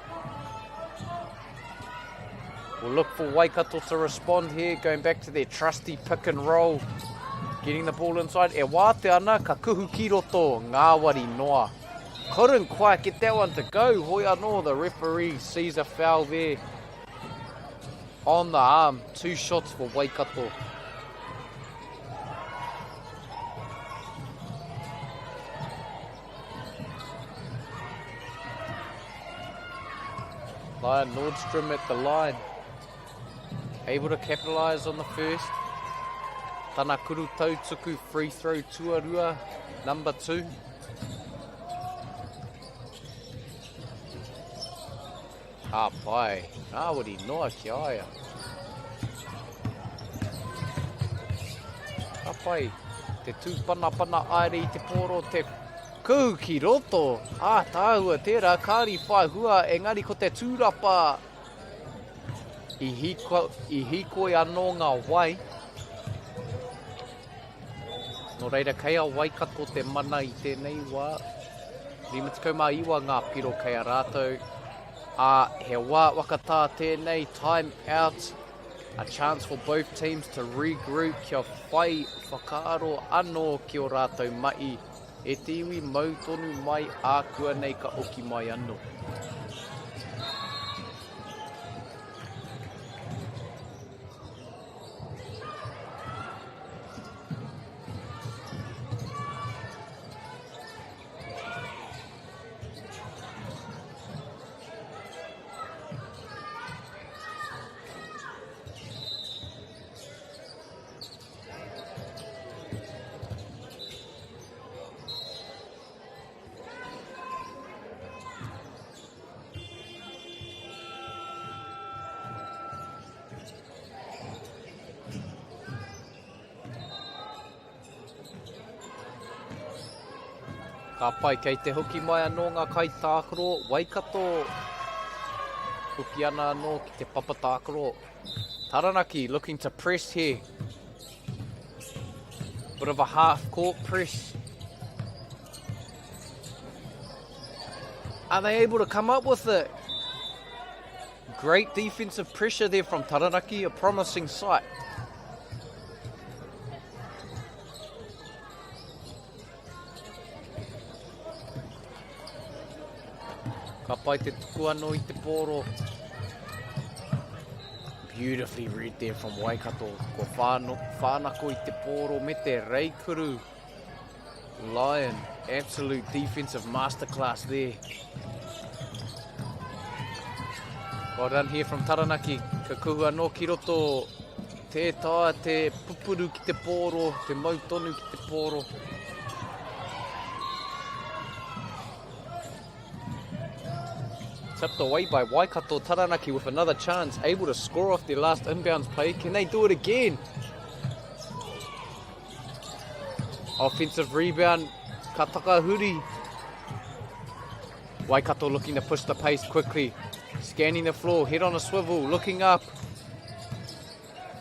We'll look for Waikato to respond here, going back to their trusty pick and roll. Getting the ball inside. E wāte ana, ka kuhu ki roto, ngāwari noa. Couldn't quite get that one to go. Hoi anō, the referee sees a foul there. On the arm, two shots for Waikato. Lion Nordstrom at the line. Able to capitalise on the first. Tana kuru tautuku free throw tuarua, number two. Ka pai. Ngāwari noa ki a ia. Ka pai. Te tūpanapana aere i te pōro, te... Kū ki roto, ātaahua tērā, kāri whai hua, engari ko te tūrapa i hiko, i hikoi anō ngā wai. Nō reira, kei a Waikato te mana i tēnei wā. 59 ngā piro kei a rātou. Ā, he wā whakatā tēnei, time out. A chance for both teams to regroup kia whai whakaaro anō ki o rātou mahi. E te iwi mau tonu mai ākuanei ka oki mai anō. Ka pai, kei te hoki mai anō ngā kaitākaro Waikato. Hoki ana anō ki te papa tākaro. Taranaki looking to press here. Bit of a half court press. Are they able to come up with it? Great defensive pressure there from Taranaki, a promising sight. Ka pai te tuku anō i te pōro. Beautifully read there from Waikato. Ko whāno, whānako i te pōro me te reikuru. Lion, absolute defensive masterclass there. Well done here from Taranaki. Ka kuhu anō ki roto. Tē taea te pupuru ki te pōro, te mau tonu ki te pōro. Tipped away by Waikato Taranaki with another chance, able to score off their last inbounds play. Can they do it again? Offensive rebound, ka takahuri. Waikato looking to push the pace quickly. Scanning the floor, head on a swivel, looking up.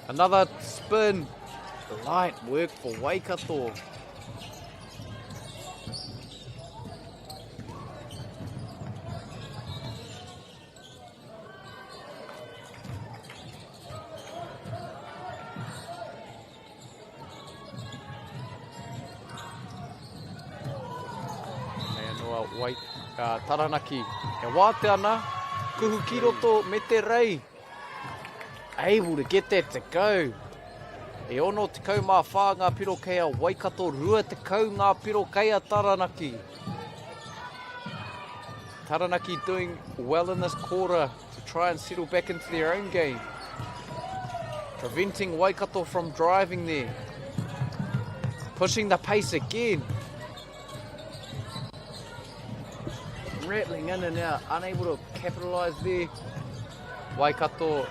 Another spin. Light work for Waikato. Nei anō a Wai, uh, Taranaki. E wātea ana, kuhu ki roto me te rei. Able to get that to go. E 64 ngā piro kei a Waikato, 20 ngā piro kei a Taranaki. Taranaki doing well in this quarter to try and settle back into their own game. Preventing Waikato from driving there. Pushing the pace again. Rattling in and out, unable to capitalise there. Waikato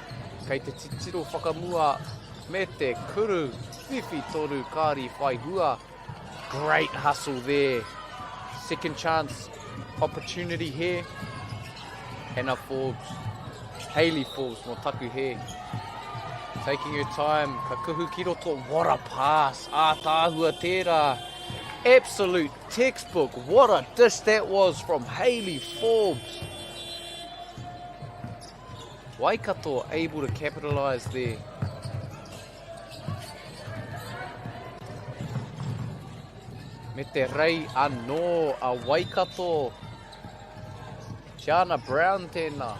kei te titiro whakamua me te kuru whiwhi toru kāri whai hua. Great hustle there. Second chance opportunity here. Hannah Forbes, Hayley Forbes mō taku hē. Taking her time, ka kuhu ki roto, what a pass, ātaahua tērā. Absolute textbook, what a dish that was from Hayley Forbes. Waikato able to capitalise there. Me te rei anō a Waikato. Tiana Brown tēnā.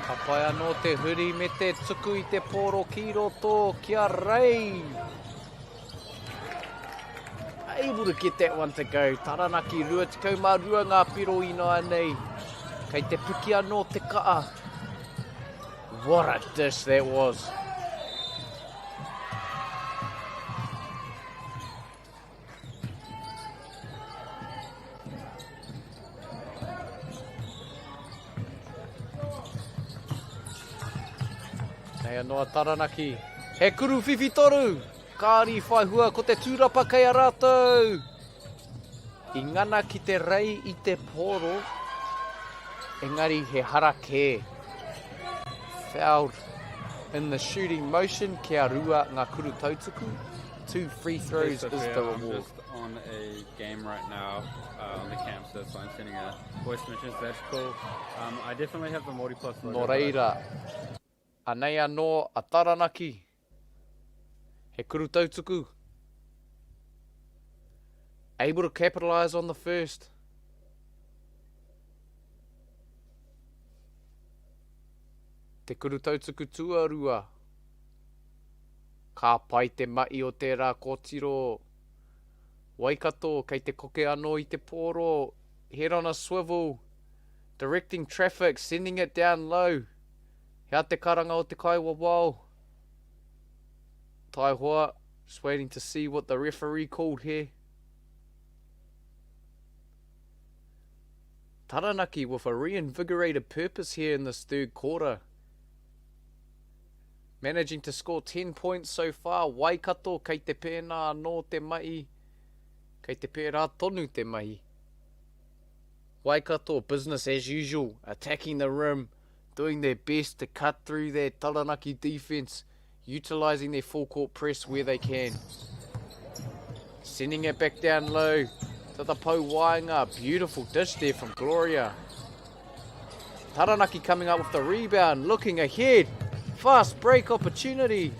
Ka pai anō te huri me te tuku i te pōro ki roto ki a Rei. Able to get that one to go. Taranaki 22 ngā piro ināianei. Kei te piki anō te kaa. What a dish that was. Nei anō a Taranaki. He kuru whiwhi toru! Kāri whai hua ko te tūrapa kei a rātou! I ngana ki te rei i te pōro, engari he hara kē. Fouled in the shooting motion kia rua ngā kuru tautuku. Two free throws Hey, is the Sophia, I'm reward. just on a game right now uh, on the Campster, so I'm sending a voice message. That's cool. Um, I definitely have the Multi Plus logo. Nō but I reira, anei anō a Taranaki. He kuru tautuku. Able to capitalise on the first. Te kuru tautuku tuarua. Ka pai te mahi o tērā kōtiro. Waikato kei te koke anō i te pōro. Head on a swivel. Directing traffic, sending it down low. Hea te karanga o te kaiwawao? Taihoa, just waiting to see what the referee called here. Taranaki with a reinvigorated purpose here in this third quarter. Managing to score 10 points so far, Waikato kei te pēnā anō te mahi, kei te pērā tonu te mahi. Waikato, business as usual, attacking the rim, doing their best to cut through their Taranaki defense, utilising their full court press where they can. Sending it back down low to the Pou Waenga. Beautiful dish there from Gloria. Taranaki coming up with the rebound, looking ahead. Fast break opportunity.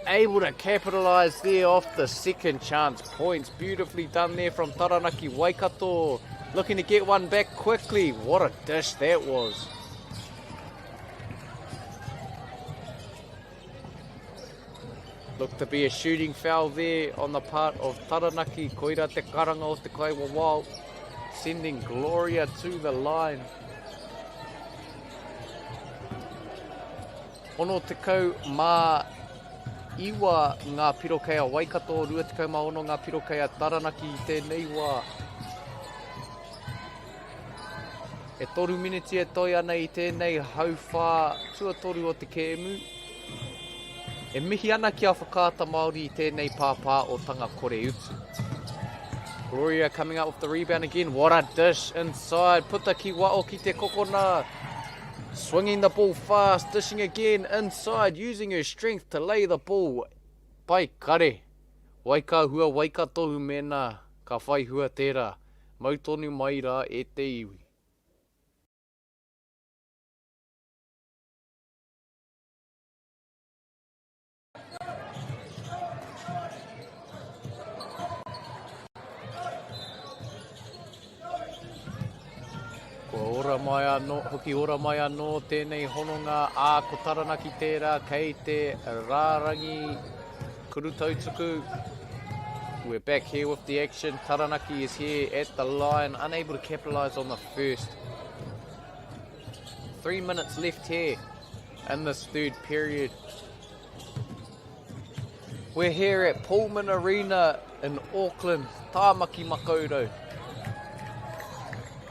Able to capitalise there off the second chance points. Beautifully done there from Taranaki Waikato. Looking to get one back quickly. What a dish that was. Looked to be a shooting foul there on the part of Taranaki. Koira te karanga o te kaiwawao. Sending Gloria to the line. 69 ngā piro kei a Waikato, 26 ngā piro kei a Taranaki i tēnei wā. E toru miniti e toe ana i tēnei hauwhā tuatoru o te kēmu. E mihi ana ki a Whakaata Māori i tēnei pāpā o tanga kore utu. Gloria coming up with the rebound again. What a dish inside. Puta ki wao ki te kokona. Swinging the ball fast, dishing again inside, using her strength to lay the ball. Pai kare. Wai ka hua, wai ka tohu mēnā ka whai hua tērā. Mau tonu mai rā e te iwi. Kua ora mai anō, hoki ora mai anō tēnei hononga, ā, ko Taranaki tērā kei te rārangi kuru tautuku. We're back here with the action. Taranaki is here at the line, unable to capitalise on the first. Three minutes left here in this third period. We're here at Pullman Arena in Auckland, Tāmaki Makaurau.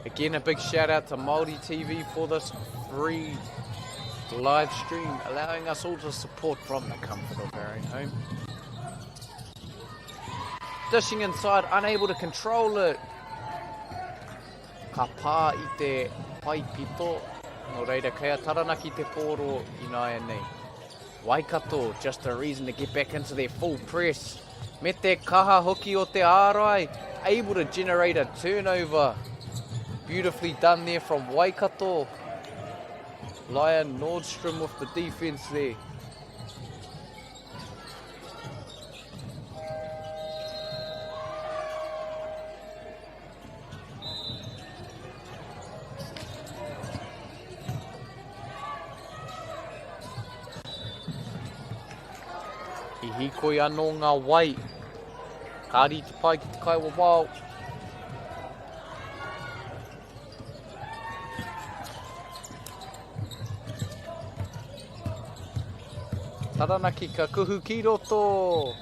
Again, a big shout out to Māori TV for this free live stream, allowing us all to support from the comfort of our own home. Dishing inside, unable to control it. Ka pā i te paipito, nō reira kei a Taranaki te pōro ināianei. Waikato, just a reason to get back into their full press. Me te kaha hoki o te ārai, able to generate a turnover. Beautifully done there from Waikato. Lion Nordstrom with the defense there. I hīkoi anō ngā wai. Kāri te pai ki te kaiwawao. Taranaki ka kuhu ki roto.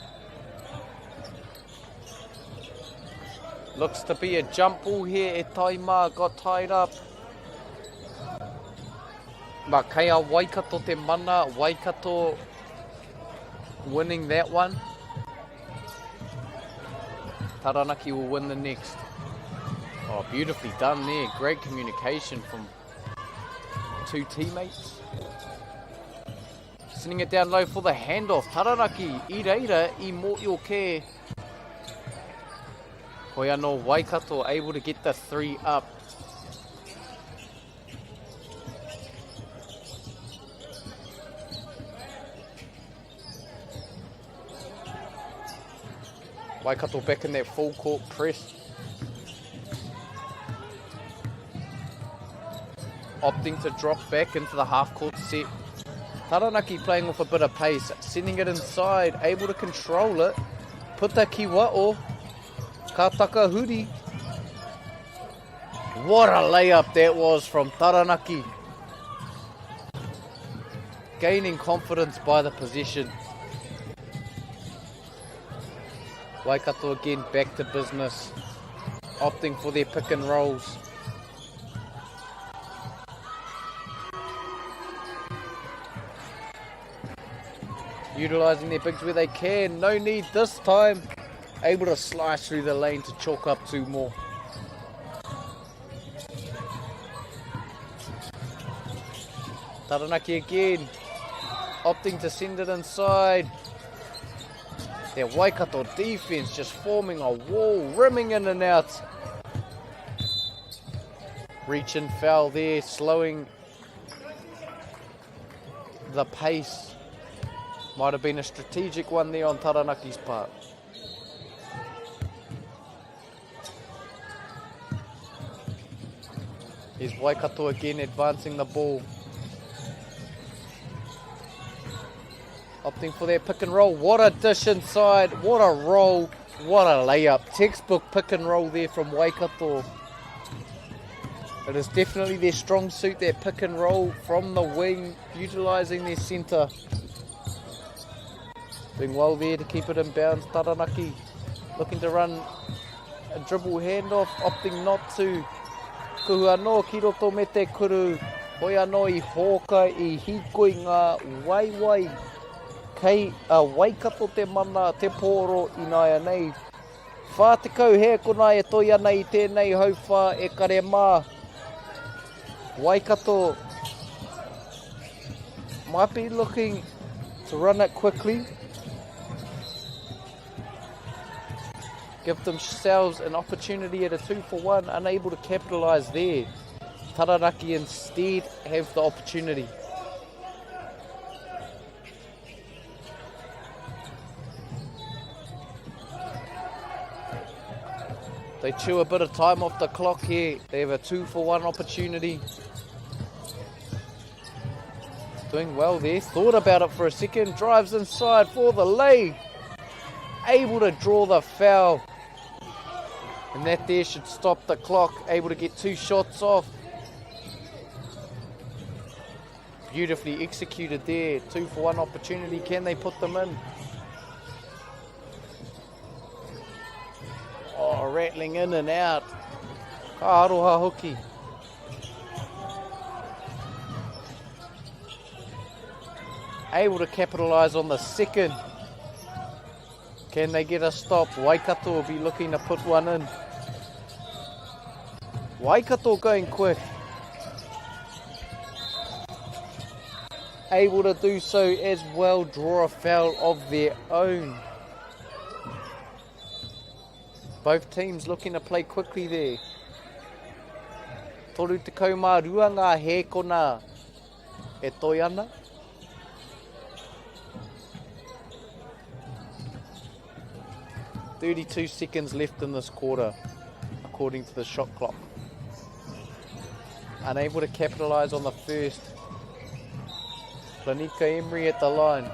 Looks to be a jump ball here e Taima, got tied up. But kei a Waikato te mana, Waikato. winning that one. Taranaki will win the next. Oh, beautifully done there. Great communication from two teammates. Sending it down low for the handoff. Taranaki, i reira, i mōio kē. Hoi anō, Waikato able to get the three up. Waikato back in that full court press. Opting to drop back into the half court set. Taranaki playing with a bit of pace, sending it inside, able to control it. Puta ki wao, ka takahuri. What a layup that was from Taranaki. Gaining confidence by the possession. Waikato again back to business, opting for their pick and rolls. Utilising their bigs where they can. No need this time. Able to slice through the lane to chalk up two more. Taranaki again, opting to send it inside. Their Waikato defense just forming a wall, rimming in and out. Reach and foul there, slowing the pace. Might have been a strategic one there on Taranaki's part. Here's Waikato again advancing the ball. Opting for their pick and roll. What a dish inside. What a roll. What a layup. Textbook pick and roll there from Waikato. It is definitely their strong suit, that pick and roll from the wing, utilising their centre. Doing well there to keep it in bounds. Taranaki looking to run a dribble handoff, opting not to. Kuhu anō ki roto me te kuru, hoi anō i hōkai i hīkoi ngā waiwai kei a Waikato te mana, te pōro ināianei. 40 hēkona e toi ana i tēnei hauwhā e kare mā. Waikato might be looking to run it quickly. Give themselves an opportunity at a 2-for-1, unable to capitalise there. Taranaki instead have the opportunity. They chew a bit of time off the clock here. They have a 2-for-1 opportunity. Doing well there. Thought about it for a second. Drives inside for the lay. Able to draw the foul. And that there should stop the clock. Able to get 2 shots off. Beautifully executed there. 2-for-1 opportunity. Can they put them in? Oh, rattling in and out. Ka aroha hoki. Able to capitalise on the second. Can they get a stop? Waikato will be looking to put one in. Waikato going quick. Able to do so as well, draw a foul of their own. Both teams looking to play quickly there. Toru te kaumā rua ngā hēkona e toi ana. 32 seconds left in this quarter, according to the shot clock. Unable to capitalise on the first. Planika Emery at the line.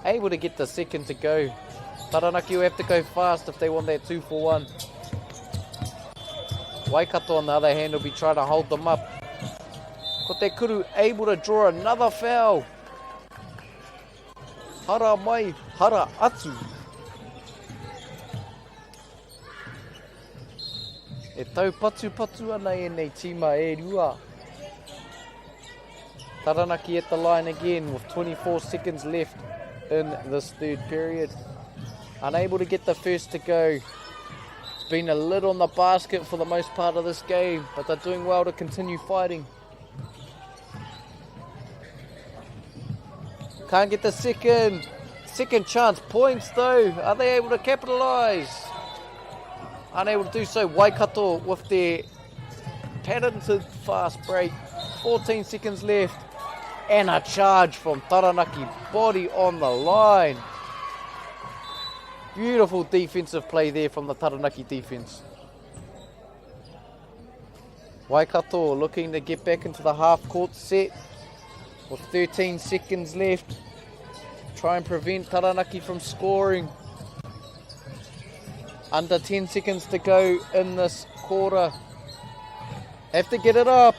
Able to get the second to go. Taranaki will have to go fast if they want that 2-for-1. Waikato, on the other hand, will be trying to hold them up. Ko te kuru able to draw another foul. Hara mai, hara atu. E taupatupatu ana ēnei tīma e rua. Taranaki at the line again with 24 seconds left in this third period. Unable to get the first to go. It's been a lid on the basket for the most part of this game, but they're doing well to continue fighting. Can't get the second. Second chance points though. Are they able to capitalise? Unable to do so. Waikato with their patented fast break. 14 seconds left. And a charge from Taranaki. Body on the line. Beautiful defensive play there from the Taranaki defense. Waikato looking to get back into the half court set with 13 seconds left. Try and prevent Taranaki from scoring. Under 10 seconds to go in this quarter. Have to get it up.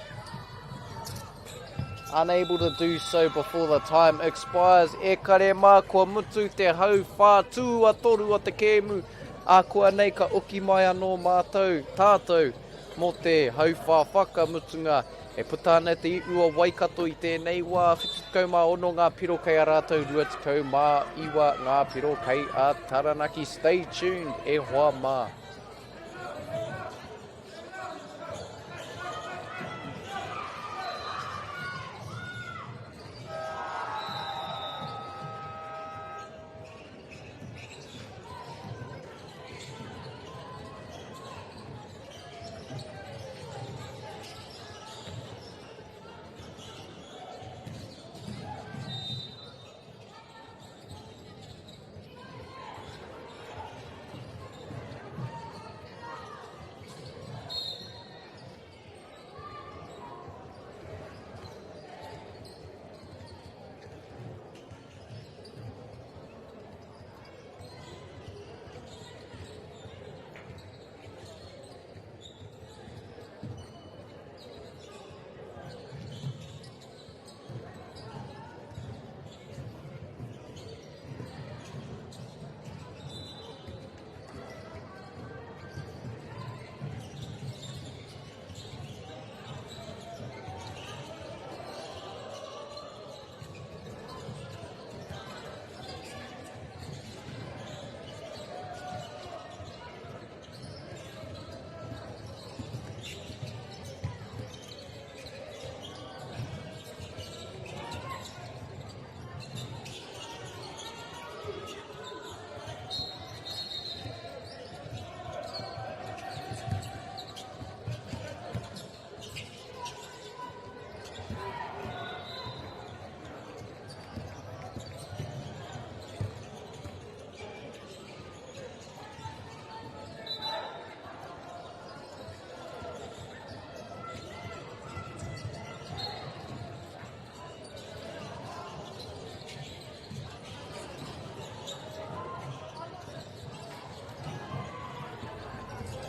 Unable to do so before the time expires. E kare mā, kua mutu te hau whātū a toru o te kēmu. A kua nei ka oki mai anō mātou, tātou, mō te hauwhā whakamutunga. E puta ana te iu o Waikato i tēnei wā, 76 ngā piro kei a rātou, 29 ngā piro kei a Taranaki. Stay tuned, e hoa mā.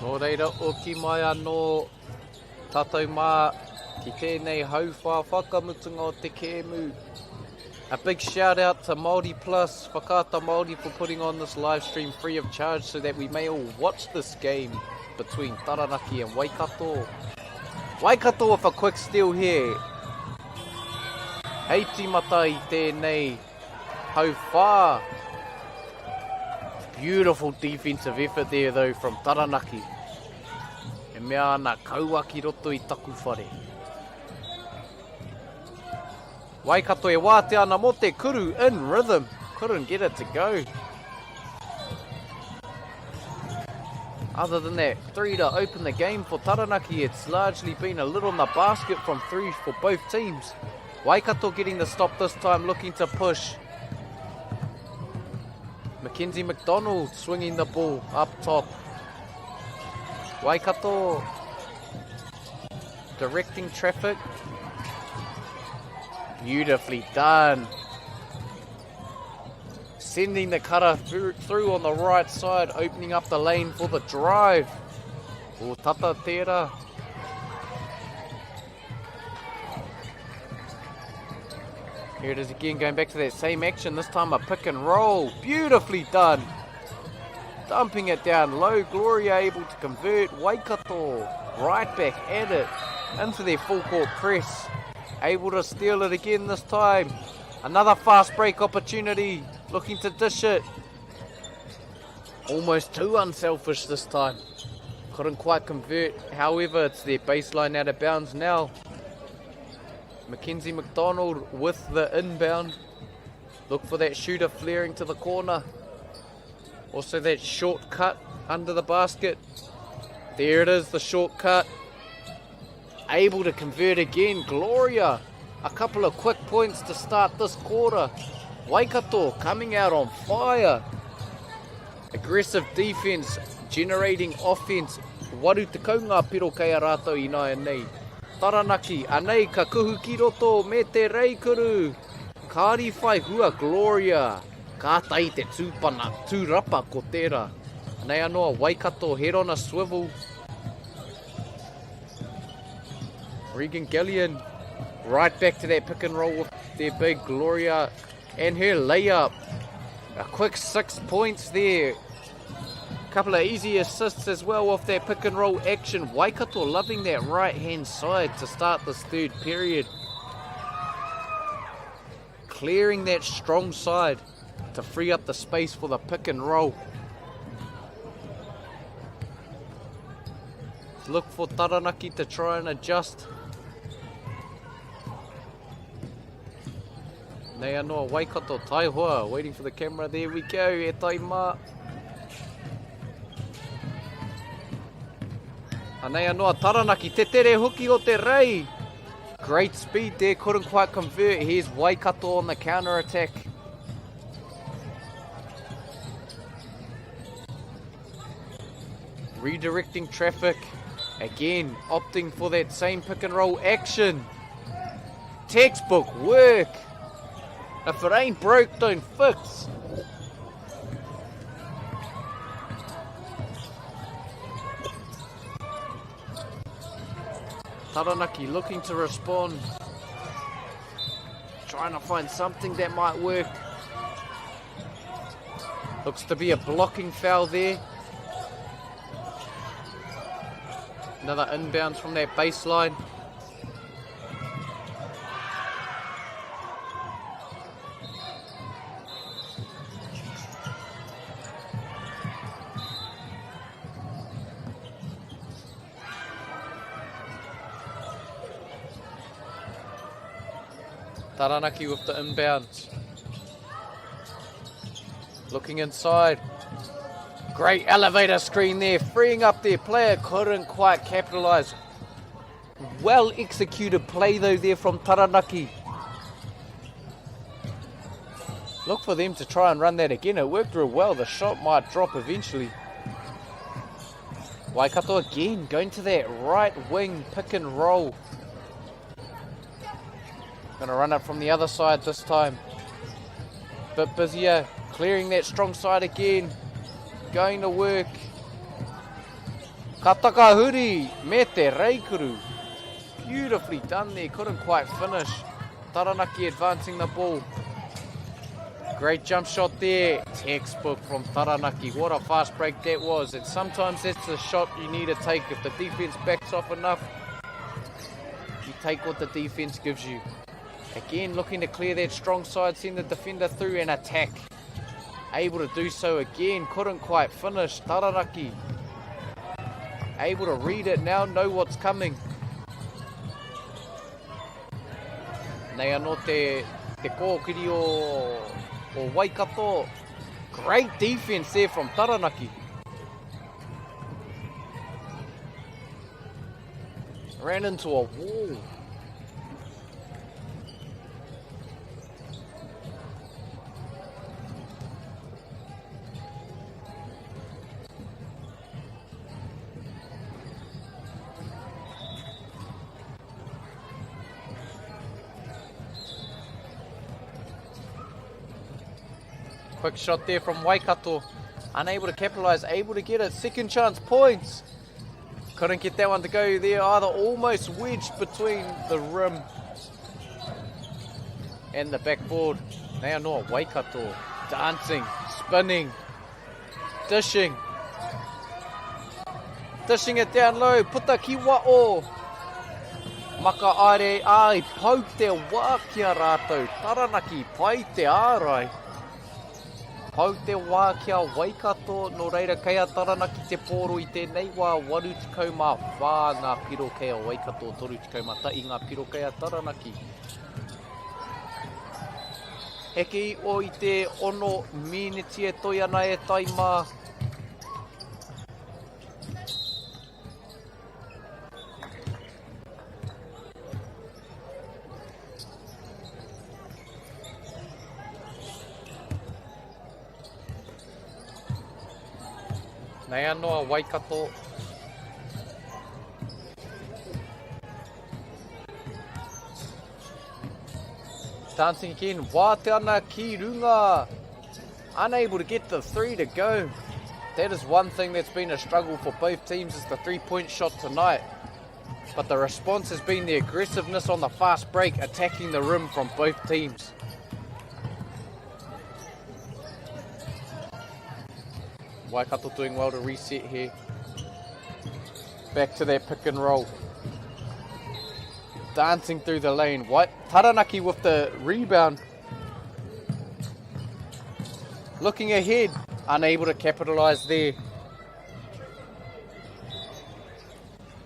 Nō reira, oki mai anō tātou mā ki tēnei hauwhā whakamutunga o te kēmu. A big shout out to Māori Plus, Whakaata Māori for putting on this live stream free of charge so that we may all watch this game between Taranaki and Waikato. Waikato with a quick steal here. Hei tīmata i tēnei hauwhā. Beautiful defensive effort there though from Taranaki. E mea ana kaua ki roto i taku whare. Waikato e wātea ana mō te kuru in rhythm. Couldn't get it to go. Other than that, three to open the game for Taranaki, it's largely been a little in the basket from three for both teams. Waikato getting the stop this time, looking to push. Mackenzie McDonald swinging the ball up top. Waikato directing traffic. Beautifully done. Sending the cutter through, through on the right side, opening up the lane for the drive. O tata tērā. Here it is again, going back to that same action, this time a pick and roll. Beautifully done. Dumping it down low, Gloria able to convert. Waikato right back at it into their full court press. Able to steal it again this time. Another fast break opportunity. Looking to dish it. Almost too unselfish this time. Couldn't quite convert. However, it's their baseline out of bounds now. Mackenzie McDonald with the inbound. Look for that shooter flaring to the corner. Also that shortcut under the basket. There it is, the shortcut. Able to convert again. Gloria, a couple of quick points to start this quarter. Waikato coming out on fire. Aggressive defense, generating offense. Waru tekau ngā piro kei a rātou ināianei. Taranaki, anei ka kuhu ki roto me te reikuru. Kāri whai hua Gloria. Kātahi te tūpana, tūrapa ko tērā. Anei anō a Waikato, head on a swivel. Regan Gallion, right back to that pick and roll with their big Gloria and her layup. A quick 6 points there. Couple of easy assists as well off that pick and roll action. Waikato loving that right hand side to start this third period. Clearing that strong side to free up the space for the pick and roll. Look for Taranaki to try and adjust. Nei anō a Waikato Taihoa, waiting for the camera. There we go, e tai mā. Anei anō a Taranaki, te tere hoki o te rei. Great speed there, couldn't quite convert. Here's Waikato on the counter attack. Redirecting traffic. Again, opting for that same pick and roll action. Textbook work. If it ain't broke, don't fix. Taranaki looking to respond. Trying to find something that might work. Looks to be a blocking foul there. Another inbounds from that baseline. Taranaki with the inbounds. Looking inside. Great elevator screen there, freeing up their player. Couldn't quite capitalise. Well executed play though there from Taranaki. Look for them to try and run that again. It worked real well. The shot might drop eventually. Waikato again going to that right wing pick and roll. Gonna run it from the other side this time. Bit busier, clearing that strong side again. Going to work. Ka takahuri me te reikuru. Beautifully done there, couldn't quite finish. Taranaki advancing the ball. Great jump shot there. Textbook from Taranaki. What a fast break that was. And sometimes that's the shot you need to take. If the defense backs off enough, you take what the defense gives you. Again, looking to clear that strong side, send the defender through and attack. Able to do so again, couldn't quite finish. Taranaki able to read it now, know what's coming. Nei anō te, te kōkiri o, o Waikato. Great defense there from Taranaki. Ran into a wall. Quick shot there from Waikato. Unable to capitalise, able to get it. Second chance points. Couldn't get that one to go there either. Almost wedged between the rim and the backboard. Now no Waikato dancing, spinning, dishing. Dishing it down low. Puta ki wao. Maka aere, ā, i pau te wā ki a rātou. Taranaki, pai te ārai. Pau te wā ki a Waikato, nō reira kei a Taranaki te pōro i tēnei wā, 84 ngā piro kei a Waikato, 31 ngā piro kei a Taranaki. Heke iho i te ono mīniti e toi ana e Taimā. Nei anō a Waikato. Dancing again, wāte ana ki runga. Unable to get the three to go. That is one thing that's been a struggle for both teams is the three-point shot tonight. But the response has been the aggressiveness on the fast break, attacking the rim from both teams. Waikato doing well to reset here. Back to that pick and roll. Dancing through the lane. What? Taranaki with the rebound. Looking ahead. Unable to capitalise there.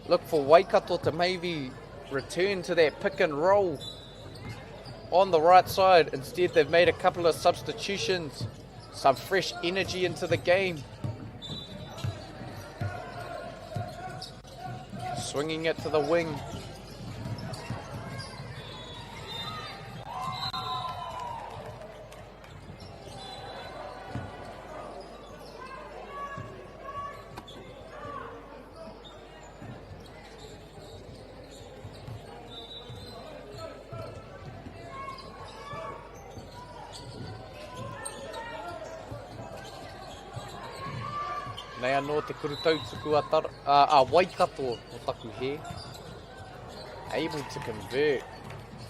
Look for Waikato to maybe return to that pick and roll on the right side. Instead, they've made a couple of substitutions, some fresh energy into the game. Swinging it to the wing. Nei anō te kuru tautuku a, tar, a, a Waikato o taku hē. Able to convert.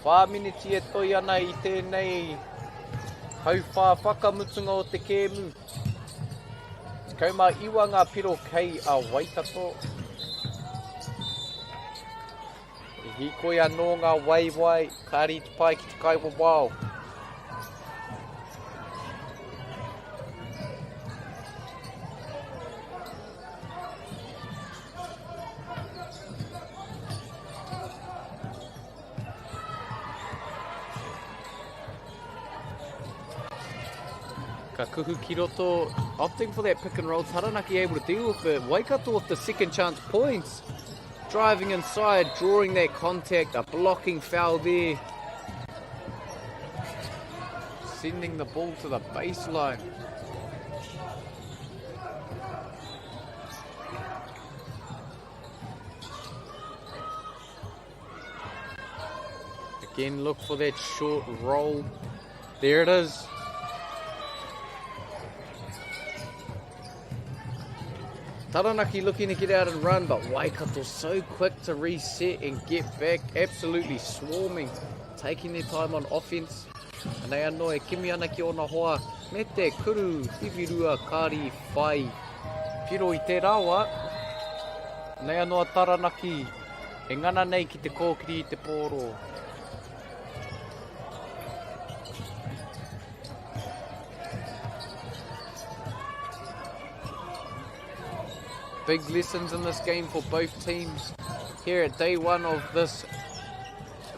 Whā miniti e toi ana i tēnei hauwhā whakamutunga o te kēmu. 19 ngā piro kei a Waikato. I hīkoi anō ngā waewae, kāre i te pai ki te kaiwawao. Ka kuhu ki roto, opting for that pick and roll. Taranaki able to deal with it. Waikato with the second chance points. Driving inside, drawing that contact, a blocking foul there. Sending the ball to the baseline. Again, look for that short roll. There it is. Taranaki looking to get out and run, but Waikato so quick to reset and get back. Absolutely swarming, taking their time on offense. Anei anō e kimi ana ki ōna hoa, me te kuru whiwhirua kāri whai piro i tērā wā. Anei anō a Taranaki e ngana nei ki te kōkiri i te pōro. Big lessons in this game for both teams here at day one of this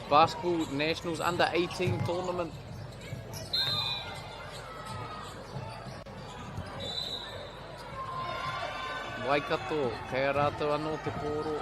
Basketball Nationals Under 18 tournament. Waikato, kei a rātou anō te pōro.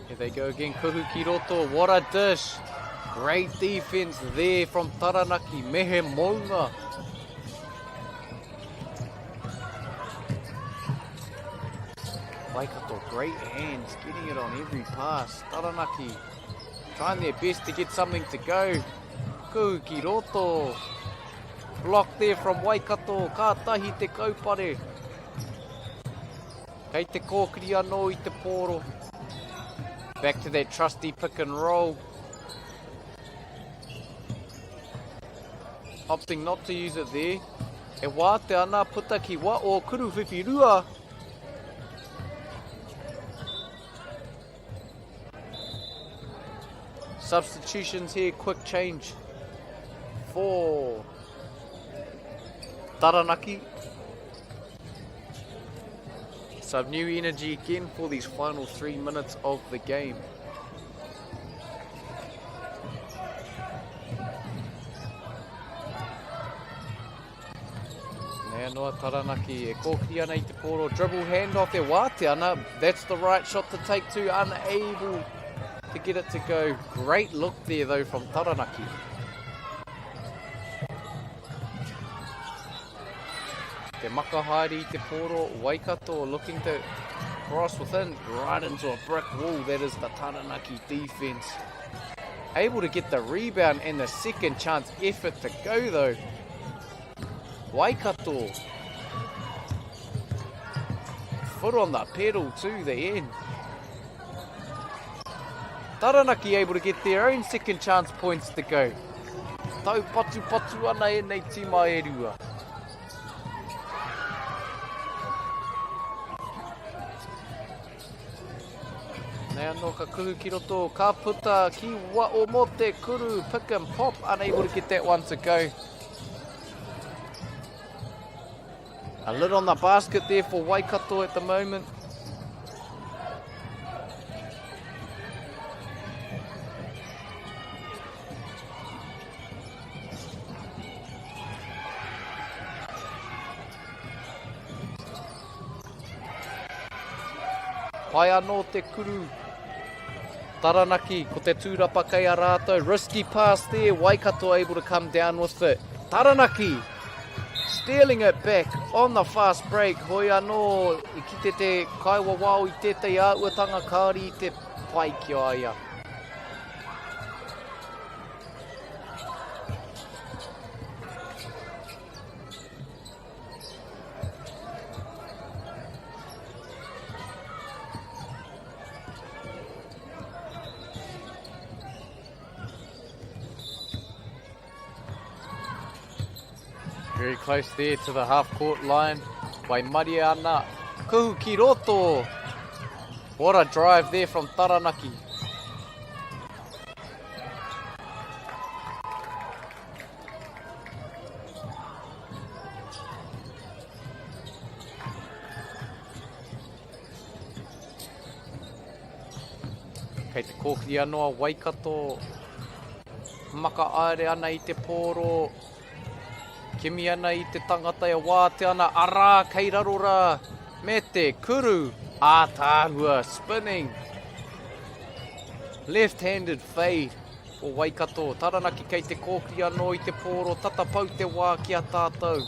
Here they go again, Kuhu ki roto, what a dish! Great defense there from Taranaki, Mehe Mounga. Waikato, great hands, getting it on every pass. Taranaki trying their best to get something to go. Kuhu ki roto. Block there from Waikato, ka tahi te kaupare. Kei te kōkiri anō i te pōro. Back to that trusty pick and roll. Opting not to use it there. E wātea ana puta ki wa o Kuruwhiwhirua. Substitutions here, quick change for Taranaki. Some new energy again for these final three minutes of the game. Nei anō a Taranaki e kōkiri ana i te pōro. Dribble handoff e wātea ana. That's the right shot to take too. Unable to get it to go. Great look there though from Taranaki. Te maka haere i te pōro, Waikato looking to cross within, right into a brick wall. That is the Taranaki defense. Able to get the rebound and the second chance effort to go though. Waikato. Foot on the pedal to the end. Taranaki able to get their own second chance points to go. Tau patu patu ana ēnei tīma e rua. Nei anō ka kuhu ki roto, ka puta ki wao mō te kuru, pick and pop, unable to get that one to go. A lid on the basket there for Waikato at the moment. Pai anō te kuru. Taranaki, ko te tūrapa kei a rātou. Risky pass there, Waikato able to come down with it. Taranaki, stealing it back on the fast break. Hoi anō, i kite te kaiwawao i tētahi āhuatanga kāore i te pai ki a ia. Very close there to the half court line by Mariana Kuhu ki roto. What a drive there from Taranaki. Kei te kōkiri anō a Waikato. Maka aere ana i te pōro. Kimi ana i te tangata e wātea ana. Arā, kei raro rā. Me te kuru. Ātaahua, spinning. Left-handed fade o Waikato. Taranaki kei te kōkiri anō i te pōro. Tata pau te wā ki a tātou.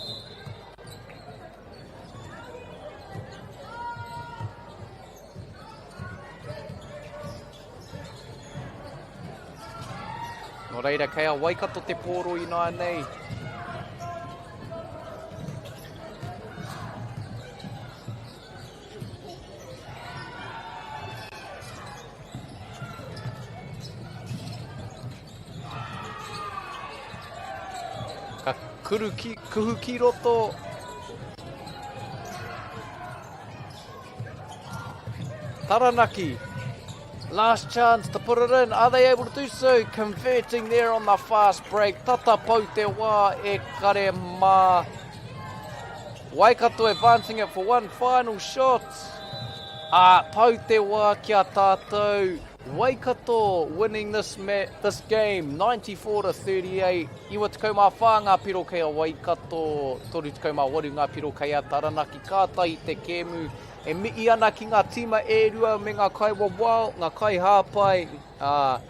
Nō reira, kei a Waikato te pōro ināianei. Ka kuru ki, kuhu ki roto. Taranaki. Last chance to put it in. Are they able to do so? Converting there on the fast break. Tata pau te wā e kare mā. Waikato advancing it for one final shot. Ah, pau te wā ki a tātou. Waikato winning this, this game 94 to 38. 94 ngā piro kei a Waikato, 38 ngā piro kei a Taranaki. Kātahi i te kēmu e mihi ana ki ngā tīma e rua me ngā kaiwawao, ngā kaihāpai, ā,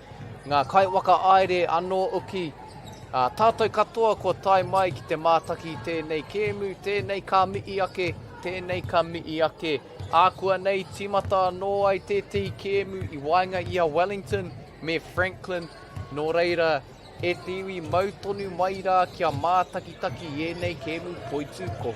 ngā kaiwhakahaere anō hoki. Ā, tātou katoa kua tae mai ki te mātaki i tēnei kēmu, tēnei ka mihi ake, tēnei ka mihi ake. Ākuanei tīmata anō ai tētehi kēmu i waenga i a Wellington me Franklin, nō reira, e te iwi mau tonu mai rā kia mātakitaki i ēnei kēmu poitūkohu.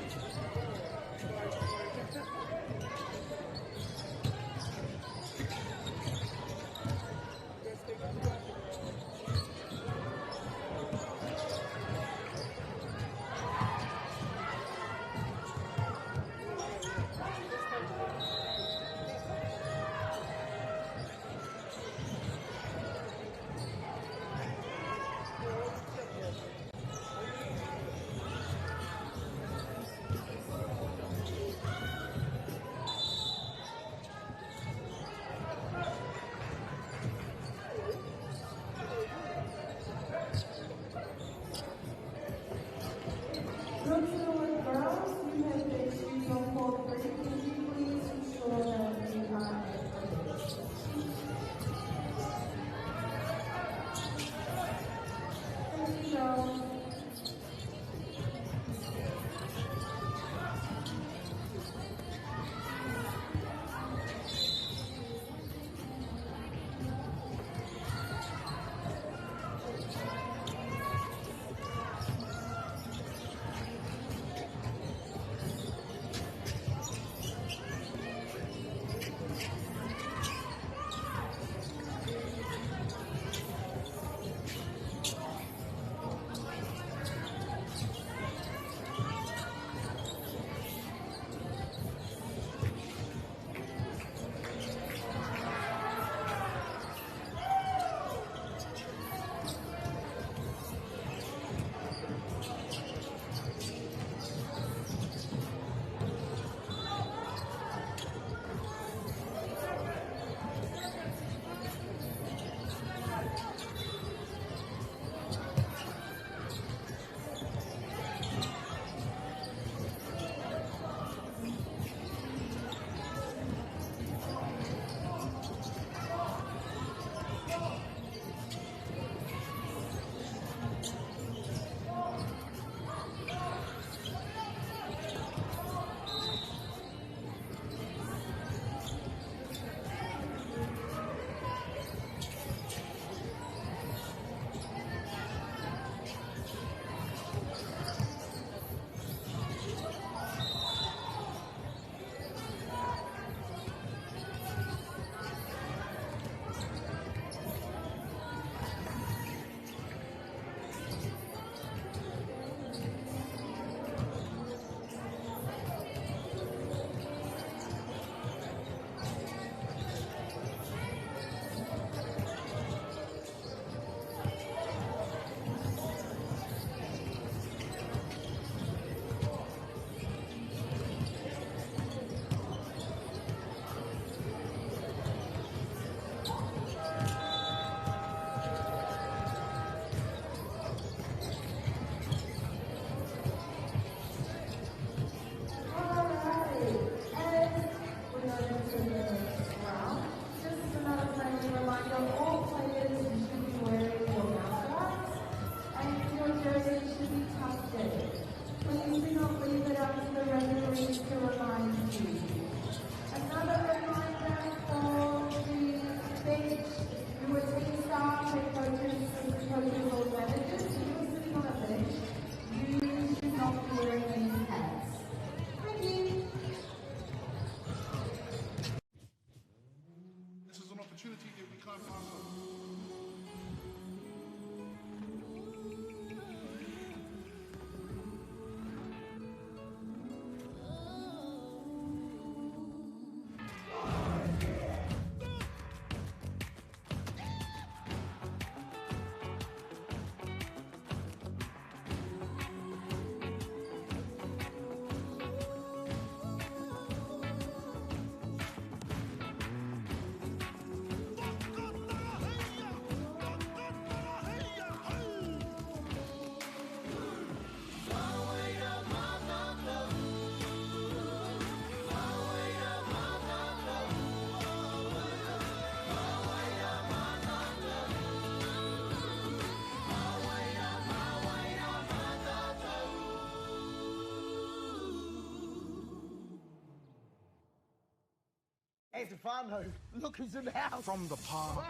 Hey, te whānau, look who's in the house. From the pā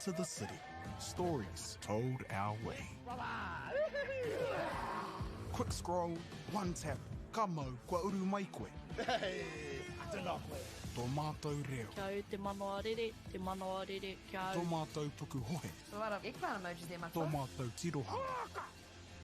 to the city, stories told our way. Quick scroll, one tap, ka mau, kua uru mai koe. Hey, tēnā koe. Tō mātou reo. Kia au te manawa rere, te manawa rere, kia au. Tō mātou puku hohe. A lot of eggplant emojis there, Tō mātou tirohanga.